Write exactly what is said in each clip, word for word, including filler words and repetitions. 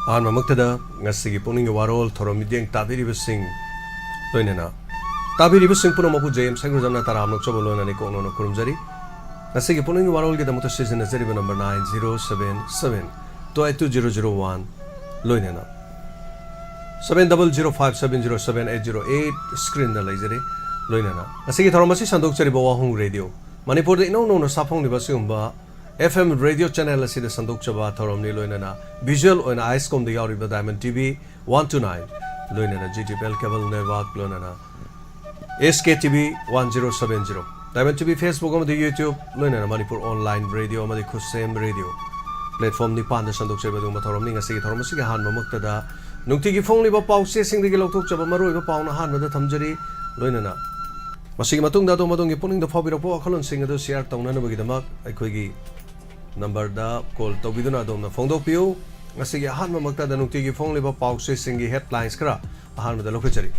ꯑꯍꯥꯟꯕꯃꯛꯇꯗ ꯉꯁꯤꯒꯤ ꯄꯨꯛꯅꯤꯡꯒꯤ ꯋꯥꯔꯣꯜ ꯊꯧꯔꯝ ꯃꯤꯠꯌꯦꯡ ꯇꯥꯕꯤꯔꯤꯕꯁꯤꯡ, ꯂꯣꯏꯅꯅ ꯇꯥꯕꯤꯔꯤꯕꯁꯤꯡ ꯄꯨꯝꯅꯃꯛꯄꯨ ꯖꯦ ꯑꯦꯝ ꯁꯩꯒ꯭ꯔꯖꯝꯅ ꯇꯔꯥꯝꯅ ꯑꯣꯛꯆꯕ ꯂꯣꯏꯅꯅ ꯏꯀꯣꯛ ꯅꯧꯅ ꯈꯨꯔꯨꯝꯖꯔꯤ꯫ ꯉꯁꯤꯒꯤ ꯄꯨꯛꯅꯤꯡꯒꯤ ꯋꯥꯔꯣꯜꯒꯤꯗꯃꯛꯇ ꯁꯤꯖꯤꯟꯅꯖꯔꯤꯕ number nine zero seven seven two eight two zero zero one, ꯂꯣꯏꯅꯅ seven double zero five seven zero seven eight zero eight, ꯁ꯭ꯀ꯭ꯔꯤꯟꯗ ꯂꯩꯖꯔꯤ꯫ ꯂꯣꯏꯅꯅ ꯉꯁꯤꯒꯤ ꯊꯧꯔꯝ ꯑꯁꯤ ꯁꯟꯗꯣꯛꯆꯔꯤꯕ ꯋꯥꯍꯣꯡ ꯔꯦꯗꯤꯑꯣ ꯃꯅꯤꯄꯨꯔꯗ ꯏꯅꯧ ꯅꯧꯅ ꯁꯥꯐꯣꯡꯂꯤꯕ ꯑꯁꯤꯒꯨꯝꯕ F M ꯔꯦꯗꯤꯑꯣ ꯆꯦꯅꯦꯜ ꯑꯁꯤꯗ ꯁꯟꯗꯣꯛꯆꯕ ꯊꯧꯔꯝꯅꯤ꯫ ꯂꯣꯏꯅꯅ ꯚꯤꯖꯨꯑꯦꯜ ꯑꯣꯏꯅ ꯑꯥꯏꯁꯀꯣꯝꯗ ꯌꯥꯎꯔꯤꯕ Diamond T V one two nine, ꯂꯣꯏꯅꯅ G T P L cable network, ꯂꯣꯏꯅꯅ S K T V one zero seven zero, Diamond T V Facebook ꯑꯃꯗꯤ YouTube, ꯂꯣꯏꯅꯅ ꯃꯅꯤꯄꯨꯔ ꯑꯣꯟꯂꯥꯏꯟ ꯔꯦꯗꯤꯑꯣ ꯑꯃꯗꯤ ꯈꯨꯠꯁꯦꯝ radio platform ꯅꯤꯄꯥꯟꯗ ꯁꯟꯗꯣꯛꯆꯕ ꯑꯗꯨꯒꯨꯝꯕ ꯊꯧꯔꯝꯅꯤ꯫ ꯉꯁꯤꯒꯤ ꯊꯧꯔꯝ ꯑꯁꯤꯒꯤ ꯑꯍꯥꯟꯕꯃꯛꯇꯗ ꯅꯨꯡꯇꯤꯒꯤ ꯐꯣꯡꯂꯤꯕ ꯄꯥꯎꯆꯦꯁꯤꯡꯗꯒꯤ ꯂꯧꯊꯣꯛꯆꯕ ꯃꯔꯨꯑꯣꯏꯕ ꯄꯥꯎꯅ ꯑꯍꯥꯟꯕꯗ ꯊꯝꯖꯔꯤ꯫ ꯂꯣꯏꯅꯅ ꯃꯁꯤꯒꯤ ꯃꯇꯨꯡꯗ ꯑꯗꯣꯝ ꯑꯗꯣꯝꯒꯤ ꯄꯨꯛꯅꯤꯡꯗ ꯐꯥꯎꯕꯤꯔꯛꯄ ꯋꯥꯈꯜꯂꯣꯟꯁꯤꯡ ꯑꯗꯨ ꯁꯤꯌꯥꯔ ꯇꯧꯅꯅꯕꯒꯤꯗꯃꯛ ꯑꯩꯈꯣꯏꯒꯤ ꯅꯝꯕꯔꯗ ꯀꯣꯜ ꯇꯧꯕꯤꯗꯨꯅ ꯑꯗꯣꯝꯅ ꯐꯣꯡꯗꯣꯛꯄꯤꯌꯨ꯫ ꯉꯁꯤꯒꯤ ꯑꯍꯥꯟꯕꯃꯛꯇꯗ ꯅꯨꯡꯇꯤꯒꯤ ꯐꯣꯡꯂꯤꯕ ꯄꯥꯎꯆꯦꯁꯤꯡꯒꯤ ꯍꯦꯗꯂꯥꯏꯟꯁ ꯈꯔ ꯑꯍꯥꯟꯕꯗ ꯂꯧꯈꯠꯆꯔꯤ꯫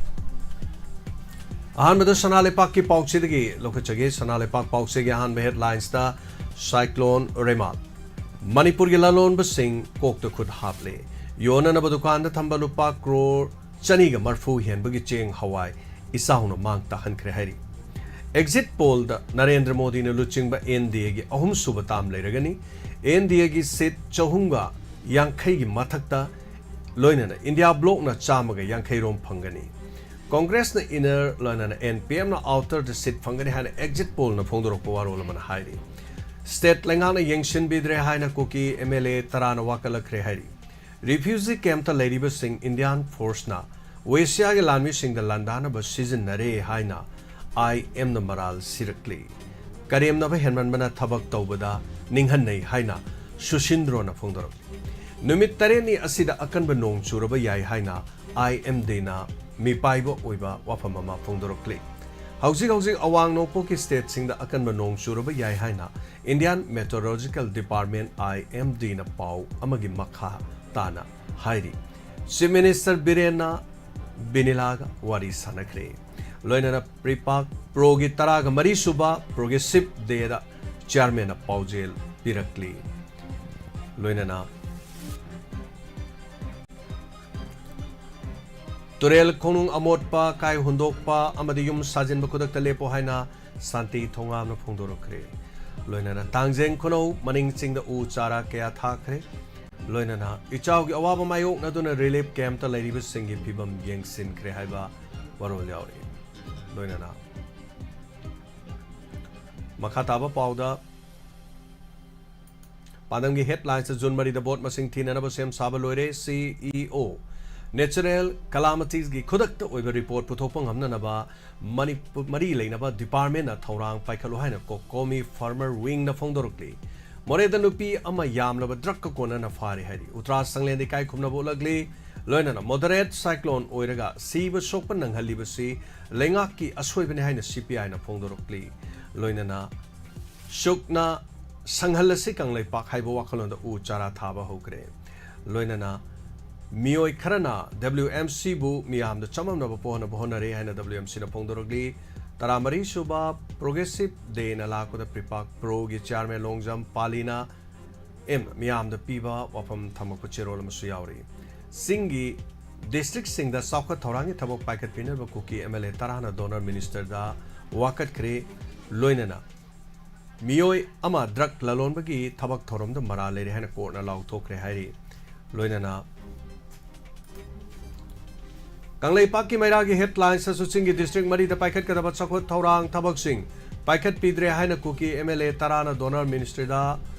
ꯑꯍꯥꯟꯕꯗ ꯁꯅꯥ ꯂꯩꯄꯥꯛꯀꯤ ꯄꯥꯎꯆꯦꯗꯒꯤ ꯂꯧꯈꯠꯆꯒꯦ꯫ ꯁꯅꯥ ꯂꯩꯄꯥꯛ ꯄꯥꯎꯆꯦꯒꯤ ꯑꯍꯥꯟꯕ ꯍꯦꯗꯂꯥꯏꯟꯁꯇ ꯁꯥꯏꯀ꯭ꯂꯣꯟ ꯔꯦꯃꯥꯜ, ꯃꯅꯤꯄꯨꯔꯒꯤ ꯂꯂꯣꯟꯕꯁꯤꯡ ꯀꯣꯛꯇ ꯈꯨꯠ ꯍꯥꯞꯂꯦ꯫ ꯌꯣꯟꯅꯅꯕ ꯗꯨꯀꯥꯟꯗ ꯊꯝꯕ ꯂꯨꯄꯥ ꯀ꯭ꯔꯣꯔ ꯆꯅꯤꯒ ꯃꯔꯐꯨ ꯍꯦꯟꯕꯒꯤ ꯆꯦꯡ ꯍꯋꯥꯏ ꯏꯆꯥꯎꯅ ꯃꯥꯡ ꯇꯥꯛꯍꯟꯈ꯭ꯔꯦ ꯍꯥꯏꯔꯤ꯫ ꯑꯦꯛꯖꯤꯠ ꯄꯣꯜꯗ ꯅꯔꯦꯟꯗ꯭ꯔ ꯃꯣꯗꯤꯅ ꯂꯨꯆꯤꯡꯕ N D A ꯒꯤ ꯑꯍꯨꯝꯁꯨꯕ ꯇꯥꯝ ꯂꯩꯔꯒꯅꯤ꯫ N D A ꯒꯤ ꯁꯤꯠ ꯆꯍꯨꯝꯒ ꯌꯥꯡꯈꯩꯒꯤ ꯃꯊꯛꯇ, ꯂꯣꯏꯅꯅ ꯏꯟꯗꯤꯌꯥ ꯕ꯭ꯂꯣꯛꯅ ꯆꯥꯝꯃꯒ ꯌꯥꯡꯈꯩ ꯔꯣꯝ ꯐꯪꯒꯅꯤ꯫ ꯀꯣꯡꯒ꯭ꯔꯦꯁꯅ ꯏꯟꯅꯔ, ꯂꯣꯏꯅꯅ N P M ꯅ ꯑꯥꯎꯇꯔꯗ ꯁꯤꯠ ꯐꯪꯒꯅꯤ ꯍꯥꯏꯅ ꯑꯦꯛꯖꯤꯠ ꯄꯣꯜꯅ ꯐꯣꯡꯗꯣꯔꯛꯄ ꯋꯥꯔꯣꯜ ꯑꯃꯅ ꯍꯥꯏꯔꯤ꯫ ꯁ꯭ꯇꯦꯠ ꯂꯩꯉꯥꯛꯅ ꯌꯦꯡꯁꯤꯟꯕꯤꯗ꯭ꯔꯦ ꯍꯥꯏꯅ ꯀꯨꯀꯤ M L A ꯇꯔꯥꯅ ꯋꯥꯀꯠꯂꯛꯈ꯭ꯔꯦ ꯍꯥꯏꯔꯤ꯫ ꯔꯤꯐ꯭ꯌꯨꯖꯤ ꯀꯦꯝꯞꯇ ꯂꯩꯔꯤꯕꯁꯤꯡ ꯏꯟꯗꯤꯌꯥꯟ ꯐꯣꯔꯁꯅ ꯋꯦꯁꯤꯌꯥꯒꯤ ꯂꯥꯟꯃꯤꯁꯤꯡꯗ ꯂꯥꯟꯗꯥꯅꯕ ꯁꯤꯖꯤꯟꯅꯔꯦ ꯍꯥꯏꯅ I M ꯅ ꯃꯔꯥꯜ ꯁꯤꯔꯛꯂꯤ꯫ ꯀꯔꯦꯝꯅꯕ ꯍꯦꯟꯃꯟꯕꯅ ꯊꯕꯛ ꯇꯧꯕꯗ ꯅꯤꯡꯍꯟꯅꯩ ꯍꯥꯏꯅ ꯁꯨꯁꯤꯟꯗ꯭ꯔꯣꯅ ꯐꯣꯡꯗꯣꯔꯛꯂꯤ꯫ ꯅꯨꯃꯤꯠ ꯇꯔꯦꯠꯅꯤ ꯑꯁꯤꯗ ꯑꯀꯟꯕ ꯅꯣꯡ ꯆꯨꯔꯕ ꯌꯥꯏ ꯍꯥꯏꯅ I M D ꯅ ꯃꯤꯄꯥꯏꯕ ꯑꯣꯏꯕ ꯋꯥꯐꯝ ꯑꯃ ꯐꯣꯡꯗꯣꯔꯛꯂꯤ꯫ ꯍꯧꯖꯤꯛ ꯍꯧꯖꯤꯛ ꯑꯋꯥꯡ ꯅꯣꯡꯄꯣꯛꯀꯤ ꯁ꯭ꯇꯦꯠꯁꯤꯡꯗ ꯑꯀꯟꯕ ꯅꯣꯡ ꯆꯨꯔꯕ ꯌꯥꯏ ꯍꯥꯏꯅ Indian meteorological department, I M D ꯅ ꯄꯥꯎ ꯑꯃꯒꯤ ꯃꯈꯥ ꯇꯥꯅ ꯍꯥꯏꯔꯤ꯫ ꯆꯤꯐ ꯃꯤꯅꯤꯁꯇꯔ ꯕꯤꯔꯦꯟꯅ ꯕꯤꯅꯤꯂꯥꯒ ꯋꯥꯔꯤ ꯁꯥꯟꯅꯈ꯭ꯔꯦ꯫ ꯂꯣꯏꯅꯅ ꯄ꯭ꯔꯤꯄꯥꯛ ꯄ꯭ꯔꯣꯒꯤ ꯇꯔꯥꯒ ꯃꯔꯤ ꯁꯨꯕ ꯄ꯭ꯔꯣꯒ꯭ꯔꯦꯁꯤꯞ ꯗꯦꯗ ꯆꯤꯌꯥꯔꯃꯦꯟꯅ ꯄꯥꯎꯖꯦꯜ ꯄꯤꯔꯛꯂꯤ꯫ ꯂꯣꯏꯅꯅ ꯇꯨꯔꯦꯜ ꯈꯣꯡꯅꯨꯡ ꯑꯃꯣꯠꯄ ꯀꯥꯏ ꯍꯨꯟꯗꯣꯛꯄ ꯑꯃꯗꯤ ꯌꯨꯝ ꯁꯥꯖꯤꯟꯕ ꯈꯨꯗꯛꯇ ꯂꯦꯞꯄꯣ ꯍꯥꯏꯅ ꯁꯥꯟꯇꯤ ꯊꯣꯉꯥꯝꯅ ꯐꯣꯡꯗꯣꯔꯛꯈ꯭ꯔꯦ꯫ ꯂꯣꯏꯅꯅ ꯇꯥꯡꯖꯦꯡ ꯈꯨꯅꯧ ꯃꯅꯤꯡ ꯆꯤꯡꯗ ꯎ ꯆꯥꯔꯥ ꯀꯌꯥ ꯊꯥꯈ꯭ꯔꯦ꯫ ꯂꯣꯏꯅꯅ ꯏꯆꯥꯎꯒꯤ ꯑꯋꯥꯕ ꯃꯥꯌꯣꯛꯅꯗꯨꯅ ꯔꯤꯂꯤꯐ ꯀꯦꯝꯞꯇ ꯂꯩꯔꯤꯕꯁꯤꯡꯒꯤ ꯐꯤꯕꯝ ꯌꯦꯡꯁꯤꯟꯈ꯭ꯔꯦ ꯍꯥꯏꯕ ꯋꯥꯔꯣꯜ ꯌꯥꯎꯔꯤ꯫ ꯂꯣꯏꯅꯅ ꯃꯈꯥ ꯇꯥꯕ ꯄꯥꯎꯗ ꯄꯥꯟꯗꯝꯒꯤ ꯍꯦꯗꯂꯥꯏꯟꯁꯇ ꯖꯨꯟ ꯃꯔꯤꯗ ꯚꯣꯠ ꯃꯁꯤꯡ ꯊꯤꯅꯅꯕ ꯁꯦꯝ ꯁꯥꯕ ꯂꯣꯏꯔꯦ꯫ ꯁꯤ ꯏ ꯑꯣ ꯅꯦꯆꯔꯦꯜ ꯀꯂꯥꯃꯤꯇꯤꯁꯒꯤ ꯈꯨꯗꯛꯇ ꯑꯣꯏꯕ ꯔꯤꯄꯣꯔꯠ ꯄꯨꯊꯣꯛꯄ ꯉꯝꯅꯅꯕ ꯃꯅꯤꯄꯨꯔ ꯃꯔꯤ ꯂꯩꯅꯕ ꯗꯤꯄꯥꯔꯠꯃꯦꯟꯅ ꯊꯧꯔꯥꯡ ꯄꯥꯏꯈꯠꯂꯨ ꯍꯥꯏꯅ ꯀꯣꯀꯣꯃꯤ ꯐꯥꯔꯃꯔ ꯋꯤꯡꯅ ꯐꯣꯡꯗꯣꯔꯛꯂꯤ꯫ ꯃꯣꯔꯦꯗ ꯅꯨꯄꯤ ꯑꯃ ꯌꯥꯝꯂꯕ ꯗ꯭ꯔꯒꯀ ꯀꯣꯟꯅꯅ ꯐꯥꯔꯦ ꯍꯥꯏꯔꯤ꯫ ꯎꯇ꯭ꯔꯥ ꯁꯪꯂꯦꯟꯗ ꯏꯀꯥꯏ ꯈꯨꯝꯅꯕ ꯎꯠꯂꯛꯂꯤ꯫ ꯂꯣꯏꯅꯅ ꯃꯣꯗꯔꯦꯠ ꯁꯥꯏꯀ꯭ꯂꯣꯟ ꯑꯣꯏꯔꯒ ꯁꯤꯕ ꯁꯣꯛꯄ ꯅꯪꯍꯜꯂꯤꯕꯁꯤ ꯂꯩꯉꯥꯛꯀꯤ ꯑꯁꯣꯏꯕꯅꯤ ꯍꯥꯏꯅ ꯁꯤ ꯄꯤ ꯑꯥꯏꯅ ꯐꯣꯡꯗꯣꯔꯛꯂꯤ꯫ ꯂꯣꯏꯅꯅ ꯁꯨꯛꯅ ꯁꯪꯍꯜꯂꯁꯤ ꯀꯪꯂꯩꯄꯥꯛ ꯍꯥꯏꯕ ꯋꯥꯈꯜꯂꯣꯟꯗ ꯎ ꯆꯥꯔꯥ ꯊꯥꯕ ꯍꯧꯈ꯭ꯔꯦ꯫ ꯂꯣꯏꯅꯅ ꯃꯤꯑꯣꯏ ꯈꯔꯅ ꯗꯕ꯭ꯂꯤꯎ ꯑꯦꯝ ꯁꯤꯕꯨ ꯃꯤꯌꯥꯝꯗ ꯆꯃꯝꯅꯕ ꯄꯣꯛꯍꯟꯅꯕ ꯍꯣꯠꯅꯔꯦ ꯍꯥꯏꯅ ꯗꯕ꯭ꯂꯤꯎ ꯑꯦꯝ ꯁꯤꯅ ꯐꯣꯡꯗꯣꯔꯛꯂꯤ꯫ ꯇꯔꯥꯃꯔꯤ ꯁꯨꯕ ꯄ꯭ꯔꯣꯒ꯭ꯔꯦꯁꯤꯞ ꯗꯦꯅ ꯂꯥꯛꯄꯗ ꯄ꯭ꯔꯤꯄꯥꯛ ꯄ꯭ꯔꯣꯒꯤ ꯆꯤꯌꯥꯔꯃꯦꯟ ꯂꯣꯡꯖꯝ ꯄꯥꯂꯤꯅ ꯑꯦꯝ ꯃꯤꯌꯥꯝꯗ ꯄꯤꯕ ꯋꯥꯐꯝ ꯊꯝꯃꯛꯄ ꯆꯦꯔꯣꯜ ꯑꯃꯁꯨ ꯌꯥꯎꯔꯤ꯫ ꯆꯤꯡꯒꯤ ꯗꯤꯁꯇ꯭ꯔꯤꯛꯁꯤꯡꯗ ꯆꯥꯎꯈꯠ ꯊꯧꯔꯥꯡꯒꯤ ꯊꯕꯛ ꯄꯥꯏꯈꯠꯄꯤꯅꯕ ꯀꯨꯀꯤ ꯑꯦꯝ ꯑꯦꯜ ꯑꯦ ꯇꯔꯥꯅ ꯗꯣꯅꯔ ꯃꯤꯅꯤꯁꯇꯔꯗ ꯋꯥꯀꯠꯈ꯭ꯔꯦ꯫ ꯂꯣꯏꯅꯅ ꯃꯤꯑꯣꯏ ꯑꯃ ꯗ꯭ꯔꯒ ꯂꯂꯣꯟꯕꯒꯤ ꯊꯕꯛ ꯊꯧꯔꯝꯗ ꯃꯔꯥꯜ ꯂꯩꯔꯦ ꯍꯥꯏꯅ ꯀꯣꯔꯠꯅ ꯂꯥꯎꯊꯣꯛꯈ꯭ꯔꯦ ꯍꯥꯏꯔꯤ꯫ ꯂꯣꯏꯅꯅ ꯀꯪꯂꯩꯄꯥꯛꯀꯤ ꯃꯩꯔꯥꯒꯤ ꯍꯦꯗꯂꯥꯏꯟꯁꯇꯁꯨ ꯆꯤꯡꯒꯤ ꯗꯤꯁꯇ꯭ꯔꯤꯛ ꯃꯔꯤꯗ ꯄꯥꯏꯈꯠꯀꯗꯕ ꯆꯥꯎꯈꯠ ꯊꯧꯔꯥꯡ ꯊꯕꯛꯁꯤꯡ ꯄꯥꯏꯈꯠꯄꯤꯗ꯭ꯔꯦ ꯍꯥꯏꯅ ꯀꯨꯀꯤ ꯑꯦꯝ ꯑꯦꯜ ꯑꯦ ꯇꯔꯥꯅ ꯗꯣꯅꯔ ꯃꯤꯅꯤꯁꯇ꯭ꯔꯤꯗ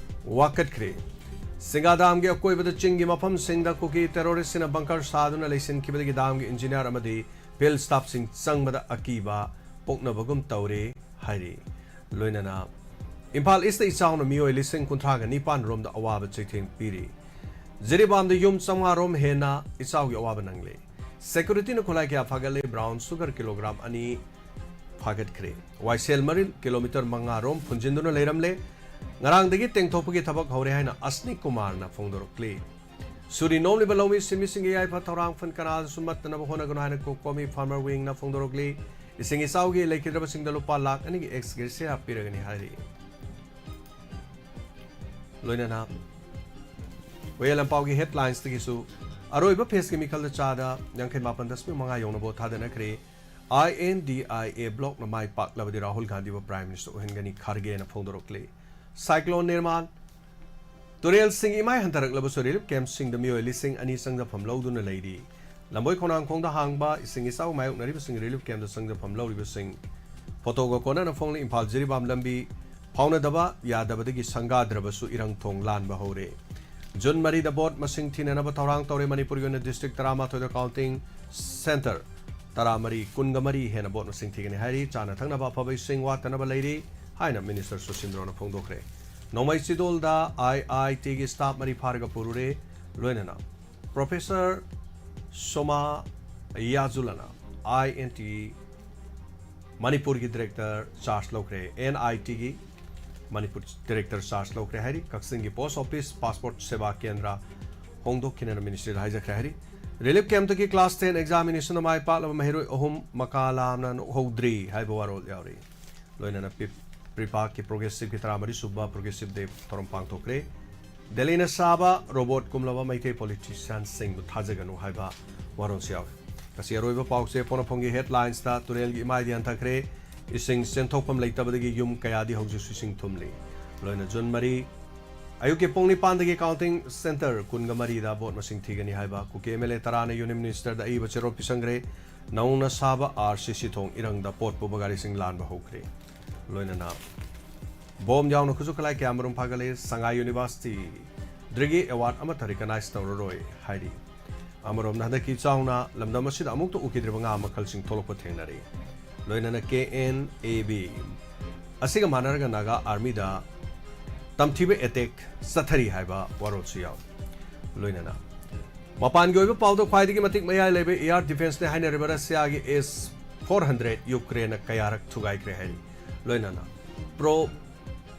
ꯋꯥꯀꯠꯈ꯭ꯔꯦ꯫ ꯁꯤꯡꯒꯥ ꯗꯥꯝꯒꯤ ꯑꯀꯣꯏꯕꯗ ꯆꯤꯡꯒꯤ ꯃꯐꯝꯁꯤꯡꯗ ꯀꯨꯀꯤ ꯇꯦꯔꯣꯔꯤꯁꯁꯤꯡꯅ ꯕꯪꯀꯔ ꯁꯥꯗꯨꯅ ꯂꯩꯁꯤꯟꯈꯤꯕꯗꯒꯤ ꯗꯥꯝꯒꯤ ꯏꯟꯖꯤꯅꯤꯌꯥꯔ ꯑꯃꯗꯤ ꯐꯤꯜꯗ ꯁ꯭ꯇꯥꯐꯁꯤꯡ ꯆꯪꯕꯗ ꯑꯀꯤꯕ ꯄꯣꯛꯅꯕꯒꯨꯝ ꯇꯧꯔꯦ ꯍꯥꯏꯔꯤ꯫ ꯂꯣꯏꯅꯅ ꯏꯝꯐꯥꯜ ꯏꯁꯇ ꯏꯆꯥꯎꯅ ꯃꯤꯑꯣꯏ ꯂꯤꯁꯤꯡ ꯀꯨꯟꯊ꯭ꯔꯥꯒ ꯅꯤꯄꯥꯟ ꯔꯣꯝꯗ ꯑꯋꯥꯕ ꯆꯩꯊꯦꯡ ꯄꯤꯔꯤ꯫ ꯖꯤꯔꯤꯕꯥꯝꯗ ꯌꯨꯝ ꯆꯥꯝꯃꯉꯥ ꯔꯣꯝ ꯍꯦꯟꯅ ꯏꯆꯥꯎꯒꯤ ꯑꯋꯥꯕ ꯅꯪꯂꯦ꯫ ꯁꯦꯀ꯭ꯌꯨꯔꯤꯇꯤꯅ ꯈꯨꯠꯂꯥꯏ ꯀꯌꯥ ꯐꯥꯒꯠꯂꯦ? ꯕ꯭ꯔꯥꯎꯟ ꯁꯨꯒꯔ ꯀꯤꯂꯣꯒ꯭ꯔꯥꯝ ꯑꯅꯤ ꯐꯥꯒꯠꯈ꯭ꯔꯦ꯫ ꯋꯥꯏꯁꯦꯜ ꯃꯔꯤꯜ ꯀꯤꯂꯣꯃꯤꯇꯔ ꯃꯉꯥ ꯔꯣꯝ ꯐꯨꯟꯖꯤꯟꯗꯨꯅ ꯂꯩꯔꯝꯂꯦ꯫ ꯉꯔꯥꯡꯗꯒꯤ ꯇꯦꯡꯊꯣꯛꯄꯒꯤ ꯊꯕꯛ ꯍꯧꯔꯦ ꯍꯥꯏꯅ ꯑꯁꯅꯤ ꯀꯨꯃꯥꯔꯅ ꯐꯣꯡꯗꯣꯔꯛꯂꯤ꯫ ꯁꯨꯔꯤ ꯅꯣꯝꯂꯤꯕ ꯂꯧꯃꯤ ꯁꯤꯟꯃꯤꯁꯤꯡꯒꯤ ꯌꯥꯏꯐ ꯊꯧꯔꯥꯡ ꯐꯟ ꯀꯅꯥꯗꯁꯨ ꯃꯠꯇꯅꯕ ꯍꯣꯠꯅꯒꯅꯨ ꯍꯥꯏꯅ ꯀꯣꯀꯣꯃꯤ ꯐꯥꯔꯃꯔ ꯋꯤꯡꯅ ꯐꯣꯡꯗꯣꯔꯛꯂꯤ꯫ ꯏꯁꯤꯡ ꯏꯆꯥꯎꯒꯤ ꯂꯩꯈꯤꯗ꯭ꯔꯕꯁꯤꯡꯗ ꯂꯨꯄꯥ ꯂꯥꯈ ꯑꯅꯤꯒꯤ ꯑꯦꯛꯁ ꯒ꯭ꯔꯦꯁꯤꯌꯥ ꯄꯤꯔꯒꯅꯤ ꯍꯥꯏꯔꯤ꯫ ꯂꯣꯏꯅꯅ ꯍꯨꯏꯌꯦꯟ ꯂꯥꯟꯄꯥꯎꯒꯤ ꯍꯦꯗꯂꯥꯏꯟꯁꯇꯒꯤꯁꯨ ꯑꯔꯣꯏꯕ ꯐꯦꯁꯀꯤ ꯃꯤꯈꯜꯗ ꯆꯥꯗ ꯌꯥꯡꯈꯩ ꯃꯥꯄꯟ ꯗꯁꯃꯤꯛ ꯃꯉꯥ ꯌꯧꯅ ꯚꯣꯠ ꯊꯥꯗꯅꯈ꯭ꯔꯦ꯫ I N D I A ꯕ꯭ꯂꯣꯛꯅ ꯃꯥꯏ ꯄꯥꯛꯂꯕꯗꯤ ꯔꯥꯍꯨꯜ ꯒꯥꯟꯙꯤꯕꯨ ꯄ꯭ꯔꯥꯏꯝ ꯃꯤꯅꯤꯁꯇꯔ ꯑꯣꯏꯍꯟꯒꯅꯤ, ꯈꯔꯒꯦꯅ ꯐꯣꯡꯗꯣꯔꯛꯂꯤ꯫ ꯁꯥꯏꯀ꯭ꯂꯣꯟ ꯅꯤꯔꯃꯥꯟ, ꯇꯨꯔꯦꯜꯁꯤꯡ ꯏꯃꯥꯏ ꯍꯟꯊꯔꯛꯂꯕꯁꯨ ꯔꯤꯂꯤꯐ ꯀꯦꯝꯞꯁꯤꯡꯗ ꯃꯤꯑꯣꯏ ꯂꯤꯁꯤꯡ ꯑꯅꯤ ꯆꯪꯖꯐꯝ ꯂꯧꯗꯨꯅ ꯂꯩꯔꯤ꯫ ꯂꯝꯕꯣꯏ ꯈꯣꯡꯅꯥꯡꯈꯣꯡꯗ ꯍꯥꯡꯕ ꯏꯁꯤꯡ ꯏꯆꯥꯎ ꯃꯥꯌꯣꯛꯅꯔꯤꯕꯁꯤꯡ ꯔꯤꯂꯤꯐ ꯀꯦꯝꯞꯇ ꯆꯪꯖꯐꯝ ꯂꯧꯔꯤꯕꯁꯤꯡ꯫ ꯐꯣꯇꯣꯒ ꯀꯣꯟꯅꯅ ꯐꯣꯡꯂꯤ꯫ ꯏꯝꯐꯥꯜ ꯖꯤꯔꯤꯕꯥꯝ ꯂꯝꯕꯤ ꯐꯥꯎꯅꯗꯕ ꯌꯥꯗꯕꯗꯒꯤ ꯁꯪꯒꯥꯗ꯭ꯔꯕꯁꯨ ꯏꯔꯪ ꯊꯣꯡ ꯂꯥꯟꯕ ꯍꯧꯔꯦ꯫ ꯖꯨꯟ ꯃꯔꯤꯗ ꯚꯣꯠ ꯃꯁꯤꯡ ꯊꯤꯅꯅꯕ ꯊꯧꯔꯥꯡ ꯇꯧꯔꯦ꯫ ꯃꯅꯤꯄꯨꯔꯒꯤ ꯑꯣꯏꯅ ꯗꯤꯁꯇ꯭ꯔꯤꯛ ꯇꯔꯥꯃꯥꯊꯣꯏꯗ ꯀꯥꯎꯟꯇꯤꯡ ꯁꯦꯟꯇꯔ ꯇꯔꯥꯃꯔꯤ, ꯀꯨꯟꯒ ꯃꯔꯤ ꯍꯦꯟꯅ ꯚꯣꯠ ꯃꯁꯤꯡ ꯊꯤꯒꯅꯤ ꯍꯥꯏꯔꯤ꯫ ꯆꯥꯅ ꯊꯛꯅꯕ ꯑꯐꯕ ꯏꯁꯤꯡ ꯋꯥꯠꯇꯅꯕ ꯂꯩꯔꯤ ꯍꯥꯏꯅ ꯃꯤꯅꯤꯁꯇꯔ ꯁꯨꯁꯤꯟꯗ꯭ꯔꯣꯅ ꯐꯣꯡꯗꯣꯛꯈ꯭ꯔꯦ꯫ ꯅꯣꯡꯃꯩ ꯆꯤꯗꯣꯜꯗ ꯑꯥꯏ ꯑꯥꯏ ꯇꯤꯒꯤ ꯁ꯭ꯇꯥꯐ ꯃꯔꯤ ꯐꯥꯔꯒ ꯄꯨꯔꯨꯔꯦ꯫ ꯂꯣꯏꯅꯅ ꯄ꯭ꯔꯣꯐꯦꯁꯔ ꯁꯣꯃꯥ ꯌꯥꯖꯨꯂꯅ ꯑꯥꯏ ꯑꯦꯟ ꯇꯤ ꯃꯅꯤꯄꯨꯔꯒꯤ ꯗꯤꯔꯦꯛꯇꯔ ꯆꯥꯔꯖ ꯂꯧꯈ꯭ꯔꯦ꯫ ꯑꯦꯟ ꯑꯥꯏ ꯇꯤꯒꯤ ꯃꯅꯤꯄꯨꯔ ꯗꯤꯔꯦꯛꯇꯔ ꯆꯥꯔꯖ ꯂꯧꯈ꯭ꯔꯦ ꯍꯥꯏꯔꯤ꯫ ꯀꯛꯆꯤꯡꯒꯤ ꯄꯣꯁ ꯑꯣꯐꯤꯁ ꯄꯥꯁꯄꯣꯔꯠ ꯁꯦꯕꯥ ꯀꯦꯟꯗ꯭ꯔ ꯍꯣꯡꯗꯣꯛꯈꯤꯅꯦꯅ ꯃꯤꯅꯤꯁꯇ꯭ꯔꯤꯗ ꯍꯥꯏꯖꯈ꯭ꯔꯦ ꯍꯥꯏꯔꯤ꯫ ꯔꯤꯂꯤꯐ ꯀꯦꯝꯞꯇꯒꯤ ꯀ꯭ꯂꯥꯁ ꯇꯦꯟ ꯑꯦꯛꯖꯥꯃꯤꯅꯦꯁꯟꯗ ꯃꯥꯏ ꯄꯥꯛꯂꯕ ꯃꯍꯩꯔꯣꯏ ꯑꯍꯨꯝ ꯃꯀꯥ ꯂꯥꯝꯅ ꯅꯣꯛꯍꯧꯗ꯭ꯔꯤ ꯍꯥꯏꯕ ꯋꯥꯔꯣꯜ ꯌꯥꯎꯔꯤ꯫ ꯂꯣꯏꯅꯅ ꯄꯤ-, ꯄ꯭ꯔꯤꯄꯥꯛꯀꯤ ꯄ꯭ꯔꯣꯒ꯭ꯔꯦꯁꯤꯞꯀꯤ ꯇꯔꯥꯃꯔꯤ ꯁꯨꯕ ꯄ꯭ꯔꯣꯒ꯭ꯔꯦꯁꯤꯞ ꯗꯦ ꯊꯧꯔꯝ ꯄꯥꯡꯊꯣꯛꯈ꯭ꯔꯦ꯫ ꯗꯦꯜꯂꯤꯅ ꯁꯥꯕ ꯔꯣꯕꯣꯠ ꯀꯨꯝꯂꯕ ꯃꯩꯇꯩ ꯄꯣꯂꯤꯇꯤꯁꯤꯌꯥꯟꯁꯤꯡꯕꯨ ꯊꯥꯖꯒꯅꯨ ꯍꯥꯏꯕ ꯋꯥꯔꯣꯜꯁꯨ ꯌꯥꯎꯔꯤ꯫ ꯉꯁꯤ ꯑꯔꯣꯏꯕ ꯄꯥꯎꯆꯦ ꯄꯣꯛꯅꯐꯝꯒꯤ ꯍꯦꯗꯂꯥꯏꯟꯁꯇ ꯇꯨꯔꯦꯜꯒꯤ ꯏꯃꯥꯏꯗꯤ ꯍꯟꯊꯈ꯭ꯔꯦ꯫ ꯏꯁꯤꯡ ꯆꯦꯟꯊꯣꯛꯐꯝ ꯂꯩꯇꯕꯗꯒꯤ ꯌꯨꯝ ꯀꯌꯥꯗꯤ ꯍꯧꯖꯤꯛꯁꯨ ꯏꯁꯤꯡ ꯊꯨꯝꯂꯤ꯫ ꯂꯣꯏꯅ ꯖꯨꯟ ꯃꯔꯤ ꯑꯌꯨꯛꯀꯤ ꯄꯨꯡ ꯅꯤꯄꯥꯟꯗꯒꯤ ꯀꯥꯎꯟꯇꯤꯡ ꯁꯦꯟꯇꯔ ꯀꯨꯟꯒ ꯃꯔꯤꯗ ꯚꯣꯠ ꯃꯁꯤꯡ ꯊꯤꯒꯅꯤ ꯍꯥꯏꯕ ꯀꯨꯀꯤ ꯑꯦꯝ ꯑꯦꯜ ꯑꯦ ꯇꯔꯥꯅ ꯌꯨꯅꯤꯌꯟ ꯃꯤꯅꯤꯁꯇꯔꯗ ꯑꯏꯕ ꯆꯦꯔꯣꯜ ꯄꯤꯁꯟꯈ꯭ꯔꯦ꯫ ꯅꯧꯅ ꯁꯥꯕ ꯑꯥꯔ ꯁꯤ ꯁꯤ ꯊꯣꯡ ꯏꯔꯪꯗ ꯄꯣꯠ ꯄꯨꯕ ꯒꯥꯔꯤꯁꯤꯡ ꯂꯥꯟꯕ ꯍꯧꯈ꯭ꯔꯦ꯫ ꯂꯣꯏꯅꯅ ꯕꯣꯝ ꯌꯥꯎꯅ ꯈꯨꯠꯁꯨ ꯈꯨꯠꯂꯥꯏ ꯀꯌꯥ ꯃꯔꯨꯝ ꯐꯥꯒꯠꯂꯦ꯫ ꯁꯉꯥꯏ ꯌꯨꯅꯤꯚꯔꯁꯤꯇꯤꯗꯒꯤ ꯑꯦꯋꯥꯔꯗ ꯑꯃꯠꯇ ꯔꯤꯀꯒꯅꯥꯏꯖ ꯇꯧꯔꯔꯣꯏ ꯍꯥꯏꯔꯤ꯫ ꯑꯃꯔꯣꯝꯗ ꯍꯟꯗꯛꯀꯤ ꯆꯥꯎꯅ ꯂꯝꯗꯝ ꯑꯁꯤꯗ ꯑꯃꯨꯛꯇ ꯎꯈꯤꯗ꯭ꯔꯤꯕ ꯉꯥ ꯃꯈꯜꯁꯤꯡ ꯊꯣꯛꯂꯛꯄ ꯊꯦꯡꯅꯔꯤ꯫ ꯂꯣꯏꯅꯅ ꯀꯦ ꯑꯦꯟ ꯑꯦ ꯕꯤ ꯑꯁꯤꯒ ꯃꯥꯟꯅꯔꯒ ꯅꯥꯒꯥ ꯑꯥꯔꯃꯤꯗ ꯇꯝꯊꯤꯕ ꯑꯦꯇꯦꯛ ꯆꯠꯊꯔꯤ ꯍꯥꯏꯕ ꯋꯥꯔꯣꯜꯁꯨ ꯌꯥꯎꯏ꯫ ꯂꯣꯏꯅꯅ ꯃꯄꯥꯟꯒꯤ ꯑꯣꯏꯕ ꯄꯥꯎꯗ ꯈ꯭ꯋꯥꯏꯗꯒꯤ ꯃꯇꯤꯛ ꯃꯌꯥꯏ ꯂꯩꯕ ꯑꯦꯌꯥꯔ ꯗꯤꯐꯦꯟꯁꯅꯦ ꯍꯥꯏꯅꯔꯤꯕ ꯔꯁꯤꯌꯥꯒꯤ ꯑꯦꯁ ꯐꯣꯔ ꯍꯟꯗ꯭ꯔꯦꯠ ꯌꯨꯀ꯭ꯔꯦꯟꯅ ꯀꯌꯥꯔꯛ ꯊꯨꯒꯥꯏꯈ꯭ꯔꯦ ꯍꯥꯏꯔꯤ꯫ ꯂꯣꯏꯅꯅ ꯄ꯭ꯔꯣ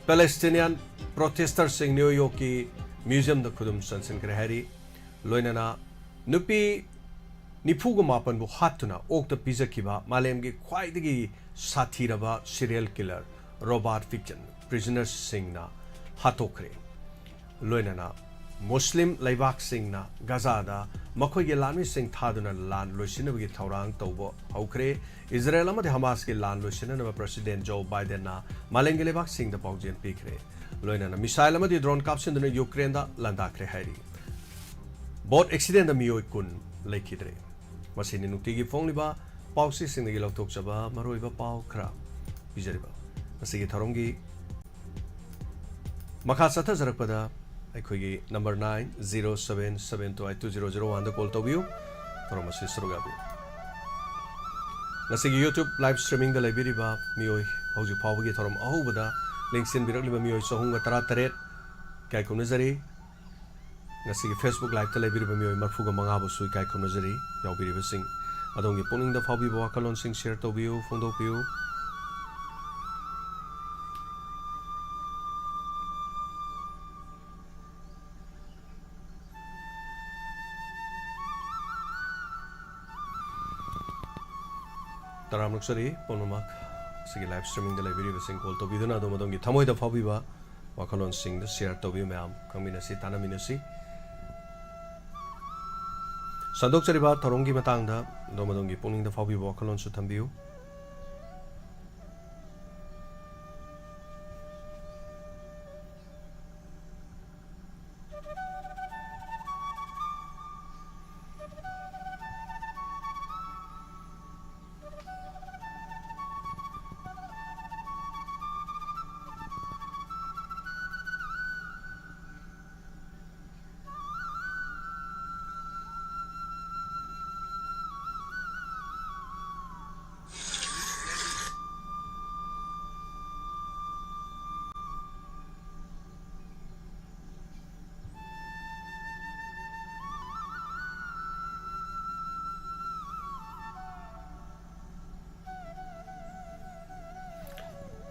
ꯄꯦꯂꯦꯁꯇꯤꯅꯤꯌꯥꯟ ꯄ꯭ꯔꯣꯇꯦꯁꯇꯔꯁꯤꯡ ꯅ꯭ꯌꯨ ꯌꯣꯔꯛꯀꯤ ꯃ꯭ꯌꯨꯖꯤꯌꯝꯗ ꯈꯨꯗꯨꯝ ꯆꯟꯁꯤꯟꯈ꯭ꯔꯦ ꯍꯥꯏꯔꯤ꯫ ꯂꯣꯏꯅꯅ ꯅꯨꯄꯤ ꯅꯤꯐꯨꯒ ꯃꯥꯄꯟꯕꯨ ꯍꯥꯠꯇꯨꯅ ꯑꯣꯛꯇ ꯄꯤꯖꯈꯤꯕ ꯃꯥꯂꯦꯝꯒꯤ ꯈ꯭ꯋꯥꯏꯗꯒꯤ ꯁꯥꯊꯤꯔꯕ ꯁꯤꯔꯤꯌꯦꯜ ꯀꯤꯂꯔ ꯔꯣꯕꯥꯔꯠ ꯐꯤꯛꯆꯟ ꯄ꯭ꯔꯤꯖꯅꯔꯁꯤꯡꯅ ꯍꯥꯠꯇꯣꯛꯈ꯭ꯔꯦ꯫ ꯂꯣꯏꯅꯅ ꯃꯨꯁꯂꯤꯝ ꯂꯩꯕꯥꯛꯁꯤꯡꯅ ꯒꯖꯥꯗ ꯃꯈꯣꯏꯒꯤ ꯂꯥꯟꯃꯤꯁꯤꯡ ꯊꯥꯗꯨꯅ ꯂꯥꯟ ꯂꯣꯏꯁꯤꯟꯅꯕꯒꯤ ꯊꯧꯔꯥꯡ ꯇꯧꯕ ꯍꯧꯈ꯭ꯔꯦ꯫ ꯏꯖꯔꯦꯜ ꯑꯃꯗꯤ ꯍꯃꯥꯁꯀꯤ ꯂꯥꯟ ꯂꯣꯏꯁꯤꯟꯅꯅꯕ ꯄ꯭ꯔꯁꯤꯗꯦꯟ ꯖꯣ ꯕꯥꯏꯗꯦꯟꯅ ꯃꯥꯂꯦꯝꯒꯤ ꯂꯩꯕꯥꯛꯁꯤꯡꯗ ꯄꯥꯎꯖꯦꯜ ꯄꯤꯈ꯭ꯔꯦ꯫ ꯂꯣꯏꯅꯅ ꯃꯤꯁꯥꯏꯜ ꯑꯃꯗꯤ ꯗ꯭ꯔꯣꯟ ꯀꯥꯞꯁꯤꯟꯗꯨꯅ ꯌꯨꯀ꯭ꯔꯦꯟꯗ ꯂꯥꯟꯗꯥꯈ꯭ꯔꯦ ꯍꯥꯏꯔꯤ꯫ ꯕꯣꯠ ꯑꯦꯛꯁꯤꯗꯦꯟꯗ ꯃꯤꯑꯣꯏ ꯀꯨꯟ ꯂꯩꯈꯤꯗ꯭ꯔꯦ꯫ ꯃꯁꯤꯅꯤ ꯅꯨꯡꯇꯤꯒꯤ ꯐꯣꯡꯂꯤꯕ ꯄꯥꯎꯆꯦꯁꯤꯡꯗꯒꯤ ꯂꯧꯊꯣꯛꯆꯕ ꯃꯔꯨꯑꯣꯏꯕ ꯄꯥꯎ ꯈꯔ ꯄꯤꯖꯔꯤꯕ꯫ ꯉꯁꯤꯒꯤ ꯊꯧꯔꯝꯒꯤ ꯃꯈꯥ ꯆꯠꯊꯖꯔꯛꯄꯗ ꯑꯩꯈꯣꯏꯒꯤ number nine zero seven seven two eight two zero zero one ꯗ call ꯇꯧꯕꯤꯌꯨ꯫ ꯊꯧꯔꯝ ꯑꯁꯤ ꯁꯔꯨꯛ ꯌꯥꯕꯤꯌꯨ꯫ ꯉꯁꯤꯒꯤ YouTube live streaming ꯗ ꯂꯩꯕꯤꯔꯤꯕ ꯃꯤꯑꯣꯏ, ꯍꯧꯖꯤꯛ ꯐꯥꯎꯕꯒꯤ ꯊꯧꯔꯝ ꯑꯍꯧꯕꯗ ꯂꯦꯡꯁꯤꯟꯕꯤꯔꯛꯂꯤꯕ ꯃꯤꯑꯣꯏ ꯆꯍꯨꯝꯒ ꯇꯔꯥꯇꯔꯦꯠ ꯏꯀꯥꯏ ꯈꯨꯝꯅꯖꯔꯤ꯫ ꯉꯁꯤꯒꯤ Facebook live ꯇ ꯂꯩꯕꯤꯔꯤꯕ ꯃꯤꯑꯣꯏ ꯃꯔꯤꯐꯨꯒ ꯃꯉꯥꯕꯨꯁꯨ ꯏꯀꯥꯏ ꯈꯨꯝꯅꯖꯔꯤ꯫ ꯌꯥꯎꯕꯤꯔꯤꯕꯁꯤꯡ, ꯑꯗꯣꯝꯒꯤ ꯄꯨꯛꯅꯤꯡꯗ ꯐꯥꯎꯕꯤꯕ ꯋꯥꯈꯜꯂꯣꯟꯁꯤꯡ share ꯇꯧꯕꯤꯌꯨ, ꯐꯣꯡꯗꯣꯛꯄꯤꯌꯨ꯫ ꯇꯔꯥꯝꯅ ꯑꯣꯛꯆꯔꯤ ꯄꯨꯝꯅꯃꯛ꯫ ꯁꯤꯒꯤ live streaming ꯗ ꯂꯩꯕꯤꯔꯤꯕꯁꯤꯡ call ꯇꯧꯕꯤꯗꯨꯅ ꯑꯗꯣꯝ ꯑꯗꯣꯝꯒꯤ ꯊꯃꯣꯏꯗ ꯐꯥꯎꯕꯤꯕ ꯋꯥꯈꯜꯂꯣꯟꯁꯤꯡꯗ share ꯇꯧꯕꯤꯌꯨ꯫ ꯃꯌꯥꯝ ꯈꯪꯃꯤꯟꯅꯁꯤ, ꯇꯥꯟꯅꯃꯤꯟꯅꯁꯤ꯫ ꯁꯟꯗꯣꯛꯆꯔꯤꯕ ꯊꯧꯔꯝꯒꯤ ꯃꯇꯥꯡꯗ ꯑꯗꯣꯝ ꯑꯗꯣꯝꯒꯤ ꯄꯨꯛꯅꯤꯡꯗ ꯐꯥꯎꯕꯤꯕ ꯋꯥꯈꯜꯂꯣꯟꯁꯨ ꯊꯝꯕꯤꯌꯨ꯫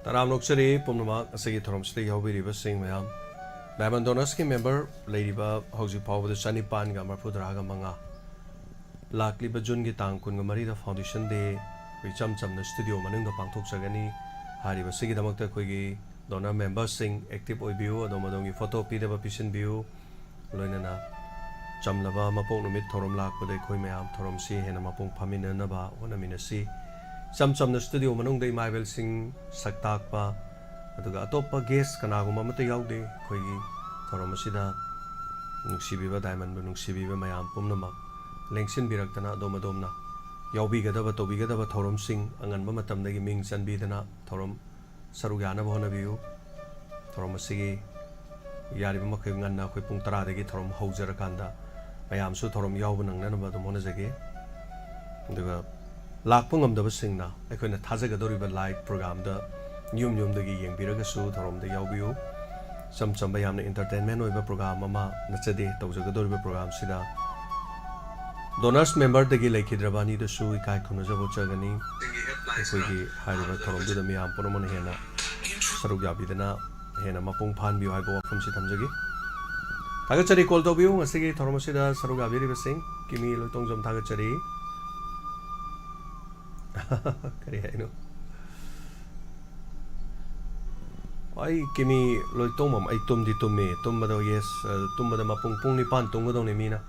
ꯇꯔꯥꯝꯅ ꯑꯣꯛꯆꯔꯤ ꯄꯨꯝꯅꯃꯛ, ꯑꯁꯤꯒꯤ ꯊꯧꯔꯝꯁꯤꯗ ꯌꯥꯎꯕꯤꯔꯤꯕꯁꯤꯡ ꯃꯌꯥꯝ꯫ Diamond Donors ꯀꯤ member ꯂꯩꯔꯤꯕ ꯍꯧꯖꯤꯛ ꯐꯥꯎꯕꯗ ꯆꯅꯤꯄꯥꯟꯒ ꯃꯔꯤꯐꯨꯇꯔꯥꯒ ꯃꯉꯥ꯫ ꯂꯥꯛꯂꯤꯕ June ꯒꯤ ꯇꯥꯡ ꯀꯨꯟꯒ ꯃꯔꯤꯗ foundation day, ꯑꯩꯈꯣꯏ ꯏꯆꯝ ꯆꯝꯅ studio ꯃꯅꯨꯡꯗ ꯄꯥꯡꯊꯣꯛꯆꯒꯅꯤ꯫ ꯍꯥꯏꯔꯤꯕꯁꯤꯒꯤꯗꯃꯛꯇ ꯑꯩꯈꯣꯏꯒꯤ donor member ꯁꯤꯡ active ꯑꯣꯏꯕꯤꯌꯨ, ꯑꯗꯣꯝ ꯑꯗꯣꯝꯒꯤ photo ꯄꯤꯅꯕ ꯄꯤꯁꯤꯟꯕꯤꯌꯨ꯫ ꯂꯣꯏꯅꯅ ꯆꯝꯂꯕ ꯃꯄꯣꯛ ꯅꯨꯃꯤꯠ ꯊꯧꯔꯝ ꯂꯥꯛꯄꯗ ꯑꯩꯈꯣꯏ ꯃꯌꯥꯝ ꯊꯧꯔꯝꯁꯤ ꯍꯦꯟꯅ ꯃꯄꯨꯡ ꯐꯥꯃꯤꯟꯅꯅꯕ ꯍꯣꯠꯅꯃꯤꯟꯅꯁꯤ꯫ ꯏꯆꯝ ꯆꯝꯅ ꯁ꯭ꯇꯨꯗꯤꯑꯣ ꯃꯅꯨꯡꯗ ꯏꯃꯥ ꯏꯕꯦꯜꯁꯤꯡ ꯁꯛ ꯇꯥꯛꯄ, ꯑꯗꯨꯒ ꯑꯇꯣꯞꯄ ꯒꯦꯁ ꯀꯅꯥꯒꯨꯝꯕ ꯑꯃꯠꯇ ꯌꯥꯎꯗꯦ꯫ ꯑꯩꯈꯣꯏꯒꯤ ꯊꯧꯔꯝ ꯑꯁꯤꯗ ꯅꯨꯡꯁꯤꯕꯤꯕ ꯗꯥꯏꯃꯟꯕꯨ ꯅꯨꯡꯁꯤꯕꯤꯕ ꯃꯌꯥꯝ ꯄꯨꯝꯅꯃꯛ ꯂꯦꯡꯁꯤꯟꯕꯤꯔꯛꯇꯅ ꯑꯗꯣꯝ ꯑꯗꯣꯝꯅ ꯌꯥꯎꯕꯤꯒꯗꯕ, ꯇꯧꯕꯤꯒꯗꯕ ꯊꯧꯔꯝꯁꯤꯡ ꯑꯉꯟꯕ ꯃꯇꯝꯗꯒꯤ ꯃꯤꯡ ꯆꯟꯕꯤꯗꯅ ꯊꯧꯔꯝ ꯁꯔꯨꯛ ꯌꯥꯅꯕ ꯍꯣꯠꯅꯕꯤꯌꯨ꯫ ꯊꯧꯔꯝ ꯑꯁꯤꯒꯤ ꯌꯥꯔꯤꯕ ꯃꯈꯩ ꯉꯟꯅ ꯑꯩꯈꯣꯏ ꯄꯨꯡ ꯇꯔꯥꯗꯒꯤ ꯊꯧꯔꯝ ꯍꯧꯖꯔꯀꯥꯟꯗ ꯃꯌꯥꯝꯁꯨ ꯊꯧꯔꯝ ꯌꯥꯎꯕ ꯅꯪꯅꯅꯕ ꯑꯗꯨꯝ ꯍꯣꯠꯅꯖꯒꯦ꯫ ꯑꯗꯨꯒ ꯂꯥꯛꯄ ꯉꯝꯗꯕꯁꯤꯡꯅ ꯑꯩꯈꯣꯏꯅ ꯊꯥꯖꯒꯗꯧꯔꯤꯕ ꯂꯥꯏꯚ ꯄ꯭ꯔꯣꯒ꯭ꯔꯥꯝꯗ ꯌꯨꯝ ꯌꯨꯝꯗꯒꯤ ꯌꯦꯡꯕꯤꯔꯒꯁꯨ ꯊꯧꯔꯝꯗ ꯌꯥꯎꯕꯤꯌꯨ꯫ ꯏꯆꯝ ꯆꯝꯕ, ꯌꯥꯝꯅ ꯏꯟꯇꯔꯇꯦꯟꯃꯦꯟ ꯑꯣꯏꯕ ꯄ꯭ꯔꯣꯒ꯭ꯔꯥꯝ ꯑꯃ ꯅꯠꯆꯗꯦ ꯇꯧꯖꯒꯗꯧꯔꯤꯕ ꯄ꯭ꯔꯣꯒ꯭ꯔꯥꯝꯁꯤꯗ꯫ ꯗꯣꯅꯔꯁ ꯃꯦꯝꯕꯔꯗꯒꯤ ꯂꯩꯈꯤꯗ꯭ꯔꯕ ꯑꯅꯤꯗꯨꯁꯨ ꯏꯀꯥꯏ ꯈꯨꯝꯅꯖꯕ ꯎꯠꯆꯒꯅꯤ꯫ ꯑꯩꯈꯣꯏꯒꯤ ꯍꯥꯏꯔꯤꯕ ꯊꯧꯔꯝꯗꯨꯗ ꯃꯤꯌꯥꯝ ꯄꯨꯝꯅꯃꯛꯅ ꯍꯦꯟꯅ ꯁꯔꯨꯛ ꯌꯥꯕꯤꯗꯅ ꯍꯦꯟꯅ ꯃꯄꯨꯡ ꯐꯥꯍꯟꯕꯤꯌꯨ ꯍꯥꯏꯕ ꯋꯥꯐꯝꯁꯤ ꯊꯝꯖꯒꯦ꯫ ꯊꯥꯒꯠꯆꯔꯤ꯫ ꯀꯣꯜ ꯇꯧꯕꯤꯌꯨ꯫ ꯉꯁꯤꯒꯤ ꯊꯧꯔꯝ ꯑꯁꯤꯗ ꯁꯔꯨꯛ ꯌꯥꯕꯤꯔꯤꯕꯁꯤꯡ ꯀꯤꯃꯤ ꯂꯣꯏꯇꯣꯡꯖꯝ ꯊꯥꯒꯠꯆꯔꯤ꯫ ꯀꯔꯤ ꯍꯥꯏꯅꯣ? ꯑꯩ ꯀꯤꯃꯤ ꯂꯣꯏꯇꯣꯡꯕꯝ, ꯑꯩ ꯇꯨꯝꯗꯤ ꯇꯨꯝꯃꯤ꯫ ꯇꯨꯝꯕꯗꯣ, ꯌꯦꯁ, ꯑ, ꯇꯨꯝꯕꯗ ꯃꯄꯨꯡ, ꯄꯨꯡ ꯅꯤꯄꯥꯟ ꯇꯨꯝꯒꯗꯧꯅꯤ ꯃꯤꯅ꯫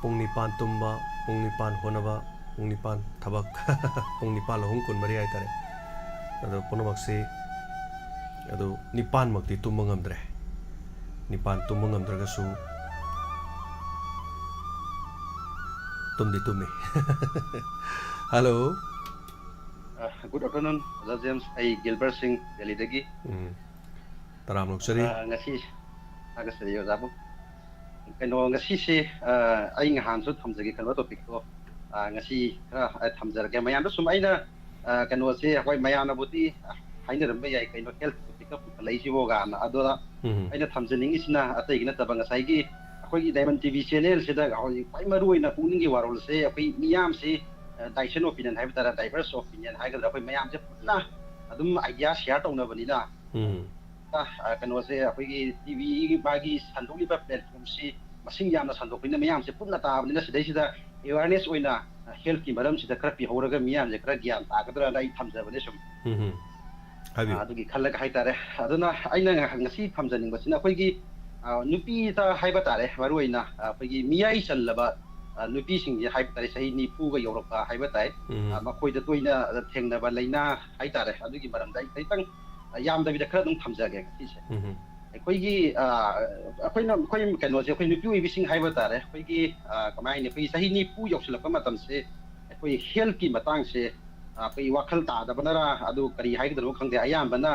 ꯄꯨꯡ ꯅꯤꯄꯥꯟ ꯇꯨꯝꯕ, ꯄꯨꯡ ꯅꯤꯄꯥꯟ ꯍꯣꯠꯅꯕ, ꯄꯨꯡ ꯅꯤꯄꯥꯟ ꯊꯕꯛ, ꯄꯨꯡ ꯅꯤꯄꯥꯟ ꯑꯍꯨꯝ ꯀꯨꯟꯃꯔꯤ ꯍꯥꯏꯇꯥꯔꯦ꯫ ꯑꯗꯣ ꯄꯨꯝꯅꯃꯛꯁꯤ, ꯑꯗꯨ ꯅꯤꯄꯥꯟꯃꯛꯇꯤ ꯇꯨꯝꯕ ꯉꯝꯗ꯭ꯔꯦ꯫ ꯅꯤꯄꯥꯟ ꯇꯨꯝꯕ ꯉꯝꯗ꯭ꯔꯒꯁꯨ ꯇꯨꯝꯗꯤ ꯇꯨꯝꯃꯤ꯫ ꯍꯜꯂꯣ꯫ ꯑ, good afternoon, ꯑꯣꯖꯥ ꯖꯦꯝꯁ꯫ ꯑꯩ ꯒꯤꯜꯕꯔꯠ ꯁꯤꯡ, ꯗꯦꯜꯂꯤꯗꯒꯤ꯫ ꯎꯝ꯫ ꯇꯔꯥꯝꯅ ꯑꯣꯛꯆꯔꯤ꯫ ꯑ, ꯉꯁꯤ, ꯊꯥꯒꯠꯆꯔꯤ ꯑꯣꯖꯥꯕꯨ꯫ ꯀꯩꯅꯣ, ꯉꯁꯤꯁꯦ, ꯑ, ꯑꯩ ꯉꯍꯥꯟꯁꯨ ꯊꯝꯖꯒꯦ ꯈꯟꯕ ꯇꯣꯄꯤꯛꯇꯣ, ꯑ, ꯉꯁꯤ ꯈꯔ, ꯑ, ꯊꯝꯖꯔꯒꯦ꯫ ꯃꯌꯥꯝꯗ ꯁꯨꯝ ꯑꯩꯅ, ꯑ, ꯀꯩꯅꯣꯁꯦ, ꯍꯣꯏ, ꯃꯌꯥꯝꯅꯕꯨꯗꯤ, ꯑ, ꯍꯥꯏꯅꯔꯝꯕ ꯌꯥꯏ, ꯀꯩꯅꯣ, ꯍꯦꯜꯊ ꯇꯣꯄꯤꯛꯀ ꯄꯨꯈꯠꯂꯛꯏꯁꯤꯕꯣ ꯀꯥꯏꯅ꯫ ꯑꯗꯨꯗ ꯎꯝ꯫ ꯑꯩꯅ ꯊꯝꯖꯅꯤꯡꯉꯤꯁꯤꯅ ꯑꯇꯩꯒꯤ ꯅꯠꯇꯕ, ꯉꯁꯥꯏꯒꯤ ꯑꯩꯈꯣꯏꯒꯤ ꯗꯥꯏꯃꯟ ꯇꯤ ꯚꯤ ꯆꯦꯅꯦꯜꯁꯤꯗ ꯍꯧꯖꯤꯛ ꯈ꯭ꯋꯥꯏ ꯃꯔꯨ ꯑꯣꯏꯅ ꯄꯨꯛꯅꯤꯡꯒꯤ ꯋꯥꯔꯣꯜꯁꯦ, ꯑꯩꯈꯣꯏ ꯃꯤꯌꯥꯝꯁꯤ, ꯑ, ꯗꯥꯏꯁꯟ ꯑꯣꯄꯤꯅꯤꯌꯟ ꯍꯥꯏꯕ ꯇꯥꯔꯦ, ꯗꯥꯏꯚꯔꯁ ꯑꯣꯄꯤꯅꯤꯌꯟ ꯍꯥꯏꯒꯗ꯭ꯔꯥ, ꯑꯩꯈꯣꯏ ꯃꯌꯥꯝꯁꯦ ꯄꯨꯟꯅ ꯑꯗꯨꯝ ꯑꯥꯏꯗꯤꯌꯥ ꯁꯤꯌꯥꯔ ꯇꯧꯅꯕꯅꯤꯅ, ꯎꯝ꯫ ꯑ, ꯑ, ꯀꯩꯅꯣꯁꯦ, ꯑꯩꯈꯣꯏꯒꯤ ꯇꯤ ꯚꯤꯒꯤ ꯃꯥꯒꯤ ꯁꯟꯗꯣꯛꯂꯤꯕ ꯄ꯭ꯂꯦꯠꯐꯣꯝꯁꯤ ꯃꯁꯤꯡ ꯌꯥꯝꯅ ꯁꯟꯗꯣꯛꯄꯅꯤꯅ, ꯃꯌꯥꯝꯁꯦ ꯄꯨꯟꯅ ꯇꯥꯕꯅꯤꯅ, ꯁꯤꯗꯩꯁꯤꯗ ꯑꯦꯋꯦꯔꯅꯦꯁ ꯑꯣꯏꯅ, ꯑ, ꯍꯦꯜꯊꯀꯤ ꯃꯔꯝꯁꯤꯗ ꯈꯔ ꯄꯤꯍꯧꯔꯒ ꯃꯤꯌꯥꯝꯁꯦ ꯈꯔ ꯒ꯭ꯌꯥꯟ ꯇꯥꯒꯗ꯭ꯔꯥꯅ ꯑꯩ ꯊꯝꯖꯕꯅꯦ ꯁꯨꯝ꯫ ꯎꯝ ꯍꯝ꯫ ꯍꯥꯏꯕꯤꯌꯨ꯫ ꯑ, ꯑꯗꯨꯒꯤ ꯈꯜꯂꯒ ꯍꯥꯏꯇꯥꯔꯦ꯫ ꯑꯗꯨꯅ ꯑꯩꯅ ꯉ-, ꯉꯁꯤ ꯊꯝꯖꯅꯤꯡꯕꯁꯤꯅ ꯑꯩꯈꯣꯏꯒꯤ, ꯑ, ꯅꯨꯄꯤꯗ ꯍꯥꯏꯕ ꯇꯥꯔꯦ, ꯃꯔꯨꯑꯣꯏꯅ, ꯑ, ꯑꯩꯈꯣꯏꯒꯤ ꯃꯤꯌꯥꯏ ꯆꯜꯂꯕ, ꯑ, ꯅꯨꯄꯤꯁꯤꯡꯁꯦ ꯍꯥꯏꯕ ꯇꯥꯔꯦ, ꯆꯍꯤ ꯅꯤꯐꯨꯒ ꯌꯧꯔꯛꯄ ꯍꯥꯏꯕ ꯇꯥꯏ꯫ ꯎꯝ. ꯑ, ꯃꯈꯣꯏꯗ ꯇꯣꯏꯅ ꯊꯦꯡꯅꯕ ꯂꯥꯏꯅꯥ ꯍꯥꯏꯇꯥꯔꯦ, ꯑꯗꯨꯒꯤ ꯃꯔꯝꯗ ꯑꯩ ꯈꯤꯇꯪ, ꯑ, ꯌꯥꯝꯗꯕꯤꯗ ꯈꯔ ꯑꯗꯨꯝ ꯊꯝꯖꯒꯦ ꯉꯁꯤꯁꯦ꯫ ꯎꯝ. ꯑꯩꯈꯣꯏꯒꯤ, ꯑ, ꯑꯩꯈꯣꯏꯅ, ꯑꯩꯈꯣꯏ ꯀꯩꯅꯣꯁꯦ, ꯑꯩꯈꯣꯏ ꯅꯨꯄꯤ ꯑꯣꯏꯕꯤꯁꯤꯡ ꯍꯥꯏꯕ ꯇꯥꯔꯦ, ꯑꯩꯈꯣꯏꯒꯤ, ꯑ, ꯀꯃꯥꯏ ꯍꯥꯏꯅꯤ, ꯑꯩꯈꯣꯏꯒꯤ ꯆꯍꯤ ꯅꯤꯐꯨ ꯌꯧꯁꯤꯜꯂꯛꯄ ꯃꯇꯝꯁꯦ ꯑꯩꯈꯣꯏ healthꯀꯤ ꯃꯇꯥꯡꯁꯦ, ꯑ, ꯑꯩꯈꯣꯏ ꯋꯥꯈꯜ ꯇꯥꯗꯕꯅꯔ ꯑꯗꯨ ꯀꯔꯤ ꯍꯥꯏꯒꯗꯕꯅꯣ ꯈꯪꯗꯦ, ꯑꯌꯥꯝꯕꯅ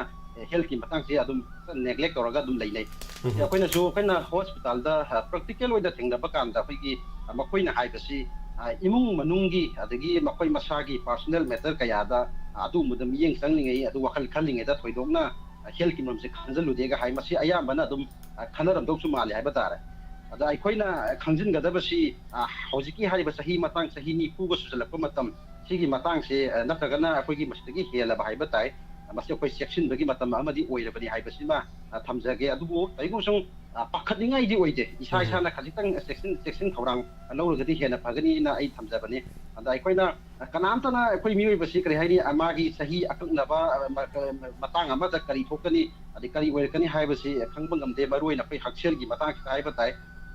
healthꯀꯤ ꯃꯇꯥꯡꯁꯦ ꯑꯗꯨꯝ neglect ꯇꯧꯔꯒ ꯑꯗꯨꯝ ꯂꯩꯅꯩ꯫ ꯎꯝ. ꯑꯩꯈꯣꯏꯅꯁꯨ, ꯑꯩꯈꯣꯏꯅ hospitalꯗ, ꯑ, practical ꯑꯣꯏꯅ ꯊꯦꯡꯅꯕ ꯀꯥꯟꯗ ꯑꯩꯈꯣꯏꯒꯤ, ꯑ, ꯃꯈꯣꯏꯅ ꯍꯥꯏꯕꯁꯤ, ꯑ, ꯏꯃꯨꯡ ꯃꯅꯨꯡꯒꯤ ꯑꯗꯒꯤ ꯃꯈꯣꯏ ꯃꯁꯥꯒꯤ personal matter ꯀꯌꯥꯗ, ꯑ, ꯑꯗꯨꯒꯨꯝꯕꯗ ꯃꯤꯠꯌꯦꯡ ꯆꯪꯂꯤꯉꯩ, ꯑꯗꯨ ꯋꯥꯈꯜ ꯈꯜꯂꯤꯉꯩꯗ ꯊꯣꯏꯗꯣꯛꯅ, ꯑ, healthꯀꯤ ꯃꯔꯝꯁꯦ ꯈꯟꯖꯜꯂꯨꯗꯦꯒ ꯍꯥꯏ, ꯃꯁꯤ ꯑꯌꯥꯝꯕꯅ ꯑꯗꯨꯝ, ꯑ, ꯈꯟꯅꯔꯝꯗꯧꯁꯨ ꯃꯥꯜꯂꯦ ꯍꯥꯏꯕ ꯇꯥꯔꯦ꯫ ꯑꯗ ꯑꯩꯈꯣꯏꯅ ꯈꯪꯖꯤꯟꯒꯗꯕꯁꯤ, ꯑ, ꯍꯧꯖꯤꯛꯀꯤ ꯍꯥꯏꯔꯤꯕ ꯆꯍꯤ ꯃꯇꯥꯡ, ꯆꯍꯤ ꯅꯤꯐꯨꯒ ꯁꯨꯖꯜꯂꯛꯄ ꯃꯇꯝ, ꯁꯤꯒꯤ ꯃꯇꯥꯡꯁꯦ, ꯑ, ꯅꯠꯇ꯭ꯔꯒꯅ ꯑꯩꯈꯣꯏꯒꯤ ꯃꯁꯤꯗꯒꯤ ꯍꯦꯜꯂꯕ ꯍꯥꯏꯕ ꯇꯥꯏ, ꯑ, ꯃꯁꯤ ꯑꯩꯈꯣꯏ ꯆꯦꯛꯁꯤꯟꯕꯒꯤ ꯃꯇꯝ ꯑꯃꯗꯤ ꯑꯣꯏꯔꯕꯅꯤ ꯍꯥꯏꯕꯁꯤꯃ, ꯑ, ꯊꯝꯖꯒꯦ꯫ ꯑꯗꯨꯕꯨ ꯀꯔꯤꯒꯨꯝꯕ ꯁꯨꯝ, ꯑ, ꯄꯥꯈꯠꯅꯤꯡꯉꯥꯏꯗꯤ ꯑꯣꯏꯗꯦ, ꯏꯁꯥ ꯎꯝ. ꯏꯁꯥꯅ ꯈꯖꯤꯛꯇꯪ ꯆꯦꯛꯁꯤꯟ, ꯆꯦꯛꯁꯤꯟ ꯊꯧꯔꯥꯡ ꯂꯧꯔꯒꯗꯤ ꯍꯦꯟꯅ ꯐꯒꯅꯤꯅ ꯑꯩ ꯊꯝꯖꯕꯅꯤ꯫ ꯑꯗ ꯑꯩꯈꯣꯏꯅ, ꯑ, ꯀꯅꯥꯝꯇꯅ ꯑꯩꯈꯣꯏ ꯃꯤꯑꯣꯏꯕꯁꯤ ꯀꯔꯤ ꯍꯥꯏꯅꯤ, ꯑ, ꯃꯥꯒꯤ ꯆꯍꯤ ꯑꯀꯛꯅꯕ, ꯑ, ꯃ-, ꯑ, ꯃꯇꯥꯡ ꯑꯃꯗ ꯀꯔꯤ ꯊꯣꯛꯀꯅꯤ, ꯑꯗꯩ ꯀꯔꯤ ꯑꯣꯏꯔꯛꯀꯅꯤ ꯍꯥꯏꯕꯁꯤ ꯈꯪꯕ ꯉꯝꯗꯦ, ꯃꯔꯨꯑꯣꯏꯅ ꯑꯩꯈꯣꯏ ꯍꯛꯁꯦꯜꯒꯤ ꯃꯇꯥꯡꯁꯤꯗ ꯍꯥꯏꯕ ꯇꯥꯏ꯫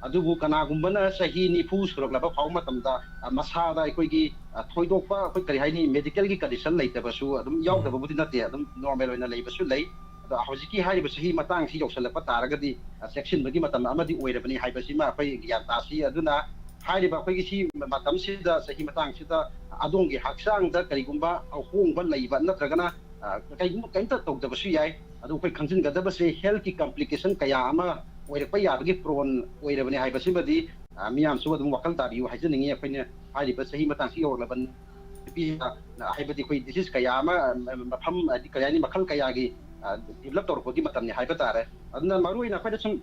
ꯑꯗꯨꯕꯨ ꯀꯅꯥꯒꯨꯝꯕꯅ ꯆꯍꯤ ꯅꯤꯐꯨ ꯁꯨꯔꯛꯂꯕ ꯐꯥꯎꯕ ꯃꯇꯝꯗ, ꯑ, ꯃꯁꯥꯗ ꯑꯩꯈꯣꯏꯒꯤ, ꯑ, ꯊꯣꯏꯗꯣꯛꯄ ꯑꯩꯈꯣꯏ ꯀꯔꯤ ꯍꯥꯏꯅꯤ, medicalꯒꯤ condition ꯂꯩꯇꯕꯁꯨ ꯑꯗꯨꯝ ꯌꯥꯎꯗꯕꯕꯨꯗꯤ ꯅꯠꯇꯦ, ꯑꯗꯨꯝ normal ꯑꯣꯏꯅ ꯂꯩꯕꯁꯨ ꯂꯩ꯫ ꯑꯗꯣ ꯍꯧꯖꯤꯛꯀꯤ ꯍꯥꯏꯔꯤꯕ ꯆꯍꯤ ꯃꯇꯥꯡꯁꯤ ꯌꯧꯁꯜꯂꯛꯄ ꯇꯥꯔꯒꯗꯤ, ꯑ, ꯆꯦꯛꯁꯤꯟꯕꯒꯤ ꯃꯇꯝ ꯑꯃꯗꯤ ꯑꯣꯏꯔꯕꯅꯤ ꯍꯥꯏꯕꯁꯤꯃ ꯑꯩꯈꯣꯏ ꯒ꯭ꯌꯥꯟ ꯇꯥꯁꯤ꯫ ꯑꯗꯨꯅ ꯍꯥꯏꯔꯤꯕ ꯑꯩꯈꯣꯏꯒꯤ ꯁꯤ ꯃꯇꯝꯁꯤꯗ, ꯆꯍꯤ ꯃꯇꯥꯡꯁꯤꯗ ꯑꯗꯣꯝꯒꯤ ꯍꯛꯆꯥꯡꯗ ꯀꯔꯤꯒꯨꯝꯕ ꯑꯍꯣꯡꯕ ꯂꯩꯕ ꯅꯠꯇ꯭ꯔꯒꯅ, ꯑ, ꯀꯩꯒꯨꯝꯕ ꯀꯩꯝꯇ ꯇꯧꯗꯕꯁꯨ ꯌꯥꯏ꯫ ꯑꯗꯨ ꯑꯩꯈꯣꯏ ꯈꯪꯖꯤꯟꯒꯗꯕꯁꯦ healthꯀꯤ complication ꯀꯌꯥ ꯑꯃ ꯑꯣꯏꯔꯛꯄ ꯌꯥꯕꯒꯤ prone ꯑꯣꯏꯔꯕꯅꯤ ꯍꯥꯏꯕꯁꯤꯃꯗꯤ, ꯑ, ꯃꯤꯌꯥꯝꯁꯨ ꯑꯗꯨꯝ ꯋꯥꯈꯜ ꯇꯥꯕꯤꯌꯨ ꯍꯥꯏꯖꯅꯤꯡꯉꯤ꯫ ꯑꯩꯈꯣꯏꯅ ꯍꯥꯏꯔꯤꯕ ꯆꯍꯤ ꯃꯇꯥꯡꯁꯤ ꯌꯧꯔꯛꯂꯕ ꯅꯨꯄꯤꯁꯤꯡꯅ, ꯍꯥꯏꯕꯗꯤ ꯑꯩꯈꯣꯏ disease ꯀꯌꯥ ꯑꯃ, ꯑ, ꯃꯐꯝ, ꯍꯥꯏꯗꯤ ꯀꯔꯤ ꯍꯥꯏꯅꯤ, ꯃꯈꯜ ꯀꯌꯥꯒꯤ, ꯑ, develop ꯇꯧꯔꯛꯄꯒꯤ ꯃꯇꯝꯅꯤ ꯍꯥꯏꯕ ꯇꯥꯔꯦ꯫ ꯑꯗꯨꯅ ꯃꯔꯨꯑꯣꯏꯅ ꯑꯩꯈꯣꯏꯅ ꯁꯨꯝ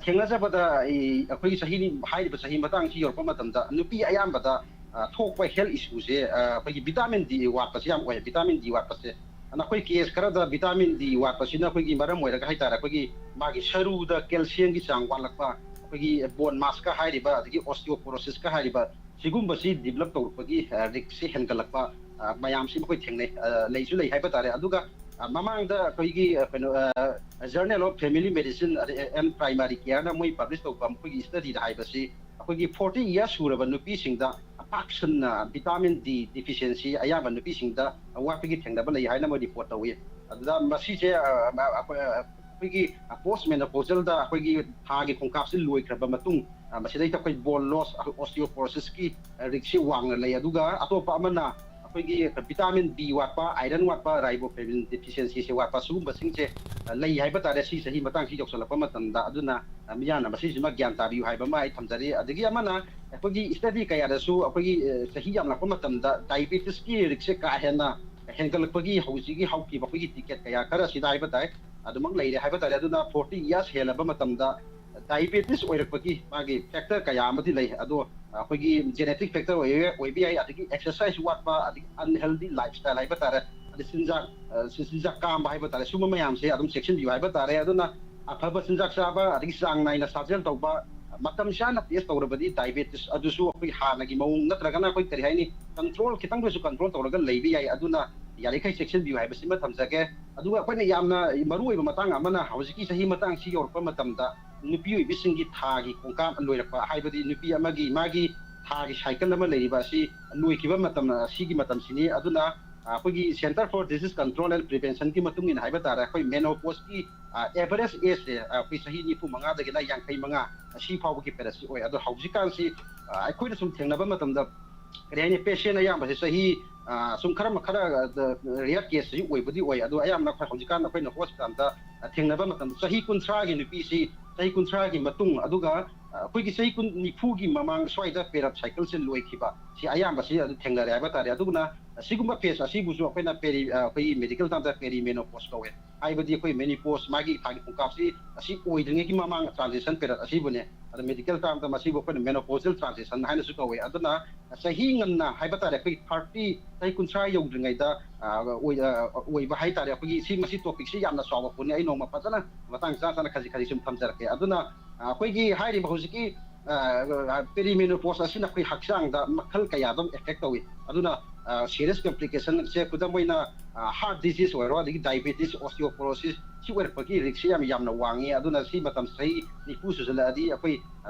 ꯊꯦꯡꯅꯖꯕꯗ, ꯑꯩ, ꯑꯩꯈꯣꯏꯒꯤ ꯆꯍꯤ, ꯍꯥꯏꯔꯤꯕ ꯆꯍꯤ ꯃꯇꯥꯡꯁꯤ ꯌꯧꯔꯛꯄ ꯃꯇꯝꯗ ꯅꯨꯄꯤ ꯑꯌꯥꯝꯕꯗ, ꯑ, ꯊꯣꯛꯄ health issueꯁꯦ, ꯑ, ꯑꯩꯈꯣꯏꯒꯤ vitamin D ꯋꯥꯠꯄꯁꯦ ꯌꯥꯝ ꯑꯣꯏ꯫ Vitamin D ꯋꯥꯠꯄꯁꯦ, ꯑ, ꯑꯩꯈꯣꯏ case ꯈꯔꯗ vitamin D ꯋꯥꯠꯄꯁꯤꯅ ꯑꯩꯈꯣꯏꯒꯤ ꯃꯔꯝ ꯑꯣꯏꯔꯒ ꯍꯥꯏꯇꯥꯔꯦ, ꯑꯩꯈꯣꯏꯒꯤ ꯃꯥꯒꯤ ꯁꯔꯨꯗ calciumꯒꯤ ꯆꯥꯡ ꯋꯥꯠꯂꯛꯄ, ꯑꯩꯈꯣꯏꯒꯤ bone massꯀ ꯍꯥꯏꯔꯤꯕ, ꯑꯗꯒꯤ osteoporosisꯀ ꯍꯥꯏꯔꯤꯕ, ꯁꯤꯒꯨꯝꯕꯁꯤ develop ꯇꯧꯔꯛꯄꯒꯤ, ꯑ, riskꯁꯤ ꯍꯦꯟꯒꯠꯂꯛꯄ, ꯑ, ꯃꯌꯥꯝꯁꯤ ꯃꯈꯣꯏ ꯊꯦꯡꯅꯩ, ꯑ, ꯂꯩꯁꯨ ꯂꯩ ꯍꯥꯏꯕ ꯇꯥꯔꯦ꯫ ꯑꯗꯨꯒ, ꯃꯃꯥꯡꯗ ꯑꯩꯈꯣꯏꯒꯤ ꯀꯩꯅꯣ, Journal of Family Medicine and Primary Care ꯅ ꯃꯣꯏ ꯄꯕ꯭ꯂꯤꯁ ꯇꯧꯕ ꯃꯈꯣꯏꯒꯤ ꯁ꯭ꯇꯗꯤꯗ ꯍꯥꯏꯕꯁꯤ, ꯑꯩꯈꯣꯏꯒꯤ ꯐꯣꯔꯇꯤ ꯏꯌꯥꯔꯁ ꯁꯨꯔꯕ ꯅꯨꯄꯤꯁꯤꯡꯗ ꯄꯥꯛ ꯁꯟꯅ ꯚꯤꯇꯥꯃꯤꯟ ꯗꯤ ꯗꯤꯐꯤꯁꯤꯌꯦꯟꯁꯤ ꯑꯌꯥꯝꯕ ꯅꯨꯄꯤꯁꯤꯡꯗ ꯋꯥꯠꯄꯒꯤ ꯊꯦꯡꯅꯕ ꯂꯩ ꯍꯥꯏꯅ ꯃꯣꯏ ꯔꯤꯄꯣꯔꯠ ꯇꯧꯏ꯫ ꯑꯗꯨꯗ ꯃꯁꯤꯁꯦ, ꯑ, ꯑ, ꯑꯩꯈꯣꯏ, ꯑ, ꯑꯩꯈꯣꯏꯒꯤ ꯄꯣꯁ ꯃꯦꯅꯣꯄꯣꯖꯦꯜꯗ ꯑꯩꯈꯣꯏꯒꯤ ꯊꯥꯒꯤ ꯈꯣꯡꯀꯥꯞꯁꯤ ꯂꯣꯏꯈ꯭ꯔꯕ ꯃꯇꯨꯡ, ꯑ, ꯃꯁꯤꯗꯩꯗ ꯑꯩꯈꯣꯏ ꯕꯣꯟ ꯂꯣꯁ, ꯑꯣꯁꯇꯤꯌꯣꯄꯣꯔꯣꯁꯤꯁꯀꯤ ꯔꯤꯛꯁꯁꯤ ꯋꯥꯡꯅ ꯂꯩ꯫ ꯑꯗꯨꯒ ꯑꯇꯣꯞꯄ ꯑꯃꯅ ꯑꯩꯈꯣꯏꯒꯤ ꯚꯤꯇꯥꯃꯤꯟ ꯕꯤ ꯋꯥꯠꯄ, ꯑꯥꯏꯔꯟ ꯋꯥꯠꯄ, ꯔꯥꯏꯕꯣꯐ꯭ꯂꯦꯚꯤꯟ ꯗꯤꯐꯤꯁꯤꯌꯦꯟꯁꯤꯁꯦ ꯋꯥꯠꯄ, ꯁꯤꯒꯨꯝꯕꯁꯤꯡꯁꯦ, ꯑ, ꯂꯩ ꯍꯥꯏꯕ ꯇꯥꯔꯦ, ꯁꯤ ꯆꯍꯤ ꯃꯇꯥꯡꯁꯤ ꯌꯧꯁꯜꯂꯛꯄ ꯃꯇꯝꯗ꯫ ꯑꯗꯨꯅ, ꯑ, ꯃꯤꯌꯥꯝꯅ ꯃꯁꯤꯁꯤꯃ ꯒ꯭ꯌꯥꯟ ꯇꯥꯕꯤꯌꯨ ꯍꯥꯏꯕ ꯑꯃ ꯑꯩ ꯊꯝꯖꯔꯤ꯫ ꯑꯗꯒꯤ ꯑꯃꯅ, ꯑꯩꯈꯣꯏꯒꯤ ꯁ꯭ꯇꯗꯤ ꯀꯌꯥꯗꯁꯨ ꯑꯩꯈꯣꯏꯒꯤ, ꯑ, ꯆꯍꯤ ꯌꯥꯝꯂꯛꯄ ꯃꯇꯝꯗ ꯗꯥꯏꯕꯦꯇꯤꯁꯀꯤ ꯔꯤꯛꯁꯁꯦ ꯀꯥ ꯍꯦꯟꯅ ꯍꯦꯟꯒꯠꯂꯛꯄꯒꯤ ꯍꯧꯖꯤꯛꯀꯤ ꯍꯧꯈꯤꯕ ꯑꯩꯈꯣꯏꯒꯤ ꯗꯤꯀꯦꯠ ꯀꯌꯥ ꯈꯔ ꯑꯁꯤꯗ ꯍꯥꯏꯕ ꯇꯥꯏ, ꯑꯗꯨꯃꯛ ꯂꯩꯔꯦ ꯍꯥꯏꯕ ꯇꯥꯔꯦ꯫ ꯑꯗꯨꯅ ꯐꯣꯔꯇꯤ ꯏꯌꯥꯔꯁ ꯍꯦꯜꯂꯕ ꯃꯇꯝꯗ ꯗꯥꯏꯕꯦꯇꯤꯁ ꯑꯣꯏꯔꯛꯄꯒꯤ ꯃꯥꯒꯤ ꯐꯦꯛꯇꯔ ꯀꯌꯥ ꯑꯃꯗꯤ ꯂꯩ꯫ ꯑꯗꯣ ꯑꯩꯈꯣꯏꯒꯤ ꯖꯦꯅꯦꯇꯤꯛ ꯐꯦꯛꯇꯔ ꯑꯣꯏꯕ, ꯑꯣꯏꯕ ꯌꯥꯏ, ꯑꯗꯒꯤ ꯑꯦꯛꯁꯔꯁꯥꯏꯁ ꯋꯥꯠꯄ, ꯑꯗꯒꯤ ꯑꯟꯍꯦꯜꯗꯤ ꯂꯥꯏꯐ ꯁ꯭ꯇꯥꯏꯜ ꯍꯥꯏꯕ ꯇꯥꯔꯦ, ꯑꯗꯩ ꯆꯤꯟꯖꯥꯛ, ꯑ, ꯆꯤꯟꯖꯥꯛ ꯀꯥꯝꯕ ꯍꯥꯏꯕ ꯇꯥꯔꯦ, ꯁꯨꯝꯕ ꯃꯌꯥꯝꯁꯦ ꯑꯗꯨꯝ ꯆꯦꯛꯁꯤꯟꯕꯤꯌꯨ ꯍꯥꯏꯕ ꯇꯥꯔꯦ꯫ ꯑꯗꯨꯅ ꯑꯐꯕ ꯆꯤꯟꯖꯥꯛ ꯆꯥꯕ, ꯑꯗꯒꯤ ꯆꯥꯡ ꯅꯥꯏꯅ ꯁꯥꯖꯦꯜ ꯇꯧꯕ, ꯃꯇꯝ ꯆꯥꯅ ꯇꯦꯁ ꯇꯧꯔꯕꯗꯤ ꯗꯥꯏꯕꯦꯇꯤꯁ ꯑꯗꯨꯁꯨ ꯑꯩꯈꯣꯏ ꯍꯥꯟꯅꯒꯤ ꯃꯑꯣꯡ ꯅꯠꯇ꯭ꯔꯒꯅ ꯑꯩꯈꯣꯏ ꯀꯔꯤ ꯍꯥꯏꯅꯤ, ꯀꯟꯇ꯭ꯔꯣꯜ ꯈꯤꯇꯪꯗꯁꯨ ꯀꯟꯇ꯭ꯔꯣꯜ ꯇꯧꯔꯒ ꯂꯩꯕ ꯌꯥꯏ꯫ ꯑꯗꯨꯅ ꯌꯥꯔꯤꯈꯩ ꯆꯦꯛꯁꯤꯟꯕꯤꯌꯨ ꯍꯥꯏꯕꯁꯤꯃ ꯊꯝꯖꯒꯦ꯫ ꯑꯗꯨꯒ ꯑꯩꯈꯣꯏꯅ ꯌꯥꯝꯅ ꯃꯔꯨꯑꯣꯏꯕ ꯃꯇꯥꯡ ꯑꯃꯅ ꯍꯧꯖꯤꯛꯀꯤ ꯆꯍꯤ ꯃꯇꯥꯡꯁꯤ ꯌꯧꯔꯛꯄ ꯃꯇꯝꯗ ꯅꯨꯄꯤ ꯑꯣꯏꯕꯤꯁꯤꯡꯒꯤ ꯊꯥꯒꯤ ꯈꯣꯡꯀꯥꯞ ꯂꯣꯏꯔꯛꯄ, ꯍꯥꯏꯕꯗꯤ ꯅꯨꯄꯤ ꯑꯃꯒꯤ ꯃꯥꯒꯤ ꯊꯥꯒꯤ ꯁꯥꯏꯀꯜ ꯑꯃ ꯂꯩꯔꯤꯕ ꯑꯁꯤ ꯂꯣꯏꯈꯤꯕ ꯃꯇꯝ ꯑꯁꯤꯒꯤ ꯃꯇꯝꯁꯤꯅꯤ꯫ ꯑꯗꯨꯅ ꯑꯩꯈꯣꯏꯒꯤ Centre for Disease Control and Prevention ꯒꯤ ꯃꯇꯨꯡ ꯏꯟꯅ ꯍꯥꯏꯕ ꯇꯥꯔꯦ, ꯑꯩꯈꯣꯏ ꯃꯦꯅꯣꯄꯣꯁꯀꯤ ꯑꯦꯚꯔꯦꯖ ꯑꯦꯖꯁꯦ ꯑꯩꯈꯣꯏ ꯆꯍꯤ ꯅꯤꯐꯨ ꯃꯉꯥꯗꯒꯤꯅ ꯌꯥꯡꯈꯩ ꯃꯉꯥ ꯁꯤ ꯐꯥꯎꯕꯒꯤ ꯄꯦꯔꯠꯁꯤ ꯑꯣꯏ꯫ ꯑꯗꯣ ꯍꯧꯖꯤꯛꯀꯥꯟꯁꯤ, ꯑ, ꯑꯩꯈꯣꯏꯅ ꯁꯨꯝ ꯊꯦꯡꯅꯕ ꯃꯇꯝꯗ, ꯀꯔꯤ ꯍꯥꯏꯅꯤ, ꯄꯦꯁꯦꯟ ꯑꯌꯥꯝꯕꯁꯦ ꯆꯍꯤ, ꯑ, ꯁꯨꯝ ꯈꯔ ꯈꯔ ꯔꯦꯌꯔ ꯀꯦꯁꯁꯤ ꯑꯣꯏꯕꯨꯗꯤ ꯑꯣꯏ, ꯑꯗꯣ ꯑꯌꯥꯝꯕꯅ ꯑꯩꯈꯣꯏ ꯍꯧꯖꯤꯛꯀꯥꯟ ꯑꯩꯈꯣꯏꯅ ꯍꯣꯁꯄꯤꯇꯥꯜꯗ, ꯑ, ꯊꯦꯡꯅꯕ ꯃꯇꯝꯗ ꯆꯍꯤ ꯀꯨꯟꯊ꯭ꯔꯥꯒꯤ ꯅꯨꯄꯤꯁꯤ, ꯆꯍꯤ ꯀꯨꯟꯊ꯭ꯔꯥꯒꯤ ꯃꯇꯨꯡ, ꯑꯗꯨꯒ, ꯑ, ꯑꯩꯈꯣꯏꯒꯤ ꯆꯍꯤ ꯀꯨꯟ, ꯅꯤꯐꯨꯒꯤ ꯃꯃꯥꯡ ꯁ꯭ꯋꯥꯏꯗ ꯄꯦꯔꯠ ꯁꯥꯏꯀꯜꯁꯦ ꯂꯣꯏꯈꯤꯕ, ꯁꯤ ꯑꯌꯥꯝꯕꯁꯤ ꯑꯗꯨ ꯊꯦꯡꯅꯔꯦ ꯍꯥꯏꯕ ꯇꯥꯔꯦ꯫ ꯑꯗꯨꯅ ꯁꯤꯒꯨꯝꯕ ꯐꯦꯁ ꯑꯁꯤꯕꯨꯁꯨ ꯑꯩꯈꯣꯏꯅ ꯄꯦꯔꯤ, ꯑ, ꯑꯩꯈꯣꯏꯒꯤ ꯃꯦꯗꯤꯀꯦꯜ ꯇꯥꯝꯗ ꯄꯦꯔꯤ ꯃꯦꯅꯣꯄꯣꯁ ꯀꯧꯋꯦ꯫ ꯍꯥꯏꯕꯗꯤ ꯑꯩꯈꯣꯏ ꯃꯦꯅꯣꯄꯣꯁ, ꯃꯥꯒꯤ ꯊꯥꯒꯤ ꯈꯣꯡꯀꯥꯞꯁꯤ ꯑꯁꯤ ꯑꯣꯏꯗ꯭ꯔꯤꯉꯩꯒꯤ ꯃꯃꯥꯡ ꯇ꯭ꯔꯥꯟꯖꯤꯁꯟ ꯄꯦꯔꯠ ꯑꯁꯤꯕꯨꯅꯦ꯫ ꯑꯗ ꯃꯦꯗꯤꯀꯦꯜ ꯇꯥꯝꯗ ꯃꯁꯤꯕꯨ ꯑꯩꯈꯣꯏꯅ ꯃꯦꯅꯣꯄꯣꯖꯦꯜ ꯇ꯭ꯔꯥꯟꯖꯤꯁꯟ ꯍꯥꯏꯅꯁꯨ ꯀꯧꯋꯦ꯫ ꯑꯗꯨꯅ ꯆꯍꯤ ꯉꯟꯅ ꯍꯥꯏꯕ ꯇꯥꯔꯦ, ꯑꯩꯈꯣꯏ ꯊꯥꯔꯇꯤ, ꯆꯍꯤ ꯀꯨꯟꯊ꯭ꯔꯥ ꯌꯧꯗ꯭ꯔꯤꯉꯩꯗ, ꯑ, ꯑꯣꯏ-, ꯑ, ꯑꯣꯏꯕ ꯍꯥꯏ ꯇꯥꯔꯦ꯫ ꯑꯩꯈꯣꯏꯒꯤ ꯁꯤ, ꯃꯁꯤ ꯇꯣꯄꯤꯛꯁꯤ ꯌꯥꯝꯅ ꯆꯥꯎꯕ ꯄꯣꯠꯅꯤ, ꯑꯩ ꯅꯣꯡꯃ ꯐꯖꯅ ꯃꯇꯥꯡ ꯆꯥ ꯆꯥꯅ ꯈꯖꯤꯛ ꯈꯖꯤꯛ ꯁꯨꯝ ꯊꯝꯖꯔꯛꯀꯦ꯫ ꯑꯗꯨꯅ, ꯑ, ꯑꯩꯈꯣꯏꯒꯤ ꯍꯥꯏꯔꯤꯕ ꯍꯧꯖꯤꯛꯀꯤ, ꯑ, ꯄꯦꯔꯤꯃꯦꯅꯣꯄꯣꯁ ꯑꯁꯤꯅ ꯑꯩꯈꯣꯏ ꯍꯛꯆꯥꯡꯗ ꯃꯈꯜ ꯀꯌꯥꯗ ꯑꯦꯐꯦꯛ ꯇꯧꯏ꯫ ꯑꯗꯨꯅ ꯁꯤꯔꯤꯌꯁ ꯀꯝꯄ꯭ꯂꯤꯀꯦꯁꯟꯁꯦ, ꯈꯨꯗꯝ ꯑꯣꯏꯅ ꯍꯥꯔꯠ ꯗꯤꯖꯤꯁ ꯑꯣꯏꯔꯣ, ꯑꯗꯒꯤ ꯗꯥꯏꯕꯦꯇꯤꯁ, ꯑꯣꯁꯇꯤꯌꯣꯄꯣꯔꯣꯁꯤꯁ, ꯁꯤ ꯑꯣꯏꯔꯛꯄꯒꯤ ꯔꯤꯛꯁꯁꯦ ꯌꯥꯝ ꯌꯥꯝꯅ ꯋꯥꯡꯉꯤ꯫ ꯑꯗꯨꯅ ꯁꯤ ꯃꯇꯝ ꯆꯍꯤ ꯅꯤꯐꯨ ꯁꯨꯖꯜꯂꯛꯑꯗꯤ ꯑꯩꯈꯣꯏ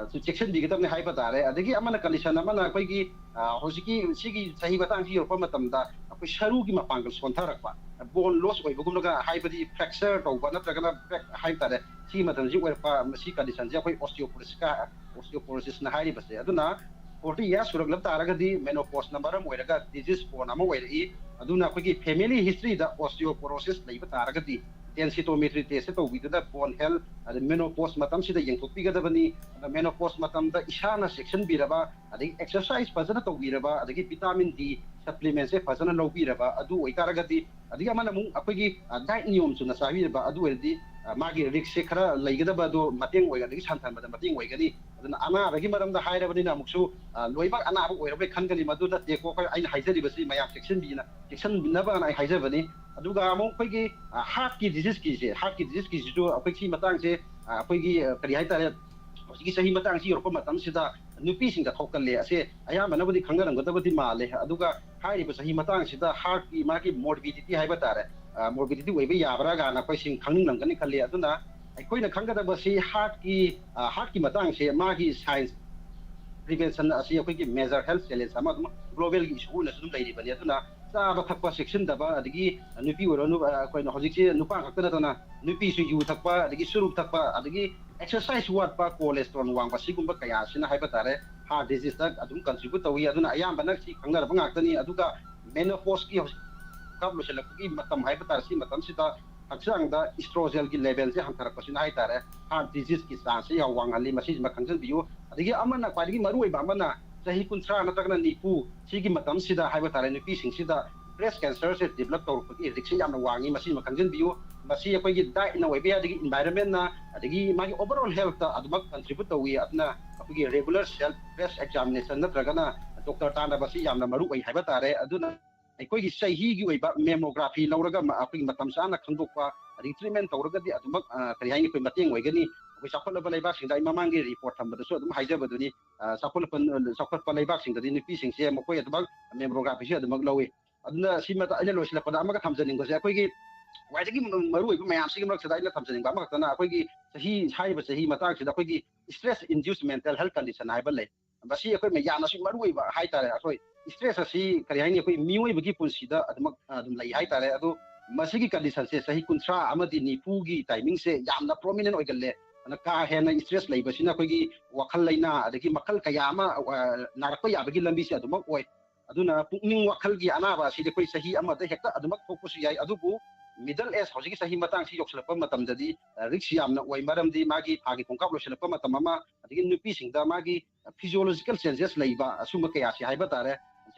ꯆꯦꯛꯁꯤꯟꯕꯤꯒꯗꯕꯅꯤ ꯍꯥꯏꯕ ꯇꯥꯔꯦ꯫ ꯑꯗꯒꯤ ꯑꯃꯅ, ꯀꯟꯗꯤꯁꯟ ꯑꯃꯅ, ꯑꯩꯈꯣꯏꯒꯤ ꯍꯧꯖꯤꯛꯀꯤ ꯁꯤꯒꯤ ꯆꯍꯤ ꯃꯇꯥꯡꯁꯤ ꯌꯧꯔꯛꯄ ꯃꯇꯝꯗ ꯑꯩꯈꯣꯏ ꯁꯔꯨꯒꯤ ꯃꯄꯥꯡꯒꯜ ꯁꯣꯟꯊꯔꯛꯄ, ꯕꯣꯟ ꯂꯣꯁ ꯑꯣꯏꯕꯒꯨꯝꯂꯒ, ꯍꯥꯏꯕꯗꯤ ꯐ꯭ꯔꯦꯛꯆꯔ ꯇꯧꯕ ꯅꯠꯇ꯭ꯔꯒꯅ ꯀ꯭ꯔꯦꯛ ꯍꯥꯏꯕ ꯇꯥꯔꯦ, ꯁꯤꯒꯤ ꯃꯇꯝꯁꯤ ꯑꯣꯏꯔꯛꯄ, ꯃꯁꯤ ꯀꯟꯗꯤꯁꯟꯁꯦ ꯑꯩꯈꯣꯏ ꯑꯣꯁꯇꯤꯌꯣꯄꯣꯔꯣꯁꯤꯁꯀ ꯑꯣꯁꯇꯤꯌꯣꯄꯣꯔꯣꯁꯤꯁꯅ ꯍꯥꯏꯔꯤꯕꯁꯦ꯫ ꯑꯗꯨꯅ ꯐꯣꯔꯇꯤ ꯏꯌꯥꯔꯁ ꯁꯨꯔꯛꯂꯕ ꯇꯥꯔꯒꯗꯤ ꯃꯦꯅꯣꯄꯣꯁꯅ ꯃꯔꯝ ꯑꯣꯏꯔꯒ ꯗꯤꯖꯤꯁ ꯕꯣꯟ ꯑꯃ ꯑꯣꯏꯔꯛꯏ꯫ ꯑꯗꯨꯅ ꯑꯩꯈꯣꯏꯒꯤ ꯐꯦꯃꯤꯂꯤ ꯍꯤꯁꯇ꯭ꯔꯤꯗ ꯑꯣꯁꯇꯤꯌꯣꯄꯣꯔꯣꯁꯤꯁ ꯂꯩꯕ ꯇꯥꯔꯒꯗꯤ ꯗꯦꯟꯁꯤꯇꯣꯃꯦꯇ꯭ꯔꯤ ꯇꯦꯁ ꯇꯧꯕꯤꯗꯨꯅ ꯕꯣꯟ ꯍꯦꯜꯊ, ꯑꯗ ꯃꯦꯅꯣꯄꯣꯁ ꯃꯇꯝꯁꯤꯗ ꯌꯦꯡꯊꯣꯛꯄꯤꯒꯗꯕꯅꯤ꯫ ꯑꯗ ꯃꯦꯅꯣꯄꯣꯁ ꯃꯇꯝꯗ ꯏꯁꯥꯅ ꯆꯦꯛꯁꯤꯟꯕꯤꯔꯕ, ꯑꯗꯒꯤ ꯑꯦꯛꯁꯔꯁꯥꯏꯁ ꯐꯖꯅ ꯇꯧꯕꯤꯔꯕ, ꯑꯗꯒꯤ ꯚꯤꯇꯥꯃꯤꯟ ꯗꯤ ꯁꯄ꯭ꯂꯤꯃꯦꯟꯁꯦ ꯐꯖꯅ ꯂꯧꯕꯤꯔꯕ, ꯑꯗꯨ ꯑꯣꯏꯇꯥꯔꯒꯗꯤ, ꯑꯗꯒꯤ ꯑꯃꯅ ꯑꯃꯨꯛ ꯑꯩꯈꯣꯏꯒꯤ ꯗꯥꯏꯠ ꯅꯤꯌꯣꯝ ꯆꯨꯝꯅ ꯆꯥꯕꯤꯔꯕ, ꯑꯗꯨ ꯑꯣꯏꯔꯗꯤ ꯃꯥꯒꯤ ꯔꯤꯛꯁꯁꯦ ꯈꯔ ꯂꯩꯒꯗꯕ ꯑꯗꯨ ꯃꯇꯦꯡ ꯑꯣꯏꯒ-, ꯑꯗꯒꯤ ꯁꯟꯊꯍꯟꯕꯗ ꯃꯇꯦꯡ ꯑꯣꯏꯒꯅꯤ꯫ ꯑꯗꯨꯅ ꯑꯅꯥꯕꯒꯤ ꯃꯔꯝꯗ ꯍꯥꯏꯔꯕꯅꯤꯅ ꯑꯃꯨꯛꯁꯨ ꯂꯣꯏꯅꯃꯛ ꯑꯅꯥꯕ ꯑꯣꯏꯔꯕꯣꯏ ꯈꯟꯒꯅꯤ꯫ ꯃꯗꯨ ꯅꯠꯇꯦꯀꯣ꯫ ꯑꯩꯈꯣꯏ, ꯑꯩꯅ ꯍꯥꯏꯖꯔꯤꯕꯁꯤ ꯃꯌꯥꯝ ꯆꯦꯛꯁꯤꯟꯕꯤꯅ, ꯆꯦꯛꯁꯤꯟꯕꯤꯅꯕꯅ ꯑꯩ ꯍꯥꯏꯖꯕꯅꯤ꯫ ꯑꯗꯨꯒ ꯑꯃꯨꯛ ꯑꯩꯈꯣꯏꯒꯤ ꯍꯥꯔꯠꯀꯤ ꯗꯤꯖꯤꯁꯀꯤꯁꯦ, ꯍꯥꯔꯠꯀꯤ ꯗꯤꯖꯤꯁꯀꯤꯁꯤꯁꯨ ꯑꯩꯈꯣꯏ ꯁꯤ ꯃꯇꯥꯡꯁꯦ, ꯑꯩꯈꯣꯏꯒꯤ ꯀꯔꯤ ꯍꯥꯏꯇꯥꯔꯦ, ꯍꯧꯖꯤꯛꯀꯤ ꯆꯍꯤ ꯃꯇꯥꯡꯁꯤ ꯌꯧꯔꯛꯄ ꯃꯇꯝꯁꯤꯗ ꯅꯨꯄꯤꯁꯤꯡꯗ ꯊꯣꯛꯀꯜꯂꯦ꯫ ꯑꯁꯦ ꯑꯌꯥꯝꯕꯅꯕꯨꯗꯤ ꯈꯪꯅꯔꯝꯒꯗꯕꯗꯤ ꯃꯥꯜꯂꯦ꯫ ꯑꯗꯨꯒ ꯍꯥꯏꯔꯤꯕ ꯆꯍꯤ ꯃꯇꯥꯡꯁꯤꯗ ꯍꯥꯔꯠꯀꯤ ꯃꯥꯒꯤ ꯃꯣꯔꯕꯤꯗꯤꯇꯤ ꯍꯥꯏꯕ ꯇꯥꯔꯦ, ꯃꯣꯔꯕꯤꯗꯤꯇꯤ ꯑꯣꯏꯕ ꯌꯥꯕ꯭ꯔꯥ ꯀꯥꯏꯅ ꯑꯩꯈꯣꯏꯁꯤꯡ ꯈꯪꯅꯤꯡꯂꯝꯒꯅꯤ ꯈꯜꯂꯤ꯫ ꯑꯗꯨꯅ ꯑꯩꯈꯣꯏꯅ ꯈꯪꯒꯗꯕꯁꯤ ꯍꯥꯔꯠꯀꯤ, ꯍꯥꯔꯠꯀꯤ ꯃꯇꯥꯡꯁꯦ ꯃꯥꯒꯤ ꯁꯥꯏꯟꯁ ꯄ꯭ꯔꯤꯚꯦꯟꯁꯟ ꯑꯁꯤ ꯑꯩꯈꯣꯏꯒꯤ ꯃꯦꯖꯔ ꯍꯦꯜꯊ ꯆꯦꯂꯦꯟꯖ ꯑꯃ ꯑꯗꯨꯝ ꯒ꯭ꯂꯣꯕꯦꯜꯒꯤ ꯏꯁꯨ ꯑꯣꯏꯅꯁꯨ ꯑꯗꯨꯝ ꯂꯩꯔꯤꯕꯅꯤ꯫ ꯑꯗꯨꯅ ꯆꯥꯕ ꯊꯛꯄ ꯆꯦꯛꯁꯤꯟꯗꯕ, ꯑꯗꯒꯤ ꯅꯨꯄꯤ ꯑꯣꯏꯔꯣ, ꯅꯨ-, ꯑꯩꯈꯣꯏꯅ ꯍꯧꯖꯤꯛꯁꯦ ꯅꯨꯄꯥ ꯈꯛꯇ ꯅꯠꯇꯅ ꯅꯨꯄꯤꯁꯨ ꯌꯨ ꯊꯛꯄ, ꯑꯗꯒꯤ ꯆꯨꯔꯨꯞ ꯊꯛꯄ, ꯑꯗꯒꯤ ꯑꯦꯛꯁꯔꯁꯥꯏꯁ ꯋꯥꯠꯄ, ꯀꯣꯂꯦꯁꯇ꯭ꯔꯣꯜ ꯋꯥꯡꯕ, ꯁꯤꯒꯨꯝꯕ ꯀꯌꯥ ꯑꯁꯤꯅ ꯍꯥꯏꯕ ꯇꯥꯔꯦ, ꯍꯥꯔꯠ ꯗꯤꯖꯤꯁꯇ ꯑꯗꯨꯝ ꯀꯟꯇ꯭ꯔꯤꯕ꯭ꯌꯨꯠ ꯇꯧꯏ꯫ ꯑꯗꯨꯅ ꯑꯌꯥꯝꯕꯅ ꯁꯤ ꯈꯪꯅꯔꯕ ꯉꯥꯛꯇꯅꯤ꯫ ꯑꯗꯨꯒ ꯃꯦꯅꯣꯄꯣꯁꯀꯤ ꯍꯧꯖꯤꯛ ꯀꯥꯞ ꯂꯣꯏꯁꯤꯜꯂꯛꯄꯒꯤ ꯃꯇꯝ ꯍꯥꯏꯕ ꯇꯥꯔꯦ, ꯁꯤ ꯃꯇꯝꯁꯤꯗ ꯍꯛꯆꯥꯡꯗ ꯏꯁꯇ꯭ꯔꯣꯖꯦꯜꯒꯤ ꯂꯦꯚꯦꯜꯁꯦ ꯍꯟꯊꯔꯛꯄꯁꯤꯅ ꯍꯥꯏꯇꯥꯔꯦ, ꯍꯥꯔꯠ ꯗꯤꯖꯤꯁꯀꯤ ꯆꯥꯟꯁꯁꯦ ꯌꯥꯝ ꯋꯥꯡꯍꯜꯂꯤ꯫ ꯃꯁꯤꯁꯤꯃ ꯈꯪꯖꯤꯟꯕꯤꯌꯨ꯫ ꯑꯗꯒꯤ ꯑꯃꯅ, ꯈ꯭ꯋꯥꯏꯗꯒꯤ ꯃꯔꯨꯑꯣꯏꯕ ꯑꯃꯅ, ꯆꯍꯤ ꯀꯨꯟꯊ꯭ꯔꯥ ꯅꯠꯇ꯭ꯔꯒꯅ ꯅꯤꯐꯨ ꯁꯤꯒꯤ ꯃꯇꯝꯁꯤꯗ ꯍꯥꯏꯕ ꯇꯥꯔꯦ, ꯅꯨꯄꯤꯁꯤꯡꯁꯤꯗ ꯕ꯭ꯔꯦꯁ ꯀꯦꯟꯁꯔꯁꯦ ꯗꯤꯕꯂꯞ ꯇꯧꯔꯛꯄꯒꯤ ꯔꯤꯛꯁꯁꯦ ꯌꯥꯝꯅ ꯋꯥꯡꯉꯤ꯫ ꯃꯁꯤꯃ ꯈꯪꯖꯤꯟꯕꯤꯌꯨ꯫ ꯃꯁꯤ ꯑꯩꯈꯣꯏꯒꯤ ꯗꯥꯏꯠꯅ ꯑꯣꯏꯕ ꯌꯥꯏ, ꯑꯗꯒꯤ ꯏꯟꯚꯥꯏꯔꯟꯃꯦꯟꯅ, ꯑꯗꯒꯤ ꯃꯥꯒꯤ ꯑꯣꯚꯔꯑꯣꯜ ꯍꯦꯜꯊꯇ ꯑꯗꯨꯃꯛ ꯀꯟꯇ꯭ꯔꯤꯕ꯭ꯌꯨꯠ ꯇꯧꯏ꯫ ꯑꯗꯨꯅ ꯑꯩꯈꯣꯏꯒꯤ ꯔꯦꯒꯨꯂꯔ ꯁꯦꯜꯐ ꯕ꯭ꯔꯦꯁ ꯑꯦꯛꯖꯥꯃꯤꯅꯦꯁꯟ ꯅꯠꯇ꯭ꯔꯒꯅ ꯗꯣꯛꯇꯔ ꯇꯥꯟꯅꯕꯁꯤ ꯌꯥꯝꯅ ꯃꯔꯨ ꯑꯣꯏ ꯍꯥꯏꯕ ꯇꯥꯔꯦ꯫ ꯑꯗꯨꯅ ꯑꯩꯈꯣꯏꯒꯤ ꯆꯍꯤꯒꯤ ꯑꯣꯏꯕ ꯃꯦꯃꯣꯒ꯭ꯔꯥꯐꯤ ꯂꯧꯔꯒ ꯃ-, ꯑꯩꯈꯣꯏꯒꯤ ꯃꯇꯝ ꯆꯥꯅ ꯈꯪꯗꯣꯛꯄ, ꯑꯗꯒꯤ ꯇ꯭ꯔꯤꯠꯃꯦꯟ ꯇꯧꯔꯒꯗꯤ ꯑꯗꯨꯃꯛ, ꯑ, ꯀꯔꯤ ꯍꯥꯏꯅꯤ, ꯑꯩꯈꯣꯏ ꯃꯇꯦꯡ ꯑꯣꯏꯒꯅꯤ꯫ ꯑꯩꯈꯣꯏ ꯆꯥꯎꯈꯠꯂꯕ ꯂꯩꯕꯥꯛꯁꯤꯡꯗ, ꯑꯩ ꯃꯃꯥꯡꯒꯤ ꯔꯤꯄꯣꯔꯠ ꯊꯝꯕꯗꯁꯨ ꯑꯗꯨꯝ ꯍꯥꯏꯖꯕꯗꯨꯅꯤ, ꯑ, ꯆꯥꯎꯈꯠꯂꯛꯄ, ꯆꯥꯎꯈꯠꯄ ꯂꯩꯕꯥꯛꯁꯤꯡꯗꯗꯤ ꯅꯨꯄꯤꯁꯤꯡꯁꯦ ꯃꯈꯣꯏ ꯑꯗꯨꯃꯛ ꯃꯦꯃꯣꯒ꯭ꯔꯥꯐꯤꯁꯦ ꯑꯗꯨꯃꯛ ꯂꯧꯏ꯫ ꯑꯗꯨꯅ ꯁꯤꯃ ꯑꯩꯅ ꯂꯣꯏꯁꯤꯜꯂꯛꯄꯗ ꯑꯃꯒ ꯊꯝꯖꯅꯤꯡꯕꯁꯦ, ꯑꯩꯈꯣꯏꯒꯤ ꯈ꯭ꯋꯥꯏꯗꯒꯤ ꯃꯔꯨꯑꯣꯏꯕ ꯃꯌꯥꯝꯁꯤꯒꯤ ꯃꯔꯛꯁꯤꯗ ꯑꯩꯅ ꯊꯝꯖꯅꯤꯡꯕ ꯑꯃꯈꯛꯇꯅ, ꯑꯩꯈꯣꯏꯒꯤ ꯆꯍꯤ, ꯍꯥꯏꯔꯤꯕ ꯆꯍꯤ ꯃꯇꯥꯡꯁꯤꯗ ꯑꯩꯈꯣꯏꯒꯤ stress induced mental health condition ꯍꯥꯏꯕ ꯂꯩ꯫ ꯃꯁꯤ ꯑꯩꯈꯣꯏ ꯃꯌꯥꯝꯅꯁꯨ ꯃꯔꯨꯑꯣꯏꯕ ꯍꯥꯏꯇꯥꯔꯦ꯫ ꯑꯩꯈꯣꯏ stress ꯑꯁꯤ ꯀꯔꯤ ꯍꯥꯏꯅꯤ, ꯑꯩꯈꯣꯏ ꯃꯤꯑꯣꯏꯕꯒꯤ ꯄꯨꯟꯁꯤꯗ ꯑꯗꯨꯃꯛ ꯑꯗꯨꯝ ꯂꯩ ꯍꯥꯏꯇꯥꯔꯦ꯫ ꯑꯗꯣ ꯃꯁꯤꯒꯤ conditionꯁꯦ ꯆꯍꯤ ꯀꯨꯟꯊ꯭ꯔꯥ ꯑꯃꯗꯤ ꯅꯤꯐꯨꯒꯤ timingꯁꯦ ꯌꯥꯝꯅ prominent ꯑꯣꯏꯒꯜꯂꯦ꯫ ꯑꯗꯨꯅ ꯀꯥ ꯍꯦꯟꯅ stress ꯂꯩꯕꯁꯤꯅ ꯑꯩꯈꯣꯏꯒꯤ ꯋꯥꯈꯜ ꯂꯩꯅꯥ ꯑꯗꯒꯤ ꯃꯈꯜ ꯀꯌꯥ ꯑꯃ, ꯑ, ꯅꯥꯔꯛꯄ ꯌꯥꯕꯒꯤ ꯂꯝꯕꯤꯁꯦ ꯑꯗꯨꯃꯛ ꯑꯣꯏ꯫ ꯑꯗꯨꯅ ꯄꯨꯛꯅꯤꯡ ꯋꯥꯈꯜꯒꯤ ꯑꯅꯥꯕ ꯑꯁꯤꯗꯤ ꯑꯩꯈꯣꯏ ꯆꯍꯤ ꯑꯃꯗ ꯍꯦꯛꯇ ꯑꯗꯨꯃꯛ ꯊꯣꯛꯄꯁꯨ ꯌꯥꯏ꯫ ꯑꯗꯨꯕꯨ middle age, ꯍꯧꯖꯤꯛꯀꯤ ꯆꯍꯤ ꯃꯇꯥꯡꯁꯤ ꯌꯧꯁꯤꯜꯂꯛꯄ ꯃꯇꯝꯗꯗꯤ, ꯑ, risk ꯌꯥꯝꯅ ꯑꯣꯏ꯫ ꯃꯔꯝꯗꯤ ꯃꯥꯒꯤ ꯊꯥꯒꯤ ꯈꯣꯡꯀꯥꯞ ꯂꯣꯏꯁꯤꯜꯂꯛꯄ ꯃꯇꯝ ꯑꯃ, ꯑꯗꯒꯤ ꯅꯨꯄꯤꯁꯤꯡꯗ ꯃꯥꯒꯤ physiological changes ꯂꯩꯕ, ꯑꯁꯨꯝꯕ ꯀꯌꯥꯁꯤ ꯍꯥꯏꯕ ꯇꯥꯔꯦ꯫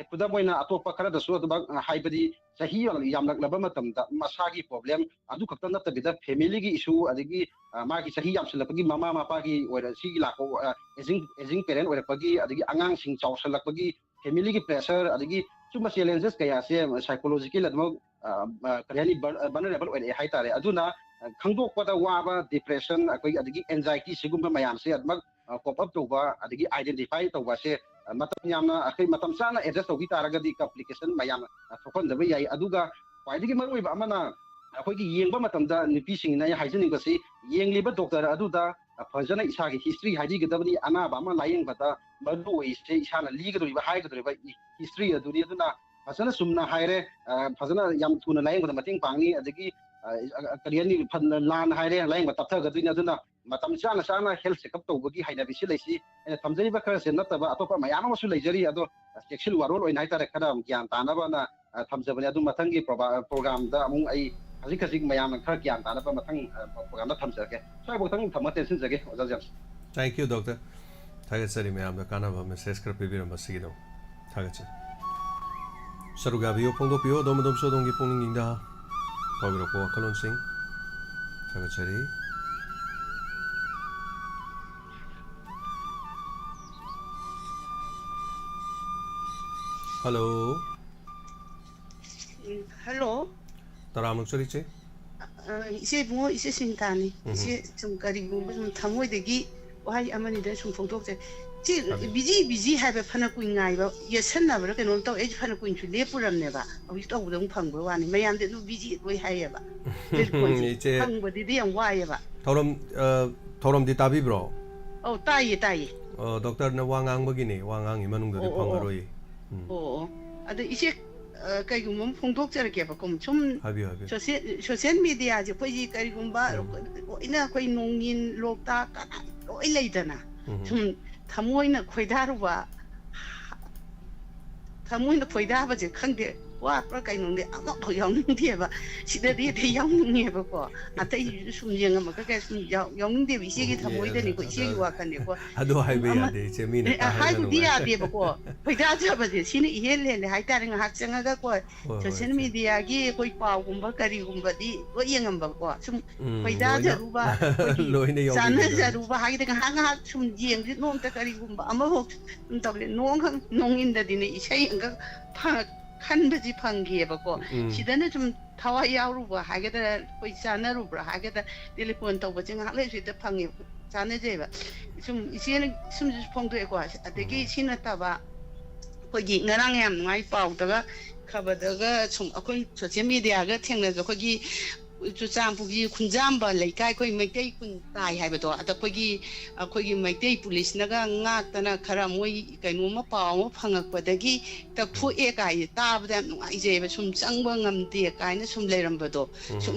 ꯈꯨꯗꯝ ꯑꯣꯏꯅ ꯑꯇꯣꯞꯄ ꯈꯔꯗꯁꯨ ꯑꯗꯨꯃꯛ, ꯑ, ꯍꯥꯏꯕꯗꯤ ꯆꯍꯤ ꯌꯥꯝꯂꯛꯂꯕ ꯃꯇꯝꯗ ꯃꯁꯥꯒꯤ problem ꯑꯗꯨ ꯈꯛꯇ ꯅꯠꯇꯕꯤꯗ familyꯒꯤ issue, ꯑꯗꯒꯤ, ꯑ, ꯃꯥꯒꯤ ꯆꯍꯤ ꯌꯥꯝꯁꯤꯜꯂꯛꯄꯒꯤ ꯃꯃꯥ ꯃꯄꯥꯒꯤ ꯑꯣꯏꯔ-, ꯁꯤꯒꯤ ꯂꯥꯛꯄ, ꯑ, aging, aging parent ꯑꯣꯏꯔꯛꯄꯒꯤ, ꯑꯗꯒꯤ ꯑꯉꯥꯡꯁꯤꯡ ꯆꯥꯎꯁꯜꯂꯛꯄꯒꯤ familyꯒꯤ pressure, ꯑꯗꯒꯤ ꯁꯨꯝꯕ challenges ꯀꯌꯥꯁꯦ psychological ꯑꯗꯨꯃꯛ, ꯑ, ꯑ, ꯀꯔꯤ ꯍꯥꯏꯅꯤ, vulnerable ꯑꯣꯏꯔꯛꯑꯦ ꯍꯥꯏꯇꯥꯔꯦ꯫ ꯑꯗꯨꯅ, ꯑ, ꯈꯪꯗꯣꯛꯄꯗ ꯋꯥꯕ, depression, ꯑꯩꯈꯣꯏꯒꯤ, ꯑꯗꯒꯤ anxiety, ꯁꯤꯒꯨꯝꯕ ꯃꯌꯥꯝꯁꯦ ꯑꯗꯨꯃꯛ, ꯑ, cope up ꯇꯧꯕ, ꯑꯗꯒꯤ identify ꯇꯧꯕꯁꯦ, ꯑ, ꯃꯇꯝ ꯌꯥꯝꯅ, ꯑꯩꯈꯣꯏ ꯃꯇꯝ ꯆꯥꯅ address ꯇꯧꯕꯤ ꯇꯥꯔꯒꯗꯤ complication ꯃꯌꯥꯝ, ꯑ, ꯊꯣꯛꯍꯟꯗꯕ ꯌꯥꯏ꯫ ꯑꯗꯨꯒ ꯈ꯭ꯋꯥꯏꯗꯒꯤ ꯃꯔꯨꯑꯣꯏꯕ ꯑꯃꯅ, ꯑꯩꯈꯣꯏꯒꯤ ꯌꯦꯡꯕ ꯃꯇꯝꯗ ꯅꯨꯄꯤꯁꯤꯡꯅ ꯑꯩ ꯍꯥꯏꯖꯅꯤꯡꯕꯁꯤ, ꯌꯦꯡꯂꯤꯕ doctor ꯑꯗꯨꯗ, ꯑ, ꯐꯖꯅ ꯏꯁꯥꯒꯤ history ꯍꯥꯏꯕꯤꯒꯗꯕꯅꯤ꯫ ꯑꯅꯥꯕ ꯑꯃ ꯂꯥꯌꯦꯡꯕꯗ ꯃꯔꯨ ꯑꯣꯏꯔꯤꯁꯦ ꯏꯁꯥꯅ ꯂꯤꯒꯗꯧꯔꯤꯕ, ꯍꯥꯏꯒꯗꯧꯔꯤꯕ history ꯑꯗꯨꯅꯤ꯫ ꯑꯗꯨꯅ ꯐꯖꯅ ꯆꯨꯝꯅ ꯍꯥꯏꯔꯦ, ꯑ, ꯐꯖꯅ ꯌꯥꯝ ꯊꯨꯅ ꯂꯥꯌꯦꯡꯕꯗ ꯃꯇꯦꯡ ꯄꯥꯡꯅꯤ꯫ ꯑꯗꯒꯤ, ꯑ, ꯑ, ꯀꯔꯤ ꯍꯥꯏꯅꯤ, ꯐꯅ ꯂꯥꯟꯅ ꯍꯥꯏꯔꯦ, ꯂꯥꯌꯦꯡꯕ ꯇꯞꯊꯒꯗꯣꯏꯅꯤ꯫ ꯑꯗꯨꯅ ꯃꯇꯝ ꯆꯥꯅ ꯆꯥꯅ health checkup ꯇꯧꯕꯒꯤ ꯍꯩꯅꯕꯤꯁꯤ ꯂꯩꯁꯤ꯫ ꯑꯩꯅ ꯊꯝꯖꯔꯤꯕ ꯈꯔꯁꯦ ꯅꯠꯇꯕ ꯑꯇꯣꯞꯄ ꯃꯌꯥꯝ ꯑꯃꯁꯨ ꯂꯩꯖꯔꯤ꯫ ꯑꯗꯣ, ꯑ, ꯆꯦꯛꯁꯤꯜ ꯋꯥꯔꯣꯜ ꯑꯣꯏꯅ ꯍꯥꯏꯇꯥꯔꯦ, ꯈꯔ ꯒ꯭ꯌꯥꯟ ꯇꯥꯅꯕꯅ, ꯑ, ꯊꯝꯖꯕꯅꯦ꯫ ꯑꯗꯨ ꯃꯊꯪꯒꯤ ꯄ꯭ꯔꯣꯒꯥ-, programꯗ ꯑꯃꯨꯛ ꯑꯩ ꯈꯖꯤꯛ ꯈꯖꯤꯛ ꯃꯌꯥꯝꯅ ꯈꯔ ꯒ꯭ꯌꯥꯟ ꯇꯥꯅꯕ ꯃꯊꯪ, ꯑ, programꯗ ꯊꯝꯖꯔꯛꯀꯦ꯫ ꯁ꯭ꯋꯥꯏꯐꯥꯎꯇꯪ ꯊꯝꯃ ꯇꯦꯟꯁꯤꯟꯖꯒꯦ, ꯑꯣꯖꯥ ꯖꯦꯝꯁ꯫ Thank you, doctor. ꯊꯥꯒꯠꯆꯔꯤ ꯃꯌꯥꯝꯗ ꯀꯥꯟꯅꯕ message ꯈꯔ ꯄꯤꯕꯤꯔꯝꯕꯁꯤꯒꯤꯗꯃꯛ꯫ ꯊꯥꯒꯠꯆꯔꯤ꯫ ꯁꯔꯨꯛ ꯌꯥꯕꯤꯌꯨ, ꯐꯣꯡꯗꯣꯛꯄꯤꯌꯨ꯫ ꯑꯗꯣꯝ ꯑꯗꯣꯝꯁꯨ ꯑꯗꯣꯝꯒꯤ ꯄꯨꯛꯅꯤꯡꯗ ꯐꯥꯎꯕꯤꯔꯛꯄ ꯋꯥꯈꯜꯂꯣꯟꯁꯤꯡ꯫ ꯊꯥꯒꯠꯆꯔꯤ꯫ Hello꯫ ꯎꯝ, hello꯫ ꯇꯔꯥꯝꯅ ꯑꯣꯛꯆꯔꯤ, ꯏꯆꯦ꯫ ꯑ, ꯏꯆꯦ ꯏꯕꯨꯡꯉꯣ, ꯏꯆꯦ ꯁꯤꯟꯇꯥꯅꯤ꯫ ꯎꯝ꯫ ꯏꯆꯦ ꯁꯨꯝ ꯀꯔꯤꯒꯨꯝꯕ ꯁꯨꯝ ꯊꯃꯣꯏꯗꯒꯤ ꯋꯥꯍꯩ ꯑꯃꯅꯤꯗ ꯁꯨꯝ ꯐꯣꯡꯗꯣꯛꯆꯩ꯫ ꯁꯤ ꯍꯥꯏꯕꯤꯌꯨ꯫ ꯕꯤꯖꯤ ꯕꯤꯖꯤ ꯍꯥꯏꯕ ꯐꯅ ꯀꯨꯏ ꯉꯥꯏꯕ, ꯌꯦꯠꯁꯟꯅꯕ꯭ꯔꯥ ꯀꯩꯅꯣꯝ ꯇꯧꯋꯦ꯫ ꯑꯩꯁꯨ ꯐꯅ ꯀꯨꯏꯅꯁꯨ ꯂꯦꯞꯄꯨꯔꯝꯅꯦꯕ꯫ ꯍꯧꯖꯤꯛ ꯇꯧꯕꯗ ꯑꯃꯨꯛ ꯐꯪꯕ ꯋꯥꯅꯤ꯫ ꯃꯌꯥꯝꯗꯤ ꯑꯗꯨꯝ ꯕꯤꯖꯤ ꯂꯣꯏ ꯍꯥꯏꯌꯦꯕ꯫ ꯏꯆꯦ꯫ ꯐꯪꯕꯗꯨꯗꯤ ꯌꯥꯝ ꯋꯥꯏꯌꯦꯕ꯫ ꯊꯧꯔꯝ, ꯑ, ꯊꯧꯔꯝꯗꯤ ꯇꯥꯕꯤꯕ꯭ꯔꯣ? ꯑꯧ, ꯇꯥꯏꯌꯦ, ꯇꯥꯏꯌꯦ꯫ ꯑ, ꯗꯣꯛꯇꯔꯅ ꯋꯥ ꯉꯥꯡꯕꯒꯤꯅꯦ, ꯋꯥ ꯉꯥꯡꯉꯤ ꯃꯅꯨꯡꯗꯗꯤ ꯑꯣ, ꯑꯣ, ꯑꯣ꯫ ꯐꯪꯉꯔꯣꯏꯌꯦ꯫ ꯎꯝ꯫ ꯑꯣ, ꯑꯣ꯫ ꯑꯗꯣ ꯏꯆꯦ, ꯑ, ꯀꯩꯒꯨꯝꯕ ꯑꯃ ꯐꯣꯡꯗꯣꯛꯆꯔꯛꯀꯦꯕꯀꯣ꯫ ꯁꯨꯝ ꯍꯥꯏꯕꯤꯌꯨ, ꯍꯥꯏꯕꯤꯌꯨ꯫ ꯁꯣꯁꯦꯜ, ꯁꯣꯁꯦꯜ ꯃꯦꯗꯤꯌꯥꯁꯦ ꯑꯩꯈꯣꯏꯒꯤ ꯀꯔꯤꯒꯨꯝꯕ ꯎꯝ꯫ ꯂꯣꯏꯅ ꯑꯩꯈꯣꯏ ꯅꯣꯡꯒꯤꯟ, ꯂꯣꯛꯇꯥꯛ, ꯀꯅꯥ ꯂꯣꯏ ꯂꯩꯗꯅ꯫ ꯎꯝ꯫ ꯁꯨꯝ ꯊꯃꯣꯏꯅ ꯈꯣꯏꯗꯥꯔꯨꯕ, ꯊꯃꯣꯏꯅ ꯈꯣꯏꯗꯥꯕꯁꯦ ꯈꯪꯗꯦ, ꯋꯥꯠꯄ꯭ꯔꯥ ꯀꯩꯅꯣꯝꯗꯤ ꯑꯃꯐꯥꯎ ꯌꯥꯎꯅꯤꯡꯗꯦꯕ꯫ ꯁꯤꯗꯗꯤ ꯑꯇꯩ ꯌꯥꯎꯅꯤꯡꯉꯦꯕꯀꯣ꯫ ꯑꯇꯩꯁꯨ ꯁꯨꯝ ꯌꯦꯡꯉꯝꯃꯒ ꯀꯩ ꯁꯨꯝ ꯌꯥꯎ-, ꯌꯥꯎꯅꯤꯡꯗꯦꯕ꯫ ꯏꯆꯦꯒꯤ ꯎꯝ, ꯊꯃꯣꯏꯗꯅꯤꯀꯣ, ꯑꯗꯣ ꯏꯆꯦꯒꯤ ꯋꯥꯈꯜꯅꯤꯀꯣ꯫ ꯑꯗꯨ ꯁꯨꯝ ꯍꯥꯏꯕ ꯑꯃ-, ꯌꯥꯗꯦ, ꯏꯆꯦ, ꯃꯤꯅ ꯑꯦ, ꯑ, ꯇꯥꯔꯒ ꯍꯥꯏꯕꯨꯗꯤ ꯅꯨꯡꯉꯥꯏ-, ꯌꯥꯗꯦꯕꯀꯣ꯫ ꯈꯣꯏꯗꯥꯖꯕꯁꯦ ꯁꯤꯅ ꯏꯍꯦꯟ ꯍꯦꯜꯂꯦ ꯍꯥꯏꯇꯥꯔꯦ꯫ ꯉꯥꯏꯍꯥꯛ ꯆꯪꯉꯒꯀꯣ, ꯍꯣꯏ, ꯍꯣꯏ, ꯁꯣꯁꯦꯜ ꯏꯆꯦ꯫ ꯃꯦꯗꯤꯌꯥꯒꯤ ꯑꯩꯈꯣꯏ ꯄꯥꯎꯒꯨꯝꯕ ꯀꯔꯤꯒꯨꯝꯕꯗꯤ ꯂꯣꯏ ꯌꯦꯡꯉꯝꯕꯀꯣ꯫ ꯁꯨꯝ ꯎꯝ, ꯈꯣꯏꯗꯥꯖꯔꯨꯕ, ꯂꯣꯏꯅ, ꯑꯩꯈꯣꯏꯒꯤ ꯂꯣꯏꯅ ꯌꯥꯎꯕꯤꯒꯗꯕꯅꯤ꯫ ꯆꯥꯟꯅꯖꯔꯨꯕ ꯍꯥꯏꯒꯗ꯭ꯔꯥ, ꯉꯥꯏꯍꯥꯛ ꯉꯥꯏꯍꯥꯛ ꯁꯨꯝ ꯌꯦꯡꯗꯤ ꯅꯣꯡꯃꯇ ꯀꯔꯤꯒꯨꯝꯕ ꯑꯃꯐꯥꯎ ꯁꯨꯝ ꯇꯧꯗꯦ꯫ ꯅꯣꯡꯈꯛ ꯅꯣꯡꯏꯟꯗꯗꯤꯅꯦ ꯏꯁꯩ ꯑꯃꯈꯛ ꯐ-, ꯈꯟꯕꯁꯤ ꯐꯪꯈꯤꯑꯕꯀꯣ꯫ ꯎꯝ꯫ ꯁꯤꯗꯅ ꯁꯨꯝ ꯊꯋꯥꯏ ꯌꯥꯎꯔꯨꯕ ꯍꯥꯏꯒꯗ꯭ꯔꯥ, ꯑꯩꯈꯣꯏ ꯆꯥꯟꯅꯔꯨꯕ꯭ꯔꯥ ꯍꯥꯏꯒꯗ꯭ꯔꯥ, ꯇꯦꯂꯤꯐꯣꯟ ꯇꯧꯕꯁꯦ ꯉꯥꯏꯍꯥꯛ ꯂꯩꯔꯁꯨ ꯍꯦꯛꯇ ꯐꯪꯉꯦꯕ, ꯆꯥꯟꯅꯖꯩꯕ꯫ ꯁꯨꯝ ꯏꯆꯦꯅ ꯁꯨꯝꯁꯨ ꯐꯣꯡꯗꯣꯛꯑꯦꯀꯣ꯫ ꯑꯗꯒꯤ ꯎꯝ꯫ ꯁꯤ ꯅꯠꯇꯕ ꯑꯩꯈꯣꯏꯒꯤ ꯉꯔꯥꯡ ꯌꯥꯝ ꯅꯨꯡꯉꯥꯏ, ꯄꯥꯎꯗꯒ ꯈꯕꯔꯗꯒ ꯁꯨꯝ ꯑꯩꯈꯣꯏ ꯁꯣꯁꯦꯜ ꯃꯦꯗꯤꯌꯥꯒ ꯊꯦꯡꯅꯕꯗ ꯑꯩꯈꯣꯏꯒꯤ ꯆꯨꯔꯆꯥꯟꯄꯨꯔꯒꯤ ꯈꯨꯟꯖꯥꯝꯕ ꯂꯩꯀꯥꯏ ꯑꯩꯈꯣꯏ ꯃꯩꯇꯩ ꯈꯨꯟ ꯇꯥꯏ ꯍꯥꯏꯕꯗꯣ, ꯑꯗ ꯑꯩꯈꯣꯏꯒꯤ, ꯑꯩꯈꯣꯏꯒꯤ ꯃꯩꯇꯩ ꯄꯨꯂꯤꯁꯅꯒ ꯉꯥꯛꯇꯅ ꯈꯔ ꯃꯣꯏ ꯀꯩꯅꯣꯝꯃ ꯄꯥꯎ ꯑꯃ ꯐꯪꯉꯛꯄꯗꯒꯤ ꯇꯛꯊꯣꯛꯑꯦ ꯀꯥꯏ ꯇꯥꯕꯗ ꯌꯥꯝ ꯅꯨꯡꯉꯥꯏꯖꯩꯑꯕ꯫ ꯁꯨꯝ ꯆꯪꯕ ꯉꯝꯗꯦ ꯀꯥꯏꯅ ꯁꯨꯝ ꯂꯩꯔꯝꯕꯗꯣ꯫ ꯎꯝ꯫ ꯁꯨꯝ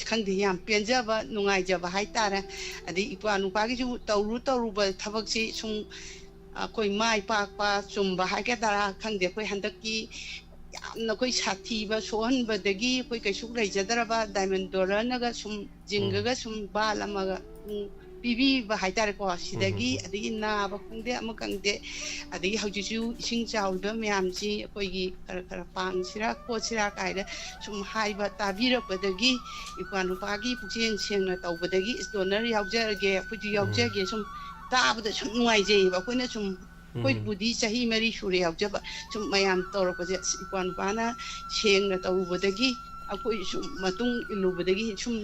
ꯈꯪꯗꯦ, ꯌꯥꯝ ꯄꯦꯟꯖꯕ, ꯅꯨꯡꯉꯥꯏꯖꯕ ꯍꯥꯏꯇꯥꯔꯦ꯫ ꯑꯗꯩ ꯏꯄ꯭ꯋꯥ ꯅꯨꯄꯥꯒꯤꯁꯨ ꯇꯧꯔꯨ ꯇꯧꯔꯨꯕ ꯊꯕꯛꯁꯤ ꯁꯨꯝ ꯑꯩꯈꯣꯏ ꯃꯥꯏ ꯄꯥꯛꯄ ꯆꯨꯝꯕ ꯍꯥꯏꯒꯗ꯭ꯔꯥ ꯈꯪꯗꯦ, ꯑꯩꯈꯣꯏ ꯍꯟꯗꯛꯀꯤ ꯌꯥꯝꯅ ꯑꯩꯈꯣꯏ ꯁꯥꯊꯤꯕ ꯁꯣꯛꯍꯟꯕꯗꯒꯤ ꯑꯩꯈꯣꯏ ꯀꯩꯁꯨ ꯂꯩꯖꯗ꯭ꯔꯕ ꯗꯥꯏꯃꯟ ꯗꯣꯂꯔꯅꯒ ꯁꯨꯝ ꯎꯝ꯫ ꯖꯤꯡꯒꯒ ꯁꯨꯝ ꯕꯥꯜ ꯑꯃꯒ ꯁꯨꯝ ꯄꯤꯕꯤꯕ ꯍꯥꯏꯇꯥꯔꯦꯀꯣ꯫ ꯎꯝ, ꯁꯤꯗꯒꯤ ꯎꯝ, ꯎꯝ꯫ ꯑꯗꯒꯤ ꯅꯥꯕ ꯈꯪꯗꯦ ꯑꯃ ꯈꯪꯗꯦ, ꯑꯗꯒꯤ ꯍꯧꯖꯤꯛꯁꯨ ꯏꯁꯤꯡ ꯆꯥꯎꯔꯤꯕ ꯃꯌꯥꯝꯁꯤ ꯑꯩꯈꯣꯏꯒꯤ ꯈꯔ ꯈꯔ ꯄꯥꯡꯁꯤꯔꯥ ꯈꯣꯠꯁꯤꯔꯥ ꯀꯥꯏꯅ ꯁꯨꯝ ꯍꯥꯏꯕ ꯇꯥꯕꯤꯔꯛꯄꯗꯒꯤ, ꯏꯄ꯭ꯋꯥ ꯅꯨꯄꯥꯒꯤ ꯄꯨꯛꯆꯦꯜ ꯁꯦꯡꯅ ꯇꯧꯕꯗꯒꯤ ꯏꯁ ꯗꯣꯅꯔ ꯌꯥꯎꯖꯔꯒꯦ, ꯑꯩꯈꯣꯏꯁꯨ ꯎꯝ꯫ ꯌꯥꯎꯖꯒꯦ, ꯁꯨꯝ ꯇꯥꯕꯗ ꯁꯨꯝ ꯅꯨꯡꯉꯥꯏꯖꯩꯌꯦꯕ꯫ ꯑꯩꯈꯣꯏꯅ ꯁꯨꯝ, ꯎꯝ꯫ ꯑꯩꯈꯣꯏꯕꯨꯗꯤ ꯆꯍꯤ ꯃꯔꯤ ꯁꯨꯔꯦ ꯌꯥꯎꯖꯕ, ꯁꯨꯝ ꯃꯌꯥꯝ ꯇꯧꯔꯛꯄꯁꯦ, ꯑꯁ, ꯏꯄ꯭ꯋꯥ ꯅꯨꯄꯥꯅ ꯁꯦꯡꯅ ꯇꯧꯔꯨꯕꯗꯒꯤ ꯑꯩꯈꯣꯏ ꯁꯨꯝ ꯃꯇꯨꯡ ꯏꯜꯂꯨꯕꯗꯒꯤ ꯁꯨꯝ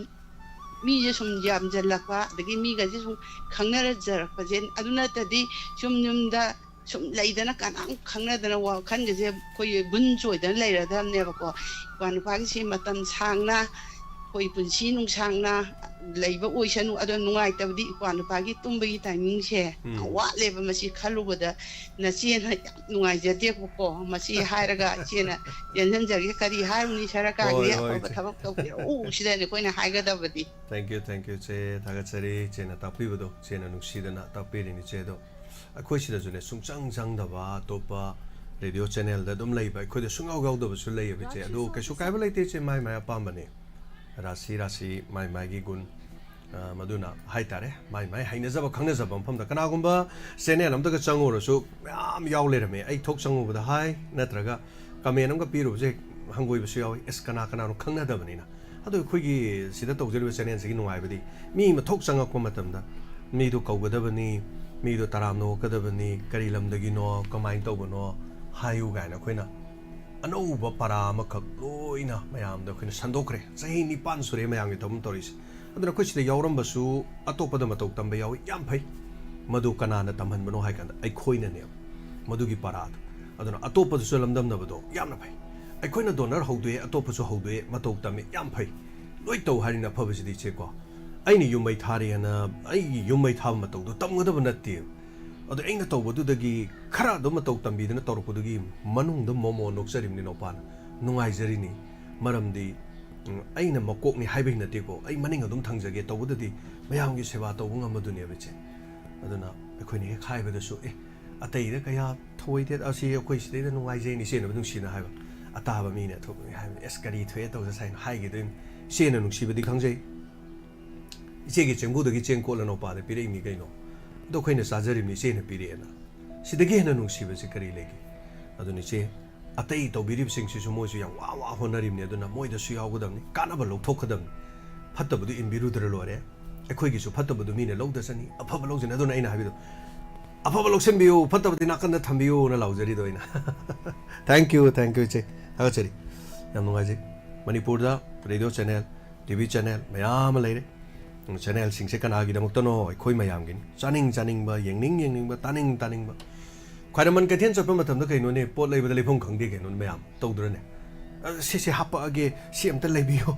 ꯃꯤꯁꯦ ꯁꯨꯝ ꯌꯥꯝꯁꯤꯜꯂꯛꯄ, ꯑꯗꯒꯤ ꯃꯤꯒꯁꯦ ꯁꯨꯝ ꯈꯪꯅꯖꯔꯛꯄꯁꯦ꯫ ꯑꯗꯨ ꯅꯠꯇꯗꯤ ꯁꯨꯝ ꯌꯨꯝꯗ ꯁꯨꯝ ꯂꯩꯗꯅ ꯀꯅꯥꯝ ꯈꯪꯅꯗꯅ ꯋꯥꯈꯜꯒꯁꯦ ꯑꯩꯈꯣꯏ ꯕꯨꯟ ꯆꯣꯏꯗꯅ ꯂꯩꯔꯗꯕꯅꯦꯕꯀꯣ꯫ ꯏꯄ꯭ꯋꯥ ꯅꯨꯄꯥꯒꯤꯁꯤ ꯃꯇꯝ ꯁꯥꯡꯅ ꯑꯩꯈꯣꯏ ꯄꯨꯟꯁꯤ ꯅꯨꯡꯁꯥꯡꯅ ꯂꯩꯕ ꯑꯣꯏꯁꯅꯨ꯫ ꯑꯗꯣ ꯅꯨꯡꯉꯥꯏꯇꯕꯗꯤ ꯏꯄ꯭ꯋꯥ ꯅꯨꯄꯥꯒꯤ ꯇꯨꯝꯕꯒꯤ ꯇꯥꯏꯃꯤꯡꯁꯦ ꯎꯝ꯫ ꯌꯥꯝ ꯋꯥꯠꯂꯦꯕ꯫ ꯃꯁꯤ ꯈꯜꯂꯨꯕꯗ ꯅꯆꯦꯅ ꯌꯥꯝ ꯅꯨꯡꯉꯥꯏꯖꯗꯦꯕꯀꯣ꯫ ꯃꯁꯤ ꯍꯥꯏꯔꯒ ꯏꯆꯦꯅ ꯆꯦꯟꯁꯤꯟꯖꯔꯒꯦ꯫ ꯀꯔꯤ ꯍꯥꯏꯔꯨꯅꯤ, ꯁꯔꯀꯥꯔꯒꯤ ꯍꯣꯏ, ꯍꯣꯏ, ꯑꯐꯕ ꯏꯆꯦ꯫ ꯊꯕꯛ ꯇꯧꯕꯤꯔꯛꯎ ꯁꯤꯗꯅꯤ ꯑꯩꯈꯣꯏꯅ ꯍꯥꯏꯒꯗꯕꯗꯤ꯫ Thank you, thank you, ꯏꯆꯦ꯫ ꯊꯥꯒꯠꯆꯔꯤ ꯏꯆꯦꯅ ꯇꯥꯛꯄꯤꯕꯗꯣ, ꯏꯆꯦꯅ ꯅꯨꯡꯁꯤꯗꯅ ꯇꯥꯛꯄꯤꯔꯤꯅꯤ ꯏꯆꯦ꯫ ꯑꯗꯣ ꯑꯩꯈꯣꯏ ꯁꯤꯗꯁꯨꯅꯦ ꯁꯨꯡꯆꯪ ꯆꯪꯗꯕ ꯑꯇꯣꯞꯄ ꯔꯦꯗꯤꯑꯣ ꯆꯦꯅꯦꯜꯗ ꯑꯗꯨꯝ ꯂꯩꯕ, ꯑꯩꯈꯣꯏꯗ ꯁꯨꯡꯌꯥꯎ ꯌꯥꯎꯗꯕꯁꯨ ꯂꯩꯌꯦꯕ ꯏꯆꯦ꯫ ꯑꯗꯨ ꯀꯩꯁꯨ ꯀꯥꯏꯕ ꯂꯩꯇꯦ ꯏꯆꯦ, ꯃꯥꯏ ꯃꯥꯏ ꯑꯄꯥꯝꯕꯅꯤ꯫ ꯔꯥꯁꯤ ꯔꯥꯁꯤ ꯃꯥꯏ ꯃꯥꯏꯒꯤ ꯒꯨꯟ꯫ ꯑ, ꯃꯗꯨꯅ ꯍꯥꯏꯇꯥꯔꯦ, ꯃꯥꯏ ꯃꯥꯏ ꯍꯩꯅꯖꯕ ꯈꯪꯅꯖꯕ ꯃꯐꯝꯗ꯫ ꯀꯅꯥꯒꯨꯝꯕ ꯆꯦꯅꯦꯜ ꯑꯝꯇꯒ ꯆꯪꯉꯨꯔꯁꯨ ꯃꯌꯥꯝ ꯌꯥꯎ ꯂꯩꯔꯝꯃꯦ꯫ ꯑꯩ ꯊꯣꯛ ꯆꯪꯉꯨꯕꯗ ꯍꯥꯏ ꯅꯠꯇ꯭ꯔꯒ ꯀꯃꯦꯟ ꯑꯃꯒ ꯄꯤꯔꯨꯕꯁꯦ ꯍꯪꯒꯣꯏꯕꯁꯨ ꯌꯥꯎꯏ꯫ ꯑꯁ, ꯀꯅꯥ ꯀꯅꯥꯅꯣ ꯈꯪꯅꯗꯕꯅꯤꯅ꯫ ꯑꯗꯣ ꯑꯩꯈꯣꯏꯒꯤ ꯁꯤꯗ ꯇꯧꯖꯔꯤꯕ ꯆꯦꯅꯦꯜꯁꯤꯒꯤ ꯅꯨꯡꯉꯥꯏꯕꯗꯤ ꯃꯤ ꯑꯃ ꯊꯣꯛ ꯆꯪꯉꯛꯄ ꯃꯇꯝꯗ ꯃꯤꯗꯣ ꯀꯧꯒꯗꯕꯅꯤ, ꯃꯤꯗꯣ ꯇꯔꯥꯝꯅ ꯑꯣꯛꯀꯗꯕꯅꯤ, ꯀꯔꯤ ꯂꯝꯗꯒꯤꯅꯣ, ꯀꯃꯥꯏꯅ ꯇꯧꯕꯅꯣ ꯍꯥꯏꯌꯨ ꯀꯥꯏꯅ ꯑꯩꯈꯣꯏꯅ ꯑꯅꯧꯕ ꯄꯔꯥ ꯑꯃꯈꯛ ꯂꯣꯏꯅ ꯃꯌꯥꯝꯗ ꯑꯩꯈꯣꯏꯅ ꯁꯟꯗꯣꯛꯈ꯭ꯔꯦ꯫ ꯆꯍꯤ ꯅꯤꯄꯥꯟ ꯁꯨꯔꯦ ꯃꯌꯥꯝꯒꯤ ꯊꯕꯛ ꯇꯧꯔꯤꯁꯦ꯫ ꯑꯗꯨꯅ ꯑꯩꯈꯣꯏ ꯁꯤꯗ ꯌꯥꯎꯔꯝꯕꯁꯨ ꯑꯇꯣꯞꯄꯗ ꯃꯇꯧ ꯇꯝꯕ ꯌꯥꯎꯏ, ꯌꯥꯝ ꯐꯩ꯫ ꯃꯗꯨ ꯀꯅꯥꯅ ꯇꯝꯍꯟꯕꯅꯣ ꯍꯥꯏ ꯀꯥꯟꯗ ꯑꯩꯈꯣꯏꯅꯅꯦꯕ ꯃꯗꯨꯒꯤ ꯄꯔꯥꯗꯣ꯫ ꯑꯗꯨꯅ ꯑꯇꯣꯞꯄꯗꯁꯨ ꯂꯝꯗꯝꯅꯕꯗꯣ ꯌꯥꯝꯅ ꯐꯩ꯫ ꯑꯩꯈꯣꯏꯅ ꯗꯣꯅꯔ ꯍꯧꯗꯣꯛꯑꯦ, ꯑꯇꯣꯞꯄꯁꯨ ꯍꯧꯗꯣꯛꯑꯦ, ꯃꯇꯧ ꯇꯝꯃꯦ, ꯌꯥꯝ ꯐꯩ꯫ ꯂꯣꯏ ꯇꯧ ꯍꯥꯏꯔꯤꯅ ꯑꯐꯕꯁꯤꯗꯤ ꯏꯆꯦꯀꯣ꯫ ꯑꯩꯅ ꯌꯨꯝ ꯃꯩ ꯊꯥꯔꯦꯅ ꯑꯩꯒꯤ ꯌꯨꯝ ꯃꯩ ꯊꯥꯕ ꯃꯇꯧꯗꯣ ꯇꯝꯒꯗꯕ ꯅꯠꯇꯦꯕ꯫ ꯑꯗꯣ ꯑꯩꯅ ꯇꯧꯕꯗꯨꯗꯒꯤ ꯈꯔ ꯑꯗꯨꯝ ꯃꯇꯧ ꯇꯝꯕꯤꯗꯅ ꯇꯧꯔꯛꯄꯗꯨꯒꯤ ꯃꯅꯨꯡꯗ ꯃꯣꯃꯣ ꯅꯣꯛꯆꯔꯤꯕꯅꯤ ꯅꯨꯄꯥꯅ꯫ ꯅꯨꯡꯉꯥꯏꯖꯔꯤꯅꯤ꯫ ꯃꯔꯝꯗꯤ, ꯎꯝ, ꯑꯩꯅ ꯃꯀꯣꯛꯅꯤ ꯍꯥꯏꯕꯒꯤ ꯅꯠꯇꯦꯀꯣ, ꯑꯩ ꯃꯅꯤꯡ ꯑꯗꯨꯝ ꯊꯪꯖꯒꯦ꯫ ꯇꯧꯕꯗꯗꯤ ꯃꯌꯥꯝꯒꯤ ꯁꯦꯕꯥ ꯇꯧꯕ ꯉꯝꯕꯗꯨꯅꯦꯕ ꯏꯆꯦ꯫ ꯑꯗꯨꯅ ꯑꯩꯈꯣꯏꯅ ꯍꯦꯛ ꯍꯥꯏꯕꯗꯁꯨ, "ꯑꯦ, ꯑꯇꯩꯗ ꯀꯌꯥ ꯊꯧꯑꯣꯏꯗꯦ, ꯑꯁꯤ ꯑꯩꯈꯣꯏ ꯁꯤꯗꯩꯗ ꯅꯨꯡꯉꯥꯏꯖꯩꯅꯤ" ꯏꯆꯦꯅ ꯑꯗꯨꯝ ꯅꯨꯡꯁꯤꯅ ꯍꯥꯏꯕ꯫ ꯑꯇꯥꯕ ꯃꯤꯅ ꯊꯣꯛ-, ꯍꯥꯏꯕꯅꯤ, "ꯑꯁ, ꯀꯔꯤ ꯊꯣꯛꯑꯦ ꯇꯧꯖ ꯁꯥꯏꯅ" ꯍꯥꯏꯈꯤꯗꯣꯏꯅꯤ꯫ ꯏꯆꯦꯅ ꯅꯨꯡꯁꯤꯕꯗꯤ ꯈꯪꯖꯩ꯫ ꯏꯆꯦꯒꯤ ꯆꯦꯡꯕꯨꯗꯒꯤ ꯆꯦꯡ ꯀꯣꯠꯂ ꯅꯧꯄꯥꯗ ꯄꯤꯔꯛꯏꯅꯤ ꯀꯩꯅꯣ꯫ ꯑꯗꯣ ꯑꯩꯈꯣꯏꯅ ꯆꯥꯖꯔꯤꯕꯅꯤ, ꯏꯆꯦꯅ ꯄꯤꯔꯛꯑꯦꯅ꯫ ꯁꯤꯗꯒꯤ ꯍꯦꯟꯅ ꯅꯨꯡꯁꯤꯕꯁꯤ ꯀꯔꯤ ꯂꯩꯒꯦ? ꯑꯗꯨꯅ ꯏꯆꯦ, ꯑꯇꯩ ꯇꯧꯕꯤꯔꯤꯕꯁꯤꯡꯁꯤꯁꯨ ꯃꯣꯏꯁꯨ ꯌꯥꯝ ꯋꯥ ꯋꯥ ꯍꯣꯠꯅꯔꯤꯕꯅꯤ꯫ ꯑꯗꯨꯅ ꯃꯣꯏꯗꯁꯨ ꯌꯥꯎꯒꯗꯕꯅꯤ, ꯀꯥꯟꯅꯕ ꯂꯧꯊꯣꯛꯀꯗꯕꯅꯤ꯫ ꯐꯠꯇꯕꯗꯨ ꯏꯟꯕꯤꯔꯨꯗ꯭ꯔ ꯂꯣꯏꯔꯦ꯫ ꯑꯩꯈꯣꯏꯒꯤꯁꯨ ꯐꯠꯇꯕꯗꯨ ꯃꯤꯅ ꯂꯧꯗꯁꯅꯤ, ꯑꯐꯕ ꯂꯧꯖꯅꯤ꯫ ꯑꯗꯨꯅ ꯑꯩꯅ ꯍꯥꯏꯕꯗꯣ, "ꯑꯐꯕ ꯂꯧꯁꯤꯟꯕꯤꯌꯨ, ꯐꯠꯇꯕꯗꯤ ꯅꯥꯀꯟꯗ ꯊꯝꯕꯤꯌꯨꯅ" ꯂꯥꯎꯖꯔꯤꯗꯣ ꯑꯩꯅ꯫ Thank you, thank you, ꯏꯆꯦ꯫ ꯊꯥꯒꯠꯆꯔꯤ꯫ ꯌꯥꯝ ꯅꯨꯡꯉꯥꯏꯖꯩ꯫ ꯃꯅꯤꯄꯨꯔꯗ radio channel, T V channel ꯃꯌꯥꯝ ꯑꯃ ꯂꯩꯔꯦ꯫ ꯆꯦꯅꯦꯜꯁꯤꯡꯁꯦ ꯀꯅꯥꯒꯤꯗꯃꯛꯇꯅꯣ? ꯑꯩꯈꯣꯏ ꯃꯌꯥꯝꯒꯤꯅꯤ꯫ ꯆꯥꯅꯤꯡ ꯆꯥꯅꯤꯡꯕ, ꯌꯦꯡꯅꯤꯡ ꯌꯦꯡꯅꯤꯡꯕ, ꯇꯥꯅꯤꯡ ꯇꯥꯅꯤꯡꯕ꯫ ꯈ꯭ꯋꯥꯏꯔꯝꯕꯟ ꯀꯩꯊꯦꯜ ꯆꯠꯄ ꯃꯇꯝꯗ ꯀꯩꯅꯣꯅꯦ, ꯄꯣꯠ ꯂꯩꯕꯗ ꯂꯩꯐꯝ ꯈꯪꯗꯦ ꯀꯩꯅꯣꯅꯦ ꯃꯌꯥꯝ, ꯇꯧꯗ꯭ꯔꯅꯦ? "ꯑ, ꯁꯤꯁꯦ ꯍꯥꯄꯛꯑꯒꯦ, ꯁꯤ ꯑꯝꯇ ꯂꯩꯕꯤꯌꯣ,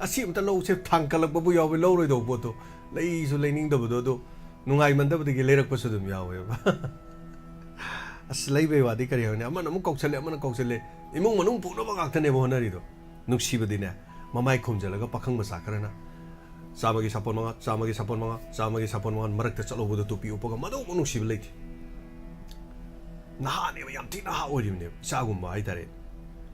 ꯑꯁꯤ ꯑꯝꯇ ꯂꯧꯁꯦ", ꯊꯥꯡꯀꯠꯂꯛꯄꯕꯨ ꯌꯥꯎꯋꯦ, ꯂꯧꯔꯣꯏꯗꯧꯕ ꯄꯣꯠꯇꯣ꯫ ꯂꯩꯁꯨ ꯂꯩꯅꯤꯡꯗꯕꯗꯣ, ꯑꯗꯣ ꯅꯨꯡꯉꯥꯏꯃꯟꯗꯕꯗꯒꯤ ꯂꯩꯔꯛꯄꯁꯨ ꯑꯗꯨꯝ ꯌꯥꯎꯋꯦꯕ꯫ ꯑꯁ, ꯂꯩꯕꯩ ꯋꯥꯗꯤ ꯀꯔꯤ ꯍꯥꯏꯔꯨꯅꯤ, ꯑꯃꯅ ꯑꯃꯨꯛ ꯀꯧꯁꯜꯂꯦ, ꯑꯃꯅ ꯀꯧꯁꯜꯂꯦ, ꯏꯃꯨꯡ ꯃꯅꯨꯡ ꯄꯨꯅꯕ ꯉꯥꯛꯇꯅꯦꯕ ꯍꯣꯠꯅꯔꯤꯗꯣ꯫ ꯅꯨꯡꯁꯤꯕꯗꯤꯅꯦ, ꯃꯃꯥꯏ ꯈꯨꯝꯖꯤꯜꯂꯒ ꯄꯥꯈꯪ ꯃꯆꯥ ꯈꯔꯅ ꯆꯥꯝꯃꯒꯤ ꯁꯥꯄꯣꯟ ꯃꯉꯥ, ꯆꯥꯝꯃꯒꯤ ꯁꯥꯄꯣꯟ ꯃꯉꯥ, ꯆꯥꯝꯃꯒꯤ ꯁꯥꯄꯣꯟ ꯃꯉꯥ ꯃꯔꯛꯇ ꯆꯠꯍꯧꯕꯗꯣ ꯇꯨꯄꯤ ꯎꯞꯄꯒ, ꯃꯗꯨꯃꯨꯛ ꯅꯨꯡꯁꯤꯕ ꯂꯩꯇꯦ꯫ ꯅꯍꯥꯅꯦꯕ, ꯌꯥꯝ ꯊꯤ ꯅꯍꯥ ꯑꯣꯏꯔꯤꯕꯅꯦꯕ, ꯏꯆꯥꯒꯨꯝꯕ ꯍꯥꯏꯇꯥꯔꯦ꯫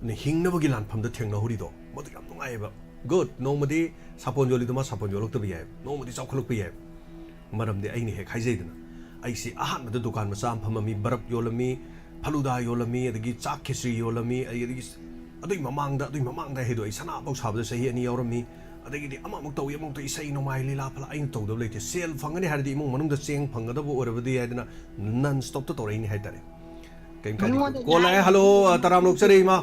ꯑꯗꯨꯅ ꯍꯤꯡꯅꯕꯒꯤ ꯂꯥꯟꯐꯝꯗ ꯊꯦꯡꯅꯍꯧꯔꯤꯗꯣ, ꯃꯗꯨ ꯌꯥꯝ ꯅꯨꯡꯉꯥꯏꯌꯦꯕ꯫ ꯒꯨꯗ, ꯅꯣꯡꯃꯗꯤ ꯁꯥꯄꯣꯟ ꯌꯣꯜꯂꯤꯗꯣ ꯃꯥ ꯁꯥꯄꯣꯟ ꯌꯣꯜꯂꯛꯇꯕ ꯌꯥꯏꯕ, ꯅꯣꯡꯃꯗꯤ ꯆꯥꯎꯈꯠꯂꯛꯄ ꯌꯥꯏꯕ꯫ ꯃꯔꯝꯗꯤ ꯑꯩꯅ ꯍꯦꯛ ꯍꯥꯏꯖꯩꯗꯅ, ꯑꯩꯁꯤ ꯑꯍꯥꯟꯕꯗ ꯗꯨꯀꯥꯟ ꯃꯆꯥ ꯑꯃ ꯐꯝꯃꯝꯃꯤ, ꯕꯔꯞ ꯌꯣꯜꯂꯝꯃꯤ, ꯐꯂꯨꯗꯥ ꯌꯣꯜꯂꯝꯃꯤ, ꯑꯗꯒꯤ ꯆꯥꯛ ꯈꯦꯆ꯭ꯔꯤ ꯌꯣꯜꯂꯝꯃꯤ, ꯑꯩ ꯑꯗꯒꯤ ꯑꯗꯨꯏ ꯃꯃꯥꯡꯗ, ꯑꯗꯨꯏ ꯃꯃꯥꯡꯗ ꯍꯥꯏꯗꯣ ꯑꯩ ꯁꯅꯥꯐꯧ ꯁꯥꯕꯗ ꯆꯍꯤ ꯑꯅꯤ ꯌꯥꯎꯔꯝꯃꯤ꯫ ꯑꯗꯒꯤꯗꯤ ꯑꯃꯃꯨꯛ ꯇꯧꯏ, ꯑꯃꯃꯨꯛ ꯇꯧꯏ, ꯏꯁꯩ ꯅꯣꯡꯃꯥꯏ ꯂꯤꯂꯥ ꯐꯂꯥ ꯑꯩꯅ ꯇꯧꯗꯕ ꯂꯩꯇꯦ꯫ ꯁꯦꯜ ꯐꯪꯒꯅꯤ ꯍꯥꯏꯔꯗꯤ ꯏꯃꯨꯡ ꯃꯅꯨꯡꯗ ꯆꯦꯡ ꯐꯪꯒꯗꯕ ꯑꯣꯏꯔꯕꯗꯤ ꯍꯥꯏꯗꯅ non stopꯇ ꯇꯧꯔꯛꯏꯅꯤ ꯍꯥꯏꯇꯥꯔꯦ꯫ ꯀꯩꯝ ꯀꯥꯏꯗꯦ꯫ ꯃꯤꯉꯣꯟꯗ ꯀꯣꯜ ꯂꯥꯛꯑꯦ꯫ ꯍꯥꯏꯔꯒ ꯍꯜꯂꯣ, ꯑ, ꯇꯔꯥꯝ ꯂꯣꯛꯆꯔꯤ ꯏꯃꯥ꯫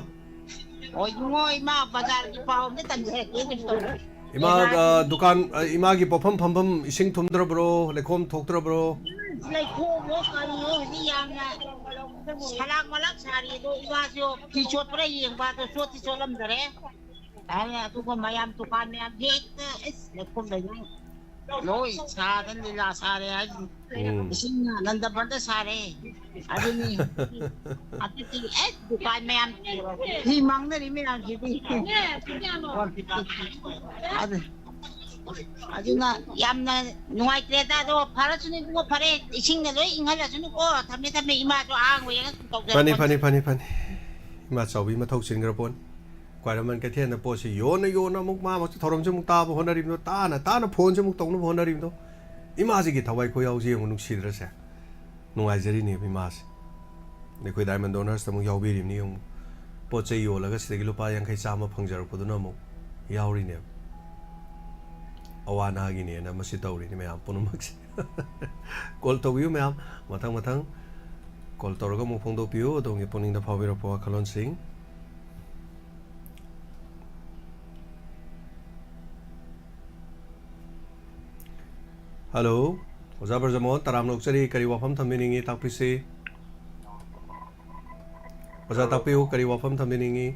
ꯑꯣ, ꯏꯕꯨꯡꯉꯣ, ꯏꯃꯥ ꯕꯖꯥꯔꯒꯤ ꯄꯥꯎ ꯑꯝꯇ ꯇꯝꯖꯔꯛꯀꯦ ꯀꯩꯅꯣ ꯇꯧꯔꯦ꯫ ꯏꯃꯥ, ꯕꯖꯥꯔꯒꯤ ꯑ, ꯗꯨꯀꯥꯟ, ꯑ, ꯏꯃꯥꯒꯤ ꯄꯣꯠꯐꯝ ꯐꯝꯐꯝ ꯏꯁꯤꯡ ꯊꯨꯝꯗ꯭ꯔꯕ꯭ꯔꯣ? ꯂꯩꯈꯣꯝ ꯊꯣꯛꯇ꯭ꯔꯕ꯭ꯔꯣ? ꯂꯩꯈꯣꯝꯃꯣ ꯀꯔꯤꯌꯣ ꯍꯧꯖꯤꯛ ꯌꯥꯝꯅ ꯁꯂꯥꯛ ꯃꯂꯥꯛ ꯁꯥꯔꯤ꯫ ꯑꯗꯣ ꯏꯃꯥꯁꯨ ꯐꯤ ꯆꯣꯠꯄ꯭ꯔꯥ ꯌꯦꯡꯕ, ꯑꯗꯣ ꯆꯣꯠꯇꯤ ꯆꯣꯠꯂꯝꯗꯔꯦ꯫ ꯍꯥꯏꯔꯦ, ꯑꯗꯨꯒ ꯃꯌꯥꯝ ꯗꯨꯀꯥꯟ ꯃꯌꯥꯝ ꯍꯦꯛꯇ, ꯑꯁ, ꯂꯩꯈꯣꯝ ꯂꯩꯅꯥꯡ ꯂꯣꯏ ꯁꯥꯗꯅ ꯂꯤꯂꯥ ꯁꯥꯔꯦ ꯍꯥꯏꯁꯤꯅꯤ꯫ ꯎꯝ꯫ ꯏꯁꯤꯡꯅ ꯅꯟꯗ ꯕꯟꯗ ꯁꯥꯔꯦ꯫ ꯑꯗꯨꯅꯤ꯫ ꯑꯗꯨꯗꯤ ꯑꯦ ꯗꯨꯀꯥꯟ ꯃꯌꯥꯝ ꯐꯤ ꯃꯥꯡꯅꯔꯤ ꯃꯌꯥꯝꯁꯤꯗꯤ꯫ ꯑꯗꯨ, ꯑꯗꯨꯅ ꯌꯥꯝꯅ ꯅꯨꯡꯉꯥꯏꯇ꯭ꯔꯦꯗ꯫ ꯑꯗꯣ ꯐꯔꯁꯨꯅꯨ ꯏꯕꯨꯡꯉꯣ, ꯐꯔꯦ꯫ ꯏꯁꯤꯡꯅ ꯂꯣꯏ ꯏꯪꯍꯜꯂꯁꯨꯅꯨꯀꯣ꯫ ꯊꯝꯃꯦ, ꯊꯝꯃꯦ꯫ ꯏꯃꯥꯁꯨ ꯑꯍꯥꯡꯕ ꯌꯦꯡꯉ ꯁꯨꯝ ꯇꯧꯖꯔꯛꯄꯅꯤ꯫ ꯐꯅꯤ, ꯐꯅꯤ, ꯐꯅꯤ, ꯐꯅꯤ꯫ ꯏꯃꯥ ꯆꯥꯎꯕꯤ ꯃꯊꯧ ꯆꯤꯟꯈ꯭ꯔ ꯄꯣꯠꯅꯤ꯫ ꯈ꯭ꯋꯥꯏꯔꯝꯕꯟ ꯀꯩꯊꯦꯜꯗ ꯄꯣꯠꯁꯤ ꯌꯣꯟꯅ ꯌꯣꯟꯅ ꯑꯃꯨꯛ ꯃꯥ ꯑꯃꯁꯨ ꯊꯧꯔꯝꯁꯤ ꯑꯃꯨꯛ ꯇꯥꯕ ꯍꯣꯠꯅꯔꯤꯕꯗꯣ, ꯇꯥꯅ ꯇꯥꯅ ꯐꯣꯟꯁꯤ ꯑꯃꯨꯛ ꯇꯧꯅꯕ ꯍꯣꯠꯅꯔꯤꯕꯗꯣ, ꯏꯃꯥꯁꯤꯒꯤ ꯊꯋꯥꯏ ꯈꯣꯏꯌꯥꯎꯁꯤ ꯌꯦꯡꯉꯨ, ꯅꯨꯡꯁꯤꯗ꯭ꯔꯁꯦ? ꯅꯨꯡꯉꯥꯏꯖꯔꯤꯅꯦꯕ ꯏꯃꯥꯁꯦ꯫ ꯑꯩꯈꯣꯏ Diamond Donorꯁꯇ ꯑꯃꯨꯛ ꯌꯥꯎꯕꯤꯔꯤꯕꯅꯤ ꯌꯦꯡꯉꯨ꯫ ꯄꯣꯠ ꯆꯩ ꯌꯣꯜꯂꯒ ꯁꯤꯗꯒꯤ ꯂꯨꯄꯥ ꯌꯥꯡꯈꯩ ꯆꯥꯝꯃ ꯐꯪꯖꯔꯛꯄꯗꯨꯅ ꯑꯃꯨꯛ ꯌꯥꯎꯔꯤꯅꯦꯕ꯫ ꯑꯋꯥ ꯑꯅꯥꯒꯤꯅꯦꯅ ꯃꯁꯤ ꯇꯧꯔꯤꯅꯤ ꯃꯌꯥꯝ ꯄꯨꯝꯅꯃꯛꯁꯦ꯫ ꯀꯣꯜ ꯇꯧꯕꯤꯌꯨ ꯃꯌꯥꯝ, ꯃꯊꯪ ꯃꯊꯪ ꯀꯣꯜ ꯇꯧꯔꯒ ꯑꯃꯨꯛ ꯐꯣꯡꯗꯣꯛꯄꯤꯌꯨ ꯑꯗꯣꯝꯒꯤ ꯄꯨꯛꯅꯤꯡꯗ ꯐꯥꯎꯕꯤꯔꯛꯄ ꯋꯥꯈꯜꯂꯣꯟꯁꯤꯡ꯫ ꯍꯜꯂꯣ, ꯑꯣꯖꯥ ꯕ꯭ꯔꯖꯃꯣꯍꯟ, ꯇꯔꯥꯝꯅ ꯑꯣꯛꯆꯔꯤ꯫ ꯀꯔꯤ ꯋꯥꯐꯝ ꯊꯝꯕꯤꯅꯤꯡꯉꯤ? ꯇꯥꯛꯄꯤꯁꯤ꯫ ꯑꯣꯖꯥ, ꯇꯥꯛꯄꯤꯌꯨ, ꯀꯔꯤ ꯋꯥꯐꯝ ꯊꯝꯕꯤꯅꯤꯡꯉꯤ?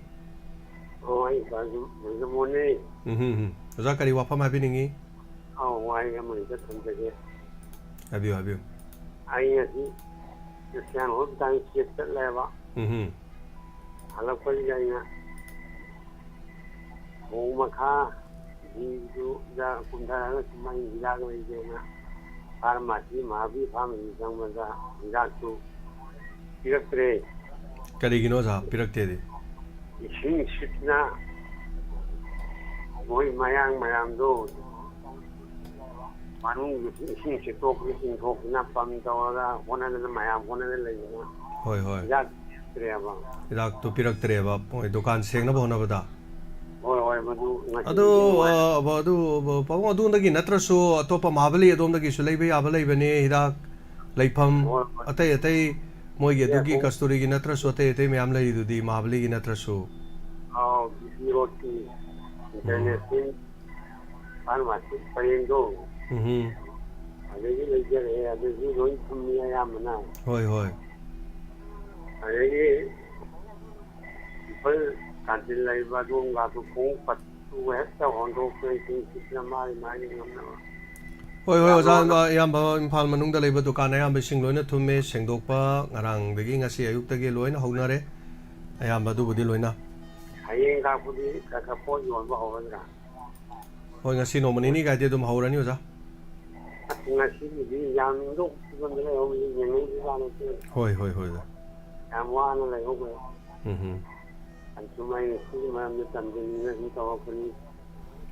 ꯑꯣ, ꯑꯩ ꯕ꯭ꯔꯖ-, ꯕ꯭ꯔꯖꯃꯣꯍꯟꯅꯦ꯫ ꯎꯝ, ꯍꯝ, ꯍꯝ꯫ ꯑꯣꯖꯥ, ꯀꯔꯤ ꯋꯥꯐꯝ ꯍꯥꯏꯕꯤꯅꯤꯡꯉꯤ? ꯑꯧ, ꯋꯥꯍꯩ ꯑꯃ ꯍꯦꯛꯇ ꯊꯝꯖꯒꯦ꯫ ꯍꯥꯏꯕꯤꯌꯨ, ꯍꯥꯏꯕꯤꯌꯨ꯫ ꯑꯩ ꯉꯁꯤ ꯈ꯭ꯔꯤꯁꯇꯤꯌꯥꯟ ꯍꯣꯁꯄꯤꯇꯥꯜ ꯆꯦꯛ ꯆꯠꯂꯦꯕ꯫ ꯎꯝ, ꯍꯝ꯫ ꯍꯜꯂꯛꯄꯁꯤꯗ ꯑꯩꯅ ꯊꯣꯡ ꯃꯈꯥ ꯖꯤꯗꯨꯗ ꯀꯨꯝꯊꯔꯒ ꯁꯨꯝ ꯑꯩ ꯍꯤꯗꯥꯛ ꯂꯩꯒꯦꯅ ꯐꯥꯔꯃꯥꯁꯤ, ꯃꯍꯥꯕꯤꯔ ꯐꯥꯔꯃꯥꯁꯤ ꯆꯪꯕꯗ ꯍꯤꯗꯥꯛꯇꯨ ꯄꯤꯔꯛꯇ꯭ꯔꯦ꯫ ꯀꯔꯤꯒꯤꯅꯣ ꯑꯣꯖꯥ ꯄꯤꯔꯛꯇꯦꯗꯤ? ꯏꯁꯤꯡ ꯁꯤꯠꯅ ꯃꯣꯏ ꯃꯌꯥꯡ ꯃꯌꯥꯝꯗꯣ ꯃꯅꯨꯡꯗ ꯏꯁꯤꯡ ꯁꯤꯠꯇꯣꯛꯇꯅ ꯆꯤꯡꯊꯣꯛꯇꯅ ꯄꯝ ꯇꯧꯔꯒ ꯍꯣꯠꯅꯗꯅ ꯃꯌꯥꯝ ꯍꯣꯠꯅꯗꯅ ꯂꯩꯕꯅ ꯍꯣꯏ, ꯍꯣꯏ꯫ ꯍꯤꯗꯥꯛ ꯄꯤꯔꯛꯇ꯭ꯔꯦꯕ꯫ ꯍꯤꯗꯥꯛꯇꯨ ꯄꯤꯔꯛꯇ꯭ꯔꯦꯕ, ꯃꯣꯏ ꯗꯨꯀꯥꯟ ꯁꯦꯡꯅꯕ ꯍꯣꯠꯅꯕꯗ꯫ ꯍꯣꯏ, ꯍꯣꯏ, ꯃꯗꯨ ꯉꯁꯤꯗꯤ ꯑꯗꯨ, ꯅꯨꯡꯉꯥꯏ-, ꯑ, ꯑꯕ-, ꯑꯗꯨ, ꯑꯕ-, ꯄꯥꯕꯨꯡ, ꯑꯗꯣꯝꯗꯒꯤ ꯅꯠꯇ꯭ꯔꯁꯨ ꯑꯇꯣꯞꯄ ꯃꯍꯥꯕꯂꯤ ꯑꯗꯣꯝꯗꯒꯤꯁꯨ ꯂꯩꯕ ꯌꯥꯕ ꯂꯩꯕꯅꯦ, ꯍꯤꯗꯥꯛ ꯂꯩꯐꯝ ꯍꯣꯏ, ꯍꯣꯏ꯫ ꯑꯇꯩ ꯑꯇꯩ ꯃꯣꯏꯒꯤ ꯂꯩ, ꯑꯗꯨꯒꯤ ꯑꯗꯨꯝ꯫ ꯀꯁꯇꯨꯔꯤꯒꯤ ꯅꯠꯇ꯭ꯔꯁꯨ ꯑꯇꯩ ꯑꯇꯩ ꯃꯌꯥꯝ ꯂꯩꯔꯤꯗꯨꯗꯤ ꯃꯍꯥꯕꯂꯤꯒꯤ ꯅꯠꯇ꯭ꯔꯁꯨ꯫ ꯑꯥꯎ, ꯕꯤ ꯁꯤ ꯔꯣꯗꯀꯤ ꯎꯝ꯫ International pharmacy ꯄꯔꯦꯡꯗꯣ꯫ ꯎꯝꯍꯨꯝ꯫ ꯑꯗꯒꯤ ꯂꯩꯖꯔꯛꯑꯦ, ꯑꯗꯨꯁꯨ ꯂꯣꯏ ꯊꯨꯝꯃꯤ ꯑꯌꯥꯝꯕꯅ꯫ ꯍꯣꯏ, ꯍꯣꯏ꯫ ꯑꯗꯒꯤ ꯏꯝꯐꯥꯜ ꯀꯥꯟꯇꯤꯟ ꯂꯩꯕ ꯑꯗꯣꯝꯒꯥꯗꯨ ꯈꯣꯡꯎꯞ ꯄꯠꯇꯨ ꯍꯦꯛꯇ ꯍꯣꯟꯗꯣꯛꯇꯅ ꯏꯁꯤꯡ ꯁꯤꯠꯅ ꯃꯥꯒꯤ ꯃꯥꯒꯤ ꯉꯝꯅꯕ꯫ ꯍꯣꯏ, ꯍꯣꯏ, ꯌꯥꯝ ꯑꯣꯖꯥ, ꯋꯥꯅ ꯑꯌꯥꯝꯕ ꯏꯝꯐꯥꯜ ꯃꯅꯨꯡꯗ ꯂꯩꯕ ꯗꯨꯀꯥꯟ ꯑꯌꯥꯝꯕ ꯏꯁꯤꯡ ꯂꯣꯏꯅ ꯊꯨꯝꯃꯦ, ꯁꯦꯡꯗꯣꯛꯄ ꯉꯔꯥꯡꯗꯒꯤ ꯉꯁꯤ ꯑꯌꯨꯛꯇꯒꯤ ꯂꯣꯏꯅ ꯍꯧꯅꯔꯦ, ꯑꯌꯥꯝꯕ ꯑꯗꯨꯕꯨꯗꯤ ꯂꯣꯏꯅ꯫ ꯍꯌꯦꯡ ꯀꯥꯛꯄꯨꯗꯤ ꯈꯔ ꯈꯔ ꯄꯣꯠ ꯌꯣꯟꯕ ꯍꯧꯔꯗ꯭ꯔꯥ? ꯍꯣꯏ, ꯉꯁꯤ ꯅꯣꯡꯃ ꯅꯤꯅꯤ ꯀꯥꯏꯗꯤ ꯑꯗꯨꯝ ꯍꯧꯔꯅꯤ, ꯑꯣꯖꯥ꯫ ꯑꯁ, ꯉꯁꯤꯒꯤꯗꯤ ꯌꯥꯝ ꯍꯦꯟꯗꯣꯛ ꯐꯤꯕꯝꯗ ꯂꯩꯍꯧꯔꯤꯁꯦ ꯌꯦꯡꯅꯤꯡꯕꯖꯥꯠ ꯅꯠꯇꯦ꯫ ꯍꯣꯏ, ꯍꯣꯏ, ꯍꯣꯏ, ꯑꯣꯖꯥ꯫ ꯌꯥꯝ ꯋꯥꯅ ꯂꯩꯍꯧꯈ꯭ꯔꯦ꯫ ꯎꯝ ꯍꯝ꯫ ꯑꯗꯨꯃꯥꯏꯅ ꯁꯤꯒꯤ ꯃꯔꯝꯗ ꯇꯝꯖꯅꯤꯡꯗꯅ ꯁꯨꯝ ꯇꯧꯔꯛꯄꯅꯤ꯫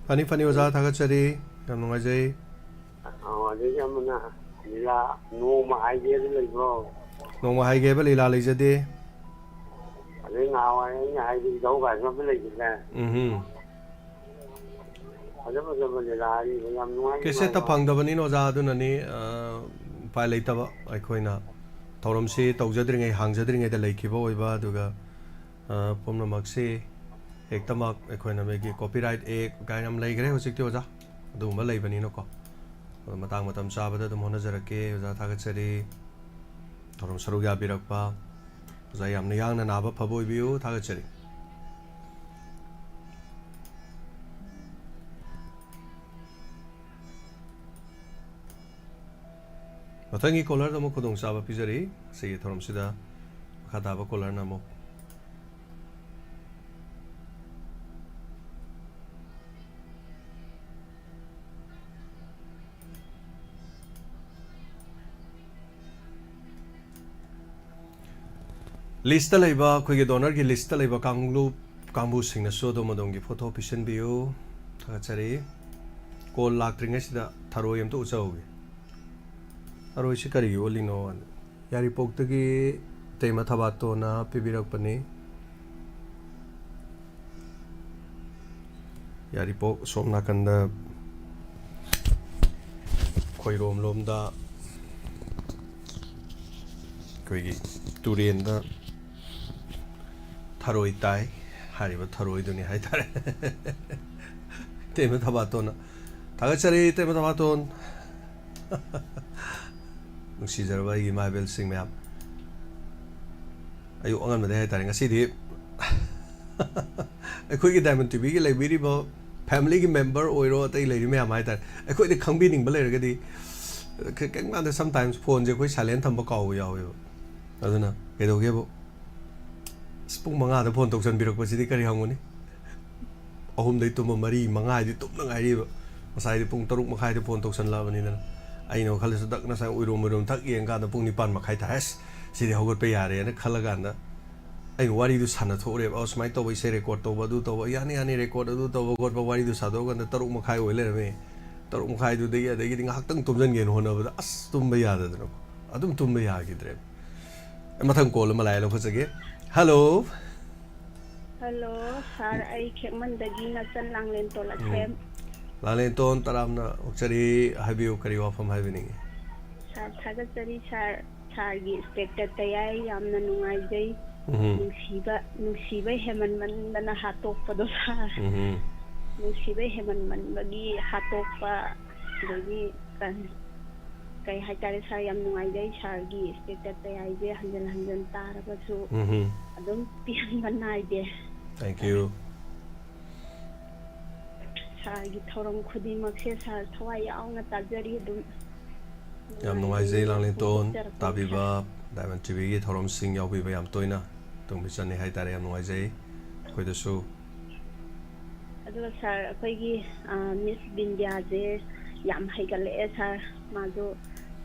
ꯐꯅꯤ, ꯐꯅꯤ, ꯑꯣꯖꯥ, ꯊꯥꯒꯠꯆꯔꯤ꯫ ꯌꯥꯝ ꯅꯨꯡꯉꯥꯏꯖꯩ꯫ ꯑꯣ, ꯑꯗꯒꯤ ꯑꯃꯅ ꯂꯤꯂꯥ ꯅꯣꯡꯃ ꯍꯥꯏꯒꯦ ꯑꯗꯨ ꯂꯩꯕ꯭ꯔꯣ? ꯅꯣꯡꯃ ꯍꯥꯏꯒꯦ ꯍꯥꯏꯕ ꯂꯤꯂꯥ ꯂꯩꯖꯗꯦ꯫ ꯑꯗꯩ ꯅꯍꯥꯟꯋꯥꯏ ꯑꯩꯅ ꯍꯥꯏꯕ ꯏꯙꯧ ꯀꯥꯏꯅ ꯑꯃ ꯂꯩꯈꯤꯗꯥꯏ? ꯎꯝ ꯍꯝ꯫ ꯐꯖ ꯐꯖꯕ ꯂꯤꯂꯥ ꯑꯔꯤꯕ ꯌꯥꯝ ꯅꯨꯡꯉꯥꯏ ꯀꯦꯁꯦꯠꯇ ꯅꯨꯡꯉꯥꯏꯕ꯫ ꯐꯪꯗꯕꯅꯤꯅ ꯑꯣꯖꯥ, ꯑꯗꯨꯅꯅꯤ, ꯑ, ꯎꯄꯥꯏ ꯂꯩꯇꯕ꯫ ꯑꯩꯈꯣꯏꯅ ꯊꯧꯔꯝꯁꯤ ꯇꯧꯖꯗ꯭ꯔꯤꯉꯩ, ꯍꯥꯡꯖꯗ꯭ꯔꯤꯉꯩꯗ ꯂꯩꯈꯤꯕ ꯑꯣꯏꯕ, ꯑꯗꯨꯒ, ꯑ, ꯄꯨꯝꯅꯃꯛꯁꯤ ꯍꯦꯛꯇꯃꯛ ꯑꯩꯈꯣꯏꯅ ꯃꯣꯏꯒꯤ copyright act ꯀꯥꯏꯅ ꯑꯃ ꯂꯩꯈ꯭ꯔꯦ ꯍꯧꯖꯤꯛꯇꯤ ꯑꯣꯖꯥ, ꯑꯗꯨꯒꯨꯝꯕ ꯂꯩꯕꯅꯤꯅꯀꯣ꯫ ꯃꯇꯥꯡ ꯃꯇꯝ ꯆꯥꯕꯗ ꯑꯗꯨꯝ ꯍꯣꯠꯅꯖꯔꯛꯀꯦ꯫ ꯑꯣꯖꯥ, ꯊꯥꯒꯠꯆꯔꯤ꯫ ꯊꯧꯔꯝ ꯁꯔꯨꯛ ꯌꯥꯕꯤꯔꯛꯄ꯫ ꯑꯣꯖꯥ, ꯌꯥꯝꯅ ꯌꯥꯡꯅ ꯅꯥꯕ ꯐꯕ ꯑꯣꯏꯕꯤꯌꯨ꯫ ꯊꯥꯒꯠꯆꯔꯤ꯫ ꯃꯊꯪꯒꯤ ꯀꯣꯂꯔꯗ ꯑꯃꯨꯛ ꯈꯨꯗꯣꯡꯆꯥꯕ ꯄꯤꯖꯔꯤ꯫ ꯉꯁꯤꯒꯤ ꯊꯧꯔꯝꯁꯤꯗ ꯃꯈꯥ ꯇꯥꯕ ꯀꯣꯂꯔꯅ ꯑꯃꯨꯛ꯫ ꯂꯤꯁꯇ ꯂꯩꯕ, ꯑꯩꯈꯣꯏꯒꯤ ꯗꯣꯅꯔꯒꯤ ꯂꯤꯁꯇ ꯂꯩꯕ ꯀꯥꯡꯂꯨꯞ ꯀꯥꯡꯕꯨꯁꯤꯡꯅꯁꯨ ꯑꯗꯣꯝ ꯑꯗꯣꯝꯒꯤ ꯐꯣꯇꯣ ꯄꯤꯁꯤꯟꯕꯤꯌꯨ꯫ ꯊꯥꯒꯠꯆꯔꯤ꯫ ꯀꯣꯜ ꯂꯥꯛꯇ꯭ꯔꯤꯉꯩꯁꯤꯗ ꯊꯔꯣꯏ ꯑꯝꯇ ꯎꯠꯆꯍꯧꯒꯦ꯫ ꯊꯔꯣꯏꯁꯤ ꯀꯔꯤꯒꯤ ꯎꯠꯂꯤꯅꯣ? ꯌꯥꯏꯔꯤꯄꯣꯛꯇꯒꯤ ꯏꯇꯩꯃ ꯊꯕꯥꯇꯣꯟꯅ ꯄꯤꯕꯤꯔꯛꯄꯅꯤ꯫ ꯌꯥꯏꯔꯤꯄꯣꯛ ꯑꯁꯣꯝ ꯅꯥꯀꯟꯗ ꯈꯣꯏꯔꯣꯝ ꯂꯣꯝꯗ ꯑꯩꯈꯣꯏꯒꯤ ꯇꯨꯔꯦꯟꯗ ꯊꯔꯣꯏ ꯇꯥꯏ꯫ ꯍꯥꯏꯔꯤꯕ ꯊꯔꯣꯏꯗꯨꯅꯤ ꯍꯥꯏꯇꯥꯔꯦ꯫ ꯏꯇꯩꯃ ꯊꯕꯥꯇꯣꯟꯅ꯫ ꯊꯥꯒꯠꯆꯔꯤ, ꯏꯇꯩꯃ ꯊꯕꯥꯇꯣꯟ꯫ ꯅꯨꯡꯁꯤꯖꯔꯕ ꯑꯩꯒꯤ ꯏꯃꯥ ꯏꯕꯦꯜꯁꯤꯡ ꯃꯌꯥꯝ꯫ ꯑꯌꯨꯛ ꯑꯉꯟꯕꯗꯩ ꯍꯥꯏꯇꯥꯔꯦ, ꯉꯁꯤꯗꯤ ꯑꯩꯈꯣꯏꯒꯤ ꯗꯥꯏꯃꯟ ꯇꯤꯚꯤꯒꯤ ꯂꯩꯕꯤꯔꯤꯕ ꯐꯦꯃꯤꯂꯤꯒꯤ ꯃꯦꯝꯕꯔ ꯑꯣꯏꯔꯣ, ꯑꯇꯩ ꯂꯩꯔꯤ ꯃꯌꯥꯝ ꯍꯥꯏꯇꯥꯔꯦ, ꯑꯩꯈꯣꯏꯗ ꯈꯪꯕꯤꯅꯤꯡꯕ ꯂꯩꯔꯒꯗꯤ, ꯀ-, ꯀꯩꯝ ꯀꯥꯟꯗ sometimes ꯐꯣꯟꯁꯦ ꯑꯩꯈꯣꯏ silent ꯊꯝꯕ ꯀꯥꯎꯕ ꯌꯥꯎꯋꯦꯕ꯫ ꯑꯗꯨꯅ ꯀꯩꯗꯧꯒꯦꯕꯨ, ꯑꯁ, ꯄꯨꯡ ꯃꯉꯥꯗ ꯐꯣꯟ ꯇꯧꯁꯟꯕꯤꯔꯛꯄꯁꯤꯗꯤ ꯀꯔꯤ ꯍꯪꯉꯨꯅꯤ? ꯑꯍꯨꯝꯗꯩ ꯇꯨꯝꯕ ꯃꯔꯤ, ꯃꯉꯥ ꯍꯥꯏꯗꯤ ꯇꯨꯝꯅ ꯉꯥꯏꯔꯤꯕ꯫ ꯉꯁꯥꯏꯗꯤ ꯄꯨꯡ ꯇꯔꯨꯛ ꯃꯈꯥꯏꯗ ꯐꯣꯟ ꯇꯧꯁꯜꯂꯛꯑꯕꯅꯤꯗꯅ꯫ ꯑꯩꯅ ꯈꯜꯂꯤꯁꯨ ꯗꯛ ꯉꯁꯥꯏ ꯎꯏꯔꯨꯝ ꯎꯏꯔꯨꯝ ꯊꯛ ꯌꯦꯡꯀꯥꯟꯗ ꯄꯨꯡ ꯅꯤꯄꯥꯟ ꯃꯈꯥꯏ ꯇꯥꯔꯦ꯫ ꯑꯁ, ꯁꯤꯗꯤ ꯍꯧꯒꯠꯄ ꯌꯥꯔꯦꯅ ꯈꯜꯂꯀꯥꯟꯗ ꯑꯩꯅ ꯋꯥꯔꯤꯗꯨ ꯁꯥꯟꯅꯊꯣꯛꯎꯔꯦꯕ꯫ "ꯑꯣ, ꯁꯨꯃꯥꯏꯅ ꯇꯧꯕ, ꯏꯁꯩ record ꯇꯧꯕ, ꯑꯗꯨ ꯇꯧꯕ, ꯌꯥꯅꯤ, ꯌꯥꯅꯤ, record ꯑꯗꯨ ꯇꯧꯕ ꯈꯣꯠꯄ", ꯋꯥꯔꯤꯗꯨ ꯁꯥꯗꯣꯛꯑꯀꯥꯟꯗ ꯇꯔꯨꯛ ꯃꯈꯥꯏ ꯑꯣꯏ ꯂꯩꯔꯝꯃꯦ꯫ ꯇꯔꯨꯛ ꯃꯈꯥꯏꯗꯨꯗꯒꯤ ꯑꯗꯒꯤꯗꯤ ꯉꯥꯏꯍꯥꯛꯇꯪ ꯇꯨꯝꯁꯤꯟꯒꯦꯅ ꯍꯣꯠꯅꯕꯗ ꯑꯁ ꯇꯨꯝꯕ ꯌꯥꯗꯗꯅꯀꯣ꯫ ꯑꯗꯨꯝ ꯇꯨꯝꯕ ꯌꯥꯈꯤꯗ꯭ꯔꯦ꯫ ꯃꯊꯪ call ꯑꯃ ꯂꯥꯛꯑꯦ, ꯂꯧꯈꯠꯆꯒꯦ꯫ Hello꯫ Hello, sir, ꯑꯩ ꯈꯦꯛꯃꯟꯗꯒꯤ ꯉꯥꯆꯟ ꯂꯥꯡꯂꯦꯟꯇꯣꯟ ꯎꯝ꯫ ꯑꯁꯦꯝ꯫ ꯂꯥꯡꯂꯦꯟꯇꯣꯟ, ꯇꯔꯥꯝꯅ ꯑꯣꯛꯆꯔꯤ꯫ ꯍꯥꯏꯕꯤꯌꯨ, ꯀꯔꯤ ꯋꯥꯐꯝ ꯍꯥꯏꯕꯤꯅꯤꯡꯉꯤ? Sir, ꯊꯥꯒꯠꯆꯔꯤ, sir꯫ Sirꯒꯤ status ꯇ ꯌꯥꯏ, ꯌꯥꯝꯅ ꯅꯨꯡꯉꯥꯏꯖꯩ꯫ ꯎꯝ꯫ ꯅꯨꯡꯁꯤꯕ, ꯅꯨꯡꯁꯤꯕ ꯍꯦꯃꯟꯃꯟꯗꯅ ꯍꯥꯠꯇꯣꯛꯄꯗꯣ, sir꯫ ꯎꯝ꯫ ꯅꯨꯡꯁꯤꯕ ꯍꯦꯃꯟꯃꯟꯕꯒꯤ ꯍꯥꯠꯇꯣꯛꯄ, ꯑꯗꯒꯤ ꯀꯩ ꯍꯥꯏꯇꯥꯔꯦ, ꯁꯥꯔ, ꯌꯥꯝ ꯅꯨꯡꯉꯥꯏꯖꯩ꯫ ꯁꯥꯔꯒꯤ ꯏꯁꯇꯦꯇꯁ ꯀꯌꯥ ꯍꯥꯏꯁꯦ ꯍꯟꯖꯤꯟ ꯍꯟꯖꯤꯟ ꯇꯥꯔꯒꯁꯨ ꯎꯝ ꯑꯗꯨꯝ ꯄꯦꯟꯕ ꯅꯥꯏꯗꯦ꯫ Thank you. ꯁꯥꯔꯒꯤ ꯊꯧꯔꯝ ꯈꯨꯗꯤꯡꯃꯛꯁꯦ ꯁꯥꯔ ꯊꯋꯥꯏ ꯌꯥꯎꯅ ꯇꯥꯖꯔꯤ ꯑꯗꯨꯝ꯫ ꯌꯥꯝ ꯅꯨꯡꯉꯥꯏꯖꯩ ꯂꯥꯡꯂꯦꯟꯇꯣꯟ ꯐꯣꯡꯗꯣꯛꯆꯔꯛꯄꯒꯤ ꯇꯥꯕꯤꯕ ꯗꯥꯏꯃꯟ ꯇꯤꯚꯤꯒꯤ ꯊꯧꯔꯝꯁꯤꯡ ꯌꯥꯎꯕꯤꯕ ꯌꯥꯝ ꯇꯣꯏꯅ ꯇꯨꯡꯕꯤꯆꯟꯅꯤ ꯍꯥꯏ ꯇꯥꯔꯦ꯫ ꯌꯥꯝ ꯅꯨꯡꯉꯥꯏꯖꯩ ꯑꯩꯈꯣꯏꯗꯁꯨ꯫ ꯑꯗꯨꯒ ꯁꯥꯔ, ꯑꯩꯈꯣꯏꯒꯤ, ꯑ, ꯃꯤꯁ ꯕꯤꯟꯗ꯭ꯌꯥꯁꯦ ꯌꯥꯝ ꯍꯩꯒꯠꯂꯛꯑꯦ ꯁꯥꯔ꯫ ꯃꯥꯁꯨ,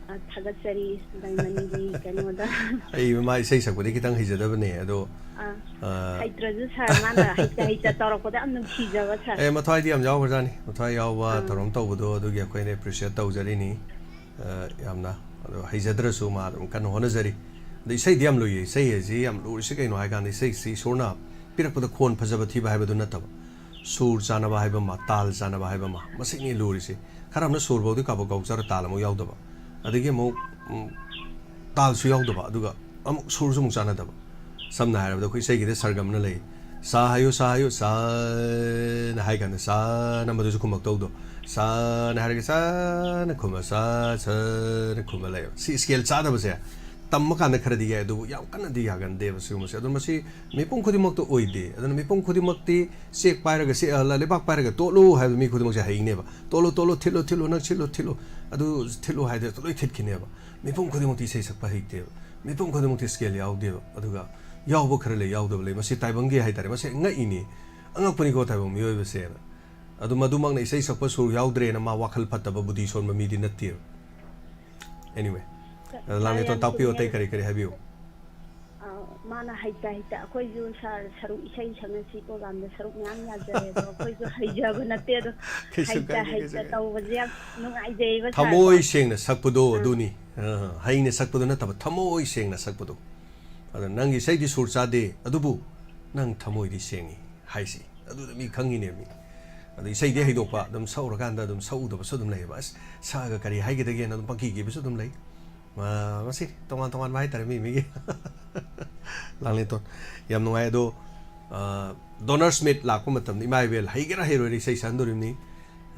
ꯑ, ꯊꯥꯒꯠꯆꯔꯤ ꯗꯥꯏꯃꯟꯒꯤ ꯀꯩꯅꯣꯗ꯫ ꯑꯩ ꯃꯥ ꯏꯁꯩ ꯁꯛꯄꯗꯤ ꯈꯤꯇꯪ ꯍꯩꯖꯗꯕꯅꯦ, ꯑꯗꯣ ꯑ, ꯑ, ꯍꯩꯇ꯭ꯔꯁꯨ ꯁꯥꯔ, ꯃꯥꯅ ꯍꯩꯇ ꯍꯩꯇ ꯇꯧꯔꯛꯄꯗ ꯌꯥꯝ ꯅꯨꯡꯁꯤꯖꯕ ꯁꯥꯔ꯫ ꯑꯦ, ꯃꯊ꯭ꯋꯥꯏꯗꯤ ꯌꯥꯝ ꯌꯥꯎꯈ꯭ꯔꯖꯥꯠꯅꯤ꯫ ꯃꯊ꯭ꯋꯥꯏ ꯌꯥꯎꯕ ꯑꯥ꯫ ꯊꯧꯔꯝ ꯇꯧꯕꯗꯣ ꯑꯗꯨꯒꯤ ꯑꯩꯈꯣꯏꯅ ꯑꯦꯄ꯭ꯔꯤꯁꯤꯌꯦꯠ ꯇꯧꯖꯔꯤꯅꯤ꯫ ꯑ, ꯌꯥꯝꯅ꯫ ꯑꯗꯣ ꯍꯩꯖꯗ꯭ꯔꯁꯨ ꯃꯥ ꯑꯗꯨꯝ ꯀꯟꯅ ꯍꯣꯠꯅꯖꯔꯤ꯫ ꯑꯗꯣ ꯏꯁꯩꯗꯤ ꯌꯥꯝ ꯂꯨꯏꯌꯦ꯫ ꯏꯁꯩ ꯍꯥꯏꯁꯤ ꯌꯥꯝ ꯂꯨꯔꯤꯁꯤ ꯀꯩꯅꯣ ꯍꯥꯏ ꯀꯥꯟꯗ, ꯏꯁꯩꯁꯤ ꯏꯁꯣꯔꯅ ꯄꯤꯔꯛꯄꯗ ꯈꯣꯟ ꯐꯖꯕ ꯊꯤꯕ ꯍꯥꯏꯕꯗꯨ ꯅꯠꯇꯕ, ꯁꯨꯔ ꯆꯥꯟꯅꯕ ꯍꯥꯏꯕ ꯑꯃ, ꯇꯥꯜ ꯆꯥꯟꯅꯕ ꯍꯥꯏꯕ ꯑꯃ, ꯃꯁꯤꯅꯤ ꯂꯨꯔꯤꯁꯤ꯫ ꯈꯔ ꯑꯃꯅ ꯁꯨꯔ ꯐꯥꯎꯗꯤ ꯀꯥꯕꯛ ꯀꯥꯕꯛ ꯆꯥꯔ ꯇꯥꯜ ꯑꯃꯨꯛ ꯌꯥꯎꯗꯕ, ꯑꯗꯒꯤ ꯑꯃꯨꯛ, ꯎꯝ, ꯇꯥꯜꯁꯨ ꯌꯥꯎꯗꯕ, ꯑꯗꯨꯒ ꯑꯃꯨꯛ ꯁꯨꯔꯁꯨ ꯑꯃꯨꯛ ꯆꯥꯟꯅꯗꯕ꯫ ꯁꯝꯅ ꯍꯥꯏꯔꯕꯗ ꯑꯩꯈꯣꯏ ꯏꯁꯩꯒꯤꯗ ꯁꯔꯒꯝꯅ ꯂꯩ, ꯁꯥ ꯍꯥꯏꯌꯨ, ꯁꯥ ꯍꯥꯏꯌꯨ, ꯁꯥꯅ ꯍꯥꯏ ꯀꯥꯟꯗ ꯁꯥꯅ ꯃꯗꯨꯁꯨ ꯈꯨꯝꯃꯛꯇꯧꯗꯣ, ꯁꯥꯅ ꯍꯥꯏꯔꯒ ꯁꯥꯅ ꯈꯨꯝꯃ, ꯁꯥ ꯁꯥꯅ ꯈꯨꯝꯃ ꯂꯩꯌꯦꯕ꯫ ꯁꯤ ꯁ꯭ꯀꯦꯜ ꯆꯥꯗꯕꯁꯦ ꯇꯝꯕ ꯀꯥꯟꯗ ꯈꯔꯗꯤ ꯌꯥꯏ, ꯑꯗꯨꯕꯨ ꯌꯥꯝ ꯀꯟꯅꯗꯤ ꯌꯥꯒꯟꯗꯦꯕ ꯁꯤꯒꯨꯝꯕꯁꯦ꯫ ꯑꯗꯨꯅ ꯃꯁꯤ ꯃꯤꯄꯨꯝ ꯈꯨꯗꯤꯡꯃꯛꯇ ꯑꯣꯏꯗꯦ꯫ ꯑꯗꯨꯅ ꯃꯤꯄꯨꯝ ꯈꯨꯗꯤꯡꯃꯛꯇꯤ ꯆꯦꯛ ꯄꯥꯏꯔꯒ ꯆꯦꯛ, ꯑ, ꯂꯩꯕꯥꯛ ꯄꯥꯏꯔꯒ ꯇꯣꯠꯂꯨ ꯍꯥꯏꯕ ꯃꯤ ꯈꯨꯗꯤꯡꯃꯛꯁꯦ ꯍꯩꯅꯦꯕ꯫ ꯇꯣꯠꯂꯨ, ꯇꯣꯠꯂꯨ, ꯊꯤꯠꯂꯨ, ꯊꯤꯠꯂꯨ, ꯅꯪ ꯁꯤꯠꯂꯨ, ꯊꯤꯠꯂꯨ, ꯑꯗꯨ ꯊꯤꯠꯂꯨ ꯍꯥꯏꯗꯅ ꯂꯣꯏ ꯊꯤꯠꯈꯤꯅꯦꯕ꯫ ꯃꯤꯄꯨꯝ ꯈꯨꯗꯤꯡꯃꯛꯇꯤ ꯏꯁꯩ ꯁꯛꯄ ꯍꯩꯇꯦꯕ꯫ ꯃꯤꯄꯨꯝ ꯈꯨꯗꯤꯡꯃꯛꯇꯤ ꯁ꯭ꯀꯦꯜ ꯌꯥꯎꯗꯦꯕ꯫ ꯑꯗꯨꯒ ꯌꯥꯎꯕ ꯈꯔ ꯂꯩ, ꯌꯥꯎꯗꯕ ꯂꯩ꯫ ꯃꯁꯤ ꯇꯥꯏꯕꯪꯒꯤ ꯍꯥꯏꯇꯥꯔꯦ꯫ ꯃꯁꯤ ꯉꯛꯏꯅꯤ꯫ ꯑꯉꯛꯄꯅꯤꯀꯣ ꯇꯥꯏꯕꯪ ꯃꯤꯑꯣꯏꯕꯁꯦꯅ꯫ ꯑꯗꯨ ꯃꯗꯨꯃꯛꯅ ꯏꯁꯩ ꯁꯛꯄ ꯁꯨꯔ ꯌꯥꯎꯗ꯭ꯔꯦꯅ ꯃꯥ ꯋꯥꯈꯜ ꯐꯠꯇꯕ, ꯕꯨꯙꯤ ꯁꯣꯟꯕ ꯃꯤꯗꯤ ꯅꯠꯇꯦꯕ꯫ Anyway, ꯁꯥꯔ, ꯂꯥꯡꯂꯦꯟꯇꯣꯟ ꯌꯥꯝ ꯇꯥꯛꯄꯤꯌꯨ, ꯑꯇꯩ ꯆꯨꯝꯃꯦ꯫ ꯀꯔꯤ ꯀꯔꯤ ꯍꯥꯏꯕꯤꯌꯨ? ꯑ, ꯃꯥꯅ ꯍꯩꯇ ꯍꯩꯇ, ꯑꯩꯈꯣꯏꯁꯨ ꯁꯥꯔ ꯁꯔꯨꯛ, ꯏꯁꯩ ꯁꯛꯅꯁꯤ ꯄ꯭ꯔꯣꯒ꯭ꯔꯥꯝꯗ ꯁꯔꯨꯛ ꯃꯌꯥꯝ ꯌꯥꯖꯔꯦ, ꯑꯗꯣ ꯑꯩꯈꯣꯏꯁꯨ ꯍꯩꯖꯕ ꯅꯠꯇꯦ, ꯑꯗꯣ ꯀꯩꯁꯨ ꯍꯩꯇ ꯀꯥꯏꯗꯦ, ꯀꯩꯁꯨ ꯍꯩꯇ ꯀꯥꯏꯗꯦ꯫ ꯇꯧꯕꯁꯦ ꯌꯥꯝ ꯅꯨꯡꯉꯥꯏꯖꯩꯕ ꯁꯥꯔ꯫ ꯊꯃꯣꯏ ꯁꯦꯡꯅ ꯁꯛꯄꯗꯣ ꯑꯥ꯫ ꯑꯗꯨꯅꯤ꯫ ꯑ, ꯍꯩꯅ ꯁꯛꯄꯗꯣ ꯅꯠꯇꯕ, ꯊꯃꯣꯏ ꯁꯦꯡꯅ ꯁꯛꯄꯗꯣ꯫ ꯑꯗꯣ ꯅꯪꯒꯤ ꯏꯁꯩꯗꯤ ꯁꯨꯔ ꯆꯥꯗꯦ, ꯑꯗꯨꯕꯨ ꯅꯪ ꯊꯃꯣꯏꯗꯤ ꯁꯦꯡꯉꯤ ꯍꯥꯏꯁꯤ꯫ ꯑꯗꯨꯗ ꯃꯤ ꯈꯪꯉꯤꯅꯦ ꯃꯤ꯫ ꯑꯗꯣ ꯏꯁꯩꯗꯤ ꯍꯩꯗꯣꯛꯄ, ꯑꯗꯨꯝ ꯁꯛꯎꯔꯀꯥꯟꯗ ꯑꯗꯨꯝ ꯁꯛꯎꯗꯕꯁꯨ ꯑꯗꯨꯝ ꯂꯩꯌꯦꯕ꯫ ꯑꯁ, ꯁꯛꯑꯒ ꯀꯔꯤ ꯍꯥꯏꯒꯗꯒꯦꯅ ꯑꯗꯨꯝ ꯄꯪꯀꯤ ꯀꯤꯕꯁꯨ ꯑꯗꯨꯝ ꯂꯩ꯫ ꯃ-, ꯃꯁꯤ ꯇꯣꯉꯥꯟ ꯇꯣꯉꯥꯟꯕ ꯍꯥꯏꯇꯥꯔꯦ ꯃꯤ ꯃꯤꯒꯤ꯫ ꯂꯥꯡꯂꯦꯟꯇꯣꯟ꯫ ꯌꯥꯝ ꯅꯨꯡꯉꯥꯏ꯫ ꯑꯗꯣ, ꯑ, ꯗꯣꯅꯔ ꯁ꯭ꯃꯤꯠ ꯂꯥꯛꯄ ꯃꯇꯝꯗ ꯏꯃꯥ ꯏꯕꯦꯜ ꯍꯩꯒꯦꯔꯥ ꯍꯩꯔꯣꯏꯔꯥ ꯏꯁꯩ ꯁꯛꯍꯟꯗꯣꯔꯤꯕꯅꯤ꯫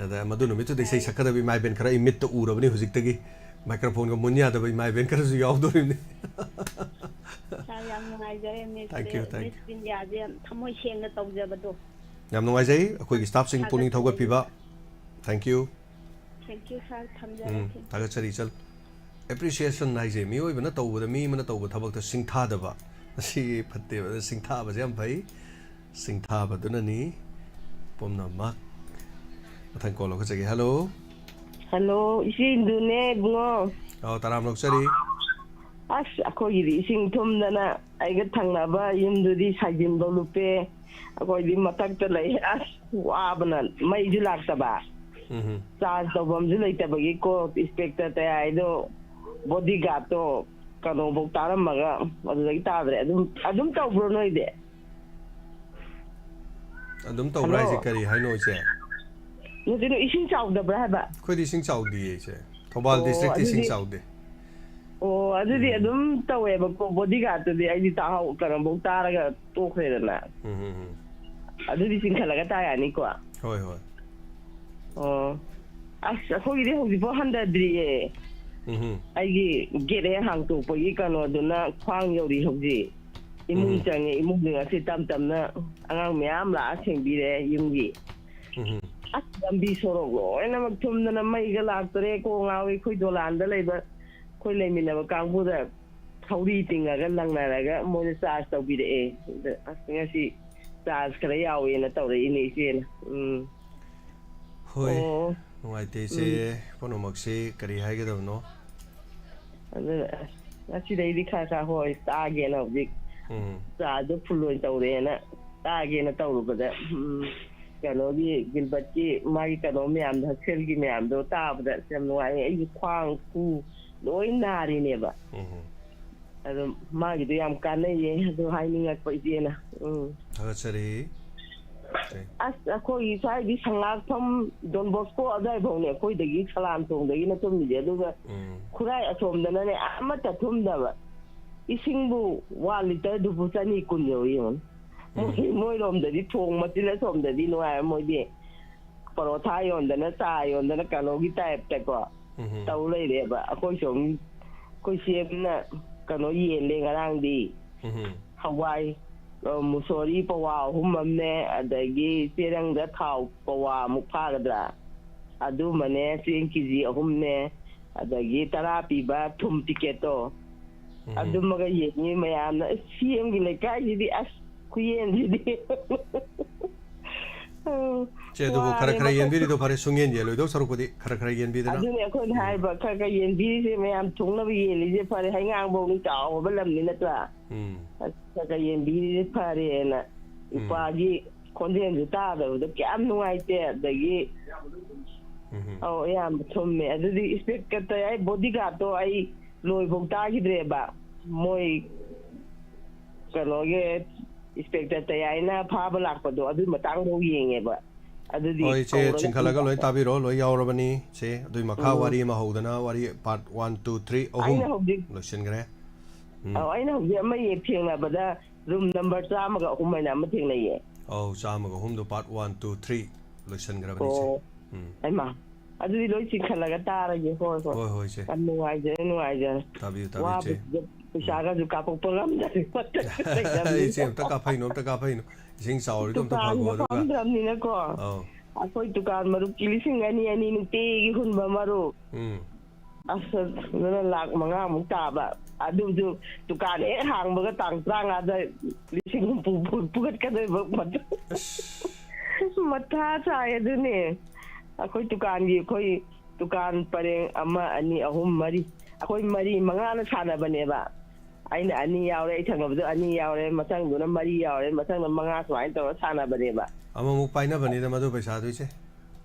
ꯑꯗ ꯃꯗꯨ ꯅꯨꯃꯤꯠꯇꯨꯗ ꯏꯁꯩ ꯁꯛꯀꯗꯕ ꯏꯃꯥ ꯏꯕꯦꯟ ꯈꯔ ꯑꯩ ꯃꯤꯠꯇ ꯎꯔꯕꯅꯤ꯫ ꯍꯧꯖꯤꯛꯇꯒꯤ ꯃꯥꯏꯀ꯭ꯔꯣꯐꯣꯟꯒ ꯃꯨꯟ ꯌꯥꯗꯕ ꯏꯃꯥ ꯏꯕꯦꯟ ꯈꯔꯁꯨ ꯌꯥꯎꯗꯣꯔꯤꯕꯅꯤ꯫ ꯁꯥꯔ, ꯌꯥꯝ ꯅꯨꯡꯉꯥꯏꯖꯔꯦ꯫ ꯃꯤꯁ Thank you, pray-, thank you. ꯃꯤꯁ ꯏꯟꯗꯤꯌꯥꯁꯦ ꯌꯥꯝ ꯊꯃꯣꯏ ꯁꯦꯡꯅ ꯇꯧꯖꯕꯗꯣ꯫ ꯌꯥꯝ ꯅꯨꯡꯉꯥꯏꯖꯩ꯫ ꯑꯩꯈꯣꯏꯒꯤ ꯁ꯭ꯇꯥꯐꯁꯤꯡ ꯄꯨꯛꯅꯤꯡ ꯊꯥꯒꯠꯆꯔꯤ꯫ ꯊꯧꯒꯠꯄꯤꯕ꯫ Thank you. Thank you, ꯁꯥꯔ꯫ ꯊꯝꯖꯔꯦ꯫ ꯎꯝ, ꯊꯝꯖꯔꯦ꯫ ꯊꯥꯒꯠꯆꯔꯤ, ꯏꯆꯜ꯫ Appreciation ꯍꯥꯏꯁꯦ ꯃꯤꯑꯣꯏꯕꯅ ꯇꯧꯕꯗ, ꯃꯤ ꯑꯃꯅ ꯇꯧꯕ ꯊꯕꯛꯇ ꯁꯤꯡꯊꯥꯗꯕ, ꯑꯁꯤ ꯐꯠꯇꯦꯕ꯫ ꯑꯗꯨ ꯁꯤꯡꯊꯥꯕꯁꯦ ꯌꯥꯝ ꯐꯩ꯫ ꯁꯤꯡꯊꯥꯕꯗꯨꯅꯅꯤ ꯄꯨꯝꯅꯃꯛ꯫ ꯃꯊꯪ ꯀꯣꯜ ꯂꯧꯈꯠꯆꯒꯦ꯫ ꯍꯜꯂꯣ꯫ ꯍꯜꯂꯣ, ꯏꯆꯦ ꯏꯟꯗꯨꯅꯦ, ꯏꯕꯨꯡꯉꯣ꯫ ꯑꯧ, ꯇꯔꯥꯝ ꯂꯧꯆꯔꯤ꯫ ꯑꯁ, ꯑꯩꯈꯣꯏꯒꯤꯗꯤ ꯏꯁꯤꯡ ꯊꯨꯝꯗꯅ ꯑꯩꯒ ꯊꯪꯅꯕ ꯌꯨꯝꯗꯨꯗꯤ ꯁꯥꯏꯖꯤꯟꯐꯧ ꯂꯨꯞꯄꯦ꯫ ꯑꯩꯈꯣꯏꯗꯤ ꯃꯊꯛꯇ ꯂꯩ꯫ ꯑꯁ, ꯋꯥꯕꯅ ꯃꯩꯁꯨ ꯂꯥꯛꯇꯕ꯫ ꯎꯝꯍꯨꯝ꯫ ꯆꯥꯔꯖ ꯇꯧꯐꯝꯁꯨ ꯂꯩꯇꯕꯒꯤꯀꯣ, ꯏꯁꯄꯦꯛꯇꯔ ꯇꯌꯥꯏꯗꯣ ꯕꯣꯗꯤꯒꯥꯔꯗꯇꯣ ꯀꯩꯅꯣꯐꯧ ꯇꯥꯔꯝꯃꯒ ꯑꯗꯨꯗꯒꯤ ꯇꯥꯗ꯭ꯔꯦ꯫ ꯑꯗꯨꯝ, ꯑꯗꯨꯝ ꯇꯧꯕ꯭ꯔꯣ ꯅꯣꯏꯗꯤ? ꯑꯗꯨꯝ ꯇꯧꯕ꯭ꯔꯥ ꯍꯜꯂꯣ? ꯍꯥꯏꯁꯦ ꯀꯔꯤ ꯍꯥꯏꯅꯣ ꯏꯆꯦ? ꯅꯠꯇꯦ, ꯅꯣꯏ ꯏꯁꯤꯡ ꯆꯥꯎꯗꯕ꯭ꯔꯥ ꯍꯥꯏꯕ? ꯑꯩꯈꯣꯏꯗꯤ ꯏꯁꯤꯡ ꯆꯥꯎꯗꯤꯌꯦ ꯏꯆꯦ꯫ ꯊꯧꯕꯥꯜ ꯑꯣ, ꯗꯤꯁꯇ꯭ꯔꯤꯛꯇꯤ ꯏꯁꯤꯡ ꯑꯗꯨꯗꯤ, ꯆꯥꯎꯗꯦ꯫ ꯑꯣ, ꯑꯗꯨꯗꯤ ꯎꯝ꯫ ꯑꯗꯨꯝ ꯇꯧꯋꯦꯕꯀꯣ, ꯕꯣꯗꯤꯒꯥꯔꯗꯇꯨꯗꯤ ꯑꯩꯗꯤ ꯇꯥꯍꯧ-, ꯀꯩꯅꯣꯐꯧ ꯇꯥꯔꯒ ꯇꯣꯛꯈ꯭ꯔꯦꯗꯅ꯫ ꯎꯝ, ꯎꯝ, ꯎꯝ꯫ ꯑꯗꯨꯗꯤ ꯆꯤꯡꯈꯠꯂꯒ ꯇꯥ ꯌꯥꯅꯤꯀꯣ? ꯍꯣꯏ, ꯍꯣꯏ꯫ ꯑꯣ꯫ ꯑꯁ, ꯑꯩꯈꯣꯏꯒꯤꯗꯤ ꯍꯧꯖꯤꯛꯐꯥꯎ ꯍꯟꯊꯗ꯭ꯔꯤꯌꯦ꯫ ꯎꯝ, ꯎꯝ꯫ ꯑꯩꯒꯤ ꯒꯦꯠ ꯍꯦꯛ ꯍꯥꯡꯇꯣꯛꯄꯒꯤ ꯀꯩꯅꯣꯗꯨꯅ ꯈ꯭ꯋꯥꯡ ꯌꯧꯔꯤ ꯍꯧꯖꯤꯛ꯫ ꯏꯃꯨꯡ ꯎꯝ꯫ ꯆꯪꯉꯦ, ꯏꯃꯨꯡꯁꯤꯡ ꯑꯁꯤ ꯇꯞ ꯇꯞꯅ ꯑꯉꯥꯡ ꯃꯌꯥꯝ ꯂꯥꯛꯑ ꯁꯦꯡꯕꯤꯔꯦ ꯌꯨꯝꯒꯤ꯫ ꯎꯝ꯫ ꯑꯁ, ꯂꯝꯕꯤ ꯁꯣꯔꯣꯛ ꯂꯣꯏꯅꯃꯛ ꯊꯨꯝꯗꯅ ꯃꯩꯒ ꯂꯥꯛꯇꯔꯦ, ꯀꯣꯛ ꯉꯥꯎꯏ꯫ ꯑꯩꯈꯣꯏ ꯗꯣꯂꯥꯟꯗ ꯂꯩꯕ ꯑꯩꯈꯣꯏ ꯂꯩꯃꯤꯟꯅꯕ ꯀꯥꯡꯕꯨꯗ ꯊꯧꯔꯤ ꯇꯤꯡꯉꯒ ꯂꯪꯅꯔꯒ ꯃꯣꯏꯅ ꯆꯥꯔꯖ ꯇꯧꯕꯤꯔꯛꯑꯦ꯫ ꯑꯗ ꯑꯁ, ꯉꯁꯤ ꯆꯥꯔꯖ ꯈꯔ ꯌꯥꯎꯋꯦꯅ ꯇꯧꯔꯛꯏꯅꯦ ꯏꯆꯦꯅ꯫ ꯎꯝ꯫ ꯍꯣꯏ, ꯑꯣ꯫ ꯅꯨꯡꯉꯥꯏꯇꯦ ꯏꯆꯦ꯫ ꯎꯝ꯫ ꯄꯨꯝꯅꯃꯛꯁꯤ ꯀꯔꯤ ꯍꯥꯏꯒꯗꯕꯅꯣ? ꯑꯗꯨ, ꯑꯁ, ꯉꯁꯤꯗꯩꯗꯤ ꯈꯔ ꯈꯔ, ꯍꯣꯏ, ꯇꯥꯒꯦꯅ ꯍꯧꯖꯤꯛ ꯎꯝ꯫ ꯆꯥꯗꯣ ꯐꯨꯜ ꯑꯣꯏꯅ ꯇꯧꯔꯦꯅ ꯇꯥꯒꯦꯅ ꯇꯧꯔꯨꯕꯗ, ꯎꯝ, ꯀꯩꯅꯣꯒꯤ ꯒꯤꯜꯕꯔꯠꯀꯤ ꯃꯥꯒꯤ ꯀꯩꯅꯣ ꯃꯌꯥꯝꯗꯣ, ꯍꯛꯁꯦꯜꯒꯤ ꯃꯌꯥꯝꯗꯣ ꯇꯥꯕꯗ ꯌꯥꯝ ꯅꯨꯡꯉꯥꯏꯌꯦ꯫ ꯑꯩꯒꯤ ꯈ꯭ꯋꯥꯡ ꯈꯨ ꯂꯣꯏ ꯅꯥꯔꯤꯅꯦꯕ꯫ ꯎꯝ꯫ ꯑꯗꯣ ꯃꯥꯒꯤꯗꯣ ꯌꯥꯝ ꯀꯥꯟꯅꯩꯌꯦ, ꯑꯗꯨ ꯍꯥꯏꯅꯤꯡꯉꯛꯄ ꯏꯆꯦꯅ꯫ ꯎꯝ꯫ ꯊꯥꯒꯠꯆꯔꯤ꯫ ꯑꯁ, ꯑꯩꯈꯣꯏꯒꯤ ꯁ꯭ꯋꯥꯏꯗꯤ ꯁꯉꯥꯛꯐꯝ ꯗꯣꯟ ꯕꯣꯁꯀꯣ ꯑꯗꯨꯋꯥꯏꯐꯥꯎꯅꯦ ꯑꯩꯈꯣꯏꯗꯒꯤ ꯁꯂꯥꯝ ꯊꯣꯡꯗꯒꯤꯅ ꯇꯨꯝꯃꯤꯁꯦ꯫ ꯑꯗꯨꯒ ꯎꯝ꯫ ꯈꯨꯔꯥꯏ ꯑꯁꯣꯝꯗꯅꯅꯦ ꯑꯃꯠꯇ ꯊꯨꯝꯗꯕ꯫ ꯏꯁꯤꯡꯕꯨ ꯋꯥꯟ ꯂꯤꯇꯔꯗꯨꯕꯨ ꯆꯅꯤ ꯀꯨꯟ ꯌꯧꯋꯤ ꯌꯦꯡꯉꯨꯅꯦ꯫ ꯃꯣꯏ, ꯎꯝ꯫ ꯃꯣꯏꯔꯣꯝꯗꯗꯤ ꯊꯣꯡ ꯃꯆꯤꯟ ꯑꯁꯣꯝꯗꯗꯤ ꯅꯨꯡꯉꯥꯏꯔꯝꯃꯣꯏꯗꯤ꯫ ꯄꯔꯣꯊꯥ ꯌꯣꯟꯗꯅ, ꯆꯥ ꯌꯣꯟꯗꯅ, ꯀꯩꯅꯣꯒꯤ type ꯇꯀꯣ ꯎꯝ꯫ ꯇꯧ ꯂꯩꯔꯦꯕ꯫ ꯑꯩꯈꯣꯏ ꯁꯣꯝ, ꯑꯩꯈꯣꯏ ꯆꯦ ꯑꯃꯅ ꯀꯩꯅꯣ ꯌꯦꯜꯂꯦ ꯉꯔꯥꯡꯗꯤ꯫ ꯎꯝ꯫ ꯍꯋꯥꯏ, ꯑ, ꯃꯨꯁꯣꯔꯤ ꯄꯋꯥ ꯑꯍꯨꯝ ꯑꯃꯅꯦ, ꯑꯗꯒꯤ ꯆꯦꯔꯪꯗ ꯊꯥꯎ ꯄꯋꯥ ꯑꯃꯨꯛ ꯐꯥꯒꯗ꯭ꯔꯥ, ꯑꯗꯨꯃꯅꯦ, ꯆꯦꯡ ꯀꯦꯖꯤ ꯑꯍꯨꯝꯅꯦ, ꯑꯗꯒꯤ ꯇꯔꯥ ꯄꯤꯕ ꯊꯨꯝ packet ꯇꯣ, ꯎꯝ꯫ ꯑꯗꯨꯃꯒ ꯌꯦꯡꯉꯤ ꯃꯌꯥꯝꯅ꯫ ꯑꯁ, ꯁꯤ ꯑꯦꯝꯒꯤ ꯂꯩꯀꯥꯏꯁꯤꯗꯤ, ꯑꯁ, ꯈꯨꯌꯦꯟꯁꯤꯗꯤ꯫ ꯆꯦ, ꯑꯗꯨꯕꯨ ꯈꯔ ꯈꯔ ꯋꯥꯔꯦꯕ꯫ ꯌꯦꯟꯕꯤꯔꯤꯗꯣ ꯐꯔꯦ, ꯁꯨꯡꯌꯦꯟ ꯌꯦꯜꯂꯣꯏꯗꯧ ꯁꯔꯨꯛꯄꯨꯗꯤ ꯈꯔ ꯈꯔ ꯌꯦꯟꯕꯤꯗꯅ꯫ ꯑꯗꯨꯅꯦ ꯑꯩꯈꯣꯏꯅ ꯎꯝ꯫ ꯍꯥꯏꯕ, ꯈꯔ ꯈꯔ ꯌꯦꯟꯕꯤꯔꯤꯁꯦ ꯃꯌꯥꯝ ꯊꯨꯡꯅꯕ ꯌꯦꯜꯂꯤꯁꯦ ꯐꯔꯦ, ꯍꯩꯉꯥꯡꯐꯧꯅꯤ ꯆꯥꯎꯕ ꯂꯝꯅꯤ ꯅꯠꯇ꯭ꯔꯥ? ꯎꯝ꯫ ꯈꯔ ꯈꯔ ꯌꯦꯟꯕꯤꯔꯤꯁꯦ ꯐꯔꯦꯅ ꯎꯝ꯫ ꯏꯄꯥꯒꯤ ꯈꯣꯟꯖꯦꯜꯁꯨ ꯇꯥꯗꯕꯗꯣ ꯀꯌꯥꯝ ꯅꯨꯡꯉꯥꯏꯇꯦ꯫ ꯑꯗꯒꯤ ꯎꯝ꯫ ꯑꯧ, ꯑꯌꯥꯝꯕ ꯊꯨꯝꯃꯦ꯫ ꯑꯗꯨꯗꯤ ꯏꯟꯁꯄꯦꯛꯇꯔ ꯇꯌꯥꯏ bodyguard ꯇꯣ ꯑꯩ ꯂꯣꯏꯐꯧ ꯇꯥꯈꯤꯗ꯭ꯔꯦꯕ꯫ ꯃꯣꯏ ꯀꯩꯅꯣꯒꯤ ꯏꯟꯁꯄꯦꯛꯇꯔ ꯇꯌꯥꯏꯅ ꯐꯥꯕ ꯂꯥꯛꯄꯗꯣ ꯑꯗꯨꯒꯤ ꯃꯇꯥꯡꯐꯧ ꯌꯦꯡꯉꯦꯕ꯫ ꯑꯗꯨꯗꯤ ꯍꯣꯏ, ꯏꯆꯦ, ꯀꯧꯔꯒ ꯆꯤꯡꯈꯠꯂꯒ ꯂꯣꯏ ꯇꯥꯕꯤꯔꯣ, ꯂꯣꯏ ꯌꯥꯎꯔꯕꯅꯤ, ꯏꯆꯦ꯫ ꯑꯗꯨꯏ ꯃꯈꯥ ꯎꯝ꯫ ꯋꯥꯔꯤ ꯑꯃ ꯍꯧꯗꯅ ꯋꯥꯔꯤ part one, two, three ꯑꯍꯨꯝ ꯑꯩꯅ ꯍꯧꯖꯤꯛ ꯂꯣꯏꯁꯤꯟꯈ꯭ꯔꯦ꯫ ꯎꯝ꯫ ꯑꯧ, ꯑꯩꯅ ꯍꯧꯖꯤꯛ ꯑꯃ ꯌꯦꯡ ꯊꯦꯡꯅꯕꯗ room number ꯆꯥꯝꯃꯒ ꯑꯍꯨꯝ ꯍꯥꯏꯅ ꯑꯃ ꯊꯦꯡꯅꯩꯌꯦ꯫ ꯑꯧ, ꯆꯥꯝꯃꯒ ꯑꯍꯨꯝꯗꯣ part one, two, three ꯂꯣꯏꯁꯤꯟꯈ꯭ꯔꯕꯅꯤ, ꯏꯆꯦ꯫ ꯑꯣ꯫ ꯎꯝ꯫ ꯍꯩꯃꯥ, ꯑꯗꯨꯗꯤ ꯂꯣꯏ ꯆꯤꯡꯈꯠꯂꯒ ꯇꯥꯔꯒꯦ꯫ ꯍꯣꯏ, ꯍꯣꯏ꯫ ꯍꯣꯏ, ꯍꯣꯏ, ꯏꯆꯦ꯫ ꯌꯥꯝ ꯅꯨꯡꯉꯥꯏꯖꯔꯦ, ꯅꯨꯡꯉꯥꯏꯖꯔꯦ꯫ ꯇꯥꯕꯤꯌꯨ, ꯇꯥꯕꯤꯌꯨ, ꯏꯆꯦ꯫ ꯋꯥꯕꯁꯤꯗ ꯎꯝ꯫ ꯄꯩꯁꯥꯒꯁꯨ ꯀꯥꯞꯄꯛꯄ ꯉꯝꯗ꯭ꯔꯦ, ꯃꯊꯛꯇ ꯂꯩꯔꯕꯅꯤꯅ꯫ ꯏꯆꯦ, ꯑꯝꯇ ꯀꯥꯞꯐꯩꯅꯣ, ꯑꯝꯇ ꯀꯥꯞꯐꯩꯅꯣ꯫ ꯏꯁꯤꯡ ꯆꯥꯎꯔꯤꯗꯣ ꯑꯝꯇ ꯗꯨꯀꯥꯟꯒ ꯐꯥꯒꯣ, ꯑꯗꯨꯒ꯫ ꯐꯝꯗ꯭ꯔꯕꯅꯤꯅꯀꯣ꯫ ꯑꯧ꯫ ꯑꯩꯈꯣꯏ ꯗꯨꯀꯥꯟ ꯃꯔꯨꯞꯀꯤ ꯂꯤꯁꯤꯡ ꯑꯅꯤ, ꯑꯅꯤ ꯅꯨꯡꯇꯤꯒꯤ ꯍꯨꯟꯕ ꯃꯔꯨꯞ꯫ ꯎꯝ꯫ ꯑꯁ, ꯑꯗꯨꯅ ꯂꯥꯛ ꯃꯉꯥꯃꯨꯛ ꯇꯥꯕ꯫ ꯑꯗꯨꯁꯨ ꯗꯨꯀꯥꯟ ꯍꯦꯛ ꯍꯥꯡꯕꯒ ꯇꯥꯡ ꯇꯔꯥꯃꯉꯥꯗ ꯂꯤꯁꯤꯡ ꯍꯨꯝꯐꯨ ꯐꯨ-, ꯐꯨꯒꯠꯀꯗꯣꯏꯕ꯫ ꯑꯁ꯫ ꯃꯊꯥ ꯁꯥꯏ ꯑꯗꯨꯅꯦ꯫ ꯑꯩꯈꯣꯏ ꯗꯨꯀꯥꯟꯒꯤ, ꯑꯩꯈꯣꯏ ꯗꯨꯀꯥꯟ ꯄꯔꯦꯡ ꯑꯃ, ꯑꯅꯤ, ꯑꯍꯨꯝ, ꯃꯔꯤ꯫ ꯑꯩꯈꯣꯏ ꯃꯔꯤ ꯃꯉꯥꯅ ꯁꯥꯟꯅꯕꯅꯦꯕ꯫ ꯑꯩꯅ ꯑꯅꯤ ꯌꯥꯎꯔꯦ, ꯑꯩ ꯊꯪꯅꯕꯗ ꯑꯅꯤ ꯌꯥꯎꯔꯦ, ꯃꯊꯪꯗꯨꯅ ꯃꯔꯤ ꯌꯥꯎꯔꯦ, ꯃꯊꯪꯗ ꯃꯉꯥ, ꯁꯨꯃꯥꯏꯅ ꯇꯧꯔ ꯁꯥꯟꯅꯕꯅꯦꯕ꯫ ꯑꯃꯨꯛ ꯄꯥꯏꯅꯕꯅꯤꯗ ꯃꯗꯨ ꯄꯩꯁꯥꯗꯨ, ꯏꯆꯦ꯫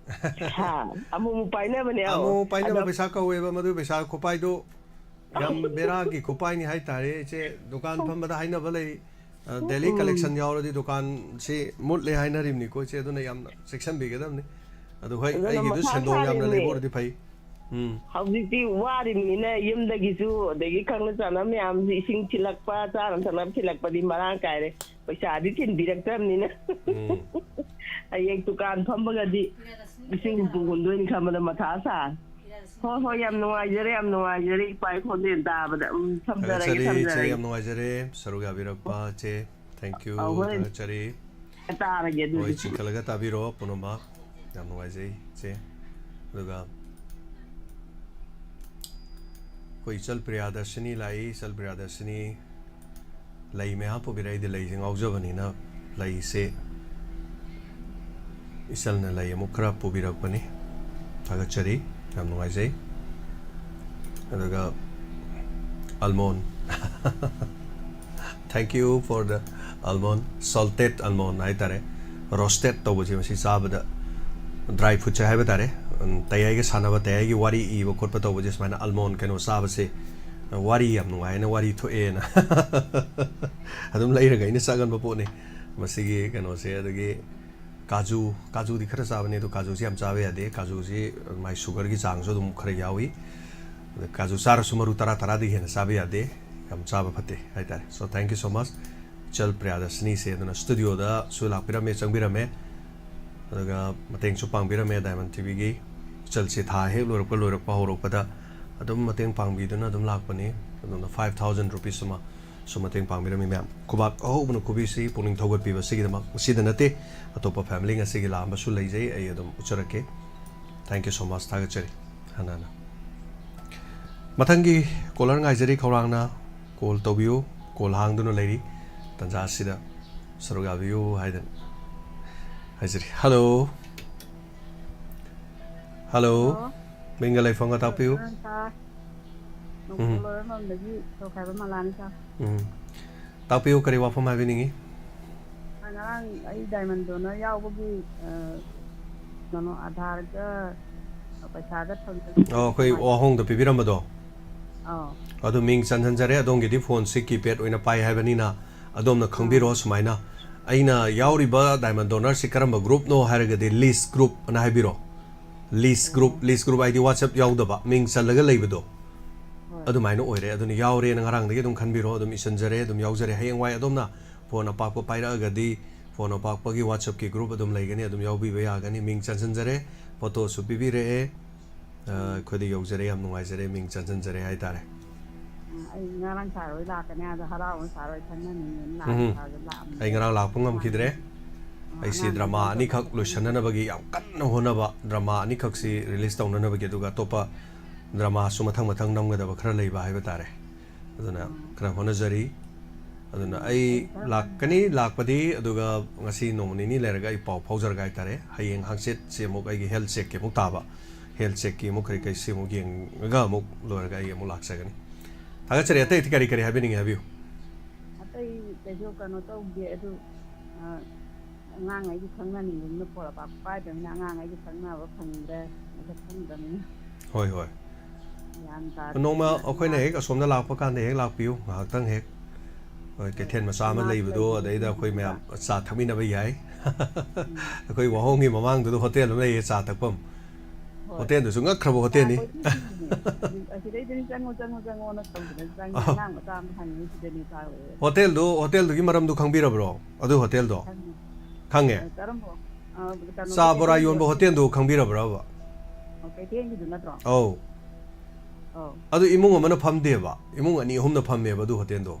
ꯍꯥ? ꯑꯃꯨꯛ ꯑꯃꯨꯛ ꯄꯥꯏꯅꯕꯅꯦ, ꯑꯧ꯫ ꯑꯃꯨꯛ ꯑꯃꯨꯛ ꯄꯥꯏꯅꯕ ꯑꯗꯣ ꯄꯩꯁꯥ ꯀꯧꯋꯦꯕ, ꯃꯗꯨ ꯄꯩꯁꯥ ꯈꯨꯄꯥꯏꯗꯨ ꯌꯥꯝ ꯕꯦꯔꯥꯒꯤ ꯈꯨꯄꯥꯏꯅꯤ ꯍꯥꯏꯇꯥꯔꯦ, ꯏꯆꯦ꯫ ꯗꯨꯀꯥꯟ ꯐꯝꯕꯗ ꯍꯥꯏꯅꯕ ꯂꯩ, ꯑ, daily ꯎꯝ꯫ Collection ꯌꯥꯎꯔꯗꯤ ꯗꯨꯀꯥꯟꯁꯤ ꯃꯨꯠꯂꯦ ꯍꯥꯏꯅꯔꯤꯕꯅꯤꯀꯣ, ꯏꯆꯦ꯫ ꯑꯗꯨꯅ ꯌꯥꯝꯅ ꯆꯦꯛꯁꯤꯟꯕꯤꯒꯗꯕꯅꯤ꯫ ꯑꯗꯨ ꯍꯣꯏ, ꯑꯗꯨꯅ ꯑꯩꯒꯤꯗꯨ ꯃꯊꯥ ꯁꯦꯟꯗꯣꯡ ꯌꯥꯝꯅ ꯁꯥꯔꯤꯕꯅꯦ꯫ ꯂꯩꯕ ꯑꯣꯏꯔꯗꯤ ꯐꯩ꯫ ꯎꯝ꯫ ꯍꯧꯖꯤꯛꯇꯤ ꯋꯥꯔꯤꯕꯅꯤꯅ ꯌꯨꯝꯗꯒꯤꯁꯨ, ꯑꯗꯒꯤ ꯈꯪꯅ ꯆꯥꯟꯅꯕ ꯃꯌꯥꯝꯁꯨ ꯏꯁꯤꯡ ꯊꯤꯜꯂꯛꯄ, ꯆꯥꯅ ꯊꯛꯅꯕ ꯊꯤꯜꯂꯛꯄꯗꯤ ꯃꯔꯥꯡ ꯀꯥꯏꯔꯦ꯫ ꯄꯩꯁꯥꯗꯤ ꯊꯤꯟꯕꯤꯔꯛꯇ꯭ꯔꯕꯅꯤꯅ꯫ ꯎꯝ꯫ ꯍꯌꯦꯡ ꯗꯨꯀꯥꯟ ꯐꯝꯕꯒꯗꯤ ꯂꯤꯁꯤꯡ ꯍꯨꯝꯐꯨ ꯍꯨꯟꯗꯣꯏꯅꯤ ꯈꯟꯕꯗ ꯃꯊꯥ ꯁꯥꯔꯦ꯫ ꯍꯣꯏ, ꯍꯣꯏ, ꯌꯥꯝ ꯅꯨꯡꯉꯥꯏꯖꯔꯦ, ꯌꯥꯝ ꯅꯨꯡꯉꯥꯏꯖꯔꯦ ꯏꯄꯥ ꯈꯣꯟꯖꯦꯜ ꯇꯥꯕꯗ꯫ ꯎꯝ, ꯊꯝꯖꯔꯒꯦ, ꯊꯥꯒꯠꯆꯔꯤ ꯏꯆꯦ, ꯊꯝꯖꯔꯒꯦ꯫ ꯌꯥꯝ ꯅꯨꯡꯉꯥꯏꯖꯔꯦ ꯁꯔꯨꯛ ꯌꯥꯕꯤꯔꯛꯄ ꯏꯆꯦ꯫ Thank you꯫ ꯑꯧ, ꯍꯣꯔꯦꯟ ꯊꯥꯒꯠꯆꯔꯤ꯫ ꯇꯥꯔꯒꯦ ꯍꯣꯏ, ꯑꯗꯨꯗꯤ꯫ ꯆꯤꯡꯈꯠꯂꯒ ꯇꯥꯕꯤꯔꯣ ꯄꯨꯝꯅꯃꯛ꯫ ꯌꯥꯝ ꯅꯨꯡꯉꯥꯏꯖꯩ ꯏꯆꯦ꯫ ꯑꯗꯨꯒ ꯑꯩꯈꯣꯏ ꯏꯆꯜ ꯄ꯭ꯔꯤꯌꯥꯗꯔꯁꯤꯅꯤ ꯂꯥꯛꯏ꯫ ꯏꯆꯜ ꯄ꯭ꯔꯤꯌꯥꯗꯔꯁꯤꯅꯤ ꯂꯩ ꯃꯌꯥꯝ ꯄꯨꯕꯤꯔꯛꯏ꯫ ꯑꯩꯗꯤ ꯂꯩꯁꯦ ꯉꯥꯎꯖꯕꯅꯤꯅ ꯂꯩꯁꯦ ꯏꯆꯜꯅ ꯂꯩ ꯑꯃꯨꯛ ꯈꯔ ꯄꯨꯕꯤꯔꯛꯄꯅꯤ꯫ ꯊꯥꯒꯠꯆꯔꯤ, ꯌꯥꯝ ꯅꯨꯡꯉꯥꯏꯖꯩ꯫ ꯑꯗꯨꯒ almond꯫ Thank you for the almond, salted almond ꯍꯥꯏꯇꯥꯔꯦ꯫ Roasted ꯇꯧꯕꯁꯦ ꯃꯁꯤ ꯆꯥꯕꯗ dry fruitꯁꯦ ꯍꯥꯏꯕ ꯇꯥꯔꯦ꯫ ꯎꯝ, ꯇꯌꯥꯏꯒ ꯁꯥꯟꯅꯕ, ꯇꯌꯥꯏꯒꯤ ꯋꯥꯔꯤ ꯏꯕ ꯈꯣꯠꯄ ꯇꯧꯕꯁꯦ ꯁꯨꯃꯥꯏꯅ almond ꯀꯩꯅꯣ ꯆꯥꯕꯁꯦ ꯋꯥꯔꯤ ꯌꯥꯝ ꯅꯨꯡꯉꯥꯏꯅ ꯋꯥꯔꯤ ꯊꯣꯛꯑꯦꯅ ꯑꯗꯨꯝ ꯂꯩꯔꯒ ꯑꯩꯅ ꯆꯥꯒꯟꯕ ꯄꯣꯠꯅꯤ ꯃꯁꯤꯒꯤ ꯀꯩꯅꯣꯁꯦ꯫ ꯑꯗꯒꯤ ꯀꯥꯖꯨ, ꯀꯥꯖꯨꯗꯤ ꯈꯔ ꯆꯥꯕꯅꯦ, ꯑꯗꯣ ꯀꯥꯖꯨꯁꯤ ꯌꯥꯝ ꯆꯥꯕ ꯌꯥꯗꯦ꯫ ꯀꯥꯖꯨꯁꯤ ꯃꯥꯏ sugarꯒꯤ ꯆꯥꯡꯁꯨ ꯑꯗꯨꯝ ꯈꯔ ꯌꯥꯎꯏ꯫ ꯑꯗ ꯀꯥꯖꯨ ꯆꯥꯔꯁꯨ ꯃꯔꯨ ꯇꯔꯥ, ꯇꯔꯥꯗꯒꯤ ꯍꯦꯟꯅ ꯆꯥꯕ ꯌꯥꯗꯦ, ꯌꯥꯝ ꯆꯥꯕ ꯐꯠꯇꯦ ꯍꯥꯏꯇꯥꯔꯦ꯫ So thank you so much꯫ ꯏꯆꯜ ꯄ꯭ꯔꯤꯌꯥꯗꯔꯁꯤꯅꯤꯁꯦ ꯑꯗꯨꯅ studioꯗꯁꯨ ꯂꯥꯛꯄꯤꯔꯝꯃꯦ, ꯆꯪꯕꯤꯔꯝꯃꯦ, ꯑꯗꯨꯒ ꯃꯇꯦꯡꯁꯨ ꯄꯥꯡꯕꯤꯔꯝꯃꯦ Diamond TVꯒꯤ꯫ ꯏꯆꯜꯁꯦ ꯊꯥ ꯍꯦꯛ ꯂꯣꯏꯔꯛꯄ, ꯂꯣꯏꯔꯛꯄ ꯍꯧꯔꯛꯄꯗ ꯑꯗꯨꯝ ꯃꯇꯦꯡ ꯄꯥꯡꯕꯤꯗꯨꯅ ꯑꯗꯨꯝ ꯂꯥꯛꯄꯅꯤ꯫ ꯑꯗꯨꯅ five thousand rupees ꯑꯃ ꯁꯨ ꯃꯇꯦꯡ ꯄꯥꯡꯕꯤꯔꯝꯃꯤ ꯃꯌꯥꯝ꯫ ꯈꯨꯕꯥꯛ ꯑꯍꯧꯕꯅ ꯈꯨꯕꯤꯁꯤ ꯄꯨꯛꯅꯤꯡ ꯊꯧꯒꯠꯄꯤꯕ ꯑꯁꯤꯒꯤꯗꯃꯛ꯫ ꯃꯁꯤꯗ ꯅꯠꯇꯦ, ꯑꯇꯣꯞꯄ family ꯉꯁꯤꯒꯤ ꯂꯥꯛꯑꯝꯕꯁꯨ ꯂꯩꯖꯩ, ꯑꯩ ꯑꯗꯨꯝ ꯎꯠꯆꯔꯛꯀꯦ꯫ Thank you so much꯫ ꯊꯥꯒꯠꯆꯔꯤ ꯍꯟꯅ ꯍꯟꯅ꯫ ꯃꯊꯪꯒꯤ caller ꯉꯥꯏꯖꯔꯤ, ꯈꯧꯔꯥꯡꯅ call ꯇꯧꯕꯤꯌꯨ꯫ Call ꯍꯥꯡꯗꯨꯅ ꯂꯩꯔꯤ, ꯇꯟꯖꯥ ꯑꯁꯤꯗ ꯁꯔꯨꯛ ꯌꯥꯕꯤꯌꯨ ꯍꯥꯏꯗꯅ ꯍꯥꯏꯖꯔꯤ꯫ Hello꯫ Hello꯫ ꯍꯜꯂꯣ꯫ ꯃꯤꯡꯒ ꯂꯩꯐꯝꯒ ꯇꯥꯛꯄꯤꯌꯨ꯫ ꯁꯥꯔ, ꯎꯝ꯫ ꯂꯣꯏꯔꯃꯝꯗꯒꯤ ꯁꯣꯛꯈꯥꯏꯕ ꯃꯂꯥꯅꯤ ꯁꯥꯔ꯫ ꯎꯝ꯫ ꯇꯥꯛꯄꯤꯌꯨ, ꯀꯔꯤ ꯋꯥꯐꯝ ꯍꯥꯏꯕꯤꯅꯤꯡꯉꯤ? ꯉꯔꯥꯡ ꯑꯩ diamond donor ꯌꯥꯎꯕꯒꯤ, ꯑ, ꯀꯩꯅꯣ, ꯑꯙꯥꯔꯒ ꯄꯩꯁꯥꯒ ꯊꯝꯖꯟ- ꯑꯣ, ꯑꯩꯈꯣꯏ ꯋꯥꯍꯣꯡꯗ ꯄꯤꯕꯤꯔꯝꯕꯗꯣ? ꯑꯧ꯫ ꯑꯗꯨ ꯃꯤꯡ ꯆꯟꯁꯤꯟꯖꯔꯦ꯫ ꯑꯗꯣꯝꯒꯤꯗꯤ ꯐꯣꯟꯁꯤ keypad ꯑꯣꯏꯅ ꯄꯥꯏ ꯍꯥꯏꯕꯅꯤꯅ ꯑꯗꯣꯝꯅ ꯈꯪꯕꯤꯔꯣ꯫ ꯁꯨꯃꯥꯏꯅ ꯑꯩꯅ ꯌꯥꯎꯔꯤꯕ diamond donorꯁꯤ ꯀꯔꯝꯕ groupꯅꯣ ꯍꯥꯏꯔꯒꯗꯤ list group ꯑꯅ ꯍꯥꯏꯕꯤꯔꯣ꯫ ꯂꯤꯁ ꯒ꯭ꯔꯨꯞ, ꯂꯤꯁ ꯒ꯭ꯔꯨꯞ ꯍꯥꯏꯗꯤ WhatsApp ꯌꯥꯎꯗꯕ, ꯃꯤꯡ ꯆꯜꯂꯒ ꯂꯩꯕꯗꯣ, ꯍꯣꯏ꯫ ꯑꯗꯨꯃꯥꯏꯅ ꯑꯣꯏꯔꯦ꯫ ꯑꯗꯨꯅ ꯌꯥꯎꯔꯦꯅ ꯉꯔꯥꯡꯗꯒꯤ ꯑꯗꯨꯝ ꯈꯟꯕꯤꯔꯣ, ꯑꯗꯨꯝ ꯏꯁꯟꯖꯔꯦ, ꯑꯗꯨꯝ ꯌꯥꯎꯖꯔꯦ꯫ ꯍꯌꯦꯡꯋꯥꯏ ꯑꯗꯣꯝꯅ ꯐꯣꯟ ꯑꯄꯥꯛꯄ ꯄꯥꯏꯔꯛꯑꯒꯗꯤ, ꯐꯣꯟ ꯑꯄꯥꯛꯄꯒꯤ WhatsApp-ꯀꯤ ꯒ꯭ꯔꯨꯞ ꯑꯗꯨꯝ ꯂꯩꯒꯅꯤ, ꯑꯗꯨꯝ ꯌꯥꯎꯕꯤꯕ ꯌꯥꯒꯅꯤ꯫ ꯃꯤꯡ ꯆꯟꯁꯤꯟꯖꯔꯦ, ꯐꯣꯇꯣꯁꯨ ꯄꯤꯕꯤꯔꯛꯑꯦ꯫ ꯑ, ꯑꯩꯈꯣꯏꯗ ꯌꯧꯖꯔꯦ, ꯌꯥꯝ ꯅꯨꯡꯉꯥꯏꯖꯔꯦ, ꯃꯤꯡ ꯆꯟꯁꯤꯟꯖꯔꯦ ꯍꯥꯏꯇꯥꯔꯦ꯫ ꯑ, ꯑꯩ ꯉꯔꯥꯡ ꯁꯥꯔ ꯍꯣꯏ ꯂꯥꯛꯀꯅꯤ ꯍꯥꯏꯕꯗ ꯍꯔꯥꯎꯅ ꯁꯥꯔ ꯍꯣꯏ ꯈꯪꯅꯅꯤꯡꯉꯦꯅ ꯂꯥꯛꯑꯦ, ꯎꯝ꯫ ꯁꯥꯔꯁꯨ ꯂꯥꯛꯑꯝꯗꯦ꯫ ꯑꯩ ꯉꯔꯥꯡ ꯂꯥꯛꯄ ꯉꯝꯈꯤꯗ꯭ꯔꯦ꯫ ꯑ, ꯑꯩꯁꯤ ꯑꯉꯥꯡ ꯗ꯭ꯔꯃꯥ ꯀꯩꯅꯣ ꯑꯅꯤꯈꯛ ꯇꯧꯕ ꯂꯣꯏꯁꯟꯅꯅꯕꯒꯤ ꯌꯥꯝ ꯀꯟꯅ ꯍꯣꯠꯅꯕ, ꯗ꯭ꯔꯃꯥ ꯑꯅꯤꯈꯛꯁꯤ ꯔꯤꯂꯤꯁ ꯇꯧꯅꯅꯕꯒꯤ, ꯑꯗꯨꯒ ꯑꯇꯣꯞꯄ ꯗ꯭ꯔꯃꯥꯁꯨ ꯃꯊꯪ ꯃꯊꯪ ꯅꯝꯒꯗꯕ ꯈꯔ ꯂꯩꯕ ꯍꯥꯏꯕ ꯇꯥꯔꯦ꯫ ꯑꯗꯨꯅ ꯎꯝ꯫ ꯈꯔ ꯍꯣꯠꯅꯖꯔꯤ꯫ ꯑꯗꯨꯅ ꯎꯝ, ꯑꯩ ꯐꯩ, ꯐꯩ꯫ ꯂꯥꯛꯀꯅꯤ, ꯂꯥꯛꯄꯗꯤ, ꯑꯗꯨꯒ ꯉꯁꯤ ꯅꯣꯡꯃ ꯅꯤꯅꯤ ꯂꯩꯔꯒ ꯑꯩ ꯄꯥꯎ ꯐꯥꯎꯖꯔꯒ ꯍꯥꯏꯇꯥꯔꯦ꯫ ꯍꯌꯦꯡ ꯍꯪꯆꯤꯠꯁꯤ ꯑꯃꯨꯛ ꯑꯩꯒꯤ ꯍꯦꯜꯊ ꯆꯦꯛꯀꯤ ꯑꯃꯨꯛ ꯇꯥꯕ꯫ ꯍꯦꯜꯊ ꯆꯦꯛꯀꯤ ꯑꯃꯨꯛ ꯀꯔꯤ ꯎꯝ꯫ ꯀꯔꯤꯁꯤ ꯑꯃꯨꯛ ꯌꯦꯡꯉꯒ ꯑꯃꯨꯛ ꯂꯣꯏꯔꯒ ꯑꯩ ꯑꯃꯨꯛ ꯂꯥꯛꯆꯒꯅꯤ꯫ ꯊꯥꯒꯠꯆꯔꯤ꯫ ꯑꯇꯩ ꯑꯇꯩ ꯀꯔꯤ ꯀꯔꯤ ꯍꯥꯏꯕꯤꯅꯤꯡꯉꯦ ꯍꯥꯏꯕꯤꯌꯨ꯫ ꯑꯇꯩ ꯀꯩꯁꯨ ꯀꯩꯅꯣ ꯇꯧꯗꯦ, ꯑꯗꯨ, ꯑ, ꯑꯉꯥꯡꯉꯩꯁꯨ ꯈꯪꯅꯅꯤꯡꯕꯅꯤꯅ ꯐꯣꯟ ꯑꯄꯥꯛ ꯄꯥꯏꯗꯕꯅꯤꯅ ꯑꯉꯥꯡꯉꯩꯁꯨ ꯈꯪꯅꯕ ꯐꯪꯗ꯭ꯔꯦ, ꯃꯁꯛ ꯈꯪꯗ꯭ꯔꯕꯅꯤꯅ꯫ ꯍꯣꯏ, ꯍꯣꯏ꯫ ꯒ꯭ꯌꯥꯟ ꯇꯥꯗꯦ꯫ ꯅꯣꯡꯃ ꯑꯗꯨꯅ ꯑꯩꯈꯣꯏꯅ ꯏꯃꯥ ꯍꯦꯛ ꯑꯁꯣꯝꯗ ꯂꯥꯛꯄ ꯀꯥꯟꯗ ꯍꯦꯛ ꯂꯥꯛꯄꯤꯌꯨ, ꯉꯥꯏꯍꯥꯛꯇꯪ ꯍꯦꯛ꯫ ꯍꯣꯏ, ꯍꯣꯏ, ꯀꯩꯊꯦꯜ ꯃꯆꯥ ꯑꯃ ꯏꯃꯥꯁꯨ ꯂꯩꯕꯗꯣ, ꯂꯩꯇꯦ, ꯑꯗꯩꯗ ꯑꯩꯈꯣꯏ ꯏꯃꯨꯡꯁꯤꯗ꯫ ꯃꯌꯥꯝ ꯆꯥ ꯊꯛꯃꯤꯟꯅꯕ ꯌꯥꯏ꯫ ꯎꯝ꯫ ꯑꯩꯈꯣꯏ ꯋꯥꯍꯣꯡꯒꯤ ꯃꯃꯥꯡꯗꯨꯗ ꯍꯣꯇꯦꯜ ꯑꯃ ꯂꯩꯌꯦ, ꯆꯥ ꯊꯛꯐꯝ꯫ ꯍꯣꯏ꯫ ꯍꯣꯇꯦꯜꯗꯨꯁꯨ ꯉꯛꯈ꯭ꯔꯕ ꯍꯣꯇꯦꯜꯅꯤ꯫ ꯆꯥ ꯑꯩꯈꯣꯏꯗꯤ ꯊꯤꯡꯉꯤꯅꯦ꯫ ꯑꯁꯤꯗꯩꯗꯗꯤ "ꯆꯪꯉꯣ, ꯆꯪꯉꯣ, ꯆꯪꯉꯣꯅ" ꯀꯧꯗꯅ ꯆꯪꯉꯦ꯫ ꯑꯍꯣ꯫ ꯑꯉꯥꯡ ꯃꯆꯥ ꯑꯃ ꯍꯪꯉꯤ, ꯁꯤꯗꯅꯦ ꯆꯥ ꯂꯩꯔꯦ꯫ ꯍꯣꯇꯦꯜꯗꯨ, ꯍꯣꯇꯦꯜꯗꯨꯒꯤ ꯃꯔꯝꯗꯨ ꯈꯪꯕꯤꯔꯕ꯭ꯔꯣ? ꯑꯗꯨ ꯍꯣꯇꯦꯜꯗꯣ? ꯈꯪꯉꯦ꯫ ꯈꯪꯉꯦ? ꯑ, ꯀꯔꯝꯕ? ꯑ, ꯀꯩꯅꯣ ꯆꯥ ꯕꯣꯔꯥ ꯀꯩꯊꯦꯜꯒꯤ ꯌꯣꯟꯕ ꯍꯣꯇꯦꯜꯗꯣ? ꯍꯣꯇꯦꯜꯗꯨ ꯈꯪꯕꯤꯔꯕ꯭ꯔꯕ? ꯑꯣ, ꯀꯩꯊꯦꯜꯒꯤꯗꯨ ꯅꯠꯇ꯭ꯔꯣ? ꯑꯧ꯫ ꯑꯧ꯫ ꯑꯗꯨ ꯏꯃꯨꯡ ꯑꯃꯅ ꯐꯝꯗꯦꯕ, ꯏꯃꯨꯡ ꯑꯅꯤ ꯑꯍꯨꯝꯅ ꯐꯝꯃꯦꯕ ꯑꯗꯨ ꯍꯣꯇꯦꯜꯗꯣ꯫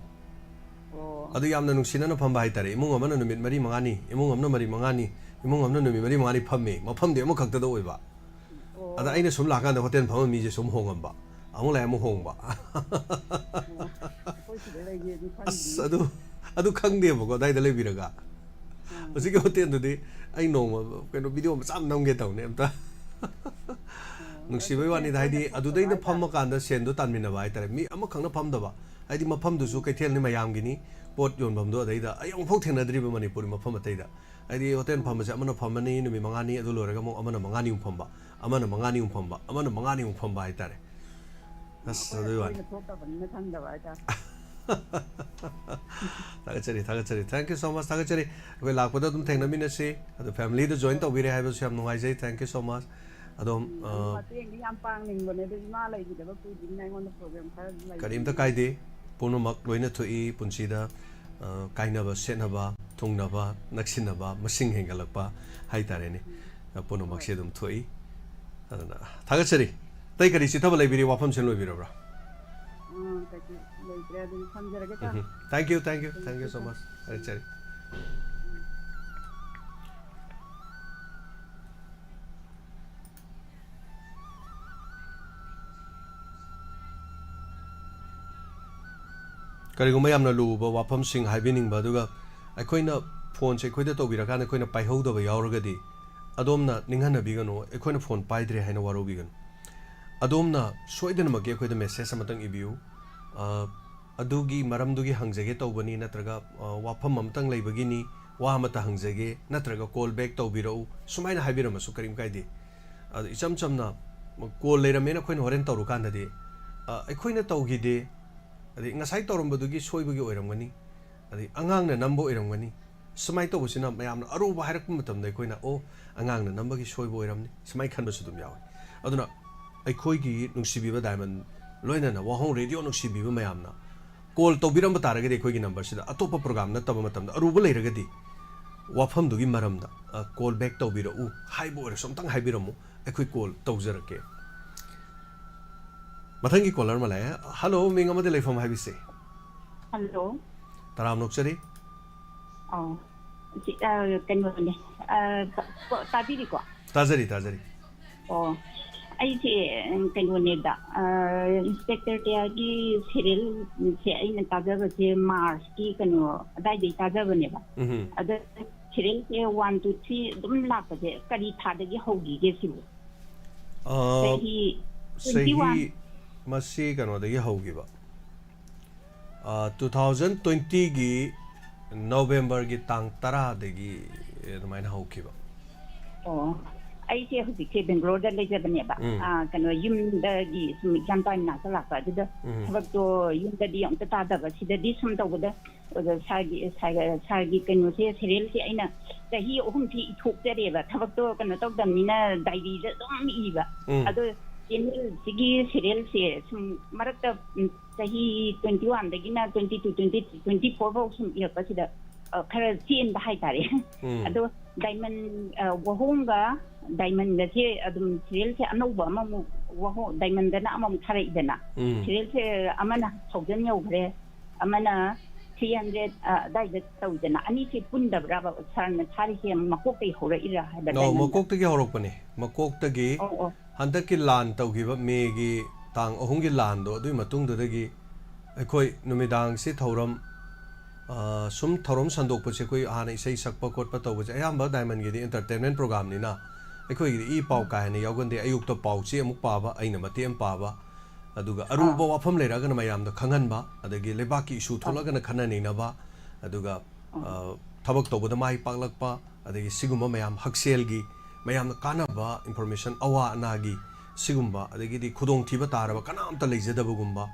ꯑꯣ꯫ ꯑꯗꯨ ꯌꯥꯝꯅ ꯅꯨꯡꯁꯤꯅꯅ ꯐꯝꯕ ꯍꯥꯏꯇꯥꯔꯦ꯫ ꯏꯃꯨꯡ ꯑꯃꯅ ꯅꯨꯃꯤꯠ ꯃꯔꯤ ꯃꯉꯥꯅꯤ, ꯏꯃꯨꯡ ꯑꯃꯅ ꯃꯔꯤ ꯃꯉꯥꯅꯤ, ꯏꯃꯨꯡ ꯑꯃꯅ ꯅꯨꯃꯤꯠ ꯃꯔꯤ ꯃꯉꯥꯅꯤ ꯐꯝꯃꯦ꯫ ꯃꯐꯝꯗꯤ ꯑꯃꯈꯛꯇꯗ ꯑꯣꯏꯕ꯫ ꯑꯣ꯫ ꯑꯗ ꯑꯩꯅ ꯁꯨꯝ ꯂꯥꯛꯀꯥꯟꯗ ꯍꯣꯇꯦꯜ ꯐꯝꯕ ꯃꯤꯁꯦ ꯁꯨꯝ ꯍꯣꯡꯉꯝꯕ꯫ ꯑꯃꯨꯛ ꯂꯥꯛꯑꯦ, ꯑꯃꯨꯛ ꯍꯣꯡꯕ꯫ ꯑꯣ꯫ ꯑꯣ꯫ ꯑꯩꯈꯣꯏ ꯁꯤꯗ ꯂꯩꯒꯦꯗꯤ ꯈꯪꯗ꯭ꯔꯤ꯫ ꯑꯁ, ꯑꯗꯨ, ꯑꯗꯨ ꯈꯪꯗꯦꯕꯀꯣ, ꯑꯗꯥꯏꯗ ꯂꯩꯕꯤꯔꯒ꯫ ꯑꯥ꯫ ꯍꯧꯖꯤꯛꯀꯤ ꯍꯣꯇꯦꯜꯗꯨꯗꯤ ꯑꯩ ꯅꯣꯡꯃ ꯀꯩꯅꯣ ꯚꯤꯗꯤꯑꯣ ꯃꯆꯥ ꯑꯃ ꯅꯝꯒꯦ ꯇꯧꯅꯦ ꯑꯝꯇ꯫ ꯑꯣ, ꯅꯨꯡꯁꯤꯕꯩ ꯑꯗꯨ ꯋꯥꯅꯤꯗ, ꯍꯥꯏꯗꯤ ꯁꯦꯟ ꯑꯗꯨꯗꯩꯗ ꯊꯣꯛꯇꯕ ꯍꯥꯏꯇꯥꯔꯦ꯫ ꯐꯝꯃꯀꯥꯟꯗ ꯁꯦꯟꯗꯣ ꯇꯥꯟꯃꯤꯟꯅꯕ ꯍꯥꯏꯇꯥꯔꯦ꯫ ꯃꯤ ꯑꯃꯈꯛꯅ ꯐꯝꯗꯕ, ꯍꯥꯏꯗꯤ ꯃꯐꯝꯗꯨꯁꯨ ꯎꯝ꯫ ꯀꯩꯊꯦꯜꯅꯤ ꯃꯌꯥꯝꯒꯤꯅꯤ, ꯄꯣꯠ ꯌꯣꯟꯐꯝꯗꯣ ꯑꯗꯩꯗ ꯑꯩ ꯑꯃꯨꯛꯐꯥꯎ ꯊꯦꯡꯅꯗ꯭ꯔꯤꯕ ꯃꯅꯤꯄꯨꯔꯒꯤ ꯃꯐꯝ ꯑꯇꯩꯗ꯫ ꯍꯥꯏꯗꯤ ꯍꯣꯇꯦꯜ ꯎꯝ꯫ ꯐꯝꯕꯁꯦ ꯑꯃꯅ ꯐꯝꯃꯅꯤ ꯅꯨꯃꯤꯠ ꯃꯉꯥꯅꯤ, ꯑꯗꯨ ꯂꯣꯏꯔꯒ ꯑꯃꯨꯛ ꯑꯃꯅ ꯃꯉꯥꯅꯤꯃꯨꯛ ꯐꯝꯕ, ꯑꯃꯅ ꯃꯉꯥꯅꯤꯃꯨꯛ ꯐꯝꯕ, ꯑꯃꯅ ꯃꯉꯥꯅꯤꯃꯨꯛ ꯐꯝꯕ ꯍꯥꯏꯇꯥꯔꯦ꯫ ꯑꯁ, ꯑꯩꯈꯣꯏ ꯑꯗꯨꯒꯤ ꯋꯥꯅꯤ꯫ ꯑꯩꯈꯣꯏꯅ ꯊꯣꯛꯇꯕꯅꯤꯅ ꯈꯪꯗꯕ ꯍꯥꯏꯇꯥꯔꯦ꯫ ꯊꯥꯒꯠꯆꯔꯤ, ꯊꯥꯒꯠꯆꯔꯤ꯫ Thank you so much, ꯊꯥꯒꯠꯆꯔꯤ꯫ ꯑꯩꯈꯣꯏ ꯂꯥꯛꯄꯗ ꯑꯗꯨꯝ ꯊꯦꯡꯅꯃꯤꯟꯅꯁꯤ꯫ ꯑꯗꯣ family-ꯗ join ꯇꯧꯕꯤꯔꯦ ꯍꯥꯏꯕꯁꯨ ꯌꯥꯝ ꯅꯨꯡꯉꯥꯏꯖꯩ꯫ Thank you so much꯫ ꯑꯗꯣꯝ, ꯑ, ꯃꯇꯦꯡꯗꯤ ꯌꯥꯝ ꯄꯥꯡꯅꯤꯡꯕꯅꯦ, ꯑꯗꯨ ꯏꯃꯥ ꯂꯩꯈꯤꯗꯕ ꯀꯨꯏꯗ꯭ꯔꯤꯕꯅꯤꯅ ꯑꯩꯉꯣꯟꯗ problem ꯈꯔ ꯂꯩ꯫ ꯀꯔꯤꯝꯇ ꯀꯥꯏꯗꯦ꯫ ꯄꯨꯝꯅꯃꯛ ꯂꯣꯏꯅ ꯊꯣꯛꯏ ꯄꯨꯟꯁꯤꯗ꯫ ꯑ, ꯀꯥꯏꯅꯕ, ꯁꯦꯠꯅꯕ, ꯊꯨꯡꯅꯕ, ꯅꯛꯁꯤꯟꯅꯕ, ꯃꯁꯤꯡ ꯍꯦꯟꯒꯠꯂꯛꯄ ꯍꯥꯏꯇꯥꯔꯦꯅꯦ꯫ ꯑ, ꯄꯨꯝꯅꯃꯛꯁꯦ ꯍꯣꯏ꯫ ꯑꯗꯨꯝ ꯊꯣꯛꯏ꯫ ꯑꯗꯨꯅ ꯊꯥꯒꯠꯆꯔꯤ꯫ ꯑꯇꯩ ꯀꯔꯤ ꯆꯤꯊꯕ ꯂꯩꯕꯤꯔꯤ? ꯋꯥꯐꯝꯁꯤꯅ ꯂꯣꯏꯕꯤꯔꯕ꯭ꯔꯥ? ꯎꯝ, ꯀꯩꯁꯨ ꯂꯩꯇ꯭ꯔꯦ, ꯑꯗꯨꯝ ꯊꯝꯖꯔꯒꯦ, ꯁꯥꯔ꯫ ꯎꯝ꯫ Thank you, thank you, thank you so much. ꯊꯥꯒꯠꯆꯔꯤ꯫ ꯀꯔꯤꯒꯨꯝꯕ ꯌꯥꯝꯅ ꯂꯨꯕ ꯋꯥꯐꯝꯁꯤꯡ ꯍꯥꯏꯕꯤꯅꯤꯡꯕ, ꯑꯗꯨꯒ ꯑꯩꯈꯣꯏꯅ ꯐꯣꯟꯁꯦ ꯑꯩꯈꯣꯏꯗ ꯇꯧꯕꯤꯔꯀꯥꯟꯗ ꯑꯩꯈꯣꯏꯅ ꯄꯥꯏꯍꯧꯗꯕ ꯌꯥꯎꯔꯒꯗꯤ, ꯑꯗꯣꯝꯅ ꯅꯤꯡꯍꯟꯅꯕꯤꯒꯅꯨ, ꯑꯩꯈꯣꯏꯅ ꯐꯣꯟ ꯄꯥꯏꯗ꯭ꯔꯦ ꯍꯥꯏꯅ ꯋꯥꯔꯧꯕꯤꯒꯅꯨ꯫ ꯑꯗꯣꯝꯅ ꯁꯣꯏꯗꯅꯃꯛꯀꯤ ꯑꯩꯈꯣꯏꯗ message ꯑꯃꯇꯪ ꯏꯕꯤꯌꯨ꯫ ꯑ, "ꯑꯗꯨꯒꯤ ꯃꯔꯝꯗꯨꯒꯤ ꯍꯪꯖꯒꯦ ꯇꯧꯕꯅꯤ", ꯅꯠꯇ꯭ꯔꯒ, ꯑ, "ꯋꯥꯐꯝ ꯑꯃꯇꯪ ꯂꯩꯕꯒꯤꯅꯤ, ꯋꯥ ꯑꯃꯇ ꯍꯪꯖꯒꯦ", ꯅꯠꯇ꯭ꯔꯒ "Call back ꯇꯧꯕꯤꯔꯛꯎ", ꯁꯨꯃꯥꯏꯅ ꯍꯥꯏꯕꯤꯔꯝꯃꯁꯨ ꯀꯔꯤꯝ ꯀꯥꯏꯗꯦ꯫ ꯑꯗꯨ ꯏꯆꯝ ꯆꯝꯅ call ꯂꯩꯔꯝꯃꯦꯅ ꯑꯩꯈꯣꯏꯅ ꯍꯣꯔꯦꯟ ꯇꯧꯔꯨꯀꯥꯟꯗꯗꯤ, "ꯑ, ꯑꯩꯈꯣꯏꯅ ꯇꯧꯈꯤꯗꯦ", ꯑꯗꯩ "ꯉꯁꯥꯏ ꯇꯧꯔꯝꯕꯗꯨꯒꯤ ꯁꯣꯏꯕꯒꯤ ꯑꯣꯏꯔꯝꯒꯅꯤ", ꯑꯗꯩ "ꯑꯉꯥꯡꯅ ꯅꯝꯕ ꯑꯣꯏꯔꯝꯒꯅꯤ", ꯁꯨꯃꯥꯏꯅ ꯇꯧꯕꯁꯤꯅ ꯃꯌꯥꯝꯅ ꯑꯔꯨꯕ ꯍꯥꯏꯔꯛꯄ ꯃꯇꯝꯗ ꯑꯩꯈꯣꯏꯅ, "ꯑꯣ, ꯑꯉꯥꯡꯅ ꯅꯝꯕꯒꯤ ꯁꯣꯏꯕ ꯑꯣꯏꯔꯝꯅꯤ", ꯁꯨꯃꯥꯏꯅ ꯈꯟꯕꯁꯨ ꯑꯗꯨꯝ ꯌꯥꯎꯋꯤ꯫ ꯑꯗꯨꯅ ꯑꯩꯈꯣꯏꯒꯤ ꯅꯨꯡꯁꯤꯕꯤꯕ Diamond, ꯂꯣꯏꯅꯅ ꯋꯥꯍꯣꯡ Radio ꯅꯨꯡꯁꯤꯕꯤꯕ ꯃꯌꯥꯝꯅ call ꯇꯧꯕꯤꯔꯝꯕ ꯇꯥꯔꯒꯗꯤ, ꯑꯩꯈꯣꯏꯒꯤ numberꯁꯤꯗ ꯑꯇꯣꯞꯄ program ꯅꯠꯇꯕ ꯃꯇꯝꯗ ꯑꯔꯨꯕ ꯂꯩꯔꯒꯗꯤ ꯋꯥꯐꯝꯗꯨꯒꯤ ꯃꯔꯝꯗ, ꯑ, "Call back ꯇꯧꯕꯤꯔꯛꯎ" ꯍꯥꯏꯕ ꯑꯣꯏꯔꯁꯨ ꯑꯝꯇꯪ ꯍꯥꯏꯕꯤꯔꯝꯃꯨ, ꯑꯩꯈꯣꯏ call ꯇꯧꯖꯔꯛꯀꯦ꯫ ꯃꯊꯪꯒꯤ caller ꯑꯃ ꯂꯥꯛꯑꯦ꯫ Hello, ꯃꯤꯡ ꯑꯃꯗꯤ ꯂꯩꯐꯝ ꯍꯥꯏꯕꯤꯁꯦ꯫ Hello꯫ ꯇꯔꯥꯝꯅ ꯑꯣꯛꯆꯔꯤ꯫ ꯑꯧ꯫ ꯁꯤ, ꯑ, ꯀꯩꯅꯣꯅꯦ꯫ ꯑ, ꯇꯥ-, ꯇꯥꯕꯤꯔꯤꯀꯣ? ꯇꯥꯖꯔꯤ, ꯇꯥꯖꯔꯤ꯫ ꯑꯣ꯫ ꯑꯩꯁꯦ, ꯎꯝ, ꯀꯩꯅꯣꯅꯦꯕ, ꯑ, Inspector ꯇꯌꯥꯔꯒꯤ serialꯁꯦ ꯑꯩꯅ ꯇꯥꯖꯕꯁꯦ Marchꯀꯤ ꯀꯩꯅꯣ ꯑꯗꯥꯏꯗꯩ ꯇꯥꯖꯕꯅꯦꯕ꯫ ꯎꯝꯍꯨꯝ꯫ ꯑꯗ serialꯁꯦ one, two, three ꯑꯗꯨꯝ ꯂꯥꯛꯄꯁꯦ ꯀꯔꯤ ꯊꯥꯗꯒꯤ ꯍꯧꯈꯤꯒꯦ ꯁꯤꯕꯨ? ꯑ, ꯆꯍꯤ ꯆꯍꯤ twenty-one꯫ ꯃꯁꯤ ꯀꯩꯅꯣꯗꯒꯤ ꯍꯧꯈꯤꯕ꯫ ꯑ, two thousand twentyꯒꯤ Novemberꯒꯤ ꯇꯥꯡ ꯇꯔꯥꯗꯒꯤ ꯑꯗꯨꯃꯥꯏꯅ ꯍꯧꯈꯤꯕ꯫ ꯑꯣ, ꯑꯩꯁꯦ ꯍꯧꯖꯤꯛꯁꯦ Bangaloreꯗ ꯂꯩꯖꯕꯅꯦꯕ꯫ ꯎꯝ꯫ ꯑ, ꯀꯩꯅꯣ, ꯌꯨꯝꯗꯒꯤ ꯁꯨꯝ exam time ꯃꯅꯥꯛꯇ ꯂꯥꯛꯄ, ꯑꯗꯨꯗ ꯎꯝ꯫ ꯊꯕꯛꯇꯣ ꯌꯨꯝꯗꯗꯤ ꯑꯝꯇ ꯇꯥꯗꯕ, ꯁꯤꯗꯗꯤ ꯁꯨꯝ ꯇꯧꯕꯗ ꯑꯗ ꯁꯥꯔꯒꯤ ꯁꯥꯔꯒꯤ ꯀꯩꯅꯣꯁꯦ, ꯁꯦꯔꯤꯌꯦꯜꯁꯦ ꯑꯩꯅ ꯆꯍꯤ ꯑꯍꯨꯝꯁꯤ ꯏꯊꯣꯛꯆꯔꯦꯕ, ꯊꯕꯛꯇꯣ ꯀꯩꯅꯣ ꯇꯧꯗꯕꯅꯤꯅ ꯗꯥꯏꯔꯤꯗ ꯑꯗꯨꯝ ꯏꯕ꯫ ꯎꯝ. ꯑꯗꯣ ꯆꯦꯅꯦꯜꯁꯤꯒꯤ ꯁꯦꯔꯤꯌꯦꯜꯁꯦ ꯁꯨꯝ ꯃꯔꯛꯇ, ꯎꯝ, ꯆꯍꯤ ꯇ꯭ꯋꯦꯟꯇꯤ ꯋꯥꯟꯗꯒꯤꯅ twenty two, twenty three, twenty four ꯐꯥꯎ ꯁꯨꯝ ꯏꯔꯛꯄꯁꯤꯗ, ꯑ, ꯈꯔ ꯆꯦꯟꯕ ꯍꯥꯏꯇꯥꯔꯦ꯫ ꯎꯝ. ꯑꯗꯣ ꯗꯥꯏꯃꯟ, ꯑ, ꯋꯥꯍꯣꯡꯒ ꯗꯥꯏꯃꯟꯒꯁꯦ ꯑꯗꯨꯝ ꯁꯦꯔꯤꯌꯦꯜꯁꯦ ꯑꯅꯧꯕ ꯑꯃꯃꯨꯛ, ꯋꯥꯍꯣꯡ ꯗꯥꯏꯃꯟꯗꯅ ꯑꯃꯃꯨꯛ ꯊꯥꯔꯛꯏꯗꯅ, ꯎꯝ. ꯁꯦꯔꯤꯌꯦꯜꯁꯦ ꯑꯃꯅ ꯊꯥꯎꯖꯟ ꯌꯧꯈ꯭ꯔꯦ, ꯑꯃꯅ ꯊ꯭ꯔꯤ ꯍꯟꯗ꯭ꯔꯦꯗ ꯑꯗꯥꯏꯗ ꯇꯧꯗꯅ, ꯑꯅꯤꯁꯦ ꯄꯨꯟꯗꯕ꯭ꯔꯕ ꯁꯥꯔꯅ ꯊꯥꯔꯤꯁꯦ? ꯃꯀꯣꯛꯇꯒꯤ ꯍꯧꯔꯛꯏꯔꯥ ꯍꯥꯏꯕ ꯅꯣ, ꯗꯥꯏꯃꯟꯗ? ꯃꯀꯣꯛꯇꯒꯤ ꯍꯧꯔꯛꯄꯅꯦ꯫ ꯃꯀꯣꯛꯇꯒꯤ ꯑꯣ, ꯑꯣ. ꯍꯟꯗꯛꯀꯤ ꯂꯥꯟ ꯇꯧꯈꯤꯕ ꯃꯦꯒꯤ ꯇꯥꯡ ꯑꯍꯨꯝꯒꯤ ꯂꯥꯟꯗꯣ, ꯑꯗꯨꯒꯤ ꯃꯇꯨꯡꯗꯨꯗꯒꯤ ꯑꯩꯈꯣꯏ ꯅꯨꯃꯤꯗꯥꯡꯁꯤ ꯊꯧꯔꯝ, ꯑ, ꯁꯨꯝ ꯊꯧꯔꯝ ꯁꯟꯗꯣꯛꯄꯁꯦ, ꯑꯩꯈꯣꯏ ꯍꯥꯟꯅ ꯏꯁꯩ ꯁꯛꯄ ꯈꯣꯠꯄ ꯇꯧꯕꯁꯦ ꯑꯌꯥꯝꯕ ꯗꯥꯏꯃꯟꯒꯤꯗꯤ ꯑꯦꯟꯇꯔꯇꯦꯟꯃꯦꯟ ꯄ꯭ꯔꯣꯒꯥꯝꯅꯤꯅ ꯑꯩꯈꯣꯏꯒꯤꯗꯤ ꯏ ꯄꯥꯎ ꯀꯥ ꯍꯦꯟꯅ ꯌꯥꯎꯒꯟꯗꯦ꯫ ꯑꯌꯨꯛꯇ ꯄꯥꯎ ꯆꯦ ꯑꯃꯨꯛ ꯄꯥꯕ, ꯑꯩꯅ ꯃꯇꯦꯛ ꯑꯃ ꯄꯥꯕ, ꯑꯗꯨꯒ ꯑꯔꯨꯕ ꯑꯥ. ꯋꯥꯐꯝ ꯂꯩꯔꯒꯅ ꯃꯌꯥꯝꯗ ꯈꯪꯍꯟꯕ, ꯑꯗꯒꯤ ꯂꯩꯕꯥꯛꯀꯤ ꯏꯁꯨ ꯑꯥ. ꯊꯣꯛꯂꯒꯅ ꯈꯟꯅ ꯅꯩꯅꯕ, ꯑꯗꯨꯒ ꯑꯥ. ꯑ, ꯊꯕꯛ ꯇꯧꯕꯗ ꯃꯥꯏ ꯄꯥꯛꯂꯛꯄ, ꯑꯗꯒꯤ ꯁꯤꯒꯨꯝꯕ ꯃꯌꯥꯝ, ꯍꯛꯁꯦꯜꯒꯤ ꯃꯌꯥꯝꯅ ꯀꯥꯟꯅꯕ ꯏꯟꯐꯣꯔꯃꯦꯁꯟ, ꯑꯋꯥ ꯑꯅꯥꯒꯤ ꯁꯤꯒꯨꯝꯕ, ꯑꯗꯒꯤꯗꯤ ꯈꯨꯗꯣꯡꯊꯤꯕ ꯇꯥꯔꯕ ꯀꯅꯥꯝꯇ ꯂꯩꯖꯗꯕꯒꯨꯝꯕ,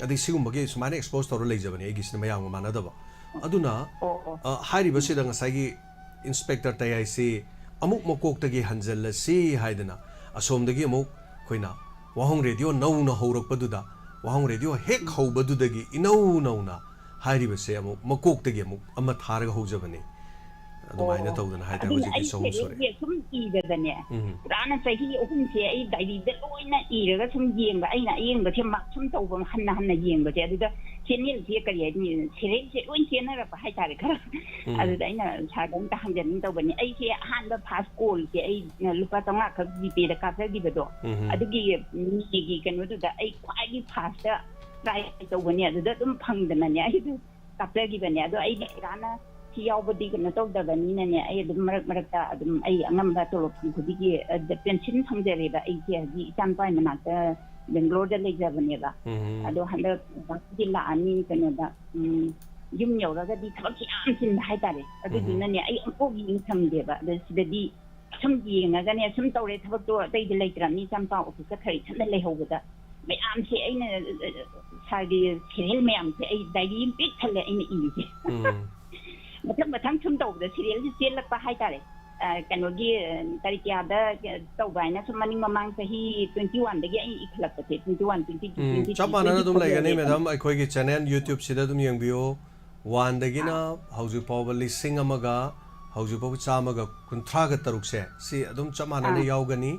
ꯑꯗꯒꯤ ꯁꯤꯒꯨꯝꯕꯒꯤ ꯁꯨꯃꯥꯏꯅ ꯑꯦꯛꯁꯄꯣꯖ ꯇꯧꯔ ꯂꯩꯖꯕꯅꯦ ꯑꯩꯒꯤꯁꯤꯅ ꯃꯌꯥꯝꯒ ꯃꯥꯟꯅꯗꯕ꯫ ꯑꯗꯨꯅ ꯑꯣ, ꯑꯣ. ꯑ, ꯍꯥꯏꯔꯤꯕꯁꯤꯗ ꯉꯁꯥꯏꯒꯤ ꯏꯟꯁꯄꯦꯛꯇꯔ ꯇꯌꯥꯏꯁꯤ ꯑꯃꯨꯛ ꯃꯀꯣꯛꯇꯒꯤ ꯍꯟꯖꯜꯂꯁꯤ ꯍꯥꯏꯗꯅ ꯑꯁꯣꯝꯗꯒꯤ ꯑꯃꯨꯛ ꯑꯩꯈꯣꯏꯅ ꯋꯥꯍꯣꯡ ꯔꯦꯗꯤꯑꯣ ꯅꯧꯅ ꯍꯧꯔꯛꯄꯗꯨꯗ, ꯋꯥꯍꯣꯡ ꯔꯦꯗꯤꯑꯣ ꯍꯦꯛ ꯍꯧꯕꯗꯨꯗꯒꯤ ꯏꯅꯧ ꯅꯧꯅ ꯍꯥꯏꯔꯤꯕꯁꯦ ꯑꯃꯨꯛ ꯃꯀꯣꯛꯇꯒꯤ ꯑꯃꯨꯛ ꯑꯃ ꯊꯥꯔꯒ ꯍꯧꯖꯕꯅꯦ꯫ ꯑꯗꯨꯃꯥꯏꯅ ꯑꯣ. ꯇꯧꯗꯅ ꯍꯥꯏꯇꯥꯔꯦ, ꯑꯗꯨꯅ ꯍꯧꯖꯤꯛꯇꯤ ꯑꯩ ꯆꯍꯨꯝ ꯁꯨꯔꯦ꯫ ꯁꯦꯔꯤꯌꯦꯜꯁꯦ ꯁꯨꯝ ꯏꯗꯗꯅꯦ, ꯎꯝ. ꯄꯨꯔꯥꯅ ꯆꯍꯤ ꯑꯍꯨꯝꯁꯦ ꯑꯩ ꯗꯥꯏꯔꯤꯗ ꯂꯣꯏꯅ ꯏꯔꯒ ꯁꯨꯝ ꯌꯦꯡꯕ, ꯑꯩꯅ ꯑꯌꯦꯡꯕꯁꯦ ꯃꯥꯛ ꯁꯨꯝ ꯇꯧꯕ, ꯍꯟꯅ ꯍꯟꯅ ꯌꯦꯡꯕꯁꯦ, ꯑꯗꯨꯗ ꯆꯦꯅꯦꯜꯁꯦ ꯀꯔꯤ ꯍꯥꯏꯅꯤ, ꯁꯦꯔꯤꯌꯦꯜꯁꯦ ꯂꯣꯏ ꯆꯦꯟꯅꯔꯛꯄ ꯍꯥꯏꯇꯥꯔꯦ ꯈꯔ꯫ ꯎꯝ. ꯑꯗꯨꯗ ꯑꯩꯅ ꯁꯥꯔꯗ ꯑꯝꯇ ꯍꯪꯖꯅꯤꯡ ꯇꯧꯕꯅꯤ, ꯑꯩꯁꯦ ꯑꯍꯥꯟꯕ ꯐꯥꯔꯁ ꯀꯣꯜꯁꯦ ꯑꯩ ꯂꯨꯄꯥ ꯆꯥꯝꯃꯉꯥ ꯈꯛ ꯖꯤꯄꯦꯗ ꯀꯥꯞꯆꯈꯤꯕꯗꯣ, ꯎꯝ. ꯑꯗꯨꯒꯤ ꯃꯤꯒꯤ ꯀꯩꯅꯣꯗꯨꯗ ꯑꯩ ꯈ꯭ꯋꯥꯏꯒꯤ ꯐꯥꯔꯁꯇ ꯇ꯭ꯔꯥꯏ ꯇꯧꯕꯅꯦ, ꯑꯗꯨꯗ ꯑꯗꯨꯝ ꯐꯪꯗꯅꯅꯦ ꯑꯩꯗꯣ ꯀꯥꯞꯆꯈꯤꯕꯅꯦ꯫ ꯑꯗꯣ ꯑꯩꯗꯤ ꯄꯨꯔꯥꯅ ꯁꯤ ꯌꯥꯎꯕꯗꯤ ꯀꯩꯅꯣ ꯇꯧꯗꯕꯅꯤꯅꯅꯦ, ꯑꯩ ꯑꯗꯨꯝ ꯃꯔꯛ ꯃꯔꯛꯇ ꯑꯗꯨꯝ ꯑꯩ ꯑꯉꯝꯕ ꯇꯣꯂꯣꯞ ꯐꯪ ꯈꯨꯗꯤꯡꯒꯤ, ꯑ, ꯄꯦꯟꯁꯤꯟ ꯐꯪꯖꯔꯦꯕ꯫ ꯑꯩꯁꯦ ꯍꯧꯖꯤꯛ ꯏꯆꯥꯅꯨꯄꯥꯒꯤ ꯃꯅꯥꯛꯇ ꯕꯦꯡꯒ꯭ꯂꯣꯔꯗ ꯂꯩꯖꯕꯅꯦꯕ꯫ ꯎꯝ. ꯑꯗꯣ ꯍꯟꯗꯛ ꯒꯨꯋꯥꯍꯥꯇꯤꯗꯤ ꯂꯥꯛꯑꯅꯤ, ꯀꯩꯅꯣꯗ, ꯎꯝ, ꯌꯨꯝ ꯌꯧꯔꯒꯗꯤ ꯊꯕꯛꯁꯦ ꯌꯥꯝ ꯆꯤꯟꯕ ꯍꯥꯏꯇꯥꯔꯦ꯫ ꯑꯗꯨꯗꯨꯅꯅꯦ ꯑꯩ ꯑꯃꯨꯛꯐꯥꯎ ꯌꯦꯡ ꯁꯪꯗꯦꯕ꯫ ꯑꯗꯣ ꯁꯤꯗꯗꯤ ꯁꯨꯝ ꯌꯦꯡꯉꯒꯅꯦ ꯁꯨꯝ ꯇꯧꯔꯦ, ꯊꯕꯛꯇꯣ ꯑꯇꯩꯗꯤ ꯂꯩꯇ꯭ꯔꯕꯅꯤ, ꯏꯆꯥꯅꯨꯄꯥ ꯑꯣꯐꯤꯁ ꯆꯠꯈ꯭ꯔ ꯏꯊꯟꯗ ꯂꯩꯍꯧꯕꯗ ꯃꯌꯥꯝꯁꯦ ꯑꯩꯅ, ꯑ, ꯑ, ꯁꯥꯔꯒꯤ ꯁꯦꯔꯤꯌꯦꯜ ꯃꯌꯥꯝꯁꯦ ꯑꯩ ꯗꯥꯏꯔꯤ ꯑꯃ ꯄꯤꯛ ꯊꯜꯂꯦ ꯑꯩꯅ ꯏꯔꯤꯁꯦ꯫ ꯎꯝ꯫ ꯃꯊꯪ ꯃꯊꯪ ꯁꯨꯝ ꯇꯧꯕꯗ ꯁꯦꯔꯤꯌꯦꯜꯁꯦ ꯆꯦꯜꯂꯛꯄ ꯍꯥꯏꯇꯥꯔꯦ꯫ ꯑ, ꯀꯩꯅꯣꯒꯤ, ꯑ, ꯇꯥꯔꯤꯛ ꯀꯌꯥꯗ ꯇꯧꯕ ꯍꯥꯏꯅ ꯁꯨꯝ ꯃꯅꯤꯡ ꯃꯃꯥꯡ ꯆꯍꯤ twenty one ꯗꯒꯤ ꯑꯩ ꯏꯈꯠꯂꯛꯄꯁꯦ, twenty one, twenty two, ꯎꯝ, twenty three, ꯆꯞ ꯃꯥꯟꯅꯅ twenty ꯑꯗꯨꯝ four ꯂꯩꯒꯅꯤ, ꯌꯧꯔꯦ꯫ ꯃꯦꯗꯥꯝ꯫ ꯑꯩꯈꯣꯏꯒꯤ ꯆꯦꯅꯦꯜ YouTube ꯁꯤꯗ ꯑꯗꯨꯝ ꯌꯦꯡꯕꯤꯌꯨ꯫ One ꯗꯒꯤꯅ ꯑꯥ꯫ ꯍꯧꯖꯤꯛ ꯐꯥꯎꯕ ꯂꯤꯁꯤꯡ ꯑꯃꯒ ꯍꯧꯖꯤꯛ ꯐꯥꯎꯕ ꯆꯥꯝꯃꯒ ꯀꯨꯟꯊ꯭ꯔꯥꯒ ꯇꯔꯨꯛꯁꯦ, ꯁꯤ ꯑꯗꯨꯝ ꯆꯞ ꯃꯥꯟꯅꯅ ꯑꯥ꯫ ꯌꯥꯎꯒꯅꯤ꯫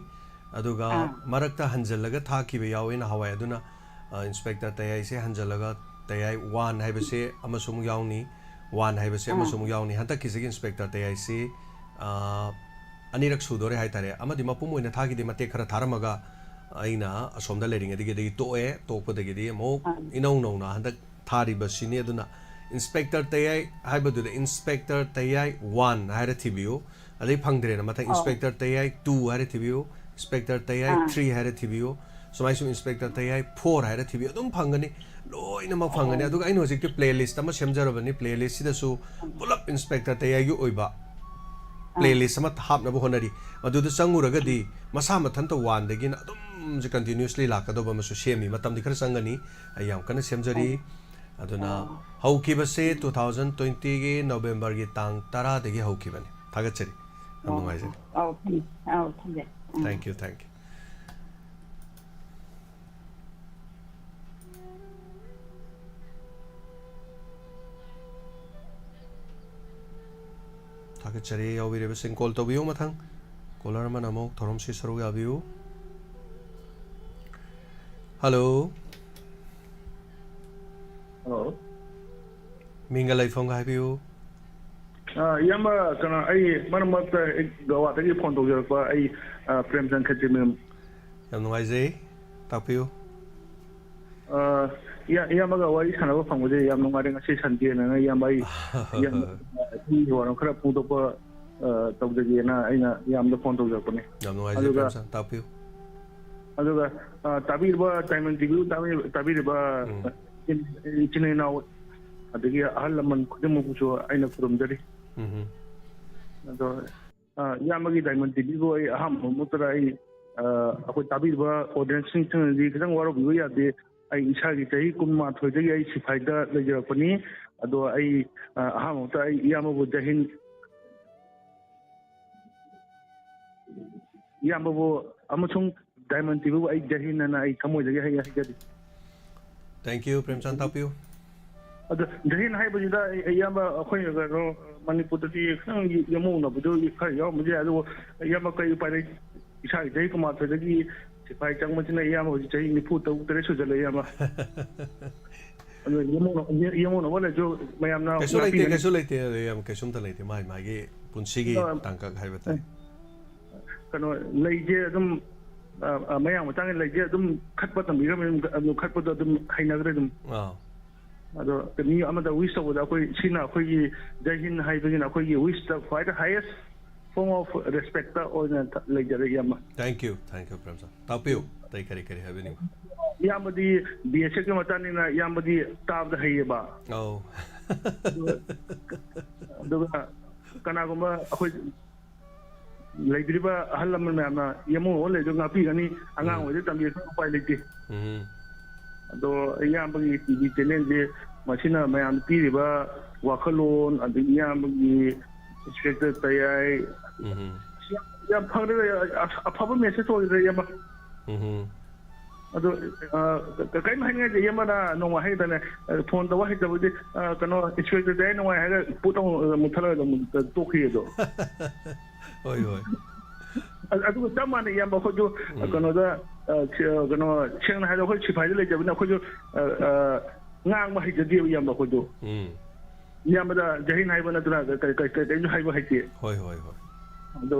ꯑꯗꯨꯒ ꯑꯥ꯫ ꯃꯔꯛꯇ ꯍꯟꯖꯤꯜꯂꯒ ꯊꯥꯈꯤꯕ ꯌꯥꯎꯋꯦ ꯅꯍꯥꯟꯋꯥꯏ꯫ ꯑꯗꯨꯅ, ꯑ, ꯏꯟꯁꯄꯦꯛꯇꯔ ꯇꯌꯥꯏꯁꯦ ꯍꯟꯖꯤꯜꯂꯒ ꯇꯌꯥꯏ one ꯍꯥꯏꯕꯁꯦ ꯑꯃꯁꯨ ꯑꯃꯨꯛ ꯌꯥꯎꯅꯤ, one ꯍꯥꯏꯕꯁꯦ ꯑꯥ꯫ ꯑꯃꯁꯨ ꯑꯃꯨꯛ ꯌꯥꯎꯅꯤ꯫ ꯍꯟꯗꯛꯀꯤꯁꯤꯒꯤ ꯏꯟꯁꯄꯦꯛꯇꯔ ꯇꯌꯥꯏꯁꯤ, ꯑ, ꯑꯅꯤꯔꯛ ꯁꯨꯗꯣꯔꯦ ꯍꯥꯏꯇꯥꯔꯦ꯫ ꯑꯃꯗꯤ ꯃꯄꯨꯡ ꯑꯣꯏꯅ ꯊꯥꯈꯤꯗꯦ, ꯃꯇꯦꯛ ꯈꯔ ꯊꯥꯔꯝꯃꯒ ꯑꯩꯅ ꯑꯁꯣꯝꯗ ꯂꯩꯔꯤꯉꯩꯗꯒꯤ ꯑꯗꯒꯤ ꯇꯣꯛꯑꯦ꯫ ꯇꯣꯛꯄꯗꯒꯤꯗꯤ ꯑꯃꯨꯛ ꯑꯥ꯫ ꯏꯅꯧ ꯅꯧꯅ ꯍꯟꯗꯛ ꯊꯥꯔꯤꯕꯁꯤꯅꯤ꯫ ꯑꯗꯨꯅ ꯏꯟꯁꯄꯦꯛꯇꯔ ꯇꯌꯥꯏ ꯍꯥꯏꯕꯗꯨꯗ ꯏꯟꯁꯄꯦꯛꯇꯔ ꯇꯌꯥꯏ one ꯍꯥꯏꯔ ꯊꯤꯕꯤꯌꯨ꯫ ꯑꯗꯩ ꯐꯪꯗ꯭ꯔꯦꯅ ꯃꯊꯪ ꯑꯧ꯫ ꯏꯟꯁꯄꯦꯛꯇꯔ ꯇꯌꯥꯏ two ꯍꯥꯏꯔ ꯊꯤꯕꯤꯌꯨ, ꯏꯟꯁꯄꯦꯛꯇꯔ ꯇꯌꯥꯏ ꯑꯥ꯫ three ꯍꯥꯏꯔ ꯊꯤꯕꯤꯌꯨ꯫ ꯁꯨꯃꯥꯏ ꯁꯨꯝ ꯏꯟꯁꯄꯦꯛꯇꯔ ꯇꯌꯥꯏ four ꯍꯥꯏꯔ ꯊꯤꯕꯤꯌꯨ꯫ ꯑꯗꯨꯝ ꯐꯪꯒꯅꯤ, ꯂꯣꯏꯅꯃꯛ ꯐꯪꯒꯅꯤ꯫ ꯑꯣ꯫ ꯑꯗꯨꯒ ꯑꯩꯅ ꯍꯧꯖꯤꯛꯇꯤ ꯄ꯭ꯂꯦ ꯂꯤꯁ ꯑꯃ ꯁꯦꯝꯖꯔꯕꯅꯤ꯫ ꯄ꯭ꯂꯦ ꯂꯤꯁꯁꯤꯗꯁꯨ ꯎꯝ꯫ ꯄꯨꯂꯞ ꯏꯟꯁꯄꯦꯛꯇꯔ ꯇꯌꯥꯏꯒꯤ ꯑꯣꯏꯕ ꯄ꯭ꯂꯦ ꯑꯥ꯫ ꯂꯤꯁ ꯑꯃ ꯍꯥꯞꯅꯕ ꯍꯣꯠꯅꯔꯤ꯫ ꯃꯗꯨꯗ ꯆꯪꯉꯨꯔꯒꯗꯤ ꯃꯁꯥ ꯃꯊꯟꯇ one ꯗꯒꯤꯅ ꯑꯗꯨꯝ continuously ꯂꯥꯛꯀꯗꯧꯕ ꯑꯃꯁꯨ ꯁꯦꯝꯃꯤ꯫ ꯃꯇꯝꯗꯤ ꯈꯔ ꯆꯪꯒꯅꯤ, ꯑꯩ ꯌꯥꯝ ꯀꯟꯅ ꯁꯦꯝꯖꯔꯤ꯫ ꯑꯣ꯫ ꯑꯗꯨꯅ ꯑꯣ꯫ ꯍꯧꯈꯤꯕꯁꯦ two thousand twenty ꯒꯤ ꯅꯕꯦꯝꯕꯔꯒꯤ ꯇꯥꯡ ꯇꯔꯥꯗꯒꯤ ꯍꯧꯈꯤꯕꯅꯤ꯫ ꯊꯥꯒꯠꯆꯔꯤ꯫ ꯌꯥꯝ ꯑꯣ꯫ ꯅꯨꯡꯉꯥꯏꯖꯔꯦ꯫ ꯑꯧ, ꯐꯅꯤ꯫ ꯑꯧ, ꯊꯝꯖꯔꯦ꯫ ꯎꯝ꯫ Thank you, thank you꯫ ꯊꯥꯒꯠꯆꯔꯤ ꯌꯥꯎꯕꯤꯔꯤꯕꯁꯤꯡ꯫ ꯀꯣꯜ ꯇꯧꯕꯤꯌꯨ ꯃꯊꯪ꯫ ꯀꯣꯂꯔ ꯑꯃꯅ ꯑꯃꯨꯛ ꯊꯧꯔꯝꯁꯤ ꯁꯔꯨꯛ ꯌꯥꯕꯤꯌꯨ꯫ ꯍꯜꯂꯣ꯫ ꯍꯜꯂꯣ꯫ ꯃꯤꯡꯒ ꯂꯩꯐꯝꯒ ꯍꯥꯏꯕꯤꯌꯨ꯫ ꯑ, ꯏꯌꯥꯝꯕ, ꯀꯩꯅꯣ, ꯑꯩ ꯃꯔꯛ ꯃꯔꯛꯇ ꯑꯩ ꯒꯋꯥꯗꯒꯤ ꯐꯣꯟ ꯇꯧꯖꯔꯛꯄ, ꯑꯩ, ꯑ, ꯄ꯭ꯔꯦꯝꯆꯟ ꯈꯦꯇ꯭ꯔꯤꯃꯌꯨꯝ꯫ ꯌꯥꯝ ꯅꯨꯡꯉꯥꯏꯖꯩ꯫ ꯇꯥꯛꯄꯤꯌꯨ꯫ ꯑ, ꯏꯌꯥ-, ꯏꯌꯥꯝꯕꯒ ꯋꯥꯔꯤ ꯁꯥꯟꯅꯕ ꯐꯪꯕꯁꯦ ꯌꯥꯝ ꯅꯨꯡꯉꯥꯏꯔꯦ꯫ ꯉꯁꯤ ꯁꯟꯗꯦꯅ ꯏꯌꯥꯝꯕ ꯑꯩ, ꯏꯌꯥꯝꯕ, ꯑꯩꯒꯤ ꯋꯥꯔꯣ ꯈꯔ ꯐꯣꯡꯗꯣꯛꯄ, ꯑ, ꯇꯧꯖꯒꯦꯅ ꯑꯩꯅ ꯏꯌꯥꯝꯕꯗ ꯐꯣꯟ ꯇꯧꯖꯔꯛꯄꯅꯦ꯫ ꯌꯥꯝ ꯅꯨꯡꯉꯥꯏꯖꯩ, ꯑꯗꯨꯒ ꯄ꯭ꯔꯦꯝꯆꯟ꯫ ꯇꯥꯛꯄꯤꯌꯨ꯫ ꯑꯗꯨꯒ, ꯑ, ꯇꯥꯕꯤꯔꯤꯕ ꯗꯥꯏꯃꯟ ꯇꯤꯚꯤ ꯇꯥꯕꯤ-, ꯇꯥꯕꯤꯔꯤꯕ ꯎꯝ꯫ ꯏꯆꯤꯟ, ꯏꯆꯤꯟ ꯏꯅꯥꯎ ꯑꯗꯒꯤ ꯑꯍꯜ ꯂꯃꯟ ꯈꯨꯗꯤꯡꯃꯛꯄꯨꯁꯨ ꯑꯩꯅ ꯈꯨꯔꯨꯝꯖꯔꯤ꯫ ꯎꯝ꯫ ꯑꯗꯣ, ꯑ, ꯏꯌꯥꯝꯕꯒꯤ ꯗꯥꯏꯃꯟ ꯇꯤꯚꯤꯕꯨ ꯑꯩ ꯑꯍꯥꯟꯕ ꯃꯛꯇꯗ ꯑꯩ, ꯑ, ꯑꯩꯈꯣꯏ ꯇꯥꯕꯤꯔꯤꯕ ꯑꯣꯗꯤꯌꯦꯟꯁꯁꯤꯡꯁꯤꯅꯗꯤ ꯈꯤꯇꯪ ꯋꯥꯔꯧꯕꯤꯕ ꯌꯥꯗꯦ꯫ ꯑꯩ ꯏꯁꯥꯒꯤ ꯆꯍꯤ ꯀꯨꯟꯃꯥꯊꯣꯏꯗꯒꯤ ꯑꯩ ꯁꯤꯐꯥꯏꯗ ꯂꯩꯖꯔꯛꯄꯅꯤ꯫ ꯑꯗꯣ ꯑꯩ, ꯑ, ꯑꯍꯥꯟꯕꯃꯛꯇ ꯑꯩ ꯏꯌꯥꯝꯕꯕꯨ ꯖꯩ ꯍꯤꯟ, ꯏꯌꯥꯝꯕꯕꯨ ꯑꯃꯁꯨꯡ ꯗꯥꯏꯃꯟ ꯇꯤꯚꯤꯕꯨ ꯑꯩ ꯖꯩ ꯍꯤꯟ ꯑꯅ ꯑꯩ ꯊꯃꯣꯏꯗꯒꯤ ꯑꯩ ꯍꯥꯏꯖꯔꯤ꯫ Thank you, ꯄ꯭ꯔꯦꯝꯆꯥꯟ, ꯇꯥꯛꯄꯤꯌꯨ꯫ ꯑꯗꯣ ꯖꯩ ꯍꯤꯟ ꯍꯥꯏꯕꯁꯤꯗ ꯑꯩ, ꯏꯌꯥꯝꯕ, ꯑꯩꯈꯣꯏ ꯀꯩꯅꯣ ꯃꯅꯤꯄꯨꯔꯗꯗꯤ ꯈꯤꯇꯪ ꯌꯦꯃꯧꯅꯕꯗꯨ ꯈꯔ ꯌꯥꯎꯔꯝꯕꯁꯨ ꯌꯥꯏ, ꯑꯗꯨꯕꯨ ꯏꯌꯥꯝꯕ ꯀꯔꯤ ꯎꯄꯥꯏ ꯂꯩ? ꯏꯁꯥꯒꯤ ꯆꯍꯤ ꯀꯨꯟꯃꯥꯊꯣꯏꯗꯒꯤ ꯁꯤꯐꯥꯏ ꯆꯪꯕꯁꯤꯅ ꯏꯌꯥꯝꯕ ꯍꯧꯖꯤꯛ ꯆꯍꯤ ꯅꯤꯐꯨ ꯇꯔꯨꯛ ꯇꯔꯦꯠ ꯁꯨꯖꯜꯂꯛꯑꯦ, ꯏꯌꯥꯝꯕ꯫ ꯑꯗꯨ ꯌꯦꯃꯧꯅ-, ꯌꯦ-, ꯌꯦꯃꯧꯅꯕ ꯂꯩꯔꯁꯨ ꯃꯌꯥꯝꯅ ꯀꯩꯁꯨ ꯂꯩꯇꯦ, ꯉꯥꯛꯄꯤꯒꯅꯤ꯫ ꯀꯩꯁꯨ ꯂꯩꯇꯦ, ꯌꯥꯝ ꯀꯩꯁꯨꯝꯇ ꯂꯩꯇꯦ꯫ ꯃꯥꯒꯤ, ꯃꯥꯒꯤ ꯄꯨꯟꯁꯤꯒꯤ ꯑ, ꯇꯥꯡꯀꯛ ꯍꯥꯏꯕ ꯇꯥꯏ꯫ ꯀꯩꯅꯣ, ꯂꯩꯁꯦ ꯑꯗꯨꯝ, ꯑ, ꯑ, ꯃꯌꯥꯡ ꯃꯆꯥꯒꯤ ꯂꯩꯁꯦ ꯑꯗꯨꯝ ꯈꯠꯄ ꯇꯝꯕꯤꯈ꯭ꯔꯕꯅꯤꯅ, ꯑꯗꯨꯝ ꯈꯠꯄꯗꯣ ꯑꯗꯨꯝ ꯍꯩꯅꯈ꯭ꯔꯦ ꯑꯗꯨꯝ꯫ ꯑꯥ꯫ ꯑꯗꯣ ꯃꯤ ꯑꯃꯗ wish ꯇꯧꯕꯗ ꯑꯩꯈꯣꯏ ꯁꯤꯅ ꯑꯩꯈꯣꯏꯒꯤ ꯖꯩ ꯍꯤꯟ ꯍꯥꯏꯕꯁꯤꯅ ꯑꯩꯈꯣꯏꯒꯤ wish ꯇ ꯈ꯭ꯋꯥꯏꯗꯩ highest form of respect ꯇ ꯑꯣꯏꯅ ꯂꯩꯖꯔꯦ, ꯏꯌꯥꯝꯕ꯫ Thank you, thank you, ꯄ꯭ꯔꯦꯝꯆꯥꯟ꯫ ꯇꯥꯛꯄꯤꯌꯨ, ꯑꯇꯩ ꯀꯔꯤ ꯀꯔꯤ ꯍꯥꯏꯕꯤꯅꯤꯡꯕ? ꯏꯌꯥꯝꯕꯗꯤ ꯕꯤ ꯑꯦꯁ ꯑꯦꯐ ꯀꯤ ꯃꯆꯥꯅꯤꯅ ꯏꯌꯥꯝꯕꯗꯤ ꯇꯥꯕꯗ ꯍꯩꯌꯦꯕ꯫ ꯑꯧ꯫ ꯑꯗꯨꯒ, ꯑꯗꯨꯒ ꯀꯅꯥꯒꯨꯝꯕ ꯑꯩꯈꯣꯏ ꯂꯩꯕꯤꯔꯤꯕ ꯑꯍꯜ ꯂꯃꯟ ꯃꯌꯥꯝꯅ ꯌꯦꯃꯧꯅꯕ ꯂꯩꯗꯨ ꯉꯥꯛꯄꯤꯒꯅꯤ꯫ ꯑꯉꯥꯡ ꯎꯝ꯫ ꯑꯣꯏꯗ ꯇꯝꯕꯤꯔꯁꯨ ꯎꯄꯥꯏ ꯂꯩꯇꯦ꯫ ꯎꯝ꯫ ꯑꯗꯣ ꯏꯌꯥꯝꯕꯒꯤ ꯇꯤ ꯚꯤ channel ꯁꯦ ꯃꯁꯤꯅ ꯃꯌꯥꯝꯗ ꯄꯤꯔꯤꯕ ꯋꯥꯈꯜꯂꯣꯟ, ꯑꯗꯒꯤ ꯏꯌꯥꯝꯕꯒꯤ Inspector ꯇꯌꯥꯏ, ꯎꯝ꯫ ꯌꯥꯝ, ꯌꯥꯝ ꯐꯈ꯭ꯔꯦ, ꯑꯐꯕ message ꯑꯣꯏꯈ꯭ꯔꯦ, ꯏꯌꯥꯝꯕ꯫ ꯎꯝ꯫ ꯑꯗꯣ, ꯑ, ꯀ-, ꯀꯔꯤꯝ ꯍꯥꯏꯅꯤꯡꯉꯥꯏ ꯂꯩꯇꯦ, ꯏꯌꯥꯝꯕꯅ ꯅꯣꯡꯃ ꯍꯥꯏꯒꯗꯅꯦ, ꯑ, phone ꯇꯧꯕ ꯍꯩꯇꯕꯗꯤ, ꯑ, ꯀꯩꯅꯣ, Inspector ꯇꯌꯥꯏ ꯅꯨꯡꯉꯥꯏ ꯍꯥꯏꯔꯒ ꯄꯨꯠ ꯑꯃꯨꯛ, ꯑ, ꯃꯨꯠꯊꯠꯂꯒ ꯑꯗꯨꯝ, ꯑ, ꯇꯣꯛꯈꯤ ꯑꯗꯣ꯫ ꯍꯣꯏ, ꯍꯣꯏ꯫ ꯑ-, ꯑꯗꯨꯒ ꯆꯞ ꯃꯥꯟꯅꯩ, ꯏꯌꯥꯝꯕ, ꯑꯩꯈꯣꯏꯁꯨ, ꯎꯝ꯫ ꯀꯩꯅꯣꯗ, ꯑ, ꯁꯤ-, ꯑ, ꯀꯩꯅꯣ, ꯁꯦꯡꯅ ꯍꯥꯏꯔꯕꯗ ꯑꯩꯈꯣꯏ ꯁꯤꯐꯥꯏꯗ ꯂꯩꯖꯕꯅꯤꯅ ꯑꯩꯈꯣꯏꯁꯨ, ꯑ, ꯑ, ꯉꯥꯡꯕ ꯍꯩꯖꯗꯦꯕ, ꯏꯌꯥꯝꯕ, ꯑꯩꯈꯣꯏꯁꯨ꯫ ꯎꯝ꯫ ꯏꯌꯥꯝꯕꯗ ꯖꯩ ꯍꯤꯟ ꯍꯥꯏꯕ ꯅꯠꯇꯅ ꯀ-, ꯀ-, ꯀ-, ꯀꯔꯤꯁꯨ ꯍꯥꯏꯕ ꯍꯩꯇꯦ꯫ ꯍꯣꯏ, ꯍꯣꯏ, ꯍꯣꯏ꯫ ꯑꯗꯣ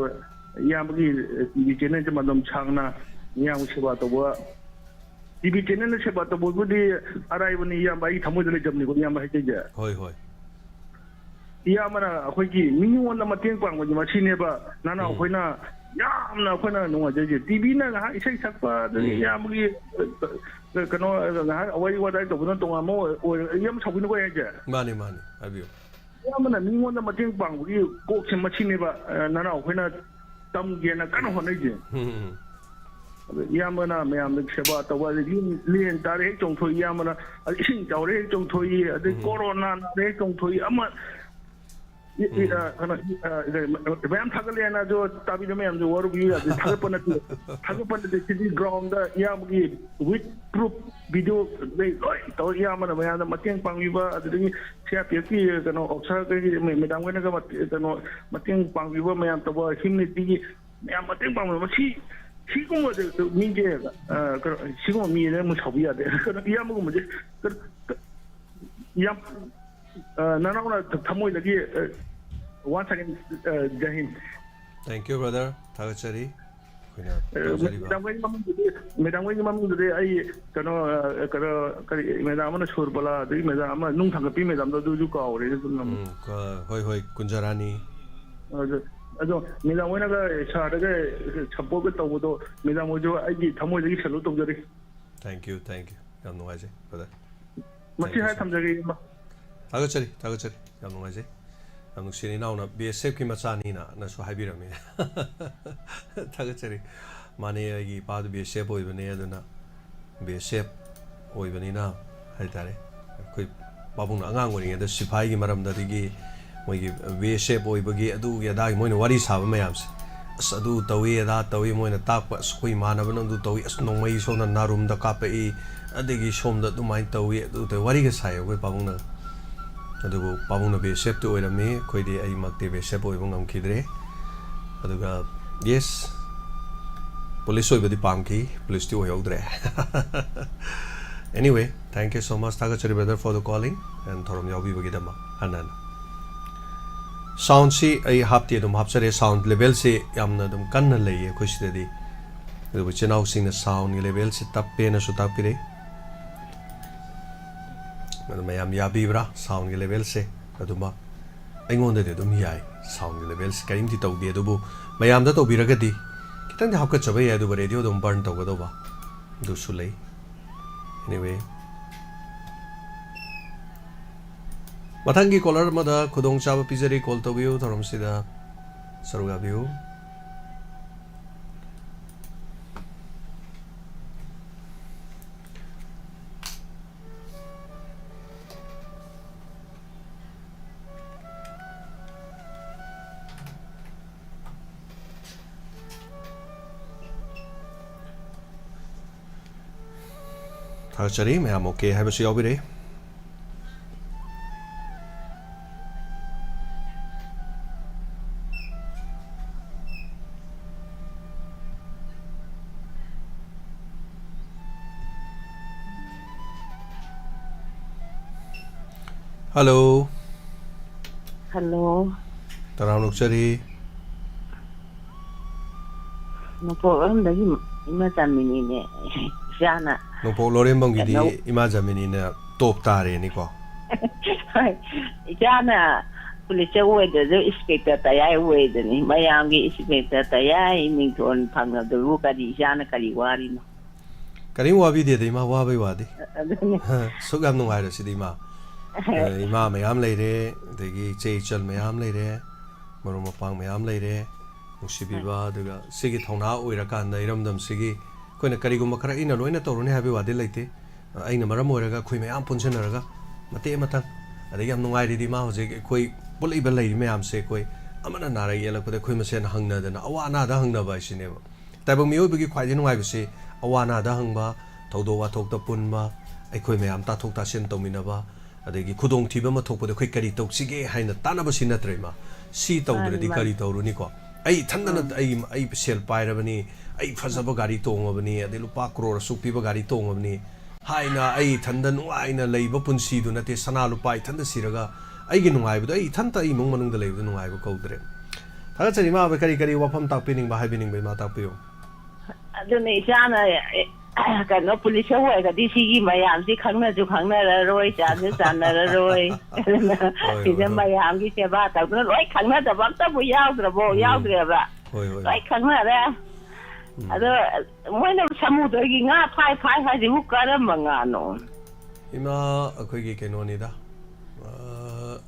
ꯏꯌꯥꯝꯕꯒꯤ ꯇꯤ ꯚꯤ channel ꯁꯦ ꯃꯇꯝ ꯁꯥꯡꯅ ꯃꯤꯌꯥꯝꯒꯤ ꯁꯦꯕꯥ ꯇꯧꯕ, ꯇꯤ ꯚꯤ channel ꯅ ꯁꯦꯕꯥ ꯇꯧꯕꯕꯨꯗꯤ ꯑꯔꯥꯏꯕꯅꯤ, ꯏꯌꯥꯝꯕ, ꯑꯩꯒꯤ ꯊꯃꯣꯏꯗ ꯂꯩꯖꯕꯅꯤꯀꯣ, ꯏꯌꯥꯝꯕ ꯍꯥꯏꯖꯩꯁꯦ꯫ ꯍꯣꯏ, ꯍꯣꯏ꯫ ꯏꯌꯥꯝꯕꯅ ꯑꯩꯈꯣꯏꯒꯤ ꯃꯤꯉꯣꯟꯗ ꯃꯇꯦꯡ ꯄꯥꯡꯕꯁꯦ ꯃꯁꯤꯅꯦꯕ ꯅꯅꯥꯎ ꯎꯝ꯫ ꯑꯩꯈꯣꯏꯅ ꯌꯥꯝꯅ ꯑꯩꯈꯣꯏꯅ ꯅꯨꯡꯉꯥꯏꯖꯩꯁꯦ꯫ ꯇꯤ ꯚꯤ ꯅ ꯉꯥꯏꯍꯥꯛ ꯏꯁꯩ ꯁꯛꯄ, ꯑꯗꯒꯤ ꯎꯝ꯫ ꯏꯌꯥꯝꯕꯒꯤ, ꯑ, ꯀꯩꯅꯣ, ꯉꯥꯏꯍꯥꯛ ꯋꯥꯔꯤ ꯋꯥꯇꯥꯏ ꯇꯧꯕꯅ ꯇꯣꯉꯥꯟꯕ ꯑꯣꯏ-, ꯑꯣꯏ-, ꯌꯥꯝ ꯁꯥꯎꯕꯤꯅꯨꯀꯣ ꯑꯩ ꯍꯥꯏꯁꯦ꯫ ꯃꯥꯅꯤ, ꯃꯥꯅꯤ, ꯍꯥꯏꯕꯤꯌꯨ꯫ ꯏꯌꯥꯝꯕꯅ ꯃꯤꯉꯣꯟꯗ ꯃꯇꯦꯡ ꯄꯥꯡꯕꯒꯤ ꯀꯣꯛꯁꯦ ꯃꯁꯤꯅꯦꯕ, ꯑ, ꯅꯅꯥꯎ ꯑꯩꯈꯣꯏꯅ ꯇꯝꯒꯦꯅ ꯀꯟꯅ ꯍꯣꯠꯅꯩꯁꯦ꯫ ꯎꯝ, ꯎꯝ꯫ ꯑꯗ ꯏꯌꯥꯝꯕꯅ ꯃꯌꯥꯝꯗ ꯁꯦꯕꯥ ꯇꯧꯕ, ꯑꯗꯩ ꯂꯦꯟ, ꯂꯦꯟ ꯇꯥꯔꯦ ꯍꯦꯛ ꯆꯣꯡꯊꯣꯛꯏ, ꯏꯌꯥꯝꯕꯅ, ꯑꯗꯩ ꯏꯁꯤꯡ ꯆꯥꯎꯔꯦ ꯍꯦꯛ ꯆꯣꯡꯊꯣꯛꯏ, ꯑꯗꯩ ꯎꯝ꯫ ꯀꯣꯔꯣꯅꯥ ꯅꯥꯔꯦ ꯍꯦꯛ ꯆꯣꯡꯊꯣꯛꯏ, ꯑꯃ, ꯏ-, ꯏ-, ꯎꯝ꯫ ꯑ, ꯀꯩꯅꯣ, ꯏ-, ꯑ, ꯃꯌꯥꯝ ꯊꯥꯒꯠꯂꯦꯅ ꯑꯗꯣ ꯇꯥꯕꯤꯗ ꯃꯌꯥꯝꯁꯨ ꯋꯥꯔꯨꯕꯤꯌꯨ ꯌꯥꯗꯦ꯫ ꯊꯥꯒꯠꯄ ꯅꯠꯇꯦ, ꯊꯥꯒꯠꯄ ꯅꯠꯇꯦ꯫ ꯁꯤꯗꯤ ground ꯗ ꯏꯌꯥꯝꯕꯒꯤ with proof video ꯂꯩ, ꯂꯣꯏ ꯇꯧꯔ ꯏꯌꯥꯝꯕꯅ ꯃꯌꯥꯝꯗ ꯃꯇꯦꯡ ꯄꯥꯡꯕꯤꯕ, ꯑꯗꯨꯗꯒꯤ ꯁꯤ ꯑꯥꯔ ꯄꯤ ꯑꯦꯐꯀꯤ ꯀꯩꯅꯣ officer ꯀꯩꯒꯤ ꯃꯦ-, madam ꯈꯣꯏꯅꯒ ꯃꯇꯦ-, ꯀꯩꯅꯣ ꯃꯇꯦꯡ ꯄꯥꯡꯕꯤꯕ ꯃꯌꯥꯝ ꯇꯧꯕ, humanity ꯒꯤ ꯃꯌꯥꯝ ꯃꯇꯦꯡ ꯄꯥꯡꯕ, ꯃꯁꯤ, ꯁꯤꯒꯨꯝꯕ ꯃꯤꯁꯦ, ꯑ, ꯀꯩꯅꯣ, ꯁꯤꯒꯨꯝꯕ ꯃꯤꯁꯦ ꯑꯃꯨꯛ ꯁꯥꯎꯕ ꯌꯥꯗꯦ꯫ ꯀꯩꯅꯣ, ꯏꯌꯥꯝꯕꯒꯨꯝꯕꯁꯦ, ꯀꯩꯅꯣ, ꯀ-, ꯌꯥꯝ, ꯑ, ꯅꯅꯥꯎꯅ ꯊ-, ꯊꯃꯣꯏꯗꯒꯤ, ꯑ, once again, ꯑ, ꯖꯥꯏ ꯍꯤꯟ꯫ Thank you, brother. ꯊꯥꯒꯠꯆꯔꯤ꯫ ꯑꯩꯈꯣꯏꯅ ꯑ, ꯇꯧꯖꯔꯤꯕ꯫ Madam ꯈꯣꯏꯒꯤ ꯃꯃꯤꯡꯗꯨꯗꯤ, madam ꯈꯣꯏꯒꯤ ꯃꯃꯤꯡꯗꯨꯗꯤ ꯑꯩ ꯀꯩꯅꯣ, ꯑ, ꯀꯩꯅꯣ, ꯀꯔꯤ, madam ꯑꯃꯅ ꯁꯨꯔꯕꯂꯥ, ꯑꯗꯒꯤ madam ꯑꯃ ꯅꯨꯡ ꯊꯥꯡꯒꯠꯄꯤ madam ꯗꯣ, ꯑꯗꯨꯁꯨ ꯀꯥꯎꯔꯦ ꯑꯗꯨꯝ꯫ ꯎꯝ, ꯀ-, ꯍꯣꯏ, ꯍꯣꯏ, ꯀꯨꯟꯖꯔꯥꯅꯤ꯫ ꯑꯗꯣ, ꯑꯗꯣ madam ꯍꯣꯏꯅꯒ sir ꯗꯒ support ꯀ ꯇꯧꯕꯗꯣ, madam ꯍꯣꯏꯁꯨ ꯑꯩꯒꯤ ꯊꯃꯣꯏꯗꯒꯤ salute ꯇꯧꯖꯔꯤ꯫ Thank you, thank you. ꯌꯥꯝ ꯅꯨꯡꯉꯥꯏꯖꯩ, brother. ꯃꯁꯤ Thank you, ꯍꯥꯏꯔ sir. ꯊꯝꯖꯒꯦ, ꯏꯌꯥꯝꯕ꯫ ꯊꯥꯒꯠꯆꯔꯤ, ꯊꯥꯒꯠꯆꯔꯤ꯫ ꯌꯥꯝ ꯅꯨꯡꯉꯥꯏꯖꯩ꯫ ꯌꯥꯝ ꯅꯨꯡꯁꯤꯅ ꯏꯅꯥꯎꯅ B S F ꯀꯤ ꯃꯆꯥꯅꯤꯅ ꯅꯁꯨ ꯍꯥꯏꯕꯤꯔꯝꯃꯤ꯫ ꯊꯥꯒꯠꯆꯔꯤ꯫ ꯃꯥꯅꯦ, ꯑꯩꯒꯤ ꯏꯄꯥꯗꯨ B S F ꯑꯣꯏꯕꯅꯦ, ꯑꯗꯨꯅ B S F ꯑꯣꯏꯕꯅꯤꯅ ꯍꯥꯏꯇꯥꯔꯦ, ꯑꯩꯈꯣꯏ ꯄꯥꯕꯨꯡꯅ ꯑꯉꯥꯡ ꯑꯣꯏꯔꯤꯉꯩꯗ ꯁꯤꯐꯥꯏꯒꯤ ꯃꯔꯝꯗ, ꯑꯗꯒꯤ ꯃꯣꯏꯒꯤ B S F ꯑꯣꯏꯕꯒꯤ ꯑꯗꯨꯒꯤ ꯑꯗꯥꯒꯤ ꯃꯣꯏꯅ ꯋꯥꯔꯤ ꯁꯥꯕ ꯃꯌꯥꯝꯁꯦ, ꯑꯁ, ꯑꯗꯨ ꯇꯧꯏ, ꯑꯗꯥ ꯇꯧꯏ, ꯃꯣꯏꯅ ꯇꯥꯛꯄ, ꯑꯁ, ꯑꯩꯈꯣꯏ ꯏꯃꯥꯟꯅꯕꯅ ꯑꯗꯨ ꯇꯧꯏ, ꯑꯁ, ꯅꯣꯡꯃꯩ ꯁꯣꯝꯗ ꯅꯥꯔꯨꯝꯗ ꯀꯥꯞꯄꯛꯏ, ꯑꯗꯒꯤ ꯁꯣꯝꯗ ꯑꯗꯨꯃꯥꯏꯅ ꯇꯧꯏ, ꯑꯗꯨ ꯇꯧꯏ, ꯋꯥꯔꯤꯒ ꯁꯥꯏ ꯑꯩꯈꯣꯏ ꯄꯥꯕꯨꯡꯅ꯫ ꯑꯗꯨꯕꯨ ꯄꯥꯕꯨꯡꯅ B S F ꯇꯤ ꯑꯣꯏꯔꯝꯃꯤ, ꯑꯩꯈꯣꯏꯗꯤ, ꯑꯩꯃꯛꯇꯤ B S F ꯑꯣꯏꯕ ꯉꯝꯈꯤꯗ꯭ꯔꯦ꯫ ꯑꯗꯨꯒ, yes, police ꯑꯣꯏꯕꯗꯤ ꯄꯥꯝꯈꯤ, police ꯇꯤ ꯑꯣꯏꯍꯧꯗ꯭ꯔꯦ꯫ Anyway, thank you so much, ꯊꯥꯒꯠꯆꯔꯤ brother for the calling and ꯊꯧꯔꯝ ꯌꯥꯎꯕꯤꯕꯒꯤꯗꯃꯛ ꯍꯟꯅ ꯍꯟꯅ꯫ Sound ꯁꯤ ꯑꯩ ꯍꯥꯞꯇꯤ ꯑꯗꯨꯝ ꯍꯥꯞꯆꯔꯦ, sound level ꯁꯤ ꯌꯥꯝꯅ ꯑꯗꯨꯝ ꯀꯟꯅ ꯂꯩꯌꯦ ꯑꯩꯈꯣꯏ ꯁꯤꯗꯗꯤ꯫ ꯑꯗꯨꯕꯨ ꯏꯆꯤꯟ ꯏꯅꯥꯎꯁꯤꯡꯅ sound ꯒꯤ level ꯁꯤ ꯇꯞꯄꯦꯅꯁꯨ ꯇꯥꯛꯄꯤꯔꯛꯏ꯫ ꯑꯗꯨ ꯃꯌꯥꯝ ꯌꯥꯕꯤꯕ꯭ꯔꯥ sound ꯒꯤ level ꯁꯦ? ꯑꯗꯨꯃꯛ ꯑꯩꯉꯣꯟꯗꯗꯤ ꯑꯗꯨꯝ ꯌꯥꯏ, sound ꯒꯤ level ꯁꯦ ꯀꯔꯤꯝꯇ ꯇꯧꯗꯦ꯫ ꯑꯗꯨꯕꯨ ꯃꯌꯥꯝꯗ ꯇꯧꯕꯤꯔꯒꯗꯤ ꯈꯤꯇꯪꯗꯤ ꯍꯥꯞꯀꯠꯆꯕ ꯌꯥꯏ, ꯑꯗꯨꯒ radio ꯗ ꯑꯃꯨꯛ burn ꯇꯧꯒꯗꯧꯕ ꯑꯗꯨꯁꯨ ꯂꯩ꯫ Anyway, ꯃꯊꯪꯒꯤ caller ꯑꯃꯗ ꯈꯨꯗꯣꯡꯆꯥꯕ ꯄꯤꯖꯔꯤ, call ꯇꯧꯕꯤꯌꯨ, ꯊꯧꯔꯝꯁꯤꯗ ꯁꯔꯨꯛ ꯌꯥꯕꯤꯌꯨ꯫ ꯊꯥꯒꯠꯆꯔꯤ꯫ ꯃꯌꯥꯝ ꯑꯣꯀꯦ ꯍꯥꯏꯕꯁꯨ ꯌꯥꯎꯕꯤꯔꯦ꯫ ꯍꯜꯂꯣ꯫ ꯍꯜꯂꯣ꯫ ꯇꯔꯥꯝꯅ ꯑꯣꯛꯆꯔꯤ꯫ ꯅꯣꯡꯄꯣꯛꯂꯣꯝꯗꯒꯤ ꯏꯃꯥ ꯆꯥꯃꯤꯅꯤꯅꯦ, ꯏꯆꯥꯅ꯫ ꯅꯣꯡꯄꯣꯛ ꯂꯣꯔꯦꯝꯕꯝꯒꯤꯗꯤ ꯀꯩꯅꯣ ꯏꯃꯥ ꯖꯥꯃꯤꯅꯤꯅ ꯇꯣꯞ ꯇꯥꯔꯦꯅꯦꯀꯣ꯫ ꯍꯣꯏ, ꯏꯆꯥꯅ ꯄꯨꯂꯤꯁ ꯑꯣꯏꯗ꯭ꯔꯁꯨ ꯏꯟꯁꯄꯦꯛꯇꯔ ꯇꯌꯥꯏ ꯑꯣꯏꯗꯅꯤ, ꯃꯌꯥꯝꯒꯤ ꯏꯟꯁꯄꯦꯛꯇꯔ ꯇꯌꯥꯏ ꯃꯤꯡꯊꯣꯟ ꯐꯪꯉꯕꯗꯨꯕꯨ ꯀꯔꯤ, ꯏꯆꯥꯅ ꯀꯔꯤ ꯋꯥꯔꯤꯅꯣ? ꯀꯔꯤꯝ ꯋꯥꯕꯤꯗꯦꯗ ꯏꯃꯥ, ꯋꯥꯕꯩ ꯋꯥꯗꯤ꯫ ꯑꯗꯨꯅꯤ꯫ ꯁꯨꯛ ꯌꯥꯝ ꯅꯨꯡꯉꯥꯏꯔꯁꯤꯗꯤ ꯏꯃꯥ꯫ ꯑꯦ, ꯏꯃꯥ ꯃꯌꯥꯝ ꯂꯩꯔꯦ, ꯑꯗꯒꯤ ꯏꯆꯦ ꯏꯆꯜ ꯃꯌꯥꯝ ꯂꯩꯔꯦ, ꯃꯔꯨꯞ ꯃꯄꯥꯡ ꯃꯌꯥꯝ ꯂꯩꯔꯦ, ꯅꯨꯡꯁꯤꯕꯤꯕ, ꯑꯗꯨꯒ ꯁꯤꯒꯤ ꯊꯧꯅꯥ ꯑꯣꯏꯔꯀꯥꯟꯗ ꯏꯔꯝꯗꯝꯁꯤꯒꯤ ꯑꯩꯈꯣꯏꯅ ꯀꯔꯤꯒꯨꯝꯕ ꯈꯔ ꯑꯩꯅ ꯂꯣꯏꯅ ꯇꯧꯔꯅꯤ ꯍꯥꯏꯕꯒꯤ ꯋꯥꯗꯤ ꯂꯩꯇꯦ꯫ ꯑꯩꯅ ꯃꯔꯝ ꯑꯣꯏꯔꯒ ꯑꯩꯈꯣꯏ ꯃꯌꯥꯝ ꯄꯨꯟꯁꯤꯟꯅꯔꯒ ꯃꯇꯦꯛ ꯑꯃꯇꯪ, ꯑꯗꯒꯤ ꯌꯥꯝ ꯅꯨꯡꯉꯥꯏꯔꯤꯗꯤ ꯏꯃꯥ ꯍꯧꯖꯤꯛ ꯑꯩꯈꯣꯏ ꯄꯨꯜꯂꯛꯏꯕ ꯂꯩꯔꯤ ꯃꯌꯥꯝꯁꯦ, ꯑꯩꯈꯣꯏ ꯑꯃꯅ ꯅꯥꯔꯛ ꯌꯦꯛꯂꯛꯄꯗ ꯑꯩꯈꯣꯏ ꯃꯁꯦꯟ ꯍꯪꯅꯗꯅ ꯑꯋꯥ ꯑꯅꯥꯗ ꯍꯪꯅꯕ ꯍꯥꯏꯁꯤꯅꯦꯕ꯫ ꯇꯥꯏꯕꯪ ꯃꯤꯑꯣꯏꯕꯒꯤ ꯈ꯭ꯋꯥꯏꯗꯒꯤ ꯅꯨꯡꯉꯥꯏꯕꯁꯤ ꯑꯋꯥ ꯑꯅꯥꯗ ꯍꯪꯕ, ꯊꯧꯗꯣꯛ ꯋꯥꯊꯣꯛꯇ ꯄꯨꯟꯕ, ꯑꯩꯈꯣꯏ ꯃꯌꯥꯝ ꯇꯥꯊꯣꯛ ꯇꯥꯁꯤꯟ ꯇꯧꯃꯤꯟꯅꯕ, ꯑꯗꯒꯤ ꯈꯨꯗꯣꯡꯊꯤꯕ ꯑꯃ ꯊꯣꯛꯄꯗ ꯑꯩꯈꯣꯏ ꯀꯔꯤ ꯇꯧꯁꯤꯒꯦ ꯍꯥꯏꯅ ꯇꯥꯟꯅꯕꯁꯤ ꯅꯠꯇ꯭ꯔꯦ ꯏꯃꯥ? ꯁꯤ ꯇꯧꯗ꯭ꯔꯗꯤ ꯃꯥꯅꯤ, ꯀꯔꯤ ꯃꯥꯅꯤ꯫ ꯇꯧꯔꯨꯅꯤꯀꯣ? ꯑꯩ ꯏꯊꯟꯗꯅ ꯎꯝ꯫ ꯑꯩ, ꯑꯩ ꯁꯦꯜ ꯄꯥꯏꯔꯕꯅꯤ, ꯑꯩ ꯐꯖꯕ ꯒꯥꯔꯤ ꯇꯣꯡꯉꯕꯅꯤ, ꯑꯗꯩ ꯂꯨꯄꯥ ꯀ꯭ꯔꯣꯔ ꯑꯁꯨꯛ ꯄꯤꯕ ꯒꯥꯔꯤ ꯇꯣꯡꯉꯕꯅꯤ ꯍꯥꯏꯅ ꯑꯩ ꯏꯊꯟꯗ ꯅꯨꯡꯉꯥꯏꯅ ꯂꯩꯕ ꯄꯨꯟꯁꯤꯗꯨ ꯅꯠꯇꯦ꯫ ꯁꯅꯥ ꯂꯨꯄꯥ ꯏꯊꯟꯗ ꯁꯤꯔꯒ ꯑꯩꯒꯤ ꯅꯨꯡꯉꯥꯏꯕꯗꯣ ꯑꯩ ꯏꯊꯟꯇ ꯑꯩ ꯏꯃꯨꯡ ꯃꯅꯨꯡꯗ ꯂꯩꯕꯗ ꯅꯨꯡꯉꯥꯏꯕ ꯀꯧꯗ꯭ꯔꯦ꯫ ꯊꯥꯒꯠꯆꯔꯤ ꯏꯃꯥ ꯑꯕꯦ, ꯀꯔꯤ ꯀꯔꯤ ꯋꯥꯐꯝ ꯇꯥꯛꯄꯤꯅꯤꯡꯕ ꯍꯥꯏꯕꯤꯅꯤꯡꯕ ꯏꯃꯥ ꯇꯥꯛꯄꯤꯌꯨ꯫ ꯑꯗꯨꯅ ꯏꯆꯥꯅ, ꯑꯦ, ꯀꯩꯅꯣ, ꯄꯨꯂꯤꯁ ꯑꯣꯏꯔꯒꯗꯤ ꯁꯤꯒꯤ ꯃꯌꯥꯝꯁꯤ ꯈꯪꯅꯁꯨ ꯈꯪꯅꯔꯔꯣꯏ, ꯆꯥꯟꯁꯨ ꯆꯥꯟꯅꯔꯔꯣꯏ꯫ ꯑꯗꯨꯅ ꯍꯣꯏ, ꯍꯣꯏ, ꯁꯤꯗ ꯍꯣꯏ꯫ ꯃꯌꯥꯝꯒꯤ ꯁꯦꯕꯥ ꯇꯧꯗꯅ ꯂꯣꯏ ꯈꯪꯅꯗꯕ ꯑꯝꯇꯕꯨ ꯌꯥꯎꯗ꯭ꯔꯕꯣ? ꯎꯝ꯫ ꯌꯥꯎꯗ꯭ꯔꯦꯕ? ꯍꯣꯏ, ꯍꯣꯏ, ꯂꯣꯏ ꯍꯣꯏ꯫ ꯈꯪꯅꯔꯦ꯫ ꯎꯝ꯫ ꯑꯗꯣ ꯃꯣꯏꯅ ꯁꯃꯨꯗ꯭ꯔꯒꯤ ꯉꯥ ꯐꯥꯏ ꯐꯥꯏ ꯍꯥꯏꯁꯤꯕꯨ ꯀꯔꯝꯕ ꯉꯥꯅꯣ? ꯏꯃꯥ, ꯑꯩꯈꯣꯏꯒꯤ ꯀꯩꯅꯣꯅꯤꯗ, ꯑ,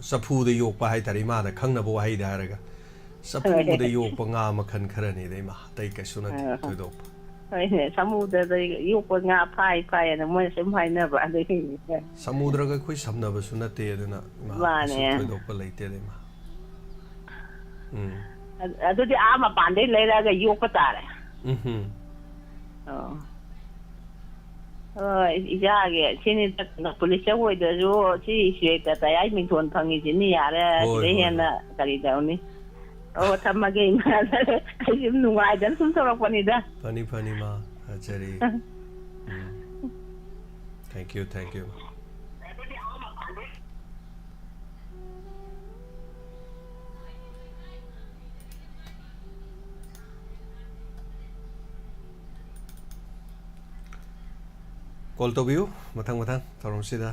ꯆꯐꯨꯗ ꯌꯣꯛꯄ ꯍꯥꯏꯇꯥꯔꯦ, ꯏꯃꯥꯅ ꯈꯪꯅꯕ ꯋꯥꯍꯩꯗ ꯍꯥꯏꯔꯒ꯫ ꯆꯐꯨꯗ ꯌꯣꯛꯄ ꯉꯥ ꯃꯈꯜ ꯈꯔꯅꯤꯗ ꯏꯃꯥ, ꯑꯇꯩ ꯀꯩꯁꯨ ꯅꯠꯇꯦ ꯑꯥ꯫ ꯊꯣꯏꯗꯣꯛꯄ꯫ ꯍꯣꯏꯅꯦ, ꯁꯃꯨꯗ꯭ꯔꯗ ꯌꯣꯛꯄ ꯉꯥ ꯐꯥꯏ ꯐꯥꯏ ꯍꯥꯏꯅ ꯃꯣꯏꯅ ꯁꯨꯝ ꯍꯥꯏꯅꯕ ꯑꯗꯨꯒꯤꯅꯤꯗ꯫ ꯁꯃꯨꯗ꯭ꯔꯒ ꯑꯩꯈꯣꯏ ꯁꯝꯅꯕꯁꯨ ꯅꯠꯇꯦ, ꯑꯗꯨꯅ ꯏꯃꯥ ꯃꯥꯅꯦ꯫ ꯀꯩꯁꯨ ꯊꯣꯏꯗꯣꯛꯄ ꯂꯩꯇꯦꯗ ꯏꯃꯥ꯫ ꯎꯝ꯫ ꯑꯗꯨ-, ꯑꯗꯨꯗꯤ ꯑꯥ ꯃꯄꯥꯟꯗꯩ ꯂꯩꯔꯛꯑꯒ ꯌꯣꯛꯄ ꯇꯥꯔꯦ꯫ ꯎꯝꯍꯨꯝ꯫ ꯑꯣ꯫ ꯍꯣꯏ, ꯏꯆꯥꯒꯤ ꯁꯤꯅꯤ ꯄꯨꯂꯤꯁꯇ ꯑꯣꯏꯗ꯭ꯔꯁꯨ ꯁꯤ ꯁꯤꯔꯦꯛꯇ ꯇꯌꯥꯏ ꯃꯤꯡꯊꯣꯟ ꯐꯪꯉꯤꯁꯤꯅꯤ, ꯌꯥꯔꯦ꯫ ꯍꯣꯏ, ꯁꯤꯗꯩ ꯍꯣꯏ, ꯍꯦꯟꯅ ꯍꯣꯏ꯫ ꯀꯔꯤ ꯇꯧꯅꯤ? ꯑꯣ, ꯊꯝꯃꯒꯦ, ꯏꯃꯥ꯫ ꯑꯩꯁꯨ ꯅꯨꯡꯉꯥꯏꯗꯅ ꯁꯨꯝ ꯇꯧꯔꯛꯄꯅꯤꯗ꯫ ꯐꯅꯤ, ꯐꯅꯤ, ꯃꯥ꯫ ꯊꯥꯖꯔꯤ꯫ ꯎꯝ꯫ Thank you, thank you꯫ Call ꯇꯧꯕꯤꯌꯨ, ꯃꯊꯪ ꯃꯊꯪ ꯊꯧꯔꯝꯁꯤꯗ꯫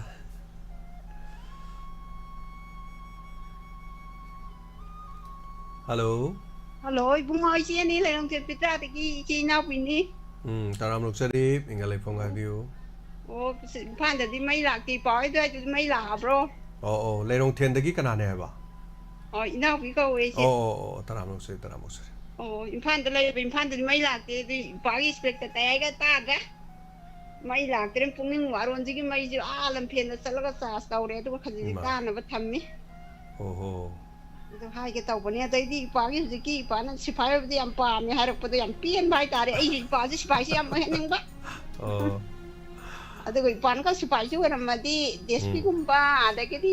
Hello꯫ Hello, ꯏꯕꯨꯡꯉꯣ, ꯏꯆꯦꯅꯤ, ꯂꯩꯔꯣꯡꯊꯦꯝ ꯄꯤꯇ꯭ꯔꯥꯗꯒꯤ ꯏꯆꯦ ꯏꯅꯥꯎꯄꯤꯅꯤ꯫ ꯎꯝ, ꯇꯔꯥꯝ ꯑꯣꯛꯆꯔꯤ, ꯏꯪꯒ ꯂꯩꯐꯝꯒ ꯍꯥꯏꯕꯤꯌꯨ꯫ ꯑꯣ, ꯏꯝꯐꯥꯜꯗꯗꯤ ꯃꯩ ꯂꯥꯛꯇꯦ, ꯏꯄꯥ ꯍꯣꯏ ꯑꯗꯨꯋꯥꯏꯗꯨꯗꯤ ꯃꯩ ꯂꯥꯛꯑꯕ꯭ꯔꯣ? ꯑꯣ, ꯑꯣ, ꯂꯩꯔꯣꯡꯊꯦꯝꯗꯒꯤ ꯀꯅꯥꯅꯦ ꯍꯥꯏꯕ? ꯑꯣ, ꯏꯅꯥꯎꯄꯤ ꯀꯧꯋꯦ ꯏꯆꯦ꯫ ꯑꯣ, ꯑꯣ, ꯑꯣ, ꯇꯔꯥꯝ ꯑꯣꯛꯆꯔꯤ, ꯇꯔꯥꯝ ꯑꯣꯛꯆꯔꯤ꯫ ꯑꯣ, ꯏꯝꯐꯥꯜꯗ ꯂꯩꯌꯦꯕ, ꯏꯝꯐꯥꯜꯗꯗꯤ ꯃꯩ ꯂꯥꯛꯇꯦ, ꯑꯗꯨ ꯏꯄꯥꯒꯤ ꯏꯁꯄꯦꯛꯇ ꯇꯌꯥꯏꯒ ꯇꯥꯗ꯭ꯔꯦ꯫ ꯃꯩ ꯂꯥꯛꯇ꯭ꯔꯦ, ꯄꯨꯛꯅꯤꯡ ꯋꯥꯔꯣꯟꯁꯤꯒꯤ ꯃꯩꯁꯦ ꯑꯥ ꯂꯝꯐꯦꯟꯗ ꯆꯠꯂꯒ ꯆꯥꯔꯖ ꯇꯧꯔꯦ, ꯑꯗꯨꯒ ꯈꯖꯤꯛ ꯏꯃꯥ꯫ ꯇꯥꯅꯕ ꯊꯝꯃꯤ꯫ ꯑꯣꯍꯣ꯫ ꯑꯗꯨ ꯍꯥꯏꯒꯦ ꯇꯧꯕꯅꯦ꯫ ꯑꯗꯩꯗꯤ ꯏꯄꯥꯒꯤ ꯍꯧꯖꯤꯛꯀꯤ ꯏꯄꯥꯅ ꯁꯤꯐꯥꯏ ꯑꯣꯏꯕꯗꯤ ꯌꯥꯝ ꯄꯥꯝꯃꯦ ꯍꯥꯏꯔꯛꯄꯗꯣ ꯌꯥꯝ ꯄꯦꯟꯕ ꯍꯥꯏꯇꯥꯔꯦ꯫ ꯑꯩꯁꯨ ꯏꯄꯥꯁꯦ ꯁꯤꯐꯥꯏꯁꯦ ꯌꯥꯝ ꯑꯣꯏꯍꯟꯅꯤꯡꯕ꯫ ꯑꯣ꯫ ꯑꯗꯨꯒ ꯏꯄꯥꯅꯒ ꯁꯤꯐꯥꯏꯁꯦ ꯑꯣꯏꯔꯝꯃꯗꯤ, ꯎꯝ꯫ ꯗꯤ ꯑꯦꯁ ꯄꯤꯒꯨꯝꯕ, ꯑꯗꯒꯤꯗꯤ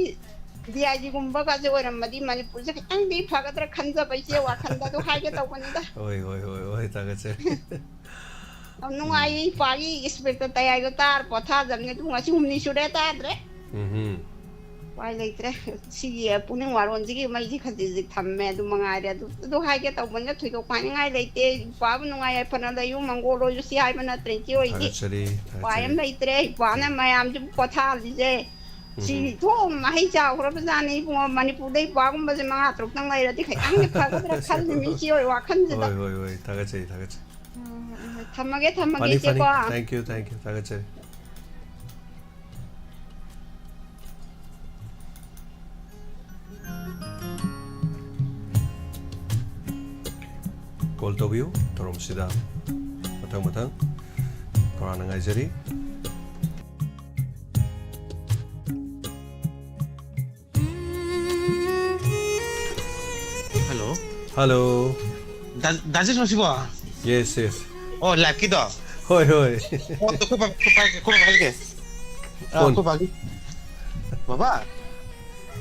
ꯗꯤ ꯑꯥꯏ ꯖꯤꯒꯨꯝꯕꯒꯁꯦ ꯑꯣꯏꯔꯝꯃꯗꯤ ꯃꯅꯤꯄꯨꯔꯁꯦ ꯈꯤꯇꯪꯗꯤ ꯐꯒꯗ꯭ꯔꯥ ꯈꯟꯖꯕ ꯏꯆꯦ ꯋꯥꯈꯜꯗ꯫ ꯑꯗꯨ ꯍꯥꯏꯒꯦ ꯇꯧꯕꯅꯤꯗ꯫ ꯍꯣꯏ, ꯍꯣꯏ, ꯍꯣꯏ, ꯍꯣꯏ, ꯊꯥꯒꯠꯆꯔꯤ꯫ ꯌꯥꯝ ꯎꯝ꯫ ꯅꯨꯡꯉꯥꯏꯌꯦ ꯏꯄꯥꯒꯤ ꯏꯁꯄꯦꯛꯇ ꯇꯌꯥꯏꯗꯣ ꯇꯥꯔ ꯄꯣꯊꯥꯖꯕꯅꯦ꯫ ꯑꯗꯨ ꯉꯁꯤ ꯍꯨꯝꯅꯤ ꯁꯨꯔꯦ ꯇꯥꯗ꯭ꯔꯦ꯫ ꯎꯝꯍꯨꯝ꯫ ꯎꯄꯥꯏ ꯂꯩꯇ꯭ꯔꯦ꯫ ꯁꯤꯒꯤ ꯄꯨꯛꯅꯤꯡ ꯋꯥꯔꯣꯟꯁꯤꯒꯤ ꯃꯩꯁꯤ ꯈꯖꯤꯛ ꯈꯖꯤꯛ ꯊꯝꯃꯦ꯫ ꯑꯗꯨ ꯃꯉꯥꯏꯔꯦ꯫ ꯑꯗꯨ, ꯑꯗꯨ ꯍꯥꯏꯒꯦ ꯇꯧꯕꯅꯤꯅ ꯊꯣꯏꯗꯣꯛꯄ ꯍꯥꯏꯅꯤꯡꯉꯥꯏ ꯂꯩꯇꯦ꯫ ꯏꯄꯥꯕꯨ ꯅꯨꯡꯉꯥꯏ ꯌꯥꯏꯐꯅ ꯂꯩꯌꯨ, ꯃꯪꯒꯣꯜ ꯑꯣꯏꯌꯨ ꯁꯤ ꯍꯥꯏꯕ ꯅꯠꯇ꯭ꯔꯦ ꯏꯆꯦ ꯍꯣꯏꯗꯤ꯫ ꯊꯥꯒꯠꯆꯔꯤ, ꯎꯄꯥꯏ ꯑꯃ ꯊꯥꯒꯠꯆꯔꯤ꯫ ꯂꯩꯇ꯭ꯔꯦ꯫ ꯏꯄꯥꯅ ꯎꯝ꯫ ꯃꯌꯥꯝꯁꯤꯕꯨ ꯄꯣꯊꯥꯍꯜꯂꯤꯁꯦ꯫ ꯁꯤ ꯎꯝ꯫ ꯊꯣꯛ ꯃꯍꯩ ꯆꯥꯎꯈ꯭ꯔꯕꯖꯥꯠꯅꯤ ꯏꯕꯨꯡꯉꯣ꯫ ꯃꯅꯤꯄꯨꯔꯗ ꯏꯄꯥꯒꯨꯝꯕꯁꯦ ꯃꯉꯥ ꯇꯔꯨꯛꯇꯪ ꯂꯩꯔꯗꯤ ꯈꯤꯇꯪꯗꯤ ꯐꯒꯗ꯭ꯔꯥ ꯈꯜꯂꯤꯃꯤ ꯏꯆꯦ ꯍꯣꯏ ꯋꯥꯈꯜꯁꯤꯗ꯫ ꯍꯣꯏ, ꯍꯣꯏ, ꯍꯣꯏ꯫ ꯊꯥꯒꯠꯆꯔꯤ, ꯊꯥꯒꯠꯆꯔꯤ꯫ ꯎꯝ, ꯎꯝ, ꯊꯝꯃꯒꯦ, ꯊꯝꯃꯒꯦ ꯐꯅꯤ, ꯐꯅꯤ꯫ ꯏꯆꯦꯀꯣ꯫ Thank you, thank you꯫ ꯊꯥꯒꯠꯆꯔꯤ꯫ Call ꯇꯧꯕꯤꯌꯨ ꯊꯧꯔꯝꯁꯤꯗ꯫ ꯃꯊꯪ ꯃꯊꯪ ꯈꯧꯔꯥꯡꯅ ꯉꯥꯏꯖꯔꯤ꯫ Hello꯫ Hello꯫ ꯗꯥ-, ꯗꯥ ꯖꯦꯁꯃꯁꯤꯕꯣ? Yes, yes꯫ ꯑꯣ, liveꯀꯤꯗꯣ? ꯍꯣꯏ, ꯍꯣꯏ꯫ ꯐꯣꯟꯗꯣ ꯑꯩꯈꯣꯏ ꯄꯥ-, ꯑꯩꯈꯣꯏ ꯄꯥꯏꯒꯦ, ꯑꯩꯈꯣꯏ ꯄꯥ ꯄꯥꯏꯍꯜꯂꯒꯦ꯫ ꯑ, ꯐꯣꯟ꯫ ꯑꯩꯈꯣꯏ ꯄꯥꯒꯤ꯫ ꯕꯕꯥ꯫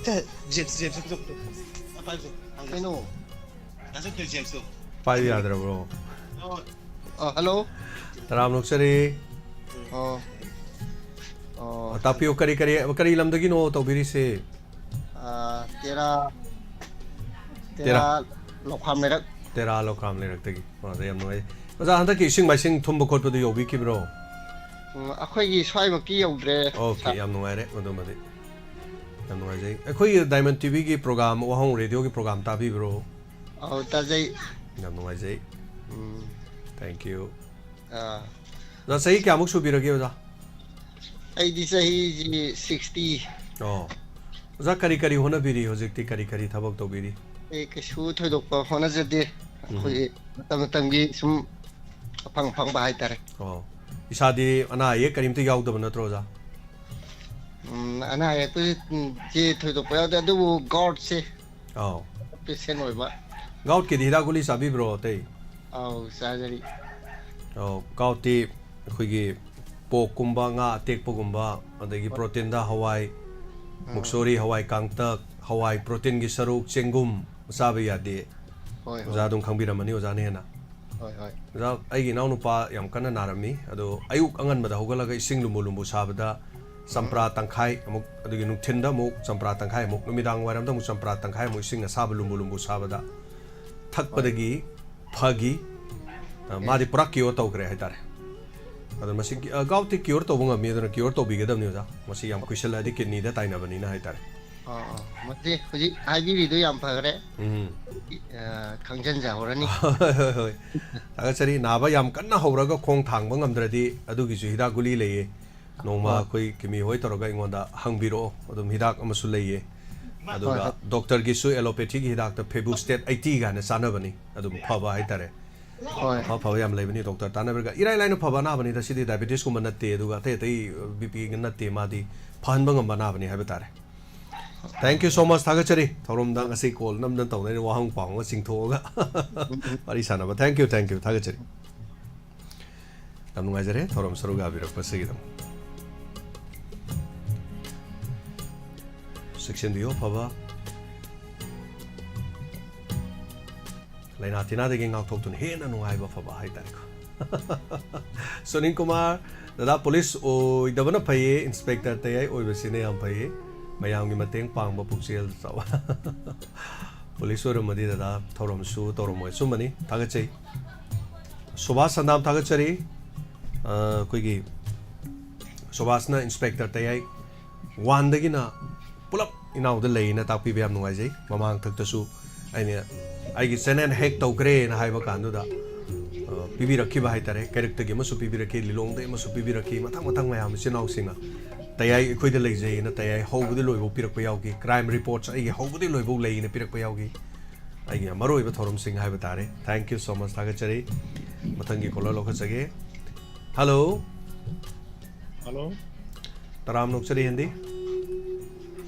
ꯁꯦ, ꯖꯦꯝꯁ, ꯖꯦꯝꯁ, ꯖꯦꯝꯁ, ꯖꯦꯝꯁ꯫ ꯄꯥꯏꯁꯦ, ꯄꯥꯏꯁꯦ꯫ ꯀꯩꯅꯣ? ꯗꯥ ꯖꯦꯝꯁꯇꯣ꯫ ꯄꯥꯏꯕ ꯌꯥꯗ꯭ꯔꯕ꯭ꯔꯣ? ꯑꯣ꯫ ꯑ, ꯍꯜꯂꯣ꯫ ꯇꯔꯥꯝꯅ ꯑꯣꯛꯆꯔꯤ꯫ ꯑꯣ꯫ ꯑꯣ꯫ ꯇꯥꯛꯄꯤꯌꯨ, ꯀꯔꯤ, ꯀꯔꯤ, ꯀꯔꯤ ꯂꯝꯗꯒꯤꯅꯣ ꯇꯧꯕꯤꯔꯤꯁꯦ? ꯑ, ꯇꯦꯔꯥ, ꯇꯦꯔꯥ꯫ ꯇꯦꯔꯥ ꯂꯧꯈꯥꯝ ꯂꯩꯔꯛ꯫ ꯇꯦꯔꯥ ꯂꯧꯈꯥꯝ ꯂꯩꯔꯛꯇꯒꯤ꯫ ꯑꯣ, ꯑꯗ ꯌꯥꯝ ꯅꯨꯡꯉꯥꯏ꯫ ꯑꯣꯖꯥ, ꯍꯟꯗꯛꯀꯤ ꯏꯁꯤꯡ ꯃꯥꯏꯁꯤꯡ ꯊꯨꯝꯕ ꯈꯣꯠꯄꯗꯨ ꯌꯧꯕꯤꯈꯤꯕ꯭ꯔꯣ? ꯎꯝ, ꯑꯩꯈꯣꯏꯒꯤ ꯁ꯭ꯋꯥꯏꯃꯛꯇꯤ ꯌꯧꯗ꯭ꯔꯦ, ꯑꯣꯀꯦ, ꯁꯥꯔ꯫ ꯌꯥꯝ ꯅꯨꯡꯉꯥꯏꯔꯦ ꯃꯗꯨꯃꯗꯤ꯫ ꯌꯥꯝ ꯅꯨꯡꯉꯥꯏꯖꯩ꯫ ꯑꯩꯈꯣꯏꯒꯤ ꯗꯥꯏꯃꯟ ꯇꯤ ꯚꯤꯒꯤ ꯄ꯭ꯔꯣꯒ꯭ꯔꯥꯝ, ꯋꯥꯍꯪ ꯔꯦꯗꯤꯑꯣꯒꯤ ꯄ꯭ꯔꯣꯒ꯭ꯔꯥꯝ ꯇꯥꯕꯤꯕ꯭ꯔꯣ? ꯑꯧ, ꯇꯥꯖꯩ꯫ ꯌꯥꯝ ꯅꯨꯡꯉꯥꯏꯖꯩ꯫ ꯎꯝ꯫ Thank you꯫ ꯑꯥ꯫ ꯑꯣꯖꯥ, ꯆꯍꯤ ꯀꯌꯥꯃꯨꯛ ꯁꯨꯕꯤꯔꯒꯦ, ꯑꯣꯖꯥ? ꯑꯩꯗꯤ ꯆꯍꯤꯁꯤ sixty꯫ ꯑꯣ꯫ ꯑꯣꯖꯥ, ꯀꯔꯤ ꯀꯔꯤ ꯍꯣꯠꯅꯕꯤꯔꯤ ꯍꯧꯖꯤꯛꯇꯤ? ꯀꯔꯤ ꯀꯔꯤ ꯊꯕꯛ ꯇꯧꯕꯤꯔꯤ? ꯑꯩ ꯀꯩꯁꯨ ꯊꯣꯏꯗꯣꯛꯄ ꯍꯣꯠꯅꯖꯗꯦ꯫ ꯎꯝ꯫ ꯑꯩꯈꯣꯏꯒꯤ ꯃꯇꯝ ꯃꯇꯝꯒꯤ ꯁꯨꯝ ꯑꯐꯪ ꯑꯐꯪꯕ ꯍꯥꯏꯇꯥꯔꯦ꯫ ꯑꯣ꯫ ꯏꯁꯥꯗꯤ ꯑꯅꯥ ꯑꯌꯦꯛ ꯀꯔꯤꯝꯇ ꯌꯥꯎꯗꯕ ꯅꯠꯇ꯭ꯔꯣ, ꯑꯣꯖꯥ? ꯎꯝ, ꯑꯅꯥ ꯑꯌꯦꯛꯄꯨꯗꯤ, ꯎꯝ, ꯆꯦ ꯊꯣꯏꯗꯣꯛꯄ ꯌꯥꯎꯗꯦ, ꯑꯗꯨꯕꯨ ꯒꯥꯎꯠꯁꯦ ꯑꯧ꯫ ꯄꯦꯁꯦꯟ ꯑꯣꯏꯕ꯫ ꯒꯥꯎꯠꯀꯤꯗꯤ ꯍꯤꯗꯥꯛ ꯒꯨꯂꯤ ꯆꯥꯕꯤꯕ꯭ꯔꯣ, ꯑꯇꯩ? ꯑꯧ, ꯆꯥꯖꯔꯤ꯫ ꯑꯧ, ꯒꯥꯎꯠꯇꯤ ꯑꯩꯈꯣꯏꯒꯤ ꯄꯣꯛꯀꯨꯝꯕ, ꯉꯥ ꯑꯇꯦꯛꯄꯒꯨꯝꯕ, ꯑꯗꯒꯤ ꯍꯣꯏ꯫ ꯄ꯭ꯔꯣꯇꯤꯟꯗ ꯍꯋꯥꯏ, ꯑꯥ꯫ ꯃꯨꯛꯁꯣꯔꯤ, ꯍꯋꯥꯏ ꯀꯥꯡꯇꯛ, ꯍꯋꯥꯏ ꯄ꯭ꯔꯣꯇꯤꯟꯒꯤ ꯁꯔꯨꯛ, ꯆꯦꯡꯒꯨꯝ ꯆꯥꯕ ꯌꯥꯗꯦ꯫ ꯍꯣꯏ, ꯑꯣꯖꯥ ꯍꯣꯏ꯫ ꯑꯗꯨꯝ ꯈꯪꯕꯤꯔꯝꯃꯅꯤ, ꯑꯣꯖꯥꯅ ꯍꯦꯟꯅ꯫ ꯍꯣꯏ, ꯍꯣꯏ꯫ ꯑꯣꯖꯥ, ꯑꯩꯒꯤ ꯏꯅꯥꯎꯅꯨꯄꯥ ꯌꯥꯝ ꯀꯟꯅ ꯅꯥꯔꯝꯃꯤ꯫ ꯑꯗꯣ ꯑꯌꯨꯛ ꯑꯉꯟꯕꯗ ꯍꯧꯒꯠꯂꯒ ꯏꯁꯤꯡ ꯂꯨꯝꯕꯨ ꯂꯨꯝꯕꯨ ꯁꯥꯕꯗ ꯆꯝꯄ꯭ꯔꯥ ꯎꯝ꯫ ꯇꯪꯈꯥꯏ ꯑꯃꯨꯛ, ꯑꯗꯨꯒꯤ ꯅꯨꯡꯊꯤꯟꯗ ꯑꯃꯨꯛ ꯆꯝꯄ꯭ꯔꯥ ꯇꯪꯈꯥꯏ ꯑꯃꯨꯛ, ꯅꯨꯃꯤꯗꯥꯡ ꯋꯥꯏꯔꯝꯗ ꯑꯃꯨꯛ ꯆꯝꯄ꯭ꯔꯥ ꯇꯪꯈꯥꯏ ꯑꯃꯨꯛ ꯏꯁꯤꯡ ꯑꯁꯥꯕ ꯂꯨꯝꯕꯨ ꯂꯨꯝꯕꯨ ꯁꯥꯕꯗ ꯍꯣꯏ꯫ ꯊꯛꯄꯗꯒꯤ ꯐꯈꯤ꯫ ꯑ, ꯑꯦ꯫ ꯃꯥꯗꯤ ꯄꯨꯔꯥ ꯀ꯭ꯌꯣꯔ ꯇꯧꯈ꯭ꯔꯦ ꯍꯥꯏꯇꯥꯔꯦ꯫ ꯑꯗꯣ ꯃꯁꯤ, ꯑ, ꯒꯥꯎꯠꯇꯤ ꯀ꯭ꯌꯣꯔ ꯇꯧꯕ ꯉꯝꯃꯤ, ꯑꯗꯨꯅ ꯀ꯭ꯌꯣꯔ ꯇꯧꯕꯤꯒꯗꯕꯅꯤ, ꯑꯣꯖꯥ꯫ ꯃꯁꯤ ꯌꯥꯝ ꯀꯨꯏꯁꯜꯂꯛꯑꯗꯤ ꯀꯤꯗꯅꯤꯗ ꯇꯥꯏꯅꯕꯅꯤꯅ ꯍꯥꯏꯇꯥꯔꯦ꯫ ꯑꯥ, ꯑꯥ꯫ ꯃꯁꯤ ꯍꯧꯖꯤꯛ ꯍꯥꯏꯕꯤꯔꯤꯗꯨ ꯌꯥꯝ ꯐꯈ꯭ꯔꯦ꯫ ꯎꯝ꯫ ꯑ, ꯈꯪꯖꯤꯟꯖꯍꯧꯔꯅꯤ꯫ ꯍꯣꯏ, ꯍꯣꯏ, ꯍꯣꯏ꯫ ꯊꯥꯒꯠꯆꯔꯤ꯫ ꯅꯥꯕ ꯌꯥꯝ ꯀꯟꯅ ꯍꯧꯔꯒ ꯈꯣꯡ ꯊꯥꯡꯕ ꯉꯝꯗ꯭ꯔꯗꯤ ꯑꯗꯨꯒꯤꯁꯨ ꯍꯤꯗꯥꯛ ꯒꯨꯂꯤ ꯂꯩꯌꯦ꯫ ꯅꯣꯡꯃ ꯍꯣꯏ꯫ ꯑꯩꯈꯣꯏ ꯀꯤꯃꯤ ꯍꯣꯏ ꯇꯧꯔꯒ ꯑꯩꯉꯣꯟꯗ ꯍꯪꯕꯤꯔꯛꯑꯣ꯫ ꯑꯗꯨꯝ ꯍꯤꯗꯥꯛ ꯑꯃꯁꯨ ꯂꯩꯌꯦ꯫ ꯍꯣꯏ, ꯑꯗꯨꯒ ꯍꯣꯏ꯫ ꯗꯣꯛꯇꯔꯒꯤꯁꯨ ꯑꯦꯂꯣꯄꯦꯊꯤꯒꯤ ꯍꯤꯗꯥꯛꯇ Febustat eighty ꯀꯥꯏꯅ ꯆꯥꯅꯕꯅꯤ꯫ ꯑꯗꯨꯝ ꯐꯕ ꯍꯥꯏꯇꯥꯔꯦ꯫ ꯍꯣꯏ꯫ ꯑꯐ ꯑꯐꯕ ꯌꯥꯝ ꯂꯩꯕꯅꯤ꯫ ꯗꯣꯛꯇꯔ ꯇꯥꯟꯅꯕꯤꯔꯒ ꯏꯔꯥꯏ ꯂꯥꯏꯅ ꯐꯕ ꯑꯅꯥꯕꯅꯤꯗ꯫ ꯁꯤꯗꯤ ꯗꯥꯏꯕꯦꯇꯤꯁꯀꯨꯝꯕ ꯅꯠꯇꯦ, ꯑꯗꯨꯒ ꯑꯇꯩ ꯑꯇꯩ ꯕꯤ ꯄꯤ ꯅꯠꯇꯦ꯫ ꯃꯥꯗꯤ ꯐꯍꯟꯕ ꯉꯝꯕ ꯑꯅꯥꯕꯅꯤ ꯍꯥꯏꯕ ꯇꯥꯔꯦ꯫ Thank you so much꯫ ꯊꯥꯒꯠꯆꯔꯤ꯫ ꯊꯧꯔꯝꯗ ꯉꯁꯤ ꯀꯣꯜ ꯅꯝꯗꯅ ꯇꯧꯅꯔꯤꯕ ꯋꯥꯍꯪ ꯄꯥꯎꯍꯪꯒ ꯆꯤꯡꯊꯣꯛꯑꯒ ꯎꯝ, ꯎꯝ꯫ ꯋꯥꯔꯤ ꯁꯥꯟꯅꯕ꯫ Thank you, thank you꯫ ꯊꯥꯒꯠꯆꯔꯤ꯫ ꯅꯨꯡꯉꯥꯏꯖꯔꯦ ꯊꯧꯔꯝ ꯁꯔꯨꯛ ꯌꯥꯕꯤꯔꯛꯄꯁꯤꯒꯤꯗꯃꯛ꯫ ꯆꯦꯛꯁꯤꯟꯕꯤꯌꯨ, ꯑꯐꯕ ꯂꯥꯏꯅꯥ ꯇꯤꯟꯅꯥꯗꯒꯤ ꯉꯥꯛꯊꯣꯛꯇꯨꯅ ꯍꯦꯟꯅ ꯅꯨꯡꯉꯥꯏꯕ ꯐꯕ ꯍꯥꯏꯇꯥꯔꯦꯀꯣ꯫ ꯁꯨꯅꯤꯜ ꯀꯨꯃꯥꯔ, ꯗꯗꯥ, ꯄꯨꯂꯤꯁ ꯑꯣꯏꯗꯕꯅ ꯐꯩꯌꯦ, ꯏꯟꯁꯄꯦꯛꯇꯔ ꯇꯌꯥꯏ ꯑꯣꯏꯕꯁꯤꯅ ꯌꯥꯝ ꯐꯩꯌꯦ, ꯃꯌꯥꯝꯒꯤ ꯃꯇꯦꯡ ꯄꯥꯡꯕ ꯄꯨꯛꯆꯦꯜ ꯆꯥꯎꯕ꯫ ꯄꯨꯂꯤꯁ ꯑꯣꯏꯔꯝꯃꯗꯤ ꯗꯗꯥ ꯊꯧꯔꯝꯁꯨ ꯇꯧꯔꯝꯃꯣꯏ꯫ ꯑꯆꯨꯝꯕꯅꯤ, ꯊꯥꯒꯠꯆꯩ꯫ ꯁꯨꯕꯥꯁ ꯁꯟꯗꯥꯝ, ꯊꯥꯒꯠꯆꯔꯤ꯫ ꯑ, ꯑꯩꯈꯣꯏꯒꯤ ꯁꯨꯕꯥꯁꯅ ꯏꯟꯁꯄꯦꯛꯇꯔ ꯇꯌꯥꯏ ꯋꯥꯟꯗꯒꯤꯅ ꯄꯨꯂꯞ ꯏꯅꯥꯎꯗ ꯂꯩꯌꯦꯅ ꯇꯥꯛꯄꯤꯕ ꯌꯥꯝ ꯅꯨꯡꯉꯥꯏꯖꯩ꯫ ꯃꯃꯥꯡꯊꯛꯇꯁꯨ ꯑꯩꯅ ꯑꯩꯒꯤ ꯆꯦꯅꯦꯜ ꯍꯦꯛ ꯇꯧꯈ꯭ꯔꯦꯅ ꯍꯥꯏꯕ ꯀꯥꯟꯗꯨꯗ, ꯑ, ꯄꯤꯕꯤꯔꯛꯈꯤꯕ ꯍꯥꯏꯇꯥꯔꯦ, ꯀꯩꯔꯛꯇꯒꯤ ꯑꯃꯁꯨ ꯄꯤꯕꯤꯔꯛꯈꯤ, ꯂꯤꯂꯣꯡꯗꯒꯤ ꯑꯃꯁꯨ ꯄꯤꯕꯤꯔꯛꯈꯤ, ꯃꯊꯪ ꯃꯊꯪ ꯃꯌꯥꯝ ꯏꯆꯤꯜ ꯏꯅꯥꯎꯁꯤꯡꯅ ꯇꯌꯥꯏ ꯑꯩꯈꯣꯏꯗ ꯂꯩꯖꯩꯅ ꯇꯌꯥꯏ ꯍꯧꯕꯗꯤ ꯂꯣꯏꯐꯥꯎ ꯄꯤꯔꯛꯄ ꯌꯥꯎꯈꯤ꯫ ꯀ꯭ꯔꯥꯏꯝ ꯔꯤꯄꯣꯔꯠꯁ ꯑꯩꯒꯤ ꯍꯧꯕꯗꯤ ꯂꯣꯏꯐꯥꯎ ꯂꯩꯅ ꯄꯤꯔꯛꯄ ꯌꯥꯎꯈꯤ꯫ ꯑꯩꯒꯤ ꯃꯔꯨꯑꯣꯏꯕ ꯊꯧꯔꯝꯁꯤꯡ ꯍꯥꯏꯕ ꯇꯥꯔꯦ꯫ Thank you so much, ꯊꯥꯒꯠꯆꯔꯤ꯫ ꯃꯊꯪꯒꯤ ꯀꯣꯂꯔ ꯂꯧꯈꯠꯆꯒꯦ꯫ ꯍꯜꯂꯣ꯫ ꯍꯜꯂꯣ꯫ ꯇꯔꯥꯝꯅ ꯑꯣꯛꯆꯔꯤ, ꯍꯦꯟꯗꯤ꯫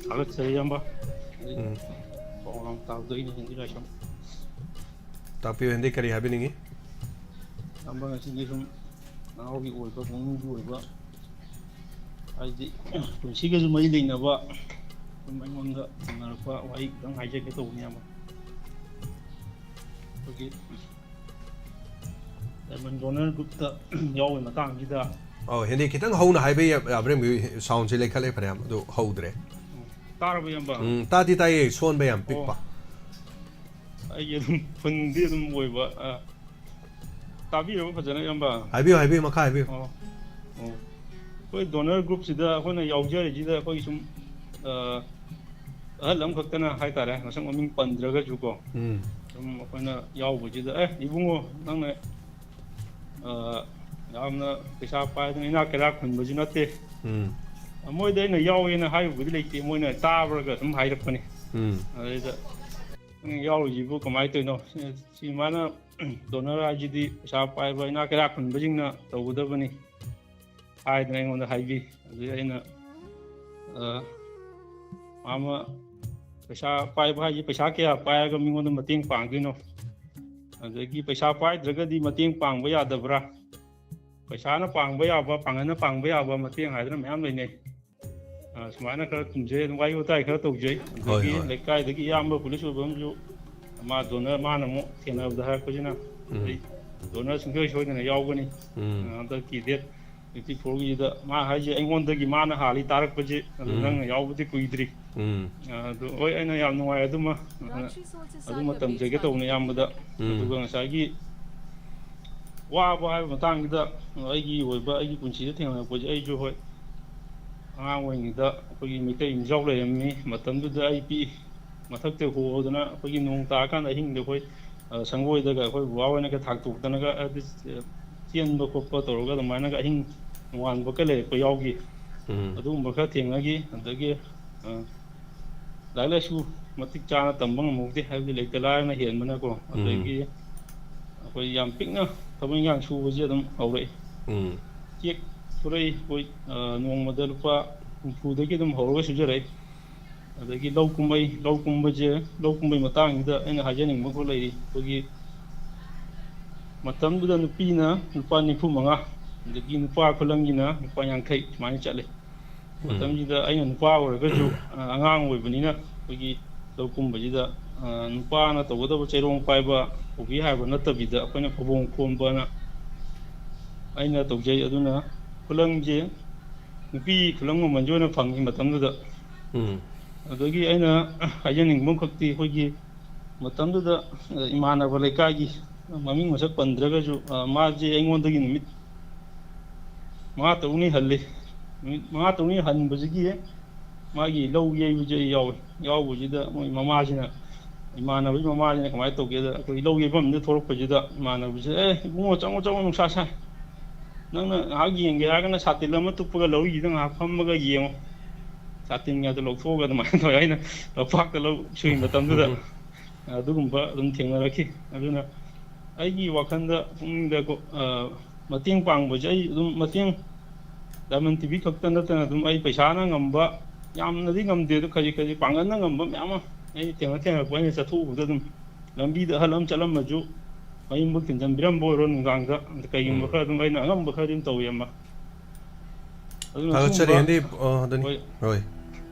ꯊꯥꯒꯠꯆꯔꯤ, ꯏꯌꯥꯝꯕ꯫ ꯑꯩ ꯎꯝ꯫ ꯄꯥꯎ ꯂꯥꯡ ꯇꯥꯕꯗ ꯑꯩꯅ ꯍꯦꯟꯗꯤ ꯂꯥꯏꯁ꯭ꯔꯝ꯫ ꯇꯥꯛꯄꯤꯌꯨ, ꯍꯦꯟꯗꯤ, ꯀꯔꯤ ꯍꯥꯏꯕꯤꯅꯤꯡꯉꯤ? ꯏꯌꯥꯝꯕ, ꯉꯁꯤꯗꯤ ꯁꯨꯝ ꯅꯍꯥꯒꯤ ꯑꯣꯏꯕ, ꯄꯨꯛꯅꯤꯡꯒꯤ ꯑꯣꯏꯕ, ꯍꯥꯏꯗꯤ, ꯄꯨꯟꯁꯤꯒꯁꯨ ꯃꯔꯤ ꯂꯩꯅꯕ ꯁꯨꯝ ꯑꯩꯉꯣꯟꯗ ꯊꯦꯡꯅꯔꯛꯄ ꯋꯥꯍꯩ ꯈꯤꯇꯪ ꯍꯥꯏꯖꯒꯦ ꯇꯧꯕꯅꯤ, ꯏꯌꯥꯝꯕ꯫ ꯑꯩꯈꯣꯏꯒꯤ ꯗꯥꯏꯃꯟ ꯗꯣꯅꯔ ꯒ꯭ꯔꯨꯞꯇ ꯌꯥꯎꯕꯒꯤ ꯃꯇꯥꯡꯁꯤꯗ꯫ ꯑꯧ, ꯍꯦꯟꯗꯤ ꯈꯤꯇꯪ ꯍꯧꯅ ꯍꯥꯏꯕ ꯌꯥ-, ꯌꯥꯕ꯭ꯔꯥ ꯌꯦꯡꯕꯤꯌꯨ, ꯁꯥꯎꯟꯁꯦ ꯂꯩꯈꯠꯂꯦ ꯐꯅꯌꯥꯝ, ꯑꯗꯨ ꯍꯧꯗ꯭ꯔꯦ꯫ ꯎꯝ, ꯇꯥꯔꯕ, ꯏꯌꯥꯝꯕ? ꯎꯝ, ꯇꯥꯗꯤ ꯇꯥꯏꯌꯦ, ꯁꯣꯟꯕ ꯌꯥꯝ ꯄꯤꯛꯄ꯫ ꯑꯣ꯫ ꯑꯩꯒꯤ ꯑꯗꯨꯝ ꯐꯨꯟꯗꯤ ꯑꯗꯨꯝ ꯑꯣꯏꯕ, ꯑ, ꯇꯥꯕꯤꯔꯕ ꯐꯖꯅ, ꯏꯌꯥꯝꯕ? ꯍꯥꯏꯕꯤꯌꯨ, ꯍꯥꯏꯕꯤꯌꯨ, ꯃꯈꯥ ꯍꯥꯏꯕꯤꯌꯨ꯫ ꯑꯣ, ꯑꯣ꯫ ꯑꯩꯈꯣꯏ ꯗꯣꯅꯔ ꯒ꯭ꯔꯨꯞꯁꯤꯗ ꯑꯩꯈꯣꯏꯅ ꯌꯥꯎꯖꯔꯤꯁꯤꯗ ꯑꯩꯈꯣꯏꯒꯤ ꯁꯨꯝ, ꯑ, ꯑꯍꯜ ꯑꯃꯈꯛꯇꯅ ꯍꯥꯏꯇꯥꯔꯦ, ꯃꯁꯛ ꯃꯃꯤꯡ ꯄꯟꯗ꯭ꯔꯒꯁꯨꯀꯣ, ꯎꯝ꯫ ꯁꯨꯝ ꯑꯩꯈꯣꯏꯅ ꯌꯥꯎꯕꯁꯤꯗ, "ꯑꯦ, ꯏꯕꯨꯡꯉꯣ, ꯅꯪꯅ, ꯑ, ꯌꯥꯝꯅ ꯄꯩꯁꯥ ꯄꯥꯏꯗꯅ ꯏꯅꯥꯛ ꯀꯩꯔꯥꯛ ꯈꯨꯟꯕꯁꯨ ꯅꯠꯇꯦ"꯫ ꯎꯝ꯫ ꯃꯣꯏꯗ ꯑꯩꯅ ꯌꯥꯎꯋꯦꯅ ꯍꯥꯏꯔꯨꯕꯗꯤ ꯂꯩꯇꯦ, ꯃꯣꯏꯅ ꯇꯥꯕ꯭ꯔꯒ ꯑꯗꯨꯝ ꯍꯥꯏꯔꯛꯄꯅꯤ꯫ ꯎꯝ꯫ ꯑꯗꯨꯗ, "ꯅꯪ ꯌꯥꯎꯔꯤꯁꯤꯕꯨ ꯀꯃꯥꯏꯅ ꯇꯧꯔꯤꯅꯣ?" ꯁꯤ ꯃꯥꯅ, "ꯗꯣꯅꯔ ꯍꯥꯏꯁꯤꯗꯤ ꯄꯩꯁꯥ ꯄꯥꯏꯕ ꯏꯅꯥꯛ ꯀꯩꯔꯥꯛ ꯈꯨꯟꯕꯁꯤꯡꯅ ꯇꯧꯒꯗꯕꯅꯤ" ꯍꯥꯏꯗꯅ ꯑꯩꯉꯣꯟꯗ ꯍꯥꯏꯕꯤ꯫ ꯑꯗꯨꯗꯩ ꯑꯩꯅ, ꯑ, ꯃꯥꯃ, ꯄꯩꯁꯥ ꯄꯥꯏꯕ ꯍꯥꯏꯁꯦ ꯄꯩꯁꯥ ꯀꯌꯥ ꯄꯥꯏꯔꯒ ꯃꯤꯉꯣꯟꯗ ꯃꯇꯦꯡ ꯄꯥꯡꯗꯣꯏꯅꯣ? ꯑꯗꯒꯤ ꯄꯩꯁꯥ ꯄꯥꯏꯗ꯭ꯔꯒꯗꯤ ꯃꯇꯦꯡ ꯄꯥꯡꯕ ꯌꯥꯗꯕ꯭ꯔꯥ? ꯄꯩꯁꯥꯅ ꯄꯥꯡꯕ ꯌꯥꯕ, ꯄꯥꯡꯒꯜꯅ ꯄꯥꯡꯕ ꯌꯥꯕ ꯃꯇꯦꯡ ꯍꯥꯏꯗꯅ ꯃꯌꯥꯝ ꯂꯩꯅꯩ꯫ ꯑ, ꯁꯨꯃꯥꯏꯅ ꯈꯔ ꯈꯨꯝꯖꯩ, ꯑꯗꯨꯝ ꯋꯥꯔꯤ ꯋꯥꯇꯥꯏ ꯈꯔ ꯇꯧꯖꯩ꯫ ꯍꯣꯏ, ꯑꯗꯒꯤ ꯍꯣꯏ꯫ ꯂꯩꯀꯥꯏꯗꯒꯤ ꯏꯌꯥꯝꯕ ꯄꯨꯂꯤꯁ ꯑꯣꯏꯕ ꯑꯃꯁꯨ ꯃꯥ ꯗꯣꯅꯔ, ꯃꯥꯅ ꯑꯃꯨꯛ ꯊꯦꯡꯅꯕꯗ ꯍꯥꯏꯔꯛꯄꯁꯤꯅ, ꯎꯝ꯫ ꯑꯩ ꯗꯣꯅꯔ ꯁꯨꯡꯁꯣꯏ ꯁꯣꯏꯗꯅ ꯌꯥꯎꯒꯅꯤ꯫ ꯎꯝ꯫ ꯑ, ꯍꯟꯗꯛꯀꯤ ꯗꯦꯠ ꯇ꯭ꯋꯦꯟꯇꯤ ꯐꯣꯔꯒꯤꯗ ꯃꯥ ꯍꯥꯏꯁꯦ ꯑꯩꯉꯣꯟꯗꯒꯤ ꯃꯥꯅ ꯍꯥꯜꯂꯤ ꯇꯥꯔꯛꯄꯁꯦ, ꯑꯗꯨ ꯎꯝ꯫ ꯅꯪꯅ ꯌꯥꯎꯕꯗꯤ ꯀꯨꯏꯗ꯭ꯔꯤ꯫ ꯎꯝ꯫ ꯑ, ꯑꯗꯨ ꯍꯣꯏ, ꯑꯩꯅ ꯌꯥꯝ ꯅꯨꯡꯉꯥꯏ ꯑꯗꯨꯃ, ꯑ, ꯑꯗꯨꯃ ꯇꯝꯖꯒꯦ ꯇꯧꯕꯅꯤ ꯏꯌꯥꯝꯕꯗ꯫ ꯎꯝ꯫ ꯑꯗꯨꯒ ꯉꯁꯥꯏꯒꯤ ꯋꯥꯕ ꯍꯥꯏꯕ ꯃꯇꯥꯡꯁꯤꯗ ꯑꯩꯒꯤ ꯑꯣꯏꯕ, ꯑꯩꯒꯤ ꯄꯨꯟꯁꯤꯗ ꯊꯦꯡꯅꯔꯛꯄꯁꯦ, ꯑꯩꯁꯨ ꯍꯣꯏ, ꯑꯉꯥꯡ ꯑꯣꯏꯔꯤꯉꯩꯗ ꯑꯩꯈꯣꯏꯒꯤ ꯃꯩꯇꯩ ꯌꯨꯝꯖꯥꯎ ꯂꯩꯔꯝꯃꯤ꯫ ꯃꯇꯝꯗꯨꯗ ꯑꯩ ꯄꯤꯛꯏ, ꯃꯊꯛꯇ ꯍꯣꯗꯅ ꯑꯩꯈꯣꯏꯒꯤ ꯅꯣꯡ ꯇꯥꯔꯀꯥꯟꯗ ꯑꯍꯤꯡꯗ ꯑꯩꯈꯣꯏ, ꯑ, ꯁꯪꯒꯣꯏꯗꯒ ꯑꯩꯈꯣꯏ ꯕꯕꯥ ꯍꯣꯏꯅꯒ ꯊꯥꯛꯇꯣꯛꯇꯅꯒ, ꯍꯥꯏꯗꯤ, ꯑ, ꯆꯦꯟꯕ ꯈꯣꯠꯄ ꯇꯧꯔꯒ ꯑꯗꯨꯃꯥꯏꯅꯒ ꯑꯍꯤꯡ ꯅꯣꯡꯉꯥꯟꯕꯒ ꯂꯩꯔꯛꯄ ꯌꯥꯎꯈꯤ꯫ ꯎꯝ꯫ ꯑꯗꯨꯒꯨꯝꯕ ꯈꯔ ꯊꯦꯡꯅꯈꯤ꯫ ꯑꯗꯒꯤ, ꯑ, ꯂꯥꯏꯔꯤꯛ ꯂꯥꯏꯁꯨ ꯃꯇꯤꯛ ꯆꯥꯅ ꯇꯝꯕ ꯉꯝꯍꯧꯗꯦ, ꯍꯥꯏꯕꯗꯤ ꯂꯩꯇ ꯂꯥꯏꯔꯅ ꯍꯦꯟꯕꯅꯀꯣ꯫ ꯎꯝ꯫ ꯑꯗꯒꯤ ꯑꯩꯈꯣꯏ ꯌꯥꯝ ꯄꯤꯛꯅ ꯊꯕꯛ ꯏꯟꯈꯥꯡ ꯁꯨꯕꯁꯦ ꯑꯗꯨꯝ ꯍꯧꯔꯛꯏ꯫ ꯎꯝ꯫ ꯆꯦꯛ ꯁꯨꯔꯛꯏ ꯑꯩꯈꯣꯏ, ꯑ, ꯅꯣꯡꯃꯗ ꯂꯨꯄꯥ ꯍꯨꯝꯐꯨꯗꯒꯤ ꯑꯗꯨꯝ ꯍꯧꯔꯒ ꯁꯨꯖꯔꯛꯏ꯫ ꯑꯗꯒꯤ ꯂꯧ ꯀꯨꯝꯕꯩ, ꯂꯧ ꯀꯨꯝꯕꯁꯦ, ꯂꯧ ꯀꯨꯝꯕꯩ ꯃꯇꯥꯡꯁꯤꯗ ꯑꯩꯅ ꯍꯥꯏꯖꯅꯤꯡꯕ ꯑꯃꯈꯛ ꯂꯩꯔꯤ꯫ ꯑꯩꯈꯣꯏꯒꯤ ꯃꯇꯝꯗꯨꯗ ꯅꯨꯄꯤꯅ ꯂꯨꯄꯥ ꯅꯤꯐꯨ ꯃꯉꯥ, ꯑꯗꯒꯤ ꯅꯨꯄꯥ ꯈꯨꯂꯪꯒꯤꯅ ꯂꯨꯄꯥ ꯌꯥꯡꯈꯩ ꯁꯨꯃꯥꯏꯅ ꯆꯠꯂꯤ꯫ ꯎꯝ꯫ ꯃꯇꯝꯁꯤꯗ ꯑꯩꯅ ꯅꯨꯄꯥ ꯑꯣꯏꯔꯒꯁꯨ, ꯑ, ꯑꯉꯥꯡ ꯑꯣꯏꯕꯅꯤꯅ ꯑꯩꯈꯣꯏꯒꯤ ꯂꯧ ꯀꯨꯝꯕꯁꯤꯗ, ꯑ, ꯅꯨꯄꯥꯅ ꯇꯧꯒꯗꯕ ꯆꯩꯔꯣꯡ ꯄꯥꯏꯕ, ꯀꯣꯕꯤ ꯍꯥꯏꯕ ꯅꯠꯇꯕꯤꯗ ꯑꯩꯈꯣꯏꯅ ꯐꯧꯕꯣꯡ ꯈꯣꯝꯕꯅ ꯑꯩꯅ ꯇꯧꯖꯩ꯫ ꯑꯗꯨꯅ ꯈꯨꯂꯪꯁꯦ ꯅꯨꯄꯤ ꯈꯨꯂꯪ ꯃꯃꯜꯁꯦ ꯑꯣꯏꯅ ꯐꯪꯉꯤ ꯃꯇꯝꯗꯨꯗ꯫ ꯎꯝ꯫ ꯑꯗꯒꯤ ꯑꯩꯅ ꯍꯥꯏꯖꯅꯤꯡꯕ ꯑꯃꯈꯛꯇꯤ, ꯑꯩꯈꯣꯏꯒꯤ ꯃꯇꯝꯗꯨꯗ, ꯑ, ꯏꯃꯥꯟꯅꯕ ꯂꯩꯀꯥꯏꯒꯤ, ꯃꯃꯤꯡ ꯃꯁꯛ ꯄꯟꯗ꯭ꯔꯒꯁꯨ, ꯑ, ꯃꯥꯁꯦ ꯑꯩꯉꯣꯟꯗꯒꯤ ꯅꯨꯃꯤꯠ ꯃꯉꯥ ꯇꯔꯨꯛꯅꯤ ꯍꯜꯂꯤ꯫ ꯅꯨꯃꯤꯠ ꯃꯉꯥ ꯇꯔꯨꯛꯅꯤ ꯍꯟꯕꯁꯤꯒꯤ ꯃꯥꯒꯤ ꯂꯧ ꯌꯩꯕꯁꯦ ꯑꯩ ꯌꯥꯎꯋꯦ꯫ ꯌꯥꯎꯕꯁꯤꯗ ꯃꯣꯏ ꯃꯃꯥꯁꯤꯅ, ꯏꯃꯥꯟꯅꯕꯒꯤ ꯃꯃꯥꯁꯤꯅ ꯀꯃꯥꯏꯅ ꯇꯧꯒꯦꯗ, ꯑꯩꯈꯣꯏ ꯂꯧ ꯌꯩꯐꯝꯗ ꯊꯣꯛꯂꯛꯄꯁꯤꯗ ꯏꯃꯥꯟꯅꯕꯁꯦ, "ꯑꯦ, ꯏꯕꯨꯡꯉꯣ, ꯆꯪꯉꯣ, ꯆꯪꯉꯣ, ꯅꯨꯡꯁꯥ ꯁꯥꯏ꯫ ꯅꯪꯅ ꯉꯥꯏꯍꯥꯛ ꯌꯦꯡꯒꯦ ꯍꯥꯏꯔꯒꯅ ꯁꯥꯇꯤꯟ ꯑꯃ ꯇꯨꯞꯄꯒ ꯂꯧꯔꯤꯁꯤꯗ ꯉꯥꯏꯍꯥꯛ ꯐꯝꯃꯒ ꯌꯦꯡꯉꯣ꯫ ꯁꯥꯇꯤꯟꯒꯗꯣ ꯂꯧꯊꯣꯛꯑꯒ" ꯑꯗꯨꯃꯥꯏꯅ ꯇꯧꯋꯦ꯫ ꯑꯩꯅ ꯂꯧꯄꯥꯛꯇ ꯂꯧ ꯁꯨꯏ ꯃꯇꯝꯗꯨꯗ꯫ ꯑꯗꯨꯒꯨꯝꯕ ꯑꯗꯨꯝ ꯊꯦꯡꯅꯔꯛꯈꯤ꯫ ꯑꯗꯨꯅ ꯑꯩꯒꯤ ꯋꯥꯈꯜꯗ, ꯄꯨꯛꯅꯤꯡꯗ ꯀꯣ-, ꯑ, ꯃꯇꯦꯡ ꯄꯥꯡꯕꯁꯦ ꯑꯩ ꯑꯗꯨꯝ ꯃꯇꯦꯡ, ꯗꯥꯏꯃꯟ ꯇꯤ ꯚꯤ ꯈꯛꯇ ꯅꯠꯇꯅ ꯑꯗꯨꯝ ꯑꯩ ꯄꯩꯁꯥꯅ ꯉꯝꯕ, ꯌꯥꯝꯅꯗꯤ ꯉꯝꯗꯦ ꯑꯗꯣ, ꯈꯖꯤꯛ ꯈꯖꯤꯛ ꯄꯥꯡꯒꯜꯅ ꯉꯝꯕ ꯃꯌꯥꯝ ꯑꯃ ꯑꯩ ꯊꯦꯡꯅ ꯊꯦꯡꯅꯔꯛꯄ, ꯑꯩꯅ ꯆꯠꯊꯣꯛꯎꯕꯗ ꯑꯗꯨꯝ ꯂꯝꯕꯤꯗ ꯑꯍꯜ ꯑꯃ ꯆꯠꯂꯝꯃꯁꯨ, ꯃꯌꯨꯝꯕꯨ ꯊꯤꯟꯖꯟꯕꯤꯔꯝꯕ ꯑꯣꯏꯔꯣ ꯅꯨꯡꯗꯥꯡꯗ, ꯑꯗ ꯀꯩꯒꯨꯝꯕ ꯎꯝ꯫ ꯈꯔ ꯑꯗꯨꯝ ꯑꯩꯅ ꯑꯉꯝꯕ ꯈꯔꯗꯤ ꯑꯗꯨꯝ ꯇꯧꯋꯤ, ꯏꯌꯥꯝꯕ꯫ ꯑꯗꯨꯅ ꯊꯥꯒꯠꯆꯔꯤ, ꯁꯤꯒꯨꯝꯕ ꯍꯦꯟꯗꯤ, ꯑ, ꯑꯗꯨꯅꯤ꯫ ꯍꯣꯏ꯫ ꯍꯣꯏ꯫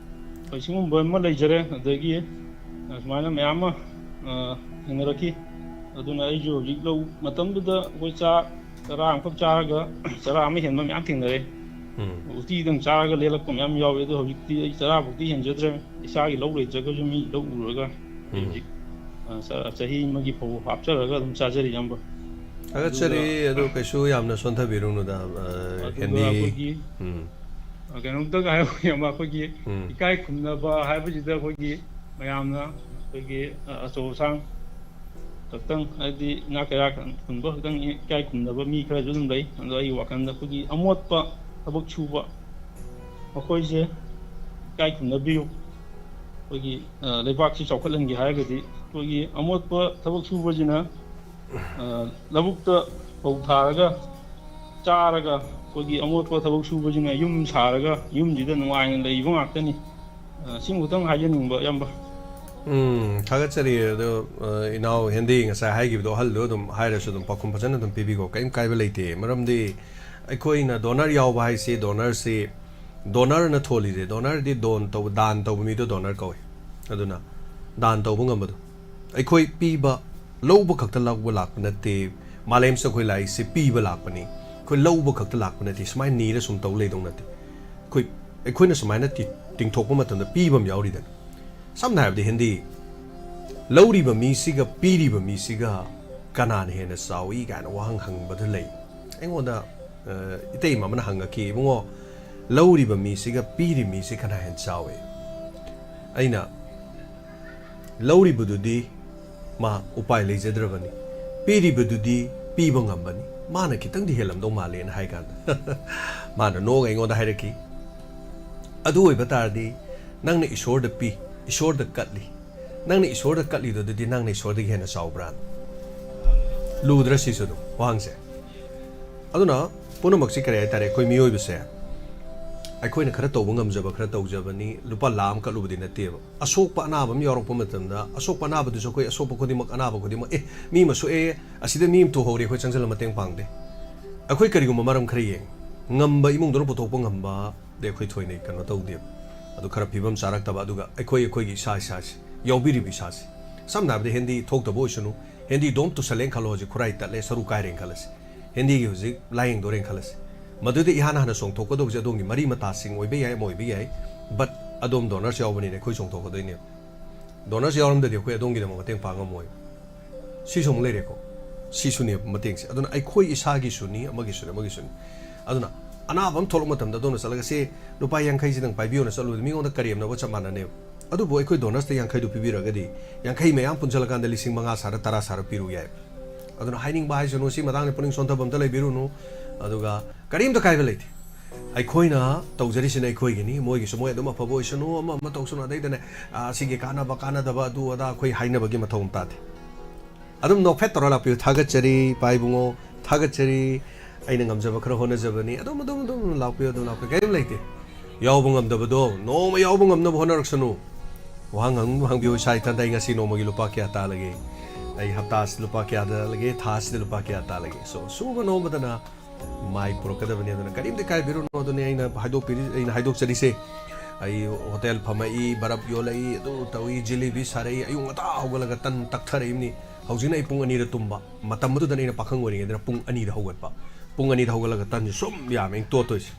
ꯍꯣꯏ, ꯁꯤꯒꯨꯝꯕ ꯑꯃ ꯂꯩꯖꯔꯦ꯫ ꯑꯗꯒꯤ, ꯑ, ꯁꯨꯃꯥꯏꯅ ꯃꯌꯥꯝ ꯑꯃ, ꯑ, ꯊꯦꯡꯅꯔꯛꯈꯤ꯫ ꯑꯗꯨꯅ ꯑꯩꯁꯨ ꯍꯧꯖꯤꯛ ꯂꯧ ꯃꯇꯝꯗꯨꯗ ꯑꯩꯈꯣꯏ ꯆꯥꯛ ꯆꯔꯥ ꯑꯃꯈꯛ ꯆꯥꯔꯒ ꯆꯔꯥ ꯑꯃ ꯍꯦꯟꯕ ꯃꯌꯥꯝ ꯊꯦꯡꯅꯔꯦ꯫ ꯎꯝ꯫ ꯎꯇꯤꯗꯪ ꯆꯥꯔꯒ ꯂꯦꯜꯂꯛꯄ ꯃꯌꯥꯝ ꯌꯥꯎꯋꯦ꯫ ꯑꯗꯣ ꯍꯧꯖꯤꯛꯇꯤ ꯑꯩ ꯆꯔꯥꯐꯥꯎꯗꯤ ꯍꯦꯟꯖꯗ꯭ꯔꯦ꯫ ꯏꯁꯥꯒꯤ ꯂꯧ ꯂꯩꯇ꯭ꯔꯒꯁꯨ ꯃꯤ ꯂꯧ ꯎꯔꯒ ꯑꯩ ꯎꯝ꯫ ꯍꯧꯖꯤꯛ, ꯑ, ꯆ-, ꯆꯍꯤ ꯑꯃꯒꯤ ꯐꯧ ꯍꯥꯞꯆꯔꯒ ꯑꯗꯨꯝ ꯆꯥꯖꯔꯤ, ꯏꯌꯥꯝꯕ꯫ ꯊꯥꯒꯠꯆꯔꯤ꯫ ꯑꯗꯨꯒ ꯑꯗꯣ ꯀꯩꯁꯨ ꯌꯥꯝꯅ ꯁꯣꯟꯊꯕꯤꯔꯨꯅꯨꯗ, ꯑ, ꯑꯗꯨꯒ ꯍꯦꯟꯗꯤ꯫ ꯑꯩꯈꯣꯏꯒꯤ, ꯎꯝ꯫ ꯑ, ꯀꯩꯅꯣꯝꯇꯒ ꯍꯥꯏꯍꯧꯒꯦ, ꯏꯌꯥꯝꯕ, ꯑꯩꯈꯣꯏꯒꯤ ꯎꯝ꯫ ꯏꯀꯥꯏ ꯈꯨꯝꯅꯕ ꯍꯥꯏꯕꯁꯤꯗ ꯑꯩꯈꯣꯏꯒꯤ ꯃꯌꯥꯝꯅ ꯑꯩꯈꯣꯏꯒꯤ, ꯑ, ꯑꯆꯧ ꯑꯁꯥꯡ ꯈꯛꯇꯪ, ꯍꯥꯏꯗꯤ ꯏꯅꯥꯛ ꯀꯩꯔꯥꯛ ꯈꯨꯟꯕ ꯈꯛꯇꯪ ꯏꯀꯥꯏ ꯈꯨꯝꯅꯕ ꯃꯤ ꯈꯔꯁꯨ ꯑꯗꯨꯝ ꯂꯩ꯫ ꯑꯗꯣ ꯑꯩꯒꯤ ꯋꯥꯈꯜꯗ ꯑꯩꯈꯣꯏꯒꯤ ꯑꯃꯣꯠꯄ ꯊꯕꯛ ꯁꯨꯕ ꯃꯈꯣꯏꯁꯦ ꯏꯀꯥꯏ ꯈꯨꯝꯅꯕꯤꯌꯨ꯫ ꯑꯩꯈꯣꯏꯒꯤ, ꯑ, ꯂꯩꯕꯥꯛꯁꯤ ꯆꯥꯎꯈꯠꯍꯟꯒꯦ ꯍꯥꯏꯔꯒꯗꯤ ꯑꯩꯈꯣꯏꯒꯤ ꯑꯃꯣꯠꯄ ꯊꯕꯛ ꯁꯨꯕꯁꯤꯅ, ꯑ, ꯂꯧꯕꯨꯛꯇ ꯐꯧ ꯊꯥꯔꯒ ꯆꯥꯔꯒ ꯑꯩꯈꯣꯏꯒꯤ ꯑꯃꯣꯠꯄ ꯊꯕꯛ ꯁꯨꯕꯁꯤꯅ ꯌꯨꯝ ꯁꯥꯔꯒ ꯌꯨꯝꯁꯤꯗ ꯅꯨꯡꯉꯥꯏꯅ ꯂꯩꯕ ꯉꯥꯛꯇꯅꯤ꯫ ꯑ, ꯁꯤꯃꯨꯛꯇꯪ ꯍꯥꯏꯖꯅꯤꯡꯕ, ꯏꯌꯥꯝꯕ꯫ ꯎꯝ, ꯊꯥꯒꯠꯆꯔꯤ꯫ ꯑꯗꯣ, ꯑ, ꯏꯅꯥꯎ ꯍꯦꯟꯗꯤ ꯉꯁꯥꯏ ꯍꯥꯏꯈꯤꯕꯗꯣ ꯑꯍꯜꯗꯣ ꯑꯗꯨꯝ ꯍꯥꯏꯔꯁꯨ ꯑꯗꯨꯝ ꯄꯥꯎꯈꯨꯝ ꯐꯖꯅ ꯑꯗꯨꯝ ꯄꯤꯕꯤꯀꯣ, ꯀꯔꯤꯝ ꯀꯥꯏꯕ ꯂꯩꯇꯦ꯫ ꯃꯔꯝꯗꯤ ꯑꯩꯈꯣꯏꯅ ꯗꯣꯅꯔ ꯌꯥꯎꯕ ꯍꯥꯏꯁꯤ, ꯗꯣꯅꯔꯁꯤ, ꯗꯣꯅꯔꯅ ꯊꯣꯜꯂꯤꯁꯦ, ꯗꯣꯅꯔꯗꯤ ꯗꯣꯟ ꯇꯧꯕ, ꯗꯥꯟ ꯇꯧꯕ ꯃꯤꯗꯣ ꯗꯣꯅꯔ ꯀꯧꯏ꯫ ꯑꯗꯨꯅ ꯗꯥꯟ ꯇꯧꯕ ꯉꯝꯕꯗꯣ꯫ ꯑꯩꯈꯣꯏ ꯄꯤꯕ, ꯂꯧꯕ ꯈꯛꯇ ꯂꯧꯕ ꯂꯥꯛꯄ ꯅꯠꯇꯦ꯫ ꯃꯥꯂꯦꯝꯁꯤꯗ ꯑꯩꯈꯣꯏ ꯂꯥꯛꯏꯁꯦ ꯄꯤꯕ ꯂꯥꯛꯄꯅꯤ꯫ ꯑꯩꯈꯣꯏ ꯂꯧꯕ ꯈꯛꯇ ꯂꯥꯛꯄ ꯅꯠꯇꯦ꯫ ꯁꯨꯃꯥꯏꯅ ꯅꯤꯔ ꯁꯨꯝ ꯇꯧ ꯂꯩꯗꯧ ꯅꯠꯇꯦ꯫ ꯑꯩꯈꯣꯏ, ꯑꯩꯈꯣꯏꯅ ꯁꯨꯃꯥꯏꯅ ꯇꯤ-, ꯇꯤꯡꯊꯣꯛꯄ ꯃꯇꯝꯗ ꯄꯤꯕ ꯑꯃ ꯌꯥꯎꯔꯤꯗꯅ꯫ ꯁꯝꯅ ꯍꯥꯏꯔꯕꯗ ꯍꯦꯟꯗꯤ, ꯂꯧꯔꯤꯕ ꯃꯤꯁꯤꯒ ꯄꯤꯔꯤꯕ ꯃꯤꯁꯤꯒ ꯀꯅꯥꯅ ꯍꯦꯟꯅ ꯆꯥꯎꯏ ꯀꯥꯏꯅ ꯋꯥꯍꯪ ꯍꯪꯕꯗ ꯂꯩ꯫ ꯑꯩꯉꯣꯟꯗ, ꯑ, ꯏꯇꯩꯃ ꯑꯃꯅ ꯍꯪꯉꯛꯈꯤ, "ꯏꯕꯨꯡꯉꯣ, ꯂꯧꯔꯤꯕ ꯃꯤꯁꯤꯒ ꯄꯤꯔꯤꯕ ꯃꯤꯁꯤ ꯀꯅꯥ ꯍꯦꯟꯅ ꯆꯥꯎꯏ?" ꯑꯩꯅ, "ꯂꯧꯔꯤꯕꯗꯨꯗꯤ ꯃꯥ ꯎꯄꯥꯏ ꯂꯩꯖꯗ꯭ꯔꯕꯅꯤ, ꯄꯤꯔꯤꯕꯗꯨꯗꯤ ꯄꯤꯕ ꯉꯝꯕꯅꯤ, ꯃꯥꯅ ꯈꯤꯇꯪꯗꯤ ꯍꯦꯜꯂꯝꯗꯧ ꯃꯥꯜꯂꯦꯅ" ꯍꯥꯏ ꯀꯥꯟꯗ, ꯃꯥꯅ ꯅꯣꯛꯑꯒ ꯑꯩꯉꯣꯟꯗ ꯍꯥꯏꯔꯛꯈꯤ, "ꯑꯗꯨ ꯑꯣꯏꯕ ꯇꯥꯔꯗꯤ ꯅꯪꯅ ꯏꯁꯣꯔꯗ ꯄꯤ, ꯏꯁꯣꯔꯗ ꯀꯠꯂꯤ, ꯅꯪꯅ ꯏꯁꯣꯔꯗ ꯀꯠꯂꯤꯗꯨ ꯑꯗꯨꯗꯤ ꯅꯪꯅ ꯏꯁꯣꯔꯗꯒꯤ ꯍꯦꯟꯅ ꯆꯥꯎꯕ꯭ꯔꯥ?" ꯂꯨꯗ꯭ꯔꯥ ꯁꯤꯁꯨ ꯑꯗꯨꯝ ꯋꯥꯍꯪꯁꯦ? ꯑꯗꯨꯅ ꯄꯨꯝꯅꯃꯛꯁꯤ ꯀꯔꯤ ꯍꯥꯏꯇꯥꯔꯦ, ꯑꯩꯈꯣꯏ ꯃꯤꯑꯣꯏꯕꯁꯦ ꯑꯩꯈꯣꯏꯅ ꯈꯔ ꯇꯧꯕ ꯉꯝꯖꯕ ꯈꯔ ꯇꯧꯖꯕꯅꯤ꯫ ꯂꯨꯄꯥ ꯂꯥꯈ ꯑꯃ ꯀꯠꯂꯨꯕꯗꯤ ꯅꯠꯇꯦꯕ꯫ ꯑꯁꯣꯛꯄ ꯑꯅꯥꯕ ꯑꯃ ꯌꯥꯎꯔꯛꯄ ꯃꯇꯝꯗ, ꯑꯁꯣꯛꯄ ꯑꯅꯥꯕꯗꯨꯁꯨ ꯑꯩꯈꯣꯏ ꯑꯁꯣꯛꯄ ꯈꯨꯗꯤꯡꯃꯛ, ꯑꯅꯥꯕ ꯈꯨꯗꯤꯡꯃꯛ, "ꯑꯦ, ꯃꯤ ꯑꯃ ꯁꯣꯛꯑꯦ, ꯑꯁꯤꯗ ꯃꯤ ꯑꯃ ꯊꯣꯛꯍꯧꯔꯦ", ꯑꯩꯈꯣꯏ ꯆꯪꯁꯤꯜꯂ ꯃꯇꯦꯡ ꯄꯥꯡꯗꯦ꯫ ꯑꯩꯈꯣꯏ ꯀꯔꯤꯒꯨꯝꯕ ꯃꯔꯝ ꯈꯔ ꯌꯦꯡꯉꯤ꯫ ꯉꯝꯕ ꯏꯃꯨꯡꯗꯨꯅ ꯄꯨꯊꯣꯛꯄ ꯉꯝꯕꯗꯤ ꯑꯩꯈꯣꯏ ꯊꯣꯏꯅ ꯀꯩꯅꯣ ꯇꯧꯗꯦꯕ꯫ ꯑꯗꯨ ꯈꯔ ꯐꯤꯕꯝ ꯆꯥꯔꯛꯇꯕ, ꯑꯗꯨꯒ ꯑꯩꯈꯣꯏ, ꯑꯩꯈꯣꯏꯒꯤ ꯏꯁꯥ ꯏꯁꯥꯁꯤ ꯌꯥꯎꯕꯤꯔꯤꯕ ꯏꯁꯥꯁꯤ, ꯁꯝꯅ ꯍꯥꯏꯔꯕꯗ ꯍꯦꯟꯗꯤ ꯊꯣꯛꯇꯕ ꯑꯣꯏꯁꯅꯨ, ꯍꯦꯟꯗꯤ ꯗꯣꯝ ꯇꯨꯁꯜꯂꯦꯅ ꯈꯜꯂꯣ, ꯍꯧꯖꯤꯛ ꯈꯨꯔꯥꯏ ꯇꯠꯂꯦ, ꯁꯔꯨ ꯀꯥꯏꯔꯦꯅ ꯈꯜꯂꯁꯤ, ꯍꯦꯟꯗꯤꯒꯤ ꯍꯧꯖꯤꯛ ꯂꯥꯏꯌꯦꯡꯗꯣꯔꯦꯅ ꯈꯜꯂꯁꯤ, ꯃꯗꯨꯗ ꯏꯍꯥꯟ ꯍꯥꯟꯅ ꯆꯣꯡꯊꯣꯛꯀꯗꯧꯕꯁꯦ ꯑꯗꯣꯝꯒꯤ ꯃꯔꯤ ꯃꯇꯥꯁꯤꯡ ꯑꯣꯏꯕ ꯌꯥꯏ, ꯑꯃ ꯑꯣꯏꯕ ꯌꯥꯏ, but ꯑꯗꯣꯝ ꯗꯣꯅꯔꯁ ꯌꯥꯎꯕꯅꯤꯅ ꯑꯩꯈꯣꯏ ꯆꯣꯡꯊꯣꯛꯀꯗꯣꯏꯅꯦꯕ꯫ ꯗꯣꯅꯔꯁ ꯌꯥꯎꯔꯝꯗꯗꯤ ꯑꯩꯈꯣꯏ ꯑꯗꯣꯝꯒꯤꯗꯃꯛ ꯃꯇꯦꯡ ꯄꯥꯡ ꯉꯝꯃꯣꯏ꯫ ꯁꯤꯁꯨ ꯑꯃꯨꯛ ꯂꯩꯔꯦꯀꯣ꯫ ꯁꯤꯁꯨꯅꯦꯕ ꯃꯇꯦꯡꯁꯦ꯫ ꯑꯗꯨꯅ ꯑꯩꯈꯣꯏ ꯏꯁꯥꯒꯤꯁꯨꯅꯤ, ꯑꯃꯒꯤꯁꯨꯅꯤ, ꯑꯃꯒꯤꯁꯨꯅꯤ꯫ ꯑꯗꯨꯅ ꯑꯅꯥꯕ ꯑꯃ ꯊꯣꯛꯂꯛꯄ ꯃꯇꯝꯗ ꯑꯗꯣꯝꯅ ꯆꯠꯂꯒ, "ꯁꯦ, ꯂꯨꯄꯥ ꯌꯥꯡꯈꯩꯁꯤꯗꯪ ꯄꯥꯏꯕꯤꯌꯣꯅ" ꯆꯠꯂꯨꯕꯗ ꯃꯤꯉꯣꯟꯗ ꯀꯔꯦꯝꯅꯕ ꯆꯞ ꯃꯥꯟꯅꯅꯦꯕ꯫ ꯑꯗꯨꯕꯨ ꯑꯩꯈꯣꯏ ꯗꯣꯅꯔꯁꯇ ꯌꯥꯡꯈꯩꯗꯨ ꯄꯤꯕꯤꯔꯒꯗꯤ, ꯌꯥꯡꯈꯩ ꯃꯌꯥꯝ ꯄꯨꯟꯁꯤꯜꯂꯀꯥꯟꯗ ꯂꯤꯁꯤꯡ ꯃꯉꯥ ꯁꯥꯔ, ꯇꯔꯥ ꯁꯥꯔ ꯄꯤꯔꯨ ꯌꯥꯏ꯫ ꯑꯗꯨꯅ ꯍꯥꯏꯅꯤꯡꯕ ꯍꯥꯏꯁꯅꯨ, ꯁꯤ ꯃꯇꯥꯡꯗ ꯄꯨꯛꯅꯤꯡ ꯁꯣꯟꯊꯕ ꯑꯝꯇ ꯂꯩꯕꯤꯔꯨꯅꯨ꯫ ꯑꯗꯨꯒ ꯀꯔꯤꯝꯇ ꯀꯥꯏꯕ ꯂꯩꯇꯦ꯫ ꯑꯩꯈꯣꯏꯅ ꯇꯧꯖꯔꯤꯁꯤꯅ ꯑꯩꯈꯣꯏꯒꯤꯅꯤ, ꯃꯣꯏꯒꯤꯁꯨ ꯃꯣꯏ ꯑꯗꯨꯝ ꯑꯐꯕ ꯑꯣꯏꯁꯅꯨ, ꯑꯃ ꯑꯃ ꯇꯧꯁꯅꯨ, ꯑꯗꯩꯗꯅꯦ, ꯑ, ꯁꯤꯒꯤ ꯀꯥꯟꯅꯕ ꯀꯥꯟꯅꯗꯕ ꯑꯗꯨ ꯑꯗꯥ ꯑꯩꯈꯣꯏ ꯍꯥꯏꯅꯕꯒꯤ ꯃꯊꯧ ꯑꯃ ꯇꯥꯗꯦ꯫ ꯑꯗꯨꯝ ꯅꯣꯛꯐꯦꯠ ꯇꯧꯔ ꯂꯥꯛꯄꯤꯌꯨ꯫ "ꯊꯥꯒꯠꯆꯔꯤ ꯏꯄꯥ ꯏꯕꯨꯡꯉꯣ, ꯊꯥꯒꯠꯆꯔꯤ, ꯑꯩꯅ ꯉꯝꯖꯕ ꯈꯔ ꯍꯣꯠꯅꯖꯕꯅꯤ", ꯑꯗꯨꯝ, ꯑꯗꯨꯝ, ꯑꯗꯨꯝ ꯂꯥꯛꯄꯤꯌꯨ, ꯑꯗꯨꯝ ꯂꯥꯛꯄꯤꯌꯨ, ꯀꯔꯤꯝ ꯂꯩꯇꯦ꯫ ꯌꯥꯎꯕ ꯉꯝꯗꯕꯗꯣ ꯅꯣꯡꯃ ꯌꯥꯎꯕ ꯉꯝꯅꯕ ꯍꯣꯠꯅꯔꯛꯁꯅꯨ꯫ ꯋꯥꯍꯪ ꯍꯪ-, ꯍꯪꯕꯤꯌꯨ, "ꯏꯁꯥ ꯏꯊꯟꯇ ꯑꯩ ꯉꯁꯤ ꯅꯣꯡꯃꯒꯤ ꯂꯨꯄꯥ ꯀꯌꯥ ꯇꯥꯜꯂꯒꯦ? ꯑꯩ ꯍꯞꯇꯥ ꯑꯁꯤꯗ ꯂꯨꯄꯥ ꯀꯌꯥ ꯇꯥꯜꯂꯒꯦ? ꯊꯥ ꯑꯁꯤꯗ ꯂꯨꯄꯥ ꯀꯌꯥ ꯇꯥꯜꯂꯒꯦ?" So, ꯁꯨꯕ ꯅꯣꯝꯕꯗꯅ ꯃꯥꯏ ꯄꯨꯔꯛꯀꯗꯕꯅꯤ꯫ ꯑꯗꯨꯅ ꯀꯔꯤꯝꯇ ꯏꯀꯥꯏꯕꯤꯔꯨꯅꯨ꯫ ꯑꯗꯨꯅꯤ ꯑꯩꯅ ꯍꯥꯏꯗꯣꯛꯄꯤꯔꯤ-, ꯑꯩꯅ ꯍꯥꯏꯗꯣꯛꯆꯔꯤꯁꯦ꯫ ꯑꯩ ꯍꯣꯇꯦꯜ ꯐꯝꯃꯛꯏ, ꯕꯔꯞ ꯌꯣꯜꯂꯛꯏ, ꯑꯗꯨ ꯇꯧꯏ, ꯖꯤꯂꯤꯕꯤ ꯁꯥꯔꯛꯏ, ꯑꯌꯨꯛ ꯉꯟꯇꯥ ꯍꯧꯒꯠꯂꯒ ꯇꯟ ꯇꯛꯊꯔꯛꯏꯕꯅꯤ꯫ ꯍꯧꯖꯤꯛꯅ ꯑꯩ ꯄꯨꯡ ꯑꯅꯤꯗ ꯇꯨꯝꯕ꯫ ꯃꯇꯝ ꯑꯗꯨꯗꯅ ꯑꯩꯅ ꯄꯥꯈꯪ ꯑꯣꯏꯔꯤꯉꯩꯗꯅ ꯄꯨꯡ ꯑꯅꯤꯗ ꯍꯧꯒꯠꯄ꯫ ꯄꯨꯡ ꯑꯅꯤꯗ ꯍꯧꯒꯠꯂꯒ ꯇꯟꯁꯦ ꯁꯨꯝ ꯌꯥꯝꯃꯦ ꯑꯩꯅ ꯇꯣꯠꯇꯣꯏꯁꯦ꯫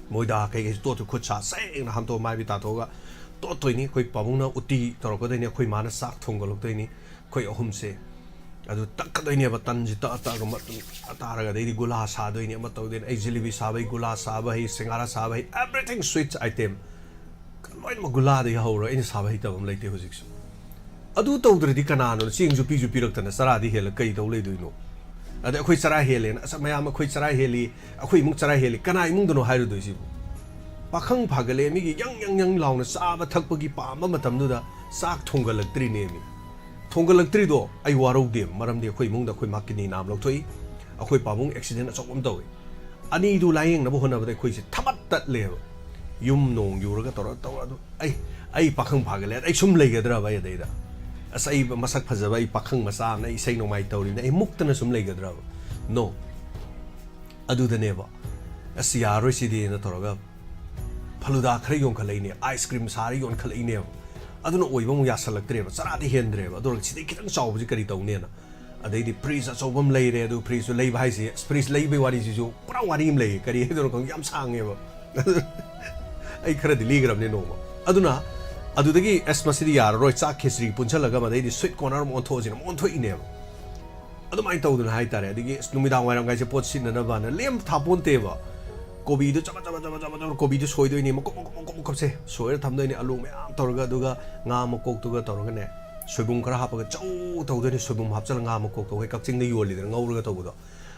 ꯃꯣꯏꯗꯥ ꯀꯩꯀꯩꯁꯦ ꯇꯣꯠꯇꯣꯏ, ꯈꯨꯠ ꯁꯥ ꯁꯦꯡꯅ ꯍꯥꯝꯇꯣꯛꯑ ꯃꯥꯏ ꯃꯤꯠ ꯇꯥꯊꯣꯛꯑꯒ ꯇꯣꯠꯇꯣꯏꯅꯤ꯫ ꯑꯩꯈꯣꯏ ꯄꯥꯕꯨꯡꯅ ꯎꯇꯤ ꯇꯧꯔꯛꯀꯗꯣꯏꯅꯤ, ꯑꯩꯈꯣꯏ ꯃꯥꯅ ꯆꯥꯛ ꯊꯣꯡꯒꯠꯂꯛꯇꯣꯏꯅꯤ꯫ ꯑꯩꯈꯣꯏ ꯑꯍꯨꯝꯁꯦ ꯑꯗꯨ ꯇꯛꯀꯗꯣꯏꯅꯦꯕ꯫ ꯇꯟꯁꯤ ꯇꯛꯑ ꯇꯛꯑꯒ ꯃꯇꯨꯝ ꯇꯥꯔꯒ, ꯑꯗꯩꯗꯤ ꯒꯨꯂꯥ ꯁꯥꯗꯣꯏꯅꯤ, ꯑꯃ ꯇꯧꯗꯣꯏꯅꯤ꯫ ꯑꯩ ꯖꯤꯂꯤꯕꯤ ꯁꯥꯕ ꯍꯩ, ꯒꯨꯂꯥ ꯁꯥꯕ ꯍꯩ, ꯁꯤꯡꯍꯥꯔꯥ ꯁꯥꯕ ꯍꯩ, everything sweets item ꯂꯣꯏꯅꯃꯛ ꯒꯨꯂꯥꯗꯒꯤ ꯍꯧꯔꯒ ꯑꯩꯅ ꯁꯥꯕ ꯍꯩꯇꯕ ꯑꯃ ꯂꯩꯇꯦ ꯍꯧꯖꯤꯛꯁꯨ꯫ ꯑꯗꯨ ꯇꯧꯗ꯭ꯔꯗꯤ ꯀꯅꯥꯅꯣ ꯆꯦꯡꯁꯨ ꯄꯤꯁꯨ ꯄꯤꯔꯛꯇꯅ ꯆꯔꯥꯗꯤ ꯍꯦꯜꯂ ꯀꯩ ꯇꯧ ꯂꯩꯗꯣꯏꯅꯣ? ꯑꯗ ꯑꯩꯈꯣꯏ ꯆꯔꯥ ꯍꯦꯜꯂꯦꯅ, "ꯑꯁ, ꯃꯌꯥꯝ ꯑꯩꯈꯣꯏ ꯆꯔꯥ ꯍꯦꯜꯂꯤ, ꯑꯩꯈꯣꯏ ꯏꯃꯨꯡ ꯆꯔꯥ ꯍꯦꯜꯂꯤ", ꯀꯅꯥ ꯏꯃꯨꯡꯗꯅꯣ ꯍꯥꯏꯔꯨꯗꯣꯏꯁꯤꯕꯨ? ꯄꯥꯈꯪ ꯐꯥꯒꯠꯂꯛꯑꯦ, ꯃꯤꯒꯤ ꯌꯪ ꯌꯪ ꯌꯪ ꯂꯥꯎꯅ ꯆꯥꯕ ꯊꯛꯄꯒꯤ ꯄꯥꯝꯕ ꯃꯇꯝꯗꯨꯗ ꯆꯥꯛ ꯊꯣꯡꯒꯠꯂꯛꯇ꯭ꯔꯤꯅꯦꯃꯤ꯫ ꯊꯣꯡꯒꯠꯂꯛꯇ꯭ꯔꯤꯗꯣ ꯑꯩ ꯋꯥꯔꯧꯗꯦꯕ, ꯃꯔꯝꯗꯤ ꯑꯩꯈꯣꯏ ꯏꯃꯨꯡꯗ ꯑꯩꯈꯣꯏ ꯃꯥ ꯀꯤꯗꯅꯤ ꯅꯥꯝ ꯂꯧꯊꯣꯛꯏ, ꯑꯩꯈꯣꯏ ꯄꯥꯕꯨꯡ ꯑꯦꯛꯁꯤꯗꯦꯟ ꯑꯆꯧꯕ ꯑꯃ ꯇꯧꯏ꯫ ꯑꯅꯤꯗꯨ ꯂꯥꯏꯌꯦꯡꯅꯕ ꯍꯣꯠꯅꯕꯗ ꯑꯩꯈꯣꯏꯁꯦ ꯊꯕꯠ ꯇꯠꯂꯦꯕ꯫ ꯌꯨꯝ ꯅꯣꯡ ꯌꯨꯔꯒ ꯇꯧꯔ ꯇꯧꯔ ꯑꯗꯨ ꯑꯩ ꯑꯩ ꯄꯥꯈꯪ ꯐꯥꯒꯠꯂꯦ, ꯑꯩ ꯁꯨꯝ ꯂꯩꯒꯗ꯭ꯔꯕ? ꯑꯩ ꯑꯗꯩꯗ ꯑꯁ, ꯑꯩ ꯃꯁꯛ ꯐꯖꯕ, ꯑꯩ ꯄꯥꯈꯪ ꯃꯆꯥ ꯑꯃꯅ ꯏꯁꯩ ꯅꯣꯡꯃꯥꯏ ꯇꯧꯔꯤꯕꯅ ꯑꯩ ꯃꯨꯛꯇꯅ ꯁꯨꯝ ꯂꯩꯒꯗ꯭ꯔꯕ? ꯅꯣ꯫ ꯑꯗꯨꯗꯅꯦꯕ ꯑꯁ, ꯌꯥꯔꯣꯏ ꯁꯤꯗꯤꯅ ꯇꯧꯔꯒ ꯐꯂꯨꯗꯥ ꯈꯔ ꯌꯣꯟꯈꯠꯂꯛꯏꯅꯦ, ꯑꯥꯏꯁ ꯀ꯭ꯔꯤꯝ ꯁꯥꯔ ꯌꯣꯟꯈꯠꯂꯛꯏꯅꯦꯕ꯫ ꯑꯗꯨꯅ ꯑꯣꯏꯕ ꯑꯃꯨꯛ ꯌꯥꯁꯜꯂꯛꯇ꯭ꯔꯦꯕ, ꯆꯔꯥꯗꯤ ꯍꯦꯟꯗ꯭ꯔꯦꯕ꯫ ꯑꯗꯨ ꯁꯤꯗꯩ ꯈꯤꯇꯪ ꯆꯥꯎꯕꯁꯤ ꯀꯔꯤ ꯇꯧꯅꯦꯅ꯫ ꯑꯗꯩꯗꯤ ꯐ꯭ꯔꯤꯖ ꯑꯆꯧꯕ ꯑꯃ ꯂꯩꯔꯦ꯫ ꯑꯗꯨ ꯐ꯭ꯔꯤꯖꯇꯨ ꯂꯩꯕ ꯍꯥꯏꯁꯦ, ꯑꯁ, ꯐ꯭ꯔꯤꯖ ꯂꯩꯕꯩ ꯋꯥꯔꯤꯁꯤꯁꯨ ꯄꯨꯔꯥ ꯋꯥꯔꯤ ꯑꯃ ꯂꯩꯌꯦ, ꯀꯔꯤ ꯍꯥꯏꯗꯣꯏꯅꯣ ꯈꯪꯗꯦ, ꯌꯥꯝ ꯁꯥꯡꯉꯦꯕ꯫ ꯑꯩ ꯈꯔꯗꯤ ꯂꯤꯈ꯭ꯔꯕꯅꯦ ꯅꯣꯡꯃ꯫ ꯑꯗꯨꯅ ꯑꯗꯨꯗꯒꯤ ꯑꯁ, ꯃꯁꯤꯗꯤ ꯌꯥꯔꯔꯣꯏ, ꯆꯥꯛ ꯈꯦꯆ꯭ꯔꯤ ꯄꯨꯟꯁꯜꯂꯒ ꯃꯗꯩꯗꯤ ꯁ꯭ꯋꯤꯠ ꯀꯣꯔꯅꯔ ꯑꯃ ꯑꯣꯟꯊꯣꯛꯑꯁꯤꯅ ꯑꯃꯨꯛ ꯑꯣꯟꯊꯣꯛꯏꯅꯦꯕ꯫ ꯑꯗꯨꯃꯥꯏꯅ ꯇꯧꯗꯅ ꯍꯥꯏꯇꯥꯔꯦ꯫ ꯑꯗꯒꯤ ꯑꯁ, ꯅꯨꯃꯤꯗꯥꯡ ꯋꯥꯏꯔꯝꯒꯥꯏꯁꯦ ꯄꯣꯠ ꯁꯤꯠꯅꯅꯕꯅ ꯂꯦꯝ ꯊꯥꯄꯣꯟꯇꯦꯕ꯫ ꯀꯣꯕꯤꯗꯣ ꯆꯕꯠ ꯆꯕꯠ ꯆꯕꯠ ꯆꯕꯠ ꯆꯕꯠ ꯀꯣꯕꯤꯗꯣ ꯁꯣꯏꯗꯣꯏꯅꯤ, ꯃꯀꯨꯞ ꯃꯀꯨꯞ ꯃꯀꯨꯞ ꯃꯀꯨꯞꯁꯦ ꯁꯣꯏꯔ ꯊꯝꯗꯣꯏꯅꯤ, ꯑꯂꯨ ꯃꯌꯥꯝ ꯇꯧꯔꯒ, ꯑꯗꯨꯒ ꯉꯥ ꯃꯀꯣꯛꯇꯨꯒ ꯇꯧꯔꯒꯅꯦ, ꯁꯣꯏꯕꯨꯝ ꯈꯔ ꯍꯥꯞꯄꯒ ꯆꯧ ꯇꯧꯗꯣꯏꯅꯤ꯫ ꯁꯣꯏꯕꯨꯝ ꯍꯥꯞꯆꯜꯂꯒ ꯉꯥ ꯃꯀꯣꯛꯇꯣ ꯑꯩꯈꯣꯏ ꯀꯛꯆꯤꯡꯗ ꯌꯣꯜꯂꯤꯗꯅ ꯉꯧꯔꯒ ꯇꯧꯕꯗꯣ,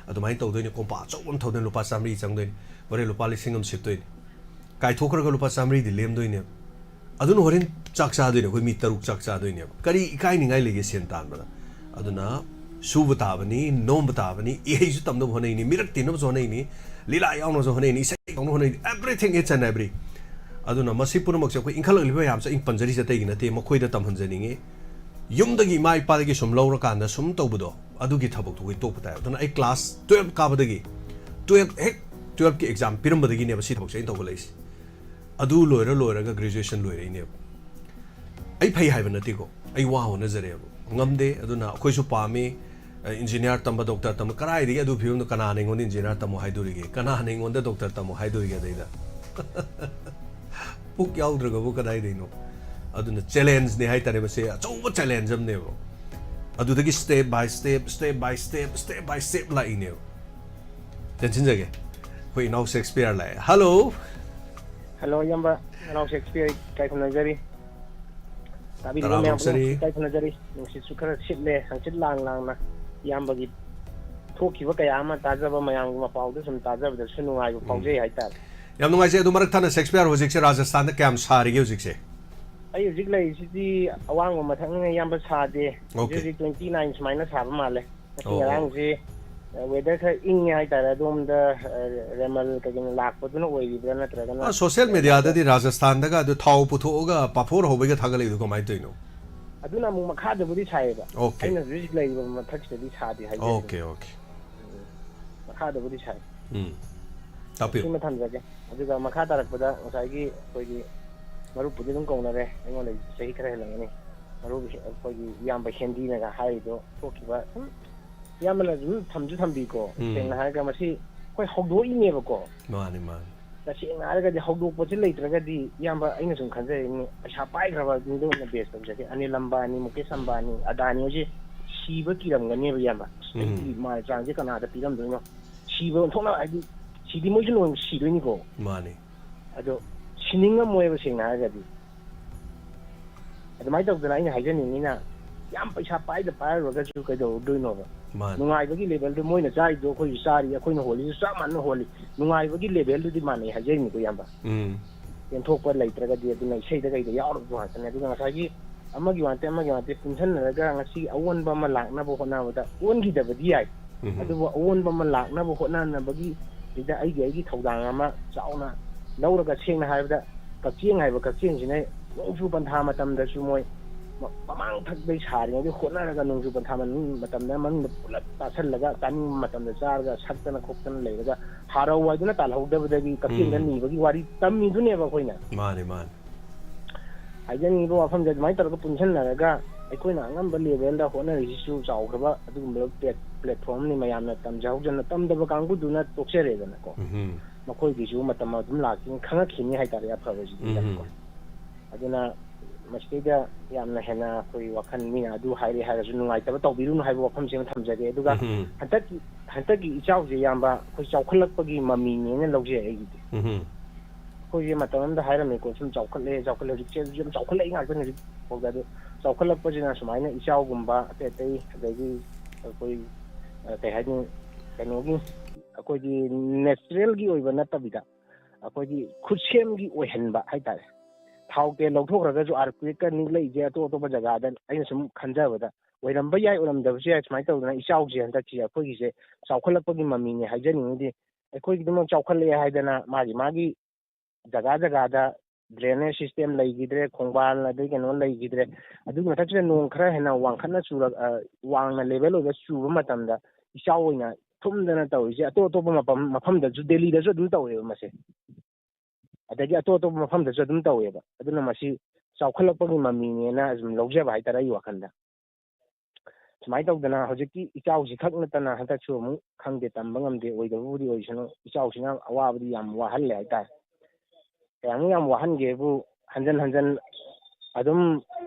ꯑꯗꯨꯃꯥꯏꯅ ꯇꯧꯗꯣꯏꯅꯤ꯫ ꯀꯣꯝꯄꯥꯛ ꯑꯆꯧꯕ ꯑꯃ ꯊꯧꯗꯣꯏꯅꯤ, ꯂꯨꯄꯥ ꯆꯥꯃꯔꯤ ꯆꯪꯗꯣꯏꯅꯤ꯫ ꯍꯣꯔꯦꯟ ꯂꯨꯄꯥ ꯂꯤꯁꯤꯡ ꯑꯃ ꯁꯤꯠꯇꯣꯏꯅꯤ꯫ ꯀꯥꯏꯊꯣꯛꯈ꯭ꯔꯒ ꯂꯨꯄꯥ ꯆꯥꯃꯔꯤꯗꯤ ꯂꯦꯝꯗꯣꯏꯅꯦꯕ꯫ ꯑꯗꯨꯅ ꯍꯣꯔꯦꯟ ꯆꯥꯛ ꯆꯥꯗꯣꯏꯅꯦ, ꯑꯩꯈꯣꯏ ꯃꯤ ꯇꯔꯨꯛ ꯆꯥꯛ ꯆꯥꯗꯣꯏꯅꯦꯕ꯫ ꯀꯔꯤ ꯏꯀꯥꯏꯅꯤꯡꯉꯥꯏ ꯂꯩꯒꯦ ꯁꯦꯟ ꯇꯥꯟꯕꯗ? ꯑꯗꯨꯅ ꯁꯨꯕ ꯇꯥꯕꯅꯤ, ꯅꯣꯝꯕ ꯇꯥꯕꯅꯤ, ꯏꯍꯩꯁꯨ ꯇꯝꯅꯕ ꯍꯣꯠꯅꯩꯅꯤ, ꯃꯤꯔꯛ ꯇꯤꯟꯅꯕꯁꯨ ꯍꯣꯠꯅꯩꯅꯤ, ꯂꯤꯂꯥ ꯌꯥꯎꯅꯕꯁꯨ ꯍꯣꯠꯅꯩꯅꯤ, ꯏꯁꯩ ꯌꯥꯎꯅꯕ ꯍꯣꯠꯅꯩꯅꯤ, everything, each and every꯫ ꯑꯗꯨꯅ ꯃꯁꯤ ꯄꯨꯝꯅꯃꯛꯁꯦ ꯑꯩꯈꯣꯏ ꯏꯟꯈꯠꯂꯛꯂꯤꯕ ꯃꯌꯥꯝꯁꯦ ꯑꯩꯅ ꯄꯟꯖꯔꯤꯁꯦ ꯑꯇꯩꯒꯤ ꯅꯠꯇꯦ, ꯃꯈꯣꯏꯗ ꯇꯝꯍꯟꯖꯅꯤꯡꯉꯤ꯫ ꯌꯨꯝꯗꯒꯤ ꯏꯃꯥ ꯏꯄꯥꯗꯒꯤ ꯁꯨꯝ ꯂꯧꯔꯀꯥꯟꯗ ꯁꯨꯝ ꯇꯧꯕꯗꯣ, ꯑꯗꯨꯒꯤ ꯊꯕꯛꯇꯨ ꯑꯩꯈꯣꯏ ꯇꯣꯛꯄ ꯇꯥꯏ꯫ ꯑꯗꯨꯅ ꯑꯩ ꯀ꯭ꯂꯥꯁ ꯇꯨꯌꯦꯜꯞ ꯀꯥꯕꯗꯒꯤ, ꯇꯨꯌꯦꯜꯞ ꯍꯦꯛ ꯇꯨꯌꯦꯜꯞꯀꯤ ꯑꯦꯛꯖꯥꯝ ꯄꯤꯔꯝꯕꯗꯒꯤꯅꯦꯕ ꯁꯤ ꯊꯕꯛꯁꯦ ꯑꯩꯅ ꯇꯧꯈꯠꯂꯛꯏꯁꯦ꯫ ꯑꯗꯨ ꯂꯣꯏꯔ ꯂꯣꯏꯔꯒ ꯒ꯭ꯔꯦꯖꯨꯑꯦꯁꯟ ꯂꯣꯏꯔꯛꯏꯅꯦꯕ꯫ ꯑꯩ ꯐꯩ ꯍꯥꯏꯕ ꯅꯠꯇꯦꯀꯣ, ꯑꯩ ꯋꯥ ꯍꯣꯠꯅꯖꯔꯦꯕ, ꯉꯝꯗꯦ꯫ ꯑꯗꯨꯅ ꯑꯩꯈꯣꯏꯁꯨ ꯄꯥꯝꯃꯤ, ꯑ, ꯏꯟꯖꯤꯅꯤꯌꯥꯔ ꯇꯝꯕ, ꯗꯣꯛꯇꯔ ꯇꯝꯕ꯫ ꯀꯗꯥꯏꯗꯒꯤ ꯑꯗꯨ ꯐꯤꯕꯝꯗꯣ ꯀꯅꯥꯅ ꯑꯩꯉꯣꯟꯗ ꯏꯟꯖꯤꯅꯤꯌꯥꯔ ꯇꯝꯃꯣ ꯍꯥꯏꯗꯣꯔꯤꯒꯦ? ꯀꯅꯥꯅ ꯑꯩꯉꯣꯟꯗ ꯗꯣꯛꯇꯔ ꯇꯝꯃꯣ ꯍꯥꯏꯗꯣꯔꯤꯒꯦ? ꯑꯗꯩꯗ ꯄꯨꯛ ꯌꯥꯎꯗ꯭ꯔꯒꯕꯨ ꯀꯗꯥꯏꯗꯩꯅꯣ? ꯑꯗꯨꯅ ꯆꯦꯂꯦꯟꯖꯅꯦ ꯍꯥꯏꯇꯥꯔꯦ, ꯃꯁꯦ ꯑꯆꯧꯕ ꯆꯦꯂꯦꯟꯖ ꯑꯃꯅꯦꯕ꯫ ꯑꯗꯨꯗꯒꯤ step by step, step by step, step by step ꯂꯥꯛꯏꯅꯦꯕ꯫ ꯇꯦꯟꯁꯤꯟꯖꯒꯦ, ꯑꯩꯈꯣꯏ ꯏꯅꯥꯎ ꯁꯦꯛꯁꯄꯤꯌꯔ ꯂꯥꯛꯑꯦ꯫ ꯍꯜꯂꯣ꯫ ꯍꯜꯂꯣ, ꯏꯌꯥꯝꯕ꯫ ꯏꯅꯥꯎ ꯁꯦꯛꯁꯄꯤꯌꯔ, ꯏꯀꯥꯏ ꯈꯨꯝꯅꯖꯔꯤ꯫ ꯇꯥꯕꯤꯔꯤꯕ ꯇꯔꯥꯝꯅ ꯃꯌꯥꯝ ꯑꯣꯛꯆꯔꯤ꯫ ꯄꯨꯝꯅꯃꯛ ꯏꯀꯥꯏ ꯈꯨꯝꯅꯖꯔꯤ꯫ ꯅꯨꯡꯁꯤꯠꯁꯨ ꯈꯔ ꯁꯤꯠꯂꯦ, ꯍꯪꯆꯤꯠ ꯂꯥꯡ ꯂꯥꯡꯅ ꯏꯌꯥꯝꯕꯒꯤ ꯊꯣꯛꯈꯤꯕ ꯀꯌꯥ ꯑꯃ ꯇꯥꯖꯕ, ꯃꯌꯥꯝꯒꯤ ꯃꯄꯥꯎꯗ ꯁꯨꯝ ꯇꯥꯖꯕꯗꯁꯨ ꯅꯨꯡꯉꯥꯏꯕ ꯎꯝ꯫ ꯐꯥꯎꯖꯩ ꯍꯥꯏꯇꯥꯔꯦ꯫ ꯌꯥꯝ ꯅꯨꯡꯉꯥꯏꯖꯩ꯫ ꯑꯗꯨ ꯃꯔꯛ ꯊꯠꯅ ꯁꯦꯛꯁꯄꯤꯌꯔ ꯍꯧꯖꯤꯛꯁꯦ ꯔꯥꯖꯁꯊꯥꯟꯗ ꯀꯌꯥꯝ ꯁꯥꯔꯤꯒꯦ ꯍꯧꯖꯤꯛꯁꯦ? ꯑꯩ ꯍꯧꯖꯤꯛ ꯂꯩꯔꯤꯁꯤꯗꯤ ꯑꯋꯥꯡꯕ ꯃꯊꯛꯅꯤꯅ ꯏꯌꯥꯝꯕ ꯁꯥꯗꯦ꯫ ꯍꯧꯖꯤꯛ ꯑꯣꯀꯦ꯫ ꯍꯧꯖꯤꯛ twenty nine ꯁꯨꯃꯥꯏꯅ ꯁꯥꯕ ꯃꯥꯜꯂꯦ꯫ ꯉꯁꯤ ꯑꯣ, ꯑꯣ꯫ ꯉꯔꯥꯡꯁꯦ ꯋꯦꯗꯔ ꯈꯔ ꯏꯪꯉꯦ ꯍꯥꯏꯇꯥꯔꯦ꯫ ꯑꯗꯣꯝꯗ ꯔꯦꯃꯜ ꯀꯩꯀꯩꯅ ꯂꯥꯛꯄꯗꯨꯅ ꯑꯣꯏꯔꯤꯕ꯭ꯔꯥ, ꯅꯠꯇ꯭ꯔꯒꯅ? ꯁꯣꯁꯤꯌꯦꯜ ꯃꯦꯗꯤꯌꯥꯗꯗꯤ ꯔꯥꯖꯁꯊꯥꯟꯗꯒ ꯑꯗꯨ ꯊꯥꯎ ꯄꯨꯊꯣꯛꯑꯒ ꯄꯥꯐꯣꯔ ꯍꯧꯕꯩꯒ ꯊꯥꯒꯠꯂꯛꯏꯗꯣ ꯀꯃꯥꯏꯅ ꯇꯧꯔꯤꯅꯣ? ꯑꯗꯨꯅ ꯑꯃꯨꯛ ꯃꯈꯥꯗꯕꯨꯗꯤ ꯁꯥꯏꯌꯦꯕ꯫ Okay. ꯑꯩꯅ ꯍꯧꯖꯤꯛ ꯍꯧꯖꯤꯛ ꯂꯩꯔꯤꯕ ꯃꯊꯛꯁꯤꯗꯗꯤ ꯁꯥꯗꯦ ꯍꯥꯏꯖꯔꯤ꯫ Okay, okay. ꯃꯈꯥꯗꯕꯨꯗꯤ ꯁꯥꯏ꯫ ꯎꯝ, ꯇꯥꯛꯄꯤꯌꯨ꯫ ꯁꯤꯃ ꯊꯝꯖꯒꯦ꯫ ꯑꯗꯨꯒ ꯃꯈꯥ ꯇꯥꯔꯛꯄꯗ ꯉꯁꯥꯏꯒꯤ ꯑꯩꯈꯣꯏꯒꯤ ꯃꯔꯨꯞꯄꯨꯗꯤ ꯑꯗꯨꯝ ꯀꯧꯅꯔꯦ, ꯑꯩꯉꯣꯟꯗ ꯆꯍꯤ ꯈꯔ ꯍꯦꯜꯂꯝꯒꯅꯤ꯫ ꯃꯔꯨꯞ ꯑꯩꯈꯣꯏꯒꯤ ꯏꯌꯥꯝꯕ ꯍꯦꯟꯗꯤꯅꯒ ꯍꯥꯏꯔꯤꯗꯣ ꯊꯣꯛꯈꯤꯕ ꯁꯨꯝ ꯏꯌꯥꯝꯕꯅ ꯑꯗꯨꯝ ꯊꯝꯁꯨ ꯊꯝꯕꯤꯀꯣ꯫ ꯎꯝ. ꯁꯦꯡꯅ ꯍꯥꯏꯔꯒ ꯃꯁꯤ ꯑꯩꯈꯣꯏ ꯍꯧꯗꯣꯛꯏꯅꯦꯕꯀꯣ꯫ ꯃꯥꯅꯤ, ꯃꯥꯅꯤ꯫ ꯇꯁꯦꯡꯅ ꯍꯥꯏꯔꯒꯗꯤ ꯍꯧꯗꯣꯛꯄꯁꯤ ꯂꯩꯇ꯭ꯔꯒꯗꯤ, ꯏꯌꯥꯝꯕ, ꯑꯩꯅ ꯁꯨꯝ ꯈꯟꯖꯔꯤꯅꯤ, ꯄꯩꯁꯥ ꯄꯥꯏꯈ꯭ꯔꯕ ꯃꯤꯗ ꯑꯣꯏꯅ ꯕꯦꯁ ꯇꯧꯖꯒꯦ꯫ ꯑꯅꯤꯜ ꯑꯝꯕꯥꯅꯤ, ꯃꯨꯀꯦꯁ ꯑꯝꯕꯥꯅꯤ, ꯑꯗꯥꯅꯤ ꯍꯣꯏꯁꯦ ꯁꯤꯕ ꯀꯤꯔꯝꯒꯅꯦꯕ, ꯏꯌꯥꯝꯕ꯫ ꯑꯁ, ꯎꯝ. ꯑꯩꯒꯤ ꯃꯥꯏ ꯆꯥꯡꯁꯦ ꯀꯅꯥꯗ ꯄꯤꯔꯝꯗꯣꯏꯅꯣ? ꯁꯤꯕ ꯑꯣꯟꯊꯣꯛꯅ, ꯍꯥꯏꯗꯤ, ꯁꯤꯗꯤ ꯃꯣꯏꯁꯨ ꯅꯣꯡꯃ ꯁꯤꯗꯣꯏꯅꯤꯀꯣ꯫ ꯃꯥꯅꯤ꯫ ꯑꯗꯣ ꯁꯤꯅꯤꯡꯉꯝꯃꯣꯏꯕ, ꯁꯦꯡꯅ ꯍꯥꯏꯔꯒꯗꯤ꯫ ꯑꯗꯨꯃꯥꯏꯅ ꯇꯧꯗꯅ ꯑꯩꯅ ꯍꯥꯏꯖꯅꯤꯡꯉꯤꯅ, ꯌꯥꯝ ꯄꯩꯁꯥ ꯄꯥꯏꯗ ꯄꯥꯏꯔꯨꯔꯒꯁꯨ ꯀꯩꯗꯧꯔꯨꯗꯣꯏꯅꯣꯕ? ꯃꯥꯅꯤ꯫ ꯅꯨꯡꯉꯥꯏꯕꯒꯤ ꯂꯦꯚꯦꯜꯗꯨ ꯃꯣꯏꯅ ꯆꯥꯔꯤꯗꯣ ꯑꯩꯈꯣꯏꯁꯨ ꯆꯥꯔꯤ, ꯑꯩꯈꯣꯏꯅ ꯍꯣꯜꯂꯤꯁꯨ ꯆꯞ ꯃꯥꯟꯅ ꯍꯣꯜꯂꯤ꯫ ꯅꯨꯡꯉꯥꯏꯕꯒꯤ ꯂꯦꯚꯦꯜꯗꯨꯗꯤ ꯃꯥꯟꯅꯩ ꯍꯥꯏꯖꯔꯤꯅꯤꯀꯣ, ꯏꯌꯥꯝꯕ꯫ ꯎꯝ. ꯄꯦꯟꯊꯣꯛꯄ ꯂꯩꯇ꯭ꯔꯒꯗꯤ ꯑꯗꯨꯅ ꯏꯁꯩꯗ ꯀꯩꯗ ꯌꯥꯎꯔꯕꯁꯨ ꯉꯥꯛꯇꯅꯦ꯫ ꯑꯗꯨꯒ ꯉꯁꯥꯏꯒꯤ ꯑꯃꯒꯤ ꯋꯥ ꯅꯠꯇꯦ, ꯑꯃꯒꯤ ꯋꯥ ꯅꯠꯇꯦ, ꯄꯨꯟꯁꯤꯟꯅꯔꯒ ꯉꯁꯤ ꯑꯑꯣꯟꯕ ꯑꯃ ꯂꯥꯛꯅꯕ ꯍꯣꯠꯅꯕꯗ ꯑꯣꯟꯈꯤꯗꯕꯗꯤ ꯌꯥꯏ꯫ ꯎꯝ. ꯑꯗꯨꯕꯨ ꯑꯑꯣꯟꯕ ꯑꯃ ꯂꯥꯛꯅꯕ ꯍꯣꯠꯅꯅꯕꯒꯤ ꯁꯤꯗ ꯑꯩꯒꯤ, ꯑꯩꯒꯤ ꯊꯧꯗꯥꯡ ꯑꯃ ꯆꯥꯎꯅ ꯂꯧꯔꯒ, ꯁꯦꯡꯅ ꯍꯥꯏꯔꯕꯗ ꯀꯛꯆꯤꯡ ꯍꯥꯏꯕ ꯀꯛꯆꯤꯡꯁꯤꯅ ꯅꯣꯡꯖꯨ ꯄꯟꯊꯥ ꯃꯇꯝꯗꯁꯨ ꯃꯣꯏ ꯃ-, ꯃꯃꯥꯡ ꯊꯛꯇꯩ ꯁꯥꯔꯤꯉꯩꯗꯩ ꯍꯣꯠꯅꯔꯒ ꯅꯣꯡꯖꯨ ꯄꯟꯊꯥ ꯃꯅꯨꯡ ꯃꯇꯝꯗ ꯃꯅꯨꯡꯗ ꯄꯨꯂꯞ ꯇꯥꯁꯜꯂꯒ ꯆꯥꯅꯤꯡꯕ ꯃꯇꯝꯗ ꯆꯥꯔꯒ ꯁꯛꯇꯅ ꯈꯣꯛꯇꯅ ꯂꯩꯔꯒ ꯍꯔꯥꯎ ꯍꯥꯏꯗꯨꯅ ꯇꯥꯜꯍꯧꯗꯕꯗꯒꯤ ꯀꯛꯆꯤꯡꯗ ꯎꯝ. ꯅꯤꯕꯒꯤ ꯋꯥꯔꯤ ꯇꯝꯃꯤꯗꯨꯅꯦꯕ ꯑꯩꯈꯣꯏꯅ꯫ ꯃꯥꯅꯤ, ꯃꯥꯅꯤ꯫ ꯍꯥꯏꯖꯅꯤꯡꯉꯤꯕ ꯋꯥꯐꯝꯁꯦ ꯑꯗꯨꯃꯥꯏꯅ ꯇꯧꯔꯒ ꯄꯨꯟꯁꯤꯟꯅꯔꯒ ꯑꯩꯈꯣꯏꯅ ꯑꯉꯝꯕ ꯂꯦꯚꯦꯜꯗ ꯍꯣꯠꯅꯔꯤꯁꯤꯁꯨ ꯆꯥꯎꯈ꯭ꯔꯕ ꯑꯗꯨꯒꯨꯝꯕ ꯄ꯭ꯂꯦꯠ-, ꯄ꯭ꯂꯦꯠꯐꯣꯝꯅꯤ꯫ ꯃꯌꯥꯝꯅ ꯇꯝꯖꯍꯧꯗꯅ ꯇꯝꯗꯕ ꯀꯥꯡꯕꯨꯗꯨꯅ ꯇꯣꯛꯆꯔꯦꯗꯅꯀꯣ꯫ ꯎꯝ. ꯃꯈꯣꯏꯒꯤꯁꯨ ꯃꯇꯝ ꯑꯗꯨꯝ ꯂꯥꯛꯈꯤꯅꯤ, ꯈꯪꯉꯛꯈꯤꯅꯤ ꯍꯥꯏꯇꯥꯔꯦ, ꯑꯐꯕꯁꯤꯗꯤ ꯎꯝ. ꯅꯠꯇ꯭ꯔꯣ? ꯑꯗꯨꯅ ꯃꯁꯤꯗꯩꯗ ꯌꯥꯝꯅ ꯍꯦꯟꯅ ꯑꯩꯈꯣꯏ ꯋꯥꯈꯜ ꯃꯤꯅ ꯑꯗꯨ ꯍꯥꯏꯔꯦ ꯍꯥꯏꯔꯁꯨ ꯅꯨꯡꯉꯥꯏꯇꯕ ꯇꯧꯕꯤꯔꯨꯅꯨ ꯍꯥꯏꯕ ꯋꯥꯐꯝꯁꯤꯃ ꯊꯝꯖꯒꯦ꯫ ꯑꯗꯨꯒ ꯎꯝ. ꯍꯟꯗꯛꯀꯤ, ꯍꯟꯗꯛꯀꯤ ꯏꯆꯥꯎꯁꯦ, ꯏꯌꯥꯝꯕ, ꯑꯩꯈꯣꯏ ꯆꯥꯎꯈꯠꯂꯛꯄꯒꯤ ꯃꯃꯤꯅꯦꯅ ꯂꯧꯖꯩ ꯑꯩꯒꯤꯗꯤ꯫ ꯎꯝ. ꯑꯩꯈꯣꯏꯁꯦ ꯃꯇꯝ ꯑꯃꯗ ꯍꯥꯏꯔꯝꯃꯤꯀꯣ, ꯁꯨꯝ ꯆꯥꯎꯈꯠꯂꯛꯑꯦ, ꯆꯥꯎꯈꯠꯂꯦ, ꯍꯧꯖꯤꯛꯁꯦ ꯌꯥꯝ ꯆꯥꯎꯈꯠꯂꯛꯏ ꯉꯥꯛꯇꯅꯤ ꯍꯧꯖꯤꯛ ꯐꯥꯎꯗ꯫ ꯑꯗꯨ ꯆꯥꯎꯈꯠꯂꯛꯄꯁꯤꯅ ꯁꯨꯃꯥꯏꯅ ꯏꯆꯥꯎꯒꯨꯝꯕ ꯑꯇꯩ ꯑꯇꯩ, ꯑꯗꯒꯤ ꯑꯩꯈꯣꯏ, ꯑ, ꯀꯩ ꯍꯥꯏꯅꯤ, ꯀꯩꯅꯣꯒꯤ, ꯑꯩꯈꯣꯏꯒꯤ ꯅꯦꯆꯔꯦꯜꯒꯤ ꯑꯣꯏꯕ ꯅꯠꯇꯕꯤꯗ ꯑꯩꯈꯣꯏꯒꯤ ꯈꯨꯠꯁꯦꯝꯒꯤ ꯑꯣꯏꯍꯟꯕ ꯍꯥꯏꯇꯥꯔꯦ꯫ ꯊꯥꯎ ꯇꯦꯜ ꯂꯧꯊꯣꯛꯈ꯭ꯔꯒꯁꯨ ꯑꯥꯔꯀ꯭ꯋꯦꯛꯀ ꯅꯤꯛꯂꯛꯏꯁꯦ ꯑꯇꯣꯞ ꯑꯇꯣꯞꯄ ꯖꯒꯥꯗ, ꯑꯩꯅ ꯁꯨꯝ ꯈꯟꯖꯕꯗ ꯑꯣꯏꯔꯝꯕ ꯌꯥꯏ, ꯑꯣꯏꯔꯝꯗꯕꯁꯨ ꯌꯥꯏ꯫ ꯁꯨꯃꯥꯏꯅ ꯇꯧꯗꯅ ꯏꯆꯥꯎꯁꯦ ꯍꯟꯗꯛꯁꯤ ꯑꯩꯈꯣꯏꯒꯤꯁꯦ ꯆꯥꯎꯈꯠꯂꯛꯄꯒꯤ ꯃꯃꯤꯅꯦ ꯍꯥꯏꯖꯅꯤꯡꯉꯤꯗꯤ, ꯑꯩꯈꯣꯏꯒꯤꯗꯃꯛ ꯆꯥꯎꯈꯠꯂꯛꯑꯦ ꯍꯥꯏꯗꯅ ꯃꯥꯒꯤ ꯃꯥꯒꯤ ꯖꯒꯥ ꯖꯒꯥꯗ drainage system ꯂꯩꯈꯤꯗ꯭ꯔꯦ, ꯈꯣꯡꯕꯥꯟ ꯑꯗꯩ ꯀꯩꯅꯣ ꯂꯩꯈꯤꯗ꯭ꯔꯦ꯫ ꯑꯗꯨꯒꯤ ꯃꯊꯛꯁꯤꯗ ꯅꯣꯡ ꯈꯔ ꯍꯦꯟꯅ ꯋꯥꯡꯈꯠꯅ ꯆꯨꯔꯛ-, ꯑ, ꯋꯥꯡꯅ level ꯑꯣꯏꯕ ꯆꯨꯕ ꯃꯇꯝꯗ ꯏꯆꯥꯎ ꯑꯣꯏꯅ ꯊꯨꯝꯗꯅ ꯇꯧꯔꯤꯁꯦ ꯑꯇꯣꯞ ꯑꯇꯣꯞꯄ ꯃꯐꯝ, ꯃꯐꯝꯗꯁꯨ, ꯗꯦꯜꯂꯤꯗꯁꯨ ꯑꯗꯨꯝ ꯇꯧꯋꯦꯕ ꯃꯁꯦ, ꯑꯗꯒꯤ ꯑꯇꯣꯞ ꯑꯇꯣꯞꯄ ꯃꯐꯝꯗꯁꯨ ꯑꯗꯨꯝ ꯇꯧꯋꯦꯕ꯫ ꯑꯗꯨꯅ ꯃꯁꯤ ꯆꯥꯎꯈꯠꯂꯛꯄꯒꯤ ꯃꯃꯤꯅꯦꯅ ꯑꯗꯨꯝ ꯂꯧꯖꯕ ꯍꯥꯏꯇꯥꯔꯦ ꯑꯩ ꯋꯥꯈꯜꯗ꯫ ꯁꯨꯃꯥꯏꯅ ꯇꯧꯗꯅ ꯍꯧꯖꯤꯛꯇꯤ ꯏꯆꯥꯎꯁꯤ ꯈꯛ ꯅꯠꯇꯅ ꯍꯟꯗꯛꯁꯨ ꯑꯃꯨꯛ, ꯈꯪꯗꯦ, ꯇꯝꯕ ꯉꯝꯗꯦ, ꯑꯣꯏꯗꯕꯕꯨꯗꯤ ꯑꯣꯏꯁꯅꯨ, ꯏꯆꯥꯎꯁꯤꯅ ꯑꯋꯥꯕꯗꯤ ꯌꯥꯝ ꯋꯥꯍꯜꯂꯦ ꯍꯥꯏꯇꯥꯔꯦ꯫ ꯀꯌꯥꯃꯨꯛ ꯌꯥꯝ ꯋꯥꯍꯟꯒꯦꯕꯨ, ꯍꯟꯖꯟ ꯍꯟꯖꯟ ꯑꯗꯨꯝ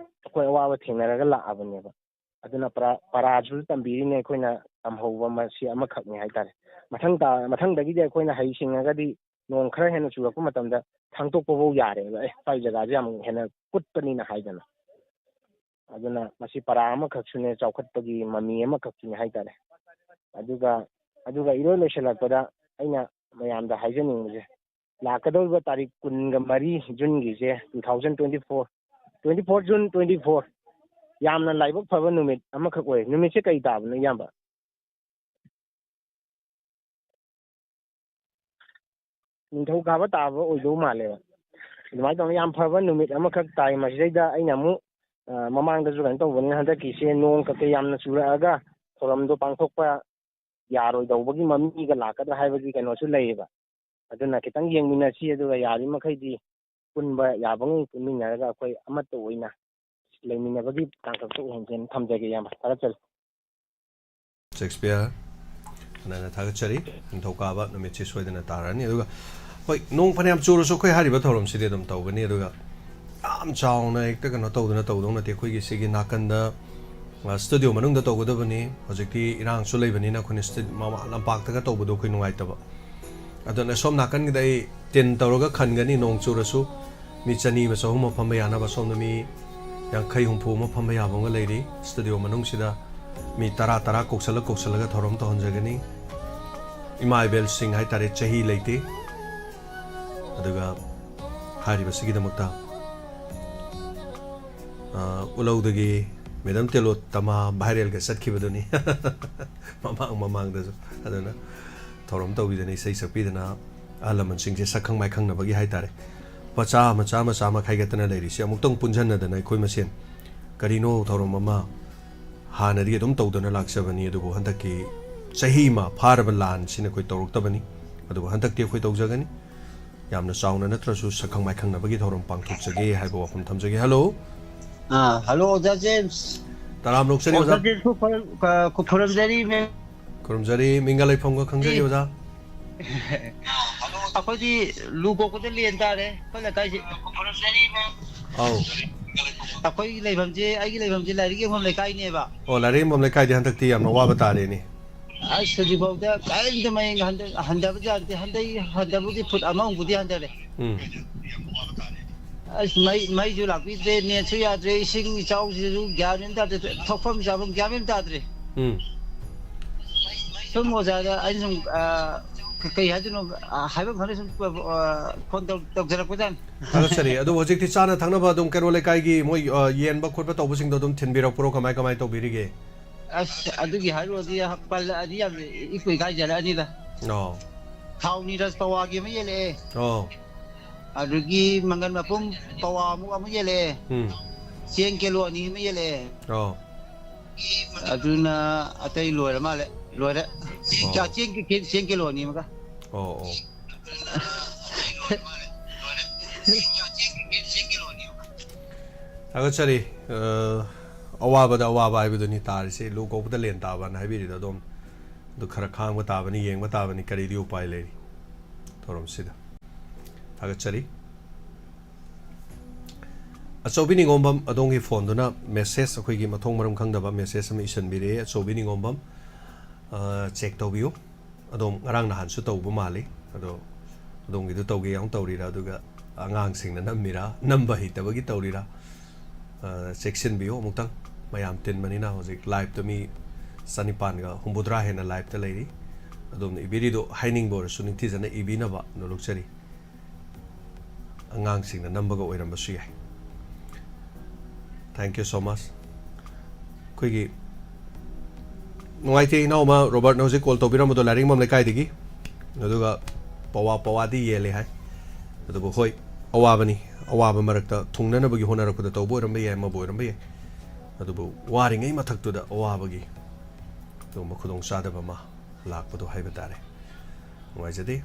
ꯑꯩꯈꯣꯏ ꯑꯋꯥꯕ ꯊꯦꯡꯅꯔꯒ ꯂꯥꯛꯑꯕꯅꯦꯕ꯫ ꯑꯗꯨꯅ ꯄꯔꯥ, ꯄꯔꯥꯁꯨ ꯇꯝꯕꯤꯔꯤꯅꯦ ꯑꯩꯈꯣꯏꯅ, ꯇꯝꯍꯧꯕ ꯃꯁꯤ ꯑꯃꯈꯛꯅꯤ ꯍꯥꯏꯇꯥꯔꯦ꯫ ꯃꯊꯪ ꯇꯥ-, ꯃꯊꯪꯗꯒꯤꯗꯤ ꯑꯩꯈꯣꯏꯅ ꯍꯩꯁꯤꯡꯉꯒꯗꯤ ꯅꯣꯡ ꯈꯔ ꯍꯦꯟꯅ ꯆꯨꯔꯛꯄ ꯃꯇꯝꯗ ꯈꯪꯗꯣꯛꯄꯐꯧ ꯌꯥꯔꯦꯕ, ꯑꯦ, ꯁ꯭ꯋꯥꯏ ꯖꯒꯥꯁꯦ ꯌꯥꯝ ꯍꯦꯟꯅ ꯀꯨꯠꯄꯅꯤꯅ ꯍꯥꯏꯗꯅ꯫ ꯑꯗꯨꯅ ꯃꯁꯤ ꯄꯔꯥ ꯑꯃꯈꯛꯁꯨꯅꯦ, ꯆꯥꯎꯈꯠꯄꯒꯤ ꯃꯃꯤ ꯑꯃꯈꯛꯁꯨꯅꯦ ꯍꯥꯏꯇꯥꯔꯦ꯫ ꯑꯗꯨꯒ, ꯑꯗꯨꯒ ꯏꯔꯣꯏ ꯂꯣꯏꯁꯤꯜꯂꯛꯄꯗ ꯑꯩꯅ ꯃꯌꯥꯝꯗ ꯍꯥꯏꯖꯅꯤꯡꯕꯁꯦ, ꯂꯥꯛꯀꯗꯧꯔꯤꯕ ꯇꯥꯔꯤꯛ ꯀꯨꯟꯒ ꯃꯔꯤ ꯖꯨꯟꯒꯤꯁꯦ, two thousand twenty four, twenty four, June twenty four, ꯌꯥꯝꯅ ꯂꯥꯏꯕꯛ ꯐꯕ ꯅꯨꯃꯤꯠ ꯑꯃꯈꯛ ꯑꯣꯏ꯫ ꯅꯨꯃꯤꯠꯁꯦ ꯀꯔꯤ ꯇꯥꯕꯅꯣ, ꯏꯌꯥꯝꯕ? ꯅꯤꯡꯊꯧꯀꯥꯕ ꯇꯥꯕ ꯑꯣꯏꯗꯧ ꯃꯥꯜꯂꯦꯕ꯫ ꯑꯗꯨꯃꯥꯏꯅ ꯇꯧꯅ ꯌꯥꯝ ꯐꯕ ꯅꯨꯃꯤꯠ ꯑꯃꯈꯛ ꯇꯥꯏ꯫ ꯃꯁꯤꯗꯩꯗ ꯑꯩꯅ ꯑꯃꯨꯛ, ꯑ, ꯃꯃꯥꯡꯗꯁꯨ ꯀꯩꯅꯣ ꯇꯧꯕꯅꯤꯅ, ꯍꯟꯗꯛꯀꯤꯁꯦ ꯅꯣꯡ ꯀꯩꯀꯩ ꯌꯥꯝꯅ ꯆꯨꯔꯛꯑꯒ ꯊꯧꯔꯝꯗꯣ ꯄꯥꯡꯊꯣꯛꯄ ꯌꯥꯔꯣꯏꯗꯧꯕꯒꯤ ꯃꯃꯤꯒ ꯂꯥꯛꯀꯗ꯭ꯔꯥ ꯍꯥꯏꯕꯒꯤ ꯀꯩꯅꯣꯁꯨ ꯂꯩꯌꯦꯕ꯫ ꯑꯗꯨꯅ ꯈꯤꯇꯪ ꯌꯦꯡꯃꯤꯟꯅꯁꯤ, ꯑꯗꯨꯒ ꯌꯥꯔꯤꯃꯈꯩꯗꯤ ꯄꯨꯟꯕ ꯌꯥꯕꯉꯩ ꯄꯨꯟꯃꯤꯟꯅꯔꯒ ꯑꯩꯈꯣꯏ ꯑꯃꯠꯇ ꯑꯣꯏꯅ ꯂꯩꯃꯤꯟꯅꯕꯒꯤ ꯇꯥꯡꯀꯛꯇ ꯑꯣꯏꯍꯟꯁꯦꯅ ꯊꯝꯖꯒꯦ, ꯏꯌꯥꯝꯕ꯫ ꯊꯥꯒꯠꯆꯔꯤ꯫ ꯁꯦꯛꯁꯄꯤꯌꯔ, ꯍꯥꯟꯅ ꯊꯥꯒꯠꯆꯔꯤ꯫ ꯅꯤꯡꯊꯧꯀꯥꯕ ꯅꯨꯃꯤꯠꯁꯤ ꯁꯣꯏꯗꯅ ꯇꯥꯔꯅꯤ꯫ ꯑꯗꯨꯒ ꯍꯣꯏ, ꯅꯣꯡ ꯐꯅꯌꯥꯝ ꯆꯨꯔꯁꯨ ꯑꯩꯈꯣꯏ ꯍꯥꯏꯔꯤꯕ ꯊꯧꯔꯝꯁꯤꯗꯤ ꯑꯗꯨꯝ ꯇꯧꯒꯅꯤ꯫ ꯑꯗꯨꯒ ꯌꯥꯝ ꯆꯥꯎꯅ ꯍꯦꯛꯇ ꯀꯩꯅꯣ ꯇꯧꯗꯅ ꯇꯧꯗꯧ ꯅꯠꯇꯦ꯫ ꯑꯩꯈꯣꯏꯒꯤ ꯁꯤꯒꯤ ꯅꯥꯀꯟꯗ, ꯑ, ꯁ꯭ꯇꯨꯗꯤꯑꯣ ꯃꯅꯨꯡꯗ ꯇꯧꯒꯗꯕꯅꯤ꯫ ꯍꯧꯖꯤꯛꯇꯤ ꯏꯔꯥꯡꯁꯨ ꯂꯩꯕꯅꯤꯅ ꯑꯩꯈꯣꯏꯅ ꯁ꯭ꯇꯨ-, ꯃꯃꯥ-, ꯂꯝꯄꯥꯛꯇꯒ ꯇꯧꯕꯗꯣ ꯑꯩꯈꯣꯏ ꯅꯨꯡꯉꯥꯏꯇꯕ꯫ ꯑꯗꯨꯅ ꯁꯣꯝ ꯅꯥꯀꯟꯒꯤꯗ ꯑꯩ ꯇꯤꯟ ꯇꯧꯔꯒ ꯈꯟꯒꯅꯤ, ꯅꯣꯡ ꯆꯨꯔꯁꯨ ꯃꯤ ꯆꯅꯤ ꯑꯃ ꯆꯍꯨꯝ ꯑꯃ ꯐꯝꯕ ꯌꯥꯅꯕ꯫ ꯁꯣꯝꯗ ꯃꯤ ꯌꯥꯡꯈꯩ ꯍꯨꯝꯐꯨ ꯑꯃ ꯐꯝꯕ ꯌꯥꯕ ꯑꯃꯒ ꯂꯩꯔꯤ꯫ ꯁ꯭ꯇꯨꯗꯤꯑꯣ ꯃꯅꯨꯡꯁꯤꯗ ꯃꯤ ꯇꯔꯥ ꯇꯔꯥ ꯀꯧꯁꯜꯂ ꯀꯧꯁꯜꯂꯒ ꯊꯧꯔꯝ ꯇꯧꯍꯟꯖꯒꯅꯤ꯫ ꯏꯃꯥ ꯏꯕꯦꯜꯁꯤꯡ ꯍꯥꯏꯇꯥꯔꯦ, ꯆꯍꯤ ꯂꯩꯇꯦ꯫ ꯑꯗꯨꯒ ꯍꯥꯏꯔꯤꯕꯁꯤꯒꯤꯗꯃꯛꯇ ꯑ, ꯎꯂꯧꯗꯒꯤ ꯃꯦꯗꯝ ꯇꯦꯂꯣꯇꯃꯥ ꯚꯥꯏꯔꯦꯜꯒ ꯆꯠꯈꯤꯕꯗꯨꯅꯤ꯫ ꯃꯃꯥꯡ ꯃꯃꯥꯡꯗꯁꯨ꯫ ꯑꯗꯨꯅ ꯊꯧꯔꯝ ꯇꯧꯕꯤꯗꯅ, ꯏꯁꯩ ꯁꯛꯄꯤꯗꯅ, ꯑꯍꯜ ꯂꯃꯟꯁꯤꯡꯁꯦ ꯁꯛꯈꯪ ꯃꯥꯏꯈꯪꯅꯕꯒꯤ ꯍꯥꯏꯇꯥꯔꯦ꯫ ꯂꯨꯄꯥ ꯆꯥꯃ, ꯆꯥꯃ, ꯆꯥꯃ ꯈꯥꯏꯒꯠꯇꯅ ꯂꯩꯔꯤꯁꯤ ꯑꯃꯨꯛꯇꯪ ꯄꯨꯟꯁꯤꯟꯅꯗꯅ ꯑꯩꯈꯣꯏ ꯃꯁꯦꯟ ꯀꯔꯤꯅꯣ ꯊꯧꯔꯝ ꯑꯃ ꯍꯥꯟꯅꯗꯤ ꯑꯗꯨꯝ ꯇꯧꯗꯅ ꯂꯥꯛꯆꯕꯅꯤ, ꯑꯗꯨꯕꯨ ꯍꯟꯗꯛꯀꯤ ꯆꯍꯤ ꯑꯃ ꯐꯥꯔꯕ ꯂꯥꯟꯁꯤꯅ ꯑꯩꯈꯣꯏ ꯇꯧꯔꯛꯇꯕꯅꯤ꯫ ꯑꯗꯨꯕꯨ ꯍꯟꯗꯛꯇꯤ ꯑꯩꯈꯣꯏ ꯇꯧꯖꯒꯅꯤ꯫ ꯌꯥꯝꯅ ꯆꯥꯎꯅ ꯅꯠꯇ꯭ꯔꯁꯨ ꯁꯛꯈꯪ ꯃꯥꯏꯈꯪꯅꯕꯒꯤ ꯊꯧꯔꯝ ꯄꯥꯡꯊꯣꯛꯆꯒꯦ ꯍꯥꯏꯕ ꯋꯥꯐꯝ ꯊꯝꯖꯒꯦ꯫ ꯍꯜꯂꯣ꯫ ꯑꯥ, ꯍꯜꯂꯣ, ꯑꯣꯖꯥ ꯖꯦꯝꯁ꯫ ꯇꯔꯥꯝꯅ ꯑꯣꯛꯆꯔꯤ, ꯑꯣꯖꯥ ꯑꯣꯖꯥ꯫ ꯖꯦꯝꯁꯄꯨ ꯈꯣꯏ-, ꯈ-, ꯈꯨ-, ꯈꯨꯔꯨꯝꯖꯔꯤ, ꯃꯦꯝ꯫ ꯈꯨꯔꯨꯝꯖꯔꯤ, ꯃꯤꯡꯒ ꯂꯩꯐꯝꯒ ꯈꯪꯖꯔꯤ, ꯑꯦ꯫ ꯑꯣꯖꯥ꯫ ꯑꯩꯈꯣꯏꯗꯤ ꯂꯨ ꯀꯣꯛꯄꯗ ꯂꯦꯟ ꯇꯥꯔꯦ, ꯑꯩꯈꯣꯏ ꯂꯩꯀꯥꯏꯁꯦ꯫ ꯑꯧ꯫ ꯑꯩꯈꯣꯏꯒꯤ ꯂꯩꯐꯝꯁꯦ, ꯑꯩꯒꯤ ꯂꯩꯐꯝꯁꯦ ꯂꯥꯏꯔꯤꯛ ꯌꯦꯡꯐꯝ ꯂꯩꯀꯥꯏꯅꯦꯕ꯫ ꯑꯣ, ꯂꯥꯏꯔꯤꯛ ꯌꯦꯡꯐꯝ ꯂꯩꯀꯥꯏꯗꯤ ꯍꯟꯗꯛꯇꯤ ꯌꯥꯝꯅ ꯑꯋꯥꯕ ꯇꯥꯔꯦꯅꯦ꯫ ꯑꯁ, ꯍꯧꯖꯤꯛꯐꯥꯎꯗ ꯀꯔꯤꯝꯇ ꯃꯌꯦꯡ ꯍꯟꯗ-, ꯍꯟꯗꯕ ꯌꯥꯗꯦ꯫ ꯍꯟꯗꯛ ꯍꯟꯗꯕꯨꯗꯤ ꯐꯨꯠ ꯑꯃꯃꯨꯛꯄꯨꯗꯤ ꯍꯟꯗꯔꯦ꯫ ꯎꯝ꯫ ꯑꯁ, ꯃꯩ, ꯃꯩꯁꯨ ꯂꯥꯛꯄꯤꯗ꯭ꯔꯦ, ꯅꯦꯠꯁꯨ ꯌꯥꯗ꯭ꯔꯦ, ꯏꯁꯤꯡ ꯏꯆꯥꯎꯁꯤꯁꯨ ꯒ꯭ꯌꯥꯟ ꯃꯦꯟ ꯇꯥꯗ꯭ꯔꯦ, ꯊꯣꯛꯐꯝ ꯆꯥꯐꯝ ꯒ꯭ꯌꯥꯟ ꯃꯦꯟ ꯇꯥꯗ꯭ꯔꯦ꯫ ꯎꯝ꯫ ꯁꯨꯝ ꯑꯣꯖꯥꯗ ꯑꯩꯅ ꯁꯨꯝ, ꯑ, ꯀ-, ꯀꯩ ꯍꯥꯏꯗꯣꯏꯅꯣ, ꯑ, ꯍꯥꯏꯐꯝ ꯈꯪꯗꯦ, ꯁꯨꯝ, ꯑ, ꯐꯣꯟ ꯇꯧ-, ꯇꯧꯖꯔꯛꯄꯖꯥꯠꯅꯤ꯫ ꯊꯥꯒꯠꯆꯔꯤ꯫ ꯑꯗꯨ ꯍꯧꯖꯤꯛꯇꯤ ꯆꯥꯅ ꯊꯛꯅꯕ ꯑꯗꯨꯝ ꯀꯩꯔꯣꯜ ꯂꯩꯀꯥꯏꯒꯤ ꯃꯣꯏ, ꯑ, ꯌꯦꯟꯕ ꯈꯣꯠꯄ ꯇꯧꯕꯁꯤꯡꯗꯣ ꯑꯗꯨꯝ ꯊꯤꯟꯕꯤꯔꯛꯄ꯭ꯔꯣ? ꯀꯃꯥꯏ, ꯀꯃꯥꯏ ꯇꯧꯕꯤꯔꯤꯒꯦ? ꯑꯁ, ꯑꯗꯨꯒꯤ ꯍꯥꯏꯔꯨꯔꯗꯤ ꯄꯜꯂꯛꯑꯗꯤ ꯌꯥꯝ ꯏꯀꯨꯏ ꯀꯥꯏꯖꯔꯛꯑꯅꯤꯗ꯫ ꯑꯣ꯫ ꯊꯥꯎ ꯅꯤꯔꯖ ꯄꯋꯥꯒꯤ ꯑꯃ ꯌꯦꯜꯂꯛꯑꯦ꯫ ꯑꯣ꯫ ꯑꯗꯨꯗꯒꯤ ꯃꯪꯒꯟ ꯃꯄꯨꯝ ꯄꯋꯥꯃꯨꯛ ꯑꯃ ꯌꯦꯜꯂꯛꯑꯦ꯫ ꯎꯝ꯫ ꯆꯦꯡ ꯀꯤꯂꯣ ꯑꯅꯤ ꯑꯃ ꯌꯦꯜꯂꯛꯑꯦ꯫ ꯑꯣ꯫ ꯑꯗꯨꯅ ꯑꯇꯩ ꯂꯣꯏꯔ ꯃꯥꯜꯂꯦ꯫ ꯂꯣꯏꯔꯦ꯫ ꯑꯣ꯫ ꯆꯦꯡ ꯀꯤ-, ꯆꯦꯡ ꯀꯤꯂꯣ ꯑꯅꯤ ꯑꯃꯒ꯫ ꯑꯣ, ꯑꯣ꯫ ꯊꯥꯒꯠꯆꯔꯤ꯫ ꯑ, ꯑꯋꯥꯕꯗ ꯑꯋꯥꯕ ꯍꯥꯏꯕꯗꯨꯅꯤ ꯇꯥꯔꯤꯁꯦ꯫ ꯂꯨ ꯀꯣꯛꯄꯗ ꯂꯦꯟ ꯇꯥꯕꯅ ꯍꯥꯏꯕꯤꯔꯤꯗꯣ ꯑꯗꯣꯝ꯫ ꯑꯗꯨ ꯈꯔ ꯈꯥꯡꯕ ꯇꯥꯕꯅꯤ, ꯌꯦꯡꯕ ꯇꯥꯕꯅꯤ, ꯀꯔꯤꯗꯤ ꯎꯄꯥꯏ ꯂꯩꯔꯤ ꯊꯧꯔꯝꯁꯤꯗ꯫ ꯊꯥꯒꯠꯆꯔꯤ꯫ ꯑꯆꯧꯕꯤ ꯅꯤꯉꯣꯝꯕꯝ, ꯑꯗꯣꯝꯒꯤ ꯐꯣꯟꯗꯨꯅ ꯃꯦꯁꯦꯖ, ꯑꯩꯈꯣꯏꯒꯤ ꯃꯊꯣꯡ ꯃꯔꯝ ꯈꯪꯗꯕ ꯃꯦꯁꯦꯖ ꯑꯃ ꯏꯁꯤꯟꯕꯤꯔꯛꯑꯦ꯫ ꯑꯆꯧꯕꯤ ꯅꯤꯉꯣꯝꯕꯝ, ꯑ, ꯆꯦꯛ ꯇꯧꯕꯤꯌꯨ꯫ ꯑꯗꯣꯝ ꯉꯔꯥꯡ ꯅꯍꯥꯟꯁꯨ ꯇꯧꯕ ꯃꯥꯜꯂꯤ꯫ ꯑꯗꯣ ꯑꯗꯣꯝꯒꯤꯗꯨ ꯇꯧꯒꯦ ꯌꯥꯎꯅ ꯇꯧꯔꯤꯔꯥ, ꯑꯗꯨꯒ ꯑꯉꯥꯡꯁꯤꯡꯅ ꯅꯝꯃꯤꯔꯥ, ꯅꯝꯕ ꯍꯩꯇꯕꯒꯤ ꯇꯧꯔꯤꯔꯥ? ꯑ, ꯆꯦꯛꯁꯤꯟꯕꯤꯌꯨ ꯑꯃꯨꯛꯇꯪ꯫ ꯃꯌꯥꯝ ꯇꯤꯟꯕꯅꯤꯅ ꯍꯧꯖꯤꯛ ꯂꯥꯏꯞꯇ ꯃꯤ ꯆꯅꯤꯄꯥꯟꯒ ꯍꯨꯝꯐꯨꯇꯔꯥ ꯍꯦꯟꯅ ꯂꯥꯏꯞꯇ ꯂꯩꯔꯤ꯫ ꯑꯗꯣꯝꯅ ꯏꯕꯤꯔꯤꯗꯣ ꯍꯥꯏꯅꯤꯡꯕ ꯑꯣꯏꯔꯁꯨ ꯅꯤꯡꯊꯤꯖꯅ ꯏꯕꯤꯅꯕ ꯅꯣꯂꯨꯛꯆꯔꯤ꯫ ꯑꯉꯥꯡꯁꯤꯡꯅ ꯅꯝꯕꯒ ꯑꯣꯏꯔꯝꯕꯁꯨ ꯌꯥꯏ꯫ Thank you so much. ꯑꯩꯈꯣꯏꯒꯤ ꯅꯨꯡꯉꯥꯏꯇꯦ, ꯏꯅꯥꯎ ꯑꯃ ꯔꯣꯕꯔꯠꯅ ꯍꯧꯖꯤꯛ ꯀꯣꯜ ꯇꯧꯕꯤꯔꯝꯕꯗꯣ ꯂꯥꯏꯔꯤꯛꯃꯝ ꯂꯩꯀꯥꯏꯗꯒꯤ, ꯑꯗꯨꯒ ꯄꯋꯥ ꯄꯋꯥꯗꯤ ꯌꯦꯜꯂꯦ ꯍꯥꯏ꯫ ꯑꯗꯨꯕꯨ ꯍꯣꯏ, ꯑꯋꯥꯕꯅꯤ꯫ ꯑꯋꯥꯕ ꯃꯔꯛꯇ ꯊꯨꯡꯅꯅꯕꯒꯤ ꯍꯣꯠꯅꯔꯛꯄꯗ ꯇꯧꯕ ꯑꯣꯏꯔꯝꯕ ꯌꯥꯏ, ꯑꯃꯕꯨ ꯑꯣꯏꯔꯝꯕ ꯌꯥꯏ꯫ ꯑꯗꯨꯕꯨ ꯋꯥꯔꯤꯉꯩ ꯃꯊꯛꯇꯨꯗ ꯑꯋꯥꯕꯒꯤ ꯑꯗꯨꯒꯨꯝꯕ ꯈꯨꯗꯣꯡꯆꯥꯗꯕ ꯑꯃ ꯂꯥꯛꯄꯗꯣ ꯍꯥꯏꯕ ꯇꯥꯔꯦ꯫ ꯅꯨꯡꯉꯥꯏꯖꯗꯦ꯫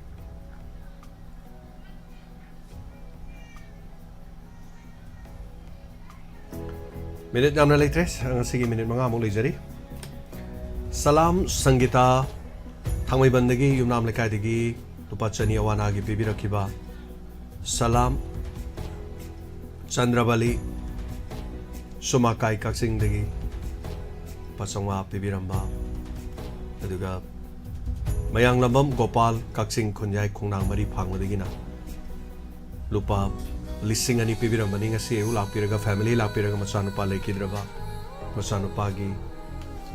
ꯃꯤꯅꯤꯠ ꯌꯥꯝꯅ ꯂꯩꯇ꯭ꯔꯦ, ꯉꯁꯤꯒꯤ ꯃꯤꯅꯤꯠ ꯃꯉꯥꯃꯨꯛ ꯂꯩꯖꯔꯤ꯫ ꯁꯂꯥꯝ ꯁꯪꯒꯤꯇꯥ, ꯊꯥꯡꯃꯩꯕꯟꯗꯒꯤ, ꯌꯨꯝꯅꯥꯝ ꯂꯩꯀꯥꯏꯗꯒꯤ ꯂꯨꯄꯥ ꯆꯅꯤ ꯑꯋꯥ ꯑꯅꯥꯒꯤ ꯄꯤꯕꯤꯔꯛꯈꯤꯕ꯫ ꯁꯂꯥꯝ ꯆꯟꯗ꯭ꯔꯕꯂꯤ ꯁꯨꯃꯥꯀꯥꯏ, ꯀꯛꯆꯤꯡꯗꯒꯤ ꯂꯨꯄꯥ ꯆꯥꯝꯃꯉꯥ ꯄꯤꯕꯤꯔꯝꯕ꯫ ꯑꯗꯨꯒ ꯃꯌꯥꯡꯂꯝꯕꯝ ꯒꯣꯄꯥꯜ, ꯀꯛꯆꯤꯡ ꯈꯨꯟꯌꯥꯏ ꯈꯣꯡꯅꯥꯡ ꯃꯔꯤ ꯐꯥꯡꯕꯗꯒꯤꯅ ꯂꯨꯄꯥ ꯂꯤꯁꯤꯡ ꯑꯅꯤ ꯄꯤꯕꯤꯔꯝꯕꯅꯤ꯫ ꯉꯁꯤ ꯑꯌꯨꯛ ꯂꯥꯛꯄꯤꯔꯒ, ꯐꯦꯃꯤꯂꯤ ꯂꯥꯛꯄꯤꯔꯒ, ꯃꯆꯥꯅꯨꯄꯥ ꯂꯩꯈꯤꯗ꯭ꯔꯕ, ꯃꯆꯥꯅꯨꯄꯥꯒꯤ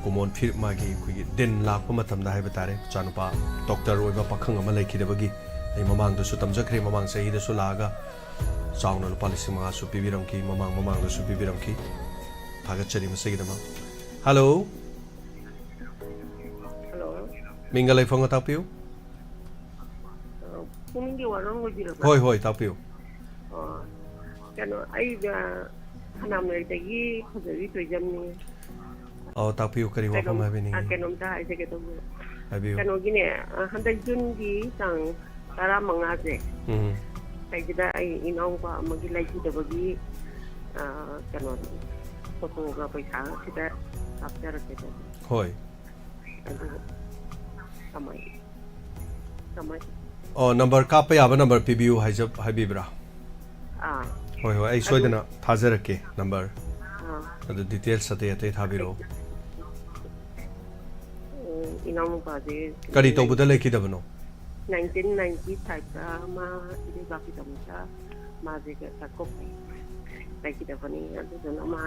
ꯀꯨꯃꯣꯟ ꯐꯤ, ꯃꯥꯒꯤ ꯑꯩꯈꯣꯏꯒꯤ ꯗꯤꯟ ꯂꯥꯛꯄ ꯃꯇꯝꯗ ꯍꯥꯏꯕ ꯇꯥꯔꯦ, ꯃꯆꯥꯅꯨꯄꯥ ꯗꯣꯛꯇꯔ ꯑꯣꯏꯕ ꯄꯥꯈꯪ ꯑꯃ ꯂꯩꯈꯤꯗꯕꯒꯤ ꯑꯩ ꯃꯃꯥꯡꯗꯁꯨ ꯇꯝꯖꯈ꯭ꯔꯦ, ꯃꯃꯥꯡ ꯆꯍꯤꯗꯁꯨ ꯂꯥꯛꯑꯒ ꯆꯥꯎꯅ ꯂꯨꯄꯥ ꯂꯤꯁꯤꯡ ꯃꯉꯥꯁꯨ ꯄꯤꯕꯤꯔꯝꯈꯤ, ꯃꯃꯥꯡ ꯃꯃꯥꯡꯗꯁꯨ ꯄꯤꯕꯤꯔꯝꯈꯤ꯫ ꯊꯥꯒꯠꯆꯔꯤ ꯃꯁꯤꯒꯤꯗꯃꯛ꯫ ꯍꯜꯂꯣ꯫ ꯍꯜꯂꯣ꯫ ꯃꯤꯡꯒ ꯂꯩꯐꯝꯒ ꯇꯥꯛꯄꯤꯌꯨ꯫ ꯑ, ꯄꯨꯛꯅꯤꯡꯒꯤ ꯋꯥꯔꯣꯜ ꯑꯣꯏꯕꯤꯔꯕ꯭ꯔꯥ? ꯍꯣꯏ, ꯍꯣꯏ, ꯇꯥꯛꯄꯤꯌꯨ꯫ ꯑꯣ, ꯀꯩꯅꯣ, ꯑꯩ, ꯑ, ꯈꯅꯥꯝꯂꯩꯗꯒꯤ ꯐꯖꯕꯤ ꯇꯣꯏꯖꯝꯅꯤ꯫ ꯑꯣ, ꯇꯥꯛꯄꯤꯌꯨ, ꯀꯔꯤ ꯋꯥꯐꯝ ꯀꯩꯅꯣꯝ-, ꯍꯥꯏꯕꯤꯅꯤꯡꯉꯤ? ꯑ, ꯀꯩꯅꯣꯝꯇ ꯍꯥꯏꯖꯒꯦ ꯇꯧꯕ꯫ ꯍꯥꯏꯕꯤꯌꯨ꯫ ꯀꯩꯅꯣꯒꯤꯅꯦ, ꯑ, ꯍꯟꯗꯛ ꯖꯨꯟꯒꯤ ꯇꯥꯡ ꯇꯔꯥꯃꯉꯥꯁꯦ, ꯎꯝ꯫ ꯁꯤꯗꯩꯁꯤꯗ ꯑꯩ ꯏꯅꯥꯎꯄꯥ ꯑꯃꯒꯤ ꯂꯩꯈꯤꯗꯕꯒꯤ, ꯑ, ꯀꯩꯅꯣ, ꯐꯣꯇꯣꯒ ꯄꯩꯁꯥꯒ ꯈꯤꯇ ꯀꯥꯞꯆꯔꯛꯀꯦ ꯇꯧꯕ꯫ ꯍꯣꯏ꯫ ꯑꯗꯨ ꯀꯃꯥꯏ, ꯀꯃꯥꯏ? ꯑꯣ, ꯅꯝꯕꯔ ꯀꯥꯞꯄ ꯌꯥꯕ ꯅꯝꯕꯔ ꯄꯤꯕꯤꯌꯨ ꯍꯥꯏꯖ-, ꯍꯥꯏꯕꯤꯕ꯭ꯔꯥ? ꯑꯥ꯫ ꯍꯣꯏ, ꯍꯣꯏ, ꯑꯩ ꯑꯗꯨ ꯁꯣꯏꯗꯅ ꯊꯥꯖꯔꯛꯀꯦ ꯅꯝꯕꯔ꯫ ꯑꯥ꯫ ꯑꯗꯨ details ꯑꯇꯩ ꯑꯇꯩ ꯊꯥꯕꯤꯔꯛꯑꯣ꯫ ꯎꯝ, ꯏꯅꯥꯎꯅꯨꯄꯥꯁꯦ ꯀꯔꯤ ꯇꯧꯕꯗ ꯂꯩꯈꯤꯗꯕꯅꯣ? Nineteen ninety five ꯇ ꯃꯥ ꯏꯔꯩꯕꯥꯛꯀꯤꯗꯃꯛꯇ ꯃꯥꯁꯦ ꯆꯥꯛꯊꯣꯛꯄ ꯂꯩꯈꯤꯗꯕꯅꯤ꯫ ꯑꯗꯨꯗꯨꯅ ꯃꯥ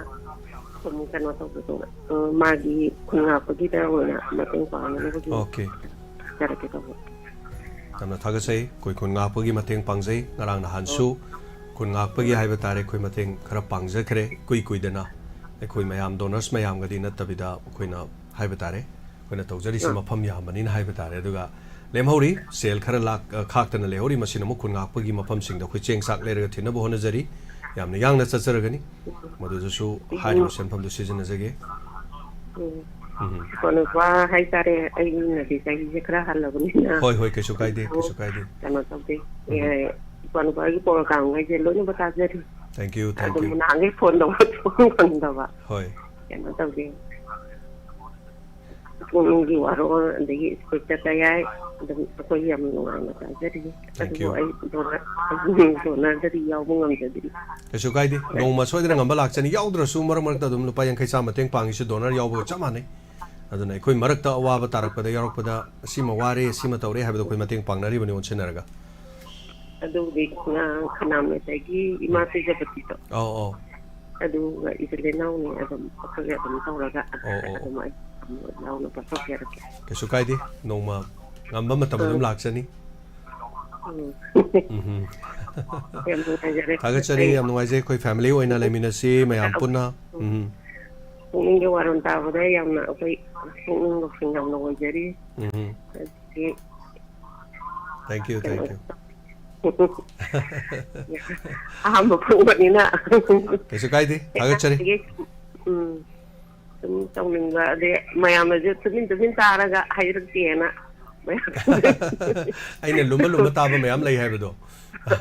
ꯁꯨꯝ ꯀꯩꯅꯣ ꯇꯧꯕꯗꯣ, ꯑ, ꯃꯥꯒꯤ ꯈꯨꯟ ꯉꯥꯛꯄꯒꯤꯗ ꯑꯣꯏꯅ ꯃꯇꯦꯡ ꯄꯥꯡꯅꯅꯕꯒꯤ ꯑꯣꯀꯦ꯫ ꯍꯥꯏꯖꯔꯛꯀꯦ ꯇꯧꯕ꯫ ꯌꯥꯝꯅ ꯊꯥꯒꯠꯆꯩ꯫ ꯑꯩꯈꯣꯏ ꯈꯨꯟ ꯉꯥꯛꯄꯒꯤ ꯃꯇꯦꯡ ꯄꯥꯡꯖꯩ꯫ ꯉꯔꯥꯡ ꯅꯍꯥꯟꯁꯨ ꯑꯣ꯫ ꯈꯨꯟ ꯉꯥꯛꯄꯒꯤ ꯍꯥꯏꯕ ꯇꯥꯔꯦ, ꯑꯩꯈꯣꯏ ꯃꯇꯦꯡ ꯈꯔ ꯄꯥꯡꯖꯈ꯭ꯔꯦ ꯏꯀꯨꯏ ꯀꯨꯏꯗꯅ꯫ ꯑꯩꯈꯣꯏ ꯃꯌꯥꯝ ꯗꯣꯅꯔꯁ ꯃꯌꯥꯝꯒꯗꯤ ꯅꯠꯇꯕꯤꯗ ꯑꯩꯈꯣꯏꯅ ꯍꯥꯏꯕ ꯇꯥꯔꯦ, ꯑꯩꯈꯣꯏꯅ ꯇꯧꯖꯔꯤꯁꯤ ꯑꯥ꯫ ꯃꯐꯝ ꯌꯥꯝꯕꯅꯤꯅ ꯍꯥꯏꯕ ꯇꯥꯔꯦ꯫ ꯑꯗꯨꯒ ꯂꯦꯝꯍꯧꯔꯤ, ꯁꯦꯜ ꯈꯔ ꯂꯥꯛ-, ꯑ, ꯈꯥꯛꯇꯅ ꯂꯩꯍꯧꯔꯤ, ꯃꯁꯤꯅ ꯑꯃꯨꯛ ꯈꯨꯟ ꯉꯥꯛꯄꯒꯤ ꯃꯐꯝꯁꯤꯡꯗ ꯑꯩꯈꯣꯏ ꯆꯦꯡ ꯆꯥꯛ ꯂꯩꯔꯒ ꯊꯤꯟꯅꯕ ꯍꯣꯠꯅꯖꯔꯤ꯫ ꯌꯥꯝꯅ ꯌꯥꯡꯅ ꯆꯠꯆꯔꯒꯅꯤ꯫ ꯃꯗꯨꯗꯁꯨ ꯍꯥꯏꯔꯤꯕ ꯁꯦꯟꯐꯝꯗꯨ ꯁꯤꯖꯤꯟꯅꯖꯒꯦ꯫ ꯎꯝ꯫ ꯎꯝ꯫ ꯏꯄ꯭ꯋꯥꯅꯨꯄꯥ ꯍꯥꯏꯇꯥꯔꯦ, ꯑꯩꯅꯗꯤ ꯆꯍꯤꯁꯦ ꯈꯔ ꯍꯜꯂꯕꯅꯤꯅ꯫ ꯍꯣꯏ, ꯍꯣꯏ, ꯀꯩꯁꯨ ꯀꯥꯏꯗꯦ, ꯀꯩꯁꯨ ꯀꯥꯏꯗꯦ꯫ ꯀꯩꯅꯣ ꯇꯧꯗꯦ꯫ ꯎꯝ꯫ ꯑꯦ, ꯏꯄ꯭ꯋꯥꯅꯨꯄꯥꯒꯤ ꯄ꯭ꯔꯣꯒ꯭ꯔꯥꯝꯈꯩꯁꯦ ꯂꯣꯏꯅꯃꯛ ꯇꯥꯖꯔꯤ꯫ Thank you, thank ꯑꯗꯨꯝ you꯫ ꯅꯍꯥꯟꯈꯩ ꯐꯣꯟ ꯇꯧꯕ ꯁꯨꯡꯐꯪ ꯐꯪꯗꯕ꯫ ꯍꯣꯏ꯫ ꯀꯩꯅꯣ ꯇꯧꯗꯦ꯫ ꯄꯨꯛꯅꯤꯡꯒꯤ ꯋꯥꯔꯣꯜ, ꯑꯗꯒꯤ ꯁ꯭ꯀꯨꯜ ꯆꯠꯄ ꯌꯥꯏ, ꯑꯗꯨꯝ ꯑꯩꯈꯣꯏ ꯌꯥꯝ ꯅꯨꯡꯉꯥꯏꯅ ꯇꯥꯖꯔꯤ꯫ Thank ꯑꯗꯨꯕꯨ you꯫ ꯑꯩ ꯗꯣꯅꯔ-, ꯗꯣꯅꯔꯗꯗꯤ ꯌꯥꯎꯕ ꯉꯝꯖꯗ꯭ꯔꯤ꯫ ꯀꯩꯁꯨ ꯀꯥꯏꯗꯦ꯫ ꯍꯣꯏ꯫ ꯅꯣꯡꯃ ꯁꯣꯏꯗꯅ ꯉꯝꯕ ꯂꯥꯛꯆꯅꯤ꯫ ꯌꯥꯎꯗ꯭ꯔꯁꯨ ꯃꯔꯛ ꯃꯔꯛꯇ ꯑꯗꯨꯝ ꯂꯨꯄꯥ ꯌꯥꯡꯈꯩ ꯆꯥꯝꯃ ꯃꯇꯦꯡ ꯄꯥꯡꯉꯤꯁꯤ ꯗꯣꯅꯔ ꯌꯥꯎꯕꯒ ꯆꯞ ꯃꯥꯟꯅꯩ꯫ ꯑꯗꯨꯅ ꯑꯩꯈꯣꯏ ꯃꯔꯛꯇ ꯑꯋꯥꯕ ꯇꯥꯔꯛꯄꯗ, ꯌꯥꯎꯔꯛꯄꯗ, ꯁꯤꯃ ꯋꯥꯔꯦ, ꯁꯤꯃ ꯇꯧꯔꯦ ꯍꯥꯏꯕꯗꯣ ꯑꯩꯈꯣꯏ ꯃꯇꯦꯡ ꯄꯥꯡꯅꯔꯤꯕꯅꯤ ꯑꯣꯟꯁꯤꯟꯅꯔꯒ꯫ ꯑꯗꯨꯕꯨꯗꯤ, ꯑ, ꯈꯅꯥꯃꯩꯗꯒꯤ ꯏꯃꯥ ꯎꯝ꯫ ꯇꯦꯖꯄꯇꯤꯗꯣ꯫ ꯑꯧ, ꯑꯧ꯫ ꯑꯗꯨꯒ ꯏꯆꯤꯜ ꯏꯅꯥꯎꯅꯤ, ꯑꯗꯨꯝ ꯑꯩꯈꯣꯏꯒ ꯑꯗꯨꯝ ꯇꯧꯔꯒ ꯑꯣ, ꯑꯣ, ꯑꯣ꯫ ꯑꯗꯨꯃꯥꯏꯅ ꯌꯥꯎꯅꯕ ꯇꯧꯖꯔꯛꯀꯦ꯫ ꯀꯩꯁꯨ ꯀꯥꯏꯗꯦ, ꯅꯣꯡꯃ ꯉꯝꯕ ꯃꯇꯝ ꯑꯗꯨꯝ ꯎꯝ꯫ ꯂꯥꯛꯆꯅꯤ꯫ ꯎꯝ꯫ ꯎꯝ꯫ ꯌꯥꯝ ꯅꯨꯡꯉꯥꯏꯖꯔꯦ꯫ ꯊꯥꯒꯠꯆꯔꯤ, ꯑꯩ ꯌꯥꯝ ꯅꯨꯡꯉꯥꯏꯖꯩ꯫ ꯑꯩꯈꯣꯏ family ꯑꯣꯏꯅ ꯂꯩꯃꯤꯟꯅꯁꯤ ꯃꯌꯥꯝ ꯄꯨꯟꯅ꯫ ꯎꯝ꯫ ꯎꯝ꯫ ꯄꯨꯛꯅꯤꯡꯒꯤ ꯋꯥꯔꯣꯜ ꯇꯥꯕꯗ ꯌꯥꯝꯅ ꯑꯩꯈꯣꯏ ꯄꯨꯛꯅꯤꯡ ꯂꯧꯁꯤꯡ ꯌꯥꯝꯅ ꯑꯣꯏꯖꯔꯤ꯫ ꯎꯝ꯫ ꯑꯗꯒꯤ Thank you, ꯀꯩꯅꯣ, thank you꯫ ꯑꯍꯥꯟꯕ ꯐꯪꯕꯅꯤꯅ꯫ ꯀꯩꯁꯨ ꯀꯥꯏꯗꯦ, ꯊꯥꯒꯠꯆꯔꯤ꯫ ꯎꯝ꯫ ꯁꯨꯝ ꯇꯧꯅꯤꯡꯕ, ꯑꯗꯩ ꯃꯌꯥꯝꯅꯁꯨ ꯇꯨꯃꯤꯟ ꯇꯨꯃꯤꯟ ꯇꯥꯔꯒ ꯍꯥꯏꯔꯛꯇꯦꯅ꯫ ꯑꯩꯅ ꯂꯨꯝꯃ ꯂꯨꯝꯃ ꯇꯥꯕ ꯃꯌꯥꯝ ꯂꯩ ꯍꯥꯏꯕꯗꯣ꯫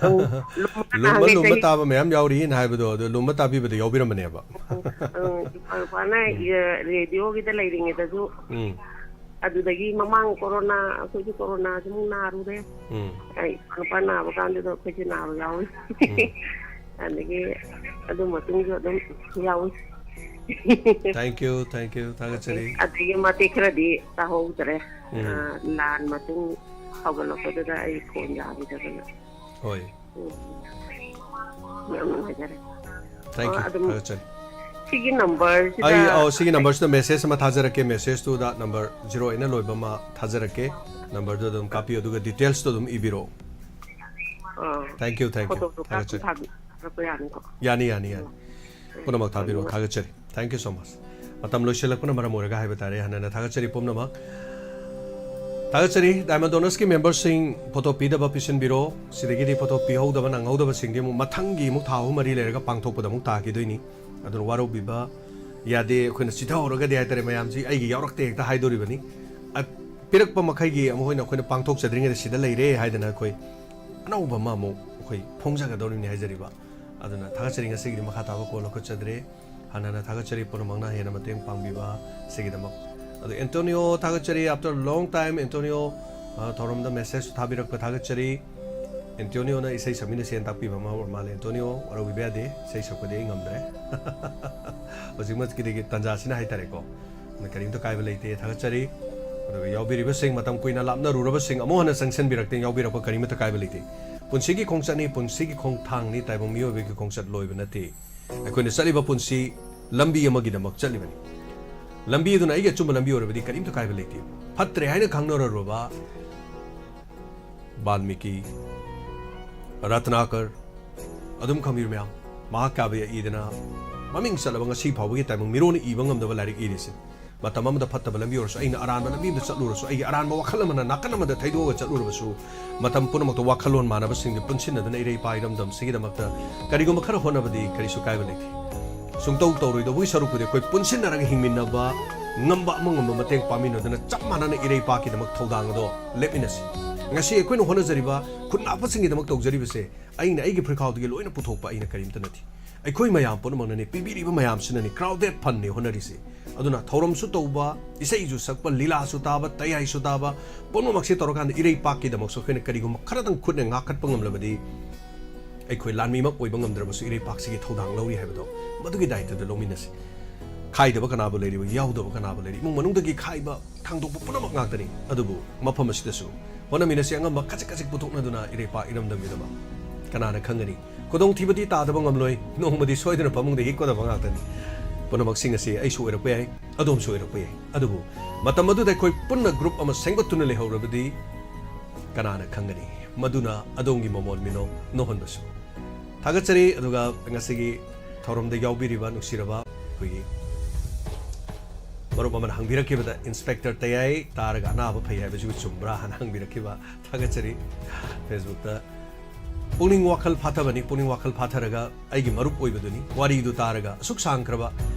ꯎꯝ, ꯂꯨꯝꯃ ꯂꯨꯝꯃ ꯅꯍꯥꯟꯒꯩ ꯂꯨꯝꯃ ꯆꯍꯤ ꯇꯥꯕ ꯃꯌꯥꯝ ꯌꯥꯎꯔꯤꯅ ꯍꯥꯏꯕꯗꯣ, ꯑꯗꯨ ꯂꯨꯝꯃ ꯇꯥꯕꯤꯕꯗ ꯌꯥꯎꯕꯤꯔꯝꯕꯅꯦꯕ꯫ ꯎꯝ, ꯎꯝ, ꯏꯄ꯭ꯋꯥꯅ ꯎꯝ꯫ ꯔꯦꯗꯤꯑꯣꯒꯤꯗ ꯂꯩꯔꯤꯉꯩꯗꯁꯨ ꯎꯝ꯫ ꯑꯗꯨꯗꯒꯤ ꯃꯃꯥꯡ ꯀꯣꯔꯣꯅꯥ, ꯑꯩꯈꯣꯏꯁꯨ ꯀꯣꯔꯣꯅꯥꯁꯨ ꯑꯃꯨꯛ ꯅꯥꯔꯨꯔꯦ꯫ ꯎꯝ꯫ ꯑꯩ ꯅꯨꯄꯥ ꯅꯥꯕ ꯀꯥꯟꯗꯨꯗ ꯑꯩꯈꯣꯏꯁꯨ ꯅꯥꯕ ꯌꯥꯎꯏ꯫ ꯎꯝ꯫ ꯑꯗꯒꯤ ꯑꯗꯨ ꯃꯇꯨꯡꯁꯨ ꯑꯗꯨꯝ ꯌꯥꯎꯏ꯫ Thank you, thank you, ꯊꯥꯒꯠꯆꯔꯤ꯫ ꯑꯗꯒꯤ ꯃꯇꯦꯛ ꯈꯔꯗꯤ ꯇꯥꯍꯧꯗ꯭ꯔꯦ꯫ ꯎꯝ꯫ ꯑ, ꯂꯥꯟ ꯃꯇꯨꯡ ꯍꯧꯒꯠꯂꯛꯄꯗꯨꯗ ꯑꯩ ꯐꯣꯟ ꯌꯥꯈꯤꯗꯗꯅ꯫ ꯍꯣꯏ꯫ ꯎꯝ꯫ ꯌꯥꯝ ꯅꯨꯡꯉꯥꯏꯖꯔꯦ꯫ Thank ꯑꯣ, you, ꯑꯗꯨꯝ ꯊꯥꯒꯠꯆꯔꯤ꯫ ꯁꯤꯒꯤ ꯅꯝꯕꯔꯁꯤꯗ ꯑꯩ, ꯑꯧ, ꯁꯤꯒꯤ ꯅꯝꯕꯔꯁꯤꯗ message ꯑꯃ ꯊꯥꯖꯔꯛꯀꯦ, message ꯇꯨꯗ number zero eight ꯅ ꯂꯣꯏꯕ ꯑꯃ ꯊꯥꯖꯔꯛꯀꯦ꯫ Number ꯗꯨ ꯑꯗꯨꯝ ꯀꯥꯞꯄꯤꯌꯨ, ꯑꯗꯨꯒ details ꯇꯨ ꯑꯗꯨꯝ ꯏꯕꯤꯔꯛꯑꯣ꯫ Thank you, thank you. ꯐꯣꯇꯣꯗꯣ ꯀꯥꯞꯄ ꯊꯥꯒꯠꯆꯔꯤ꯫ ꯊꯥꯕꯤꯔꯛꯄ ꯌꯥꯅꯤꯀꯣ? ꯌꯥꯅꯤ, ꯌꯥꯅꯤ, ꯌꯥꯅꯤ꯫ ꯄꯨꯝꯅꯃꯛ ꯊꯥꯕꯤꯔꯛꯑꯣ꯫ ꯊꯥꯒꯠꯆꯔꯤ꯫ Thank you so much. ꯃꯇꯝ ꯂꯣꯏꯁꯤꯜꯂꯛꯄꯅ ꯃꯔꯝ ꯑꯣꯏꯔꯒ ꯍꯥꯏꯕ ꯇꯥꯔꯦ꯫ ꯍꯟꯅ ꯍꯟꯅ ꯊꯥꯒꯠꯆꯔꯤ ꯄꯨꯝꯅꯃꯛ꯫ ꯊꯥꯒꯠꯆꯔꯤ꯫ Diamond Donors-ꯀꯤ member-ꯁꯤꯡ ꯐꯣꯇꯣ ꯄꯤꯗꯕ ꯄꯤꯁꯤꯟꯕꯤꯔꯣ꯫ ꯁꯤꯗꯒꯤꯗꯤ ꯐꯣꯇꯣ ꯄꯤꯍꯧꯗꯕ ꯅꯪꯍꯧꯗꯕꯁꯤꯡꯗꯤ ꯑꯃꯨꯛ ꯃꯊꯪꯒꯤ ꯑꯃꯨꯛ ꯊꯥ ꯑꯍꯨꯝ ꯃꯔꯤ ꯂꯩꯔꯒ ꯄꯥꯡꯊꯣꯛꯄꯗ ꯑꯃꯨꯛ ꯇꯥꯈꯤꯗꯣꯏꯅꯤ꯫ ꯑꯗꯨꯅ ꯋꯥꯔꯧꯕꯤꯕ ꯌꯥꯗꯦ꯫ ꯑꯩꯈꯣꯏꯅ ꯆꯤꯊꯍꯧꯔꯒꯗꯤ ꯍꯥꯏ ꯇꯥꯔꯦ, ꯃꯌꯥꯝꯁꯤ ꯑꯩꯒꯤ ꯌꯥꯎꯔꯛꯇꯦ ꯍꯦꯛꯇ ꯍꯥꯏꯗꯣꯔꯤꯕꯅꯤ꯫ ꯑ, ꯄꯤꯔꯛꯄ ꯃꯈꯩꯒꯤ ꯑꯃꯨꯛ ꯑꯣꯏꯅ ꯑꯩꯈꯣꯏꯅ ꯄꯥꯡꯊꯣꯛꯆꯗ꯭ꯔꯤꯉꯩꯗ ꯁꯤꯗ ꯂꯩꯔꯦ ꯍꯥꯏꯗꯅ ꯑꯩꯈꯣꯏ ꯑꯅꯧꯕ ꯑꯃ ꯑꯃꯨꯛ ꯑꯩꯈꯣꯏ ꯐꯣꯡꯖꯒꯗꯧꯔꯤꯕꯅꯤ ꯍꯥꯏꯖꯔꯤꯕ꯫ ꯑꯗꯨꯅ ꯊꯥꯒꯠꯆꯔꯤ꯫ ꯉꯁꯤꯒꯤꯗꯤ ꯃꯈꯥ ꯇꯥꯕ ꯀꯣꯜ ꯂꯧꯈꯠꯆꯗ꯭ꯔꯦ꯫ ꯍꯟꯅ ꯍꯟꯅ ꯊꯥꯒꯠꯆꯔꯤ ꯄꯨꯝꯅꯃꯛꯅ ꯍꯦꯟꯅ ꯃꯇꯦꯡ ꯄꯥꯡꯕꯤꯕ ꯑꯁꯤꯒꯤꯗꯃꯛ꯫ ꯑꯗꯨ ꯑꯦꯟꯇꯣꯅꯤꯌꯣ ꯊꯥꯒꯠꯆꯔꯤ, after long time ꯑꯦꯟꯇꯣꯅꯤꯌꯣ, ꯑ, ꯊꯧꯔꯝꯗ message ꯊꯥꯕꯤꯔꯛꯄ ꯊꯥꯒꯠꯆꯔꯤ꯫ ꯑꯦꯟꯇꯣꯅꯤꯌꯣꯅ ꯏꯁꯩ ꯁꯛꯃꯤꯟꯅꯁꯦꯅ ꯇꯥꯛꯄꯤꯕ ꯑꯃ ꯑꯣꯏꯔ ꯃꯥꯜꯂꯦ꯫ ꯑꯦꯟꯇꯣꯅꯤꯌꯣ, ꯋꯥꯔꯧꯕꯤꯕ ꯌꯥꯗꯦ, ꯏꯁꯩ ꯁꯛꯄꯗꯤ ꯑꯩ ꯉꯝꯗ꯭ꯔꯦ꯫ ꯍꯧꯖꯤꯛꯃꯛꯀꯤꯗꯒꯤ ꯇꯥꯟꯖꯥꯁꯤꯅ ꯍꯥꯏꯇꯥꯔꯦꯀꯣ꯫ ꯑꯗꯨꯅ ꯀꯔꯤꯝꯇ ꯀꯥꯏꯕ ꯂꯩꯇꯦ, ꯊꯥꯒꯠꯆꯔꯤ꯫ ꯑꯗꯨꯒ ꯌꯥꯎꯕꯤꯔꯤꯕꯁꯤꯡ, ꯃꯇꯝ ꯀꯨꯏꯅ ꯂꯥꯞꯅꯔꯨꯔꯕꯁꯤꯡ ꯑꯃꯨꯛ ꯍꯟꯅ ꯆꯪꯁꯤꯟꯕꯤꯔꯛꯇꯦ, ꯌꯥꯎꯕꯤꯔꯛꯄ ꯀꯔꯤꯃꯠꯇ ꯀꯥꯏꯕ ꯂꯩꯇꯦ꯫ ꯄꯨꯟꯁꯤꯒꯤ ꯈꯣꯡꯆꯠꯅꯤ, ꯄꯨꯟꯁꯤꯒꯤ ꯈꯣꯡꯊꯥꯡꯅꯤ, ꯇꯥꯏꯕꯪ ꯃꯤꯑꯣꯏꯕꯒꯤ ꯈꯣꯡꯆꯠ ꯂꯣꯏꯕ ꯅꯠꯇꯦ꯫ ꯑꯩꯈꯣꯏꯅ ꯆꯠꯂꯤꯕ ꯄꯨꯟꯁꯤ ꯂꯝꯕꯤ ꯑꯃꯒꯤꯗꯃꯛ ꯆꯠꯂꯤꯕꯅꯤ꯫ ꯂꯝꯕꯤ ꯑꯗꯨꯅ ꯑꯩꯒꯤ ꯑꯆꯨꯝꯕ ꯂꯝꯕꯤ ꯑꯣꯏꯔꯕꯗꯤ ꯀꯔꯤꯝꯇ ꯀꯥꯏꯕ ꯂꯩꯇꯦ꯫ ꯐꯠꯇ꯭ꯔꯦ ꯍꯥꯏꯅ ꯈꯪꯅꯔꯨꯔꯕ ꯕꯥꯜꯃꯤꯀꯤ, ꯔꯠꯅꯥꯀꯔ, ꯑꯗꯨꯝ ꯈꯪꯕꯤꯌꯨ ꯃꯌꯥꯝ, ꯃꯍꯥꯀꯥꯕ꯭ꯌ ꯏꯗꯅ ꯃꯃꯤꯡ ꯆꯠꯂꯕ ꯉꯁꯤ ꯐꯥꯎꯕꯒꯤ ꯇꯥꯏꯕꯪ ꯃꯤꯔꯣꯟꯅ ꯏꯕ ꯉꯝꯗꯕ ꯂꯥꯏꯔꯤꯛ ꯏꯔꯤꯁꯦ꯫ ꯃꯇꯝ ꯑꯃꯗ ꯐꯠꯇꯕ ꯂꯝꯕꯤ ꯑꯣꯏꯔꯁꯨ, ꯑꯩꯅ ꯑꯔꯥꯟꯕ ꯂꯝꯕꯤ ꯑꯃꯗ ꯆꯠꯂꯨꯔꯁꯨ, ꯑꯩꯒꯤ ꯑꯔꯥꯟꯕ ꯋꯥꯈꯜ ꯑꯃꯅ ꯅꯥꯀꯟ ꯑꯃꯗ ꯊꯩꯗꯣꯛꯑꯒ ꯆꯠꯂꯨꯔꯕꯁꯨ, ꯃꯇꯝ ꯄꯨꯝꯅꯃꯛꯇ ꯋꯥꯈꯜꯂꯣꯟ ꯃꯥꯟꯅꯕꯁꯤꯡꯁꯦ ꯄꯨꯟꯁꯤꯟꯅꯗꯨꯅ ꯏꯔꯩ ꯏꯄꯥ ꯏꯔꯝꯗꯝꯁꯤꯒꯤꯗꯃꯛꯇ ꯀꯔꯤꯒꯨꯝꯕ ꯈꯔ ꯍꯣꯠꯅꯕꯗꯤ ꯀꯔꯤꯁꯨ ꯀꯥꯏꯕ ꯂꯩꯇꯦ꯫ ꯁꯨꯡꯇꯧ ꯇꯧꯔꯣꯏꯗꯧꯕꯒꯤ ꯁꯔꯨꯛꯄꯨꯗꯤ ꯑꯩꯈꯣꯏ ꯄꯨꯟꯁꯤꯟꯅꯔꯒ ꯍꯤꯡꯃꯤꯟꯅꯕ ꯉꯝꯕ, ꯑꯃ ꯉꯝꯕ ꯃꯇꯦꯡ ꯄꯥꯡꯃꯤꯟꯅꯗꯨꯅ ꯆꯞ ꯃꯥꯟꯅꯅ ꯏꯔꯩ ꯏꯄꯥꯛꯀꯤꯗꯃꯛ ꯊꯧꯗꯥꯡ ꯑꯗꯣ ꯂꯦꯞꯃꯤꯟꯅꯁꯤ꯫ ꯉꯁꯤ ꯑꯩꯈꯣꯏꯅ ꯍꯣꯠꯅꯖꯔꯤꯕ ꯈꯨꯟꯅꯥꯄꯁꯤꯡꯒꯤꯗꯃꯛ ꯇꯧꯖꯔꯤꯕꯁꯦ ꯑꯩꯅ ꯑꯩꯒꯤ ꯐꯤꯈꯥꯎꯗꯒꯤ ꯂꯣꯏꯅ ꯄꯨꯊꯣꯛꯄ ꯑꯩꯅ ꯀꯔꯤꯝꯇ ꯅꯠꯇꯦ꯫ ꯑꯩꯈꯣꯏ ꯃꯌꯥꯝ ꯄꯨꯝꯅꯃꯛꯅꯅꯦ, ꯄꯤꯕꯤꯔꯤꯕ ꯃꯌꯥꯝꯁꯤꯅꯅꯦ, crowded fund-ꯅꯦ ꯍꯣꯠꯅꯔꯤꯁꯦ꯫ ꯑꯗꯨꯅ ꯊꯧꯔꯝꯁꯨ ꯇꯧꯕ, ꯏꯁꯩꯁꯨ ꯁꯛꯄ, ꯂꯤꯂꯥꯁꯨ ꯇꯥꯕ, ꯇꯌꯥꯏꯁꯨ ꯇꯥꯕ, ꯄꯨꯝꯅꯃꯛꯁꯦ ꯇꯧꯔꯀꯥꯟꯗ ꯏꯔꯩ ꯏꯄꯥꯛꯀꯤꯗꯃꯛꯁꯨ ꯑꯩꯈꯣꯏꯅ ꯀꯔꯤꯒꯨꯝꯕ ꯈꯔꯇꯪ ꯈꯨꯠꯅ ꯉꯥꯛꯈꯠꯄ ꯉꯝꯂꯕꯗꯤ, ꯑꯩꯈꯣꯏ ꯂꯥꯟꯃꯤꯃꯛ ꯑꯣꯏꯕ ꯉꯝꯗ꯭ꯔꯕꯁꯨ ꯏꯔꯩ ꯏꯄꯥꯛꯁꯤꯒꯤ ꯊꯧꯗꯥꯡ ꯂꯧꯔꯤ ꯍꯥꯏꯕꯗꯣ ꯃꯗꯨꯒꯤ ꯗꯥꯏꯇꯗꯨ ꯂꯧꯃꯤꯟꯅꯁꯤ꯫ ꯈꯥꯏꯗꯕ ꯀꯅꯥꯕꯨ ꯂꯩꯔꯤꯕ, ꯌꯥꯎꯗꯕ ꯀꯅꯥꯕꯨ ꯂꯩꯔꯤ, ꯏꯃꯨꯡ ꯃꯅꯨꯡꯗꯒꯤ ꯈꯥꯏꯕ ꯊꯥꯡꯗꯣꯛꯄ ꯄꯨꯝꯅꯃꯛ ꯉꯥꯛꯇꯅꯤ꯫ ꯑꯗꯨꯕꯨ ꯃꯐꯝ ꯑꯁꯤꯗꯁꯨ ꯍꯣꯠꯅꯃꯤꯟꯅꯁꯤ꯫ ꯑꯉꯝꯕ ꯈꯖꯤꯛ ꯈꯖꯤꯛ ꯄꯨꯊꯣꯛꯅꯗꯨꯅ ꯏꯔꯩꯄꯥꯛ ꯏꯔꯝꯗꯝꯒꯤꯗꯃꯛ꯫ ꯀꯅꯥꯅ ꯈꯪꯒꯅꯤ? ꯈꯨꯗꯣꯡꯊꯤꯕꯗꯤ ꯇꯥꯗꯕ ꯉꯝꯂꯣꯏ꯫ ꯅꯣꯡꯃꯗꯤ ꯁꯣꯏꯗꯅ ꯐꯃꯨꯡꯗ ꯍꯤꯞꯀꯗꯕ ꯉꯥꯛꯇꯅꯤ꯫ ꯄꯨꯝꯅꯃꯛꯁꯤꯡ ꯑꯁꯤ ꯑꯩꯁꯨ ꯑꯣꯏꯔꯛꯄ ꯌꯥꯏ, ꯑꯗꯣꯝꯁꯨ ꯑꯣꯏꯔꯛꯄ ꯌꯥꯏ꯫ ꯑꯗꯨꯕꯨ ꯃꯇꯝ ꯑꯗꯨꯗ ꯑꯩꯈꯣꯏ ꯄꯨꯟꯅ group ꯑꯃ ꯁꯦꯝꯒꯠꯇꯨꯅ ꯂꯩꯍꯧꯔꯕꯗꯤ ꯀꯅꯥꯅ ꯈꯪꯒꯅꯤ? ꯃꯗꯨꯅ ꯑꯗꯣꯝꯒꯤ ꯃꯃꯣꯟ ꯃꯤꯅꯣꯛ ꯅꯣꯛꯍꯟꯕꯁꯨ꯫ ꯊꯥꯒꯠꯆꯔꯤ꯫ ꯑꯗꯨꯒ ꯉꯁꯤꯒꯤ ꯊꯧꯔꯝꯗ ꯌꯥꯎꯕꯤꯔꯤꯕ ꯅꯨꯡꯁꯤꯔꯕ ꯑꯩꯈꯣꯏꯒꯤ ꯃꯔꯨꯞ ꯑꯃꯅ ꯍꯪꯕꯤꯔꯛꯈꯤꯕꯗ, "ꯏꯟꯁꯄꯦꯛꯇꯔ ꯇꯌꯥꯏ ꯇꯥꯔꯒ ꯑꯅꯥꯕ ꯐꯩ ꯍꯥꯏꯕꯁꯤꯕꯨ ꯆꯨꯝꯕ꯭ꯔꯥ?" ꯍꯥꯏꯅ ꯍꯪꯕꯤꯔꯛꯈꯤꯕ, ꯊꯥꯒꯠꯆꯔꯤ꯫ ꯐꯦꯁꯕꯨꯛꯇ ꯄꯨꯛꯅꯤꯡ ꯋꯥꯈꯜ ꯐꯥꯊꯕꯅꯤ꯫ ꯄꯨꯛꯅꯤꯡ ꯋꯥꯈꯜ ꯐꯥꯊꯔꯒ ꯑꯩꯒꯤ ꯃꯔꯨꯞ ꯑꯣꯏꯕꯗꯨꯅꯤ꯫ ꯋꯥꯔꯤꯗꯨ ꯇꯥꯔꯒ ꯑꯁꯨꯛ ꯁꯥꯡꯈ꯭ꯔꯕ,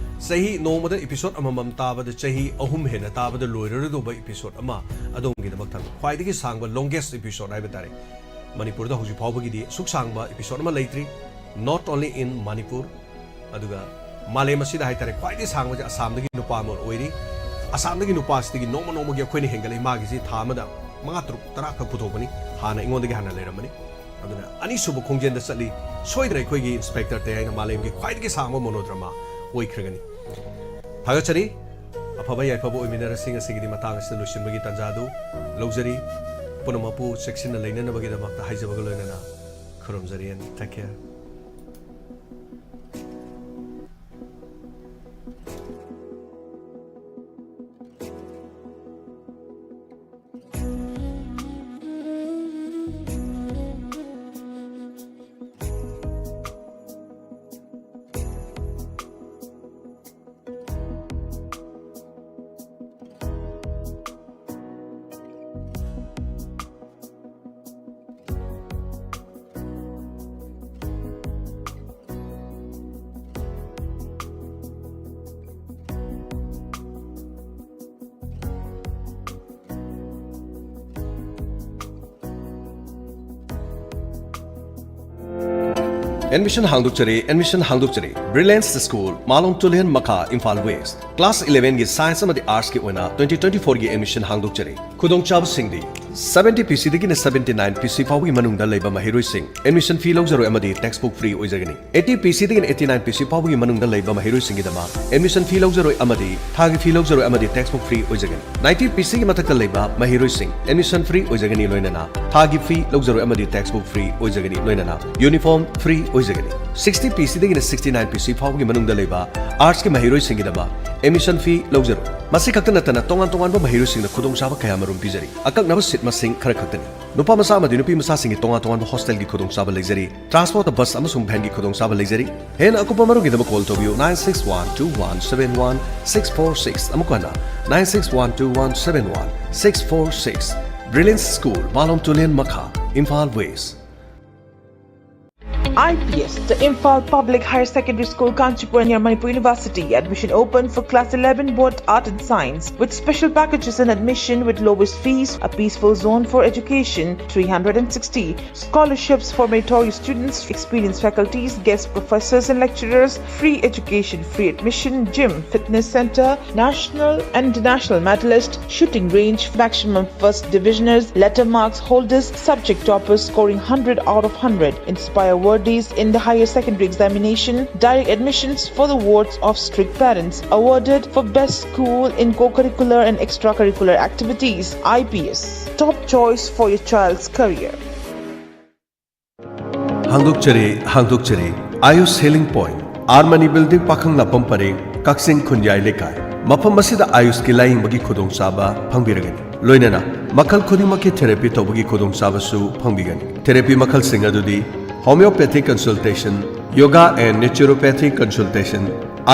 ꯆꯍꯤ ꯅꯣꯡꯃꯗ ꯏꯄꯤꯁꯣꯗ ꯑꯃꯃꯝ ꯇꯥꯕꯗ ꯆꯍꯤ ꯑꯍꯨꯝ ꯍꯦꯟꯅ ꯇꯥꯕꯗ ꯂꯣꯏꯔꯔꯣꯏꯗꯧꯕ ꯏꯄꯤꯁꯣꯗ ꯑꯃ ꯑꯗꯣꯝꯒꯤꯗꯃꯛ ꯊꯝꯃꯤ꯫ ꯈ꯭ꯋꯥꯏꯗꯒꯤ ꯁꯥꯡꯕ, longest episode ꯍꯥꯏꯕ ꯇꯥꯔꯦ꯫ ꯃꯅꯤꯄꯨꯔꯗ ꯍꯧꯖꯤꯛ ꯐꯥꯎꯕꯒꯤꯗꯤ ꯑꯁꯨꯛ ꯁꯥꯡꯕ ꯏꯄꯤꯁꯣꯗ ꯑꯃ ꯂꯩꯇ꯭ꯔꯤ꯫ Not only in Manipur, ꯑꯗꯨꯒ ꯃꯥꯂꯦꯝ ꯑꯁꯤꯗ ꯍꯥꯏꯇꯥꯔꯦ, ꯈ꯭ꯋꯥꯏꯗꯒꯤ ꯁꯥꯡꯕꯁꯦ ꯑꯁꯥꯝꯗꯒꯤ ꯅꯨꯄꯥ ꯑꯃ ꯑꯣꯏꯔꯤ꯫ ꯑꯁꯥꯝꯗꯒꯤ ꯅꯨꯄꯥꯁꯤꯗꯒꯤ ꯅꯣꯡꯃ ꯅꯣꯡꯃꯒꯤ ꯑꯩꯈꯣꯏꯅ ꯍꯦꯟꯒꯠꯂꯛꯏ꯫ ꯃꯥꯒꯤꯁꯤ ꯊꯥ ꯑꯃꯗ ꯃꯉꯥ, ꯇꯔꯨꯛ, ꯇꯔꯥ ꯈꯛ ꯄꯨꯊꯣꯛꯄꯅꯤ꯫ ꯍꯥꯟꯅ ꯑꯩꯉꯣꯟꯗꯒꯤ ꯍꯥꯟꯅ ꯂꯩꯔꯝꯕꯅꯤ꯫ ꯑꯗꯨꯅ ꯑꯅꯤꯁꯨꯕ ꯈꯣꯡꯖꯦꯜꯗ ꯆꯠꯂꯤ꯫ ꯁꯣꯏꯗ꯭ꯔꯦ ꯑꯩꯈꯣꯏꯒꯤ ꯏꯟꯁꯄꯦꯛꯇꯔ ꯇꯌꯥꯏꯅ ꯃꯥꯂꯦꯝꯒꯤ ꯈ꯭ꯋꯥꯏꯗꯒꯤ ꯁꯥꯡꯕ ꯃꯣꯅꯣꯗ꯭ꯔꯃꯥ ꯑꯣꯏꯈ꯭ꯔꯒꯅꯤ꯫ ꯊꯥꯒꯠꯆꯔꯤ꯫ ꯑꯐꯕ ꯌꯥꯏꯐꯕ ꯑꯣꯏꯃꯤꯟꯅꯔꯁꯤ꯫ ꯉꯁꯤꯒꯤꯗꯤ ꯃꯇꯥꯡ ꯑꯁꯤꯗ ꯂꯣꯏꯁꯤꯟꯕꯒꯤ ꯇꯥꯟꯖꯥ ꯑꯗꯨ ꯂꯧꯖꯔꯤ꯫ ꯄꯨꯝꯅꯃꯛꯄꯨ ꯆꯦꯛꯁꯤꯟꯅ ꯂꯩꯅꯅꯕꯒꯤꯗꯃꯛꯇ ꯍꯥꯏꯖꯕꯒ ꯂꯣꯏꯅꯅ ꯈꯨꯔꯨꯝꯖꯔꯤ꯫ And take care. ꯑꯦꯗꯃꯤꯁꯟ ꯍꯥꯡꯗꯣꯛꯆꯔꯤ꯫ ꯑꯦꯗꯃꯤꯁꯟ ꯍꯥꯡꯗꯣꯛꯆꯔꯤ꯫ ꯕ꯭ꯔꯤꯂꯦꯟꯁ ꯁ꯭ꯀꯨꯜ, ꯃꯥꯂꯣꯝ ꯇꯨꯂꯦꯟ ꯃꯈꯥ, ꯏꯝꯐꯥꯜ ꯋꯦꯁ꯭ꯠ꯫ ꯀ꯭ꯂꯥꯁ eleven ꯒꯤ ꯁꯥꯏꯟꯁ ꯑꯃꯗꯤ ꯑꯥꯔꯠꯁꯀꯤ ꯑꯣꯏꯅ twenty twenty-four ꯒꯤ ꯑꯦꯗꯃꯤꯁꯟ ꯍꯥꯡꯗꯣꯛꯆꯔꯤ꯫ ꯈꯨꯗꯣꯡꯆꯥꯕꯁꯤꯡꯗꯤ seventy ꯄꯤ ꯁꯤꯗꯒꯤꯅ seventy nine ꯄꯤ ꯁꯤ ꯐꯥꯎꯕꯒꯤ ꯃꯅꯨꯡꯗ ꯂꯩꯕ ꯃꯍꯩꯔꯣꯏꯁꯤꯡ ꯑꯦꯗꯃꯤꯁꯟ ꯐꯤ ꯂꯧꯖꯔꯣꯏ ꯑꯃꯗꯤ ꯇꯦꯛꯁꯕꯨꯛ ꯐ꯭ꯔꯤ ꯑꯣꯏꯖꯒꯅꯤ꯫ Eighty ꯄꯤ ꯁꯤꯗꯒꯤꯅ eighty nine ꯄꯤ ꯁꯤ ꯐꯥꯎꯕꯒꯤ ꯃꯅꯨꯡꯗ ꯂꯩꯕ ꯃꯍꯩꯔꯣꯏꯁꯤꯡꯒꯤꯗꯃꯛ ꯑꯦꯗꯃꯤꯁꯟ ꯐꯤ ꯂꯧꯖꯔꯣꯏ ꯑꯃꯗꯤ ꯊꯥꯒꯤ ꯐꯤ ꯂꯧꯖꯔꯣꯏ ꯑꯃꯗꯤ ꯇꯦꯛꯁꯕꯨꯛ ꯐ꯭ꯔꯤ ꯑꯣꯏꯖꯒꯅꯤ꯫ Ninety ꯄꯤ ꯁꯤꯒꯤ ꯃꯊꯛꯇ ꯂꯩꯕ ꯃꯍꯩꯔꯣꯏꯁꯤꯡ ꯑꯦꯗꯃꯤꯁꯟ ꯐ꯭ꯔꯤ ꯑꯣꯏꯖꯒꯅꯤ, ꯂꯣꯏꯅꯅ ꯊꯥꯒꯤ ꯐꯤ ꯂꯧꯖꯔꯣꯏ ꯑꯃꯗꯤ ꯇꯦꯛꯁꯕꯨꯛ ꯐ꯭ꯔꯤ ꯑꯣꯏꯖꯒꯅꯤ, ꯂꯣꯏꯅꯅ ꯌꯨꯅꯤꯐꯣꯔꯝ ꯐ꯭ꯔꯤ ꯑꯣꯏꯖꯒꯅꯤ꯫ Sixty ꯄꯤ ꯁꯤꯗꯒꯤꯅ sixty nine ꯄꯤ ꯁꯤ ꯐꯥꯎꯕꯒꯤ ꯃꯅꯨꯡꯗ ꯂꯩꯕ ꯑꯥꯔꯠꯁꯀꯤ ꯃꯍꯩꯔꯣꯏꯁꯤꯡꯒꯤꯗꯃꯛ ꯑꯦꯗꯃꯤꯁꯟ ꯐꯤ ꯂꯧꯖꯔꯣꯏ꯫ ꯃꯁꯤ ꯈꯛꯇ ꯅꯠꯇꯅ ꯇꯣꯉꯥꯟ ꯇꯣꯉꯥꯟꯕ ꯃꯍꯩꯔꯣꯏꯁꯤꯡꯅ ꯈꯨꯗꯣꯡꯆꯥꯕ ꯀꯌꯥꯃꯔꯨꯝ ꯄꯤꯖꯔꯤ꯫ ꯑꯀꯛꯅꯕ ꯁꯤꯠ ꯃꯁꯤꯡ ꯈꯔ ꯈꯛꯇꯅꯤ꯫ ꯅꯨꯄꯥ ꯃꯆꯥ ꯑꯃꯗꯤ ꯅꯨꯄꯤ ꯃꯆꯥꯁꯤꯡꯒꯤ ꯇꯣꯉꯥꯟ ꯇꯣꯉꯥꯟꯕ ꯍꯣꯁꯇꯦꯜꯒꯤ ꯈꯨꯗꯣꯡꯆꯥꯕ ꯂꯩꯖꯔꯤ꯫ ꯇ꯭ꯔꯥꯟꯁꯄꯣꯔꯠꯇ ꯕꯁ ꯑꯃꯁꯨꯡ ꯚꯦꯟꯒꯤ ꯈꯨꯗꯣꯡꯆꯥꯕ ꯂꯩꯖꯔꯤ꯫ ꯍꯦꯟꯅ ꯑꯀꯨꯞꯄ ꯃꯔꯣꯜꯒꯤꯗꯃꯛ ꯀꯣꯜ ꯇꯧꯕꯤꯌꯨ nine six one two one seven one six four six꯫ ꯑꯃꯨꯛ ꯍꯟꯅ nine six one two one seven one six four six꯫ Brilliance School, Malom Tulian Makha, Imphal West. I P S, the Imphal Public Higher Secondary School, Kanchipur, near Manipur University. Admission open for class eleven, both art and science, with special packages and admission with lowest fees, a peaceful zone for education, three hundred sixty scholarships for meritorious students, experienced faculties, guest professors and lecturers, free education, free admission, gym, fitness center, national and international medalist, shooting range, maximum first divisioners, letter marks holders, subject toppers scoring hundred out of hundred, inspire worthies in the higher secondary examination, direct admissions for the votes of strict parents, awarded for best school in co-curricular and extracurricular activities, I P S, top choice for your child's career. ꯍꯥꯡꯗꯣꯛꯆꯔꯤ, ꯍꯥꯡꯗꯣꯛꯆꯔꯤ꯫ Ayush healing point, R Mani building, ꯄꯥꯈꯪꯂꯥꯛꯄꯝ ꯄꯔꯦꯡ, ꯀꯛꯆꯤꯡ ꯈꯨꯟꯌꯥꯏ ꯂꯩꯀꯥꯏ꯫ ꯃꯐꯝ ꯑꯁꯤꯗ ꯑꯥꯌꯨꯁꯀꯤ ꯂꯥꯌꯦꯡꯕꯒꯤ ꯈꯨꯗꯣꯡꯆꯥꯕ ꯐꯪꯕꯤꯔꯒꯅꯤ꯫ ꯂꯣꯏꯅꯅ ꯃꯈꯜ ꯈꯨꯗꯤꯡꯃꯛꯀꯤ ꯊꯦꯔꯥꯄꯤ ꯇꯧꯕꯒꯤ ꯈꯨꯗꯣꯡꯆꯥꯕꯁꯨ ꯐꯪꯕꯤꯒꯅꯤ꯫ ꯊꯦꯔꯥꯄꯤ ꯃꯈꯜꯁꯤꯡ ꯑꯗꯨꯗꯤ homeopathic consultation, yoga and naturopathic consultation,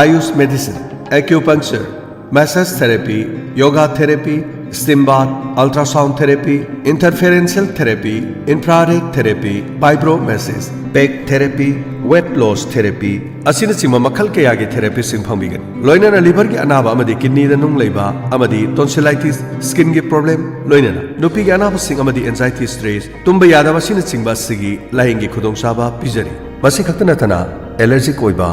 Ayush medicine, acupuncture, massage therapy, yoga therapy, steam bath, ultrasound therapy, interferential therapy, infrared therapy, vibro massage, peg therapy, weight loss therapy ꯑꯁꯤꯅꯆꯤꯡꯕ ꯃꯈꯜ ꯀꯌꯥꯒꯤ ꯊꯦꯔꯥꯄꯤꯁꯤꯡ ꯐꯪꯕꯤꯒꯅꯤ꯫ ꯂꯣꯏꯅꯅ ꯂꯤꯚꯔꯒꯤ ꯑꯅꯥꯕ ꯑꯃꯗꯤ ꯀꯤꯗꯅꯤꯗ ꯅꯨꯡ ꯂꯩꯕ ꯑꯃꯗꯤ ꯇꯣꯟꯁꯤꯂꯥꯏꯇꯤꯁ, ꯁ꯭ꯀꯤꯟꯒꯤ ꯄ꯭ꯔꯣꯕ꯭ꯂꯦꯝ, ꯂꯣꯏꯅꯅ ꯅꯨꯄꯤꯒꯤ ꯑꯅꯥꯕꯁꯤꯡ ꯑꯃꯗꯤ ꯑꯦꯟꯖꯥꯏꯇꯤ, ꯁ꯭ꯇ꯭ꯔꯦꯁ, ꯇꯨꯝꯕ ꯌꯥꯗꯕ ꯑꯁꯤꯅꯆꯤꯡꯕ ꯑꯁꯤꯒꯤ ꯂꯥꯌꯦꯡꯒꯤ ꯈꯨꯗꯣꯡꯆꯥꯕ ꯄꯤꯖꯔꯤ꯫ ꯃꯁꯤ ꯈꯛꯇ ꯅꯠꯇꯅ ꯑꯦꯂꯔꯖꯤꯛ ꯑꯣꯏꯕ,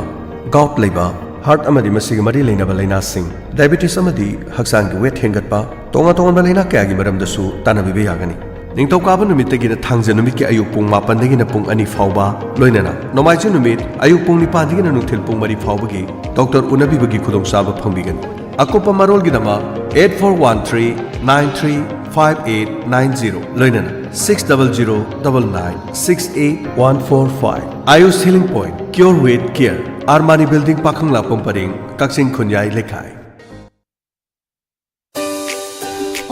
ꯒꯥꯎꯠ ꯂꯩꯕ, ꯍꯥꯔꯠ ꯑꯃꯗꯤ ꯃꯁꯤꯒꯤ ꯃꯔꯤ ꯂꯩꯅꯕ ꯂꯥꯏꯅꯥꯁꯤꯡ, ꯗꯥꯏꯕꯦꯇꯤꯁ ꯑꯃꯗꯤ ꯍꯛꯆꯥꯡꯒꯤ ꯋꯦꯠ ꯍꯦꯟꯒꯠꯄ, ꯇꯣꯉꯥꯟ ꯇꯣꯉꯥꯟꯕ ꯂꯥꯏꯅꯥ ꯀꯌꯥꯒꯤ ꯃꯔꯝꯗꯁꯨ ꯇꯥꯟꯅꯕꯤꯕ ꯌꯥꯒꯅꯤ꯫ ꯅꯤꯡꯊꯧꯀꯥꯕ ꯅꯨꯃꯤꯠꯇꯒꯤꯅ ꯊꯥꯡꯖ ꯅꯨꯃꯤꯠꯀꯤ ꯑꯌꯨꯛ ꯄꯨꯡ ꯃꯥꯄꯟꯗꯒꯤꯅ ꯄꯨꯡ ꯑꯅꯤ ꯐꯥꯎꯕ, ꯂꯣꯏꯅꯅ ꯅꯣꯡꯃꯥꯏꯖꯤꯡ ꯅꯨꯃꯤꯠ ꯑꯌꯨꯛ ꯄꯨꯡ ꯅꯤꯄꯥꯟꯗꯒꯤꯅ ꯅꯨꯡꯊꯤꯜ ꯄꯨꯡ ꯃꯔꯤ ꯐꯥꯎꯕꯒꯤ ꯗꯣꯛꯇꯔ ꯎꯅꯕꯤꯕꯒꯤ ꯈꯨꯗꯣꯡꯆꯥꯕ ꯐꯪꯕꯤꯒꯅꯤ꯫ ꯑꯀꯨꯞꯄ ꯃꯔꯣꯜꯒꯤꯗꯃꯛ eight four one three nine three five eight nine zero ꯂꯣꯏꯅꯅ six double zero double nine six eight one four five꯫ Ayush Healing Point, cure with care꯫ Armani building, ꯄꯥꯈꯪꯂꯥꯛꯄꯝ ꯄꯔꯦꯡ, ꯀꯛꯆꯤꯡ ꯈꯨꯟꯌꯥꯏ ꯂꯩꯀꯥꯏ꯫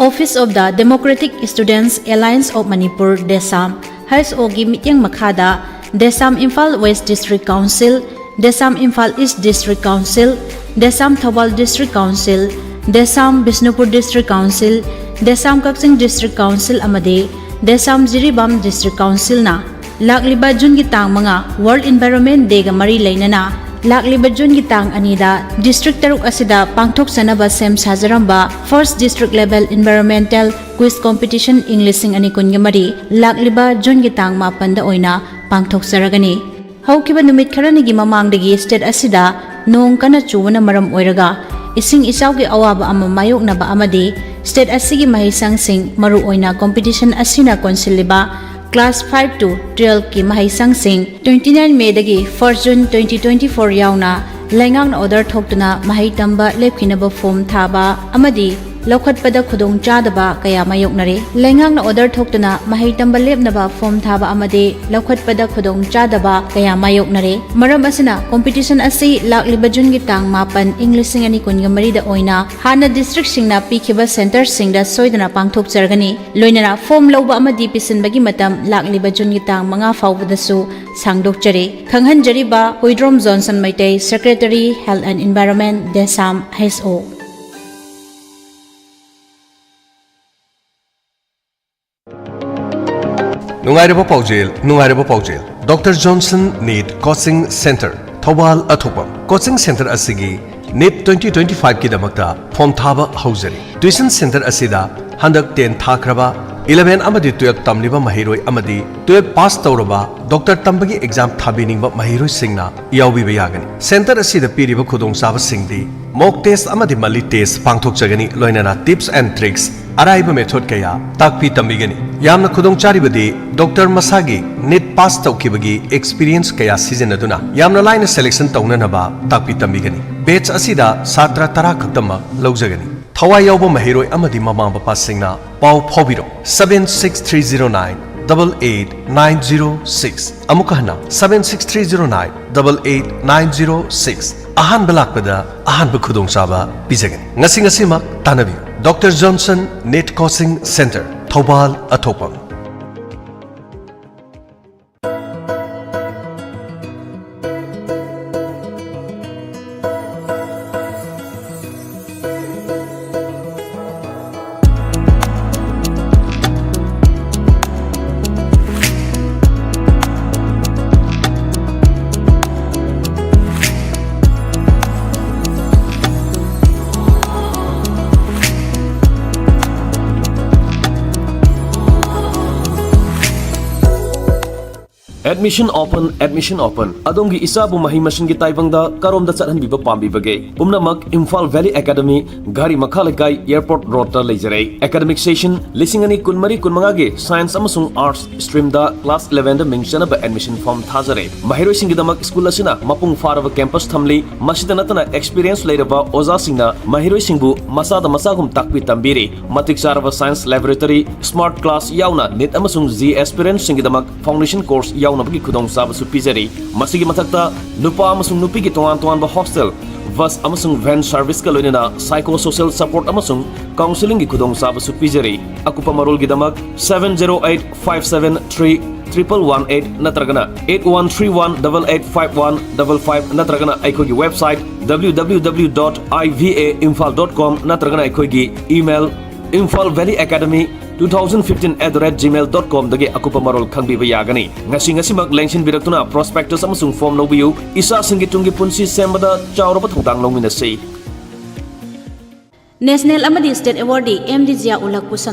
Office of the Democratic Students Alliance of Manipur, DESAM, ꯍꯩꯁ ꯑꯣꯒꯤ ꯃꯤꯠꯌꯦꯡ ꯃꯈꯥꯗ DESAM Imphal West District Council, DESAM Imphal East District Council, DESAM Thoubal District Council, DESAM Bishnupur District Council, DESAM Kakching District Council ꯑꯃꯗꯤ DESAM Jiribam District Councilꯅ ꯂꯥꯛꯂꯤꯕ ꯖꯨꯟꯒꯤ ꯇꯥꯡ ꯃꯉꯥ World Environment Dayꯒ ꯃꯔꯤ ꯂꯩꯅꯅ ꯂꯥꯛꯂꯤꯕ ꯖꯨꯟꯒꯤ ꯇꯥꯡ ꯑꯅꯤꯗ district ꯇꯔꯨꯛ ꯑꯁꯤꯗ ꯄꯥꯡꯊꯣꯛꯆꯅꯕ ꯁꯦꯝ ꯁꯥꯖꯔꯝꯕ First District Level Environmental Quiz Competition ꯏꯪ ꯂꯤꯁꯤꯡ ꯑꯅꯤ ꯀꯨꯟꯒ ꯃꯔꯤ ꯂꯥꯛꯂꯤꯕ ꯖꯨꯟꯒꯤ ꯇꯥꯡ ꯃꯥꯄꯟꯗ ꯑꯣꯏꯅ ꯄꯥꯡꯊꯣꯛꯆꯔꯒꯅꯤ꯫ ꯍꯧꯈꯤꯕ ꯅꯨꯃꯤꯠ ꯈꯔꯅꯤꯒꯤ ꯃꯃꯥꯡꯗꯒꯤ state ꯑꯁꯤꯗ ꯅꯣꯡ ꯀꯟꯅ ꯆꯨꯕꯅ ꯃꯔꯝ ꯑꯣꯏꯔꯒ ꯏꯁꯤꯡ ꯏꯆꯥꯎꯒꯤ ꯑꯋꯥꯕ ꯑꯃ ꯃꯥꯌꯣꯛꯅꯕ ꯑꯃꯗꯤ state ꯑꯁꯤꯒꯤ ꯃꯍꯩꯁꯪꯁꯤꯡ, ꯃꯔꯨꯑꯣꯏꯅ competition ꯑꯁꯤꯅ ꯀꯣꯟꯁꯤꯜꯂꯤꯕ class five to twelveꯀꯤ ꯃꯍꯩꯁꯪꯁꯤꯡ twenty nine Mayꯗꯒꯤ first June twenty twenty four ꯌꯥꯎꯅ ꯂꯩꯉꯥꯛꯅ order ꯊꯣꯛꯇꯨꯅ ꯃꯍꯩ ꯇꯝꯕ ꯂꯦꯞꯈꯤꯅꯕ form ꯊꯥꯕ ꯑꯃꯗꯤ ꯂꯧꯈꯠꯄꯗ ꯈꯨꯗꯣꯡ ꯆꯥꯗꯕ ꯀꯌꯥ ꯃꯥꯌꯣꯛꯅꯔꯦ꯫ ꯂꯩꯉꯥꯛꯅ order ꯊꯣꯛꯇꯨꯅ ꯃꯍꯩ ꯇꯝꯕ ꯂꯦꯞꯅꯕ form ꯊꯥꯕ ꯑꯃꯗꯤ ꯂꯧꯈꯠꯄꯗ ꯈꯨꯗꯣꯡ ꯆꯥꯗꯕ ꯀꯌꯥ ꯃꯥꯌꯣꯛꯅꯔꯦ꯫ ꯃꯔꯝ ꯑꯁꯤꯅ competition ꯑꯁꯤ ꯂꯥꯛꯂꯤꯕ ꯖꯨꯟꯒꯤ ꯇꯥꯡ ꯃꯥꯄꯟ ꯏꯪ ꯂꯤꯁꯤꯡ ꯑꯅꯤ ꯀꯨꯟꯒ ꯃꯔꯤꯗ ꯑꯣꯏꯅ ꯍꯥꯟꯅ districtꯁꯤꯡꯅ ꯄꯤꯈꯤꯕ centreꯁꯤꯡꯗ ꯁꯣꯏꯗꯅ ꯄꯥꯡꯊꯣꯛꯆꯔꯒꯅꯤ꯫ ꯂꯣꯏꯅꯅ form ꯂꯧꯕ ꯑꯃꯗꯤ ꯄꯤꯁꯤꯟꯕꯒꯤ ꯃꯇꯝ ꯂꯥꯛꯂꯤꯕ ꯖꯨꯟꯒꯤ ꯇꯥꯡ ꯃꯉꯥ ꯐꯥꯎꯕꯗꯁꯨ ꯁꯥꯡꯗꯣꯛꯆꯔꯤ꯫ ꯈꯪꯍꯟꯖꯔꯤꯕ Huidrom Johnson Meitei, Secretary, Health and Environment, DESAM, ꯍꯩꯁ ꯑꯣ꯫ ꯅꯨꯡꯉꯥꯏꯔꯕ ꯄꯥꯎꯖꯦꯜ, ꯅꯨꯡꯉꯥꯏꯔꯕ ꯄꯥꯎꯖꯦꯜ꯫ Doctor Johnson NEET Coaching Centre, Thoubal ꯑꯊꯣꯛꯄꯝ꯫ Coaching centre ꯑꯁꯤꯒꯤ NEET twenty twenty fiveꯀꯤꯗꯃꯛꯇ form ꯊꯥꯕ ꯍꯧꯖꯔꯤ꯫ Tuition centre ꯑꯁꯤꯗ ꯍꯟꯗꯛ ten ꯊꯥꯈ꯭ꯔꯕ, eleven ꯑꯃꯗꯤ twelve ꯇꯝꯂꯤꯕ ꯃꯍꯩꯔꯣꯏ ꯑꯃꯗꯤ twelve pass ꯇꯧꯔꯕ doctor ꯇꯝꯕꯒꯤ exam ꯊꯥꯕꯤꯅꯤꯡꯕ ꯃꯍꯩꯔꯣꯏꯁꯤꯡꯅ ꯌꯥꯎꯕꯤꯕ ꯌꯥꯒꯅꯤ꯫ Centre ꯑꯁꯤꯗ ꯄꯤꯔꯤꯕ ꯈꯨꯗꯣꯡꯆꯥꯕꯁꯤꯡꯗꯤ mock test ꯑꯃꯗꯤ monthly test ꯄꯥꯡꯊꯣꯛꯆꯒꯅꯤ, ꯂꯣꯏꯅꯅ tips and tricks, ꯑꯔꯥꯏꯕ method ꯀꯌꯥ ꯇꯥꯛꯄꯤ ꯇꯝꯕꯤꯒꯅꯤ꯫ ꯌꯥꯝꯅ ꯈꯨꯗꯣꯡꯆꯥꯔꯤꯕꯗꯤ doctor ꯃꯁꯥꯒꯤ NEET pass ꯇꯧꯈꯤꯕꯒꯤ experience ꯀꯌꯥ ꯁꯤꯖꯤꯟꯅꯗꯨꯅ ꯌꯥꯝꯅ ꯂꯥꯏꯅ selection ꯇꯧꯅꯅꯕ ꯇꯥꯛꯄꯤ ꯇꯝꯕꯤꯒꯅꯤ꯫ Batch ꯑꯁꯤꯗ ꯁꯥꯇ꯭ꯔ ꯇꯔꯥ ꯈꯛꯇꯃꯛ ꯂꯧꯖꯒꯅꯤ꯫ ꯊꯋꯥꯏ ꯌꯥꯎꯕ ꯃꯍꯩꯔꯣꯏ ꯑꯃꯗꯤ ꯃꯃꯥ ꯃꯄꯥꯁꯤꯡꯅ ꯄꯥꯎ ꯐꯥꯎꯕꯤꯔꯛꯎ, seven six three zero nine double eight nine zero six꯫ ꯑꯃꯨꯛ ꯍꯟꯅ, seven six three zero nine double eight nine zero six꯫ ꯑꯍꯥꯟꯕ ꯂꯥꯛꯄꯗ ꯑꯍꯥꯟꯕ ꯈꯨꯗꯣꯡꯆꯥꯕ ꯄꯤꯖꯒꯅꯤ꯫ ꯉꯁꯤ ꯉꯁꯤꯃꯛ ꯇꯥꯟꯅꯕꯤꯌꯨ꯫ Doctor Johnson NEET coaching centre, Thoubal ꯑꯊꯣꯛꯄꯝ꯫ Admission open, admission open. ꯑꯗꯣꯝꯒꯤ ꯏꯆꯥꯕꯨ ꯃꯍꯩ ꯃꯁꯤꯡꯒꯤ ꯇꯥꯏꯕꯪꯗ ꯀꯔꯣꯝꯗ ꯆꯠꯍꯟꯕꯤꯕ ꯄꯥꯝꯕꯤꯕꯒꯦ? ꯄꯨꯝꯅꯃꯛ ꯏꯝꯐꯥꯜ ꯚꯦꯂꯤ ꯑꯦꯀꯥꯗꯃꯤ, ꯘꯔꯤ ꯃꯈꯥ ꯂꯩꯀꯥꯏ, ꯑꯦꯌꯔꯄꯣꯔꯠ ꯔꯣꯗꯇ ꯂꯩꯖꯔꯦ꯫ ꯑꯦꯀꯥꯗꯃꯤꯛ ꯁꯦꯁꯟ ꯂꯤꯁꯤꯡ ꯑꯅꯤ ꯀꯨꯟꯃꯔꯤ ꯀꯨꯟꯃꯉꯥꯒꯤ ꯁꯥꯏꯟꯁ ꯑꯃꯁꯨꯡ ꯑꯥꯔꯠꯁ ꯁ꯭ꯇ꯭ꯔꯤꯝꯗ ꯀ꯭ꯂꯥꯁ ꯏꯂꯦꯚꯦꯟꯗ ꯃꯤꯡ ꯆꯟꯅꯕ ꯑꯦꯗꯃꯤꯁꯟ ꯐꯣꯔꯝ ꯊꯥꯖꯔꯦ꯫ ꯃꯍꯩꯔꯣꯏꯁꯤꯡꯒꯤꯗꯃꯛ ꯁ꯭ꯀꯨꯜ ꯑꯁꯤꯅ ꯃꯄꯨꯡ ꯐꯥꯔꯕ ꯀꯦꯝꯄꯁ ꯊꯝꯂꯤ꯫ ꯃꯁꯤꯗ ꯅꯠꯇꯅ ꯑꯦꯛꯁꯄꯤꯔꯤꯌꯦꯟꯁ ꯂꯩꯔꯕ ꯑꯣꯖꯥꯁꯤꯡꯅ ꯃꯍꯩꯔꯣꯏꯁꯤꯡꯕꯨ ꯃꯁꯥꯗ ꯃꯁꯥꯒꯨꯝ ꯇꯥꯛꯄꯤ ꯇꯝꯕꯤꯔꯤ꯫ ꯃꯇꯤꯛ ꯆꯥꯔꯕ ꯁꯥꯏꯟꯁ ꯂꯦꯕꯣꯔꯦꯇꯔꯤ, ꯁ꯭ꯃꯥꯔꯠ ꯀ꯭ꯂꯥꯁ ꯌꯥꯎꯅ ꯅꯤꯠ ꯑꯃꯁꯨꯡ ꯖꯤ ꯑꯦꯁꯄꯤꯔꯦꯟꯠꯁꯤꯡꯒꯤꯗꯃꯛ ꯐꯥꯎꯟꯗꯦꯁꯟ ꯀꯣꯔꯁ ꯌꯥꯎꯅꯕꯒꯤ ꯈꯨꯗꯣꯡꯆꯥꯕꯁꯨ ꯄꯤꯖꯔꯤ꯫ ꯃꯁꯤꯒꯤ ꯃꯊꯛꯇ ꯅꯨꯄꯥ ꯑꯃꯁꯨꯡ ꯅꯨꯄꯤꯒꯤ ꯇꯣꯉꯥꯟ ꯇꯣꯉꯥꯟꯕ ꯍꯣꯁꯇꯦꯜ, ꯕꯁ ꯑꯃꯁꯨꯡ ꯚꯦꯟ ꯁꯔꯚꯤꯁꯀ ꯂꯣꯏꯅꯅ psychosocial support ꯑꯃꯁꯨꯡ counselling ꯒꯤ ꯈꯨꯗꯣꯡꯆꯥꯕꯁꯨ ꯄꯤꯖꯔꯤ꯫ ꯑꯀꯨꯞꯄ ꯃꯔꯣꯜꯒꯤꯗꯃꯛ seven zero eight five seven three triple one eight ꯅꯠꯇ꯭ꯔꯒꯅ eight one three one double eight five one double five ꯅꯠꯇ꯭ꯔꯒꯅ ꯑꯩꯈꯣꯏꯒꯤ website W W W dot I V A imphal dot com ꯅꯠꯇ꯭ꯔꯒꯅ ꯑꯩꯈꯣꯏꯒꯤ email imphal valley academy two thousand fifteen at the rate gmail dot com ꯗꯒꯤ ꯑꯀꯨꯞꯄ ꯃꯔꯣꯜ ꯈꯪꯕꯤꯕ ꯌꯥꯒꯅꯤ꯫ ꯉꯁꯤ ꯉꯁꯤꯃꯛ ꯂꯦꯡꯁꯤꯟꯕꯤꯔꯛꯇꯨꯅ prospectus ꯑꯃꯁꯨꯡ form ꯂꯧꯕꯤꯌꯨ꯫ ꯏꯆꯥꯁꯤꯡꯒꯤ ꯇꯨꯡꯒꯤ ꯄꯨꯟꯁꯤ ꯁꯦꯝꯕꯗ ꯆꯥꯎꯔꯕ ꯊꯧꯗꯥꯡ ꯂꯧꯃꯤꯟꯅꯁꯤ꯫ National ꯑꯃꯗꯤ state award D M D ꯖꯤꯌꯥ ꯎꯂꯛꯄꯨ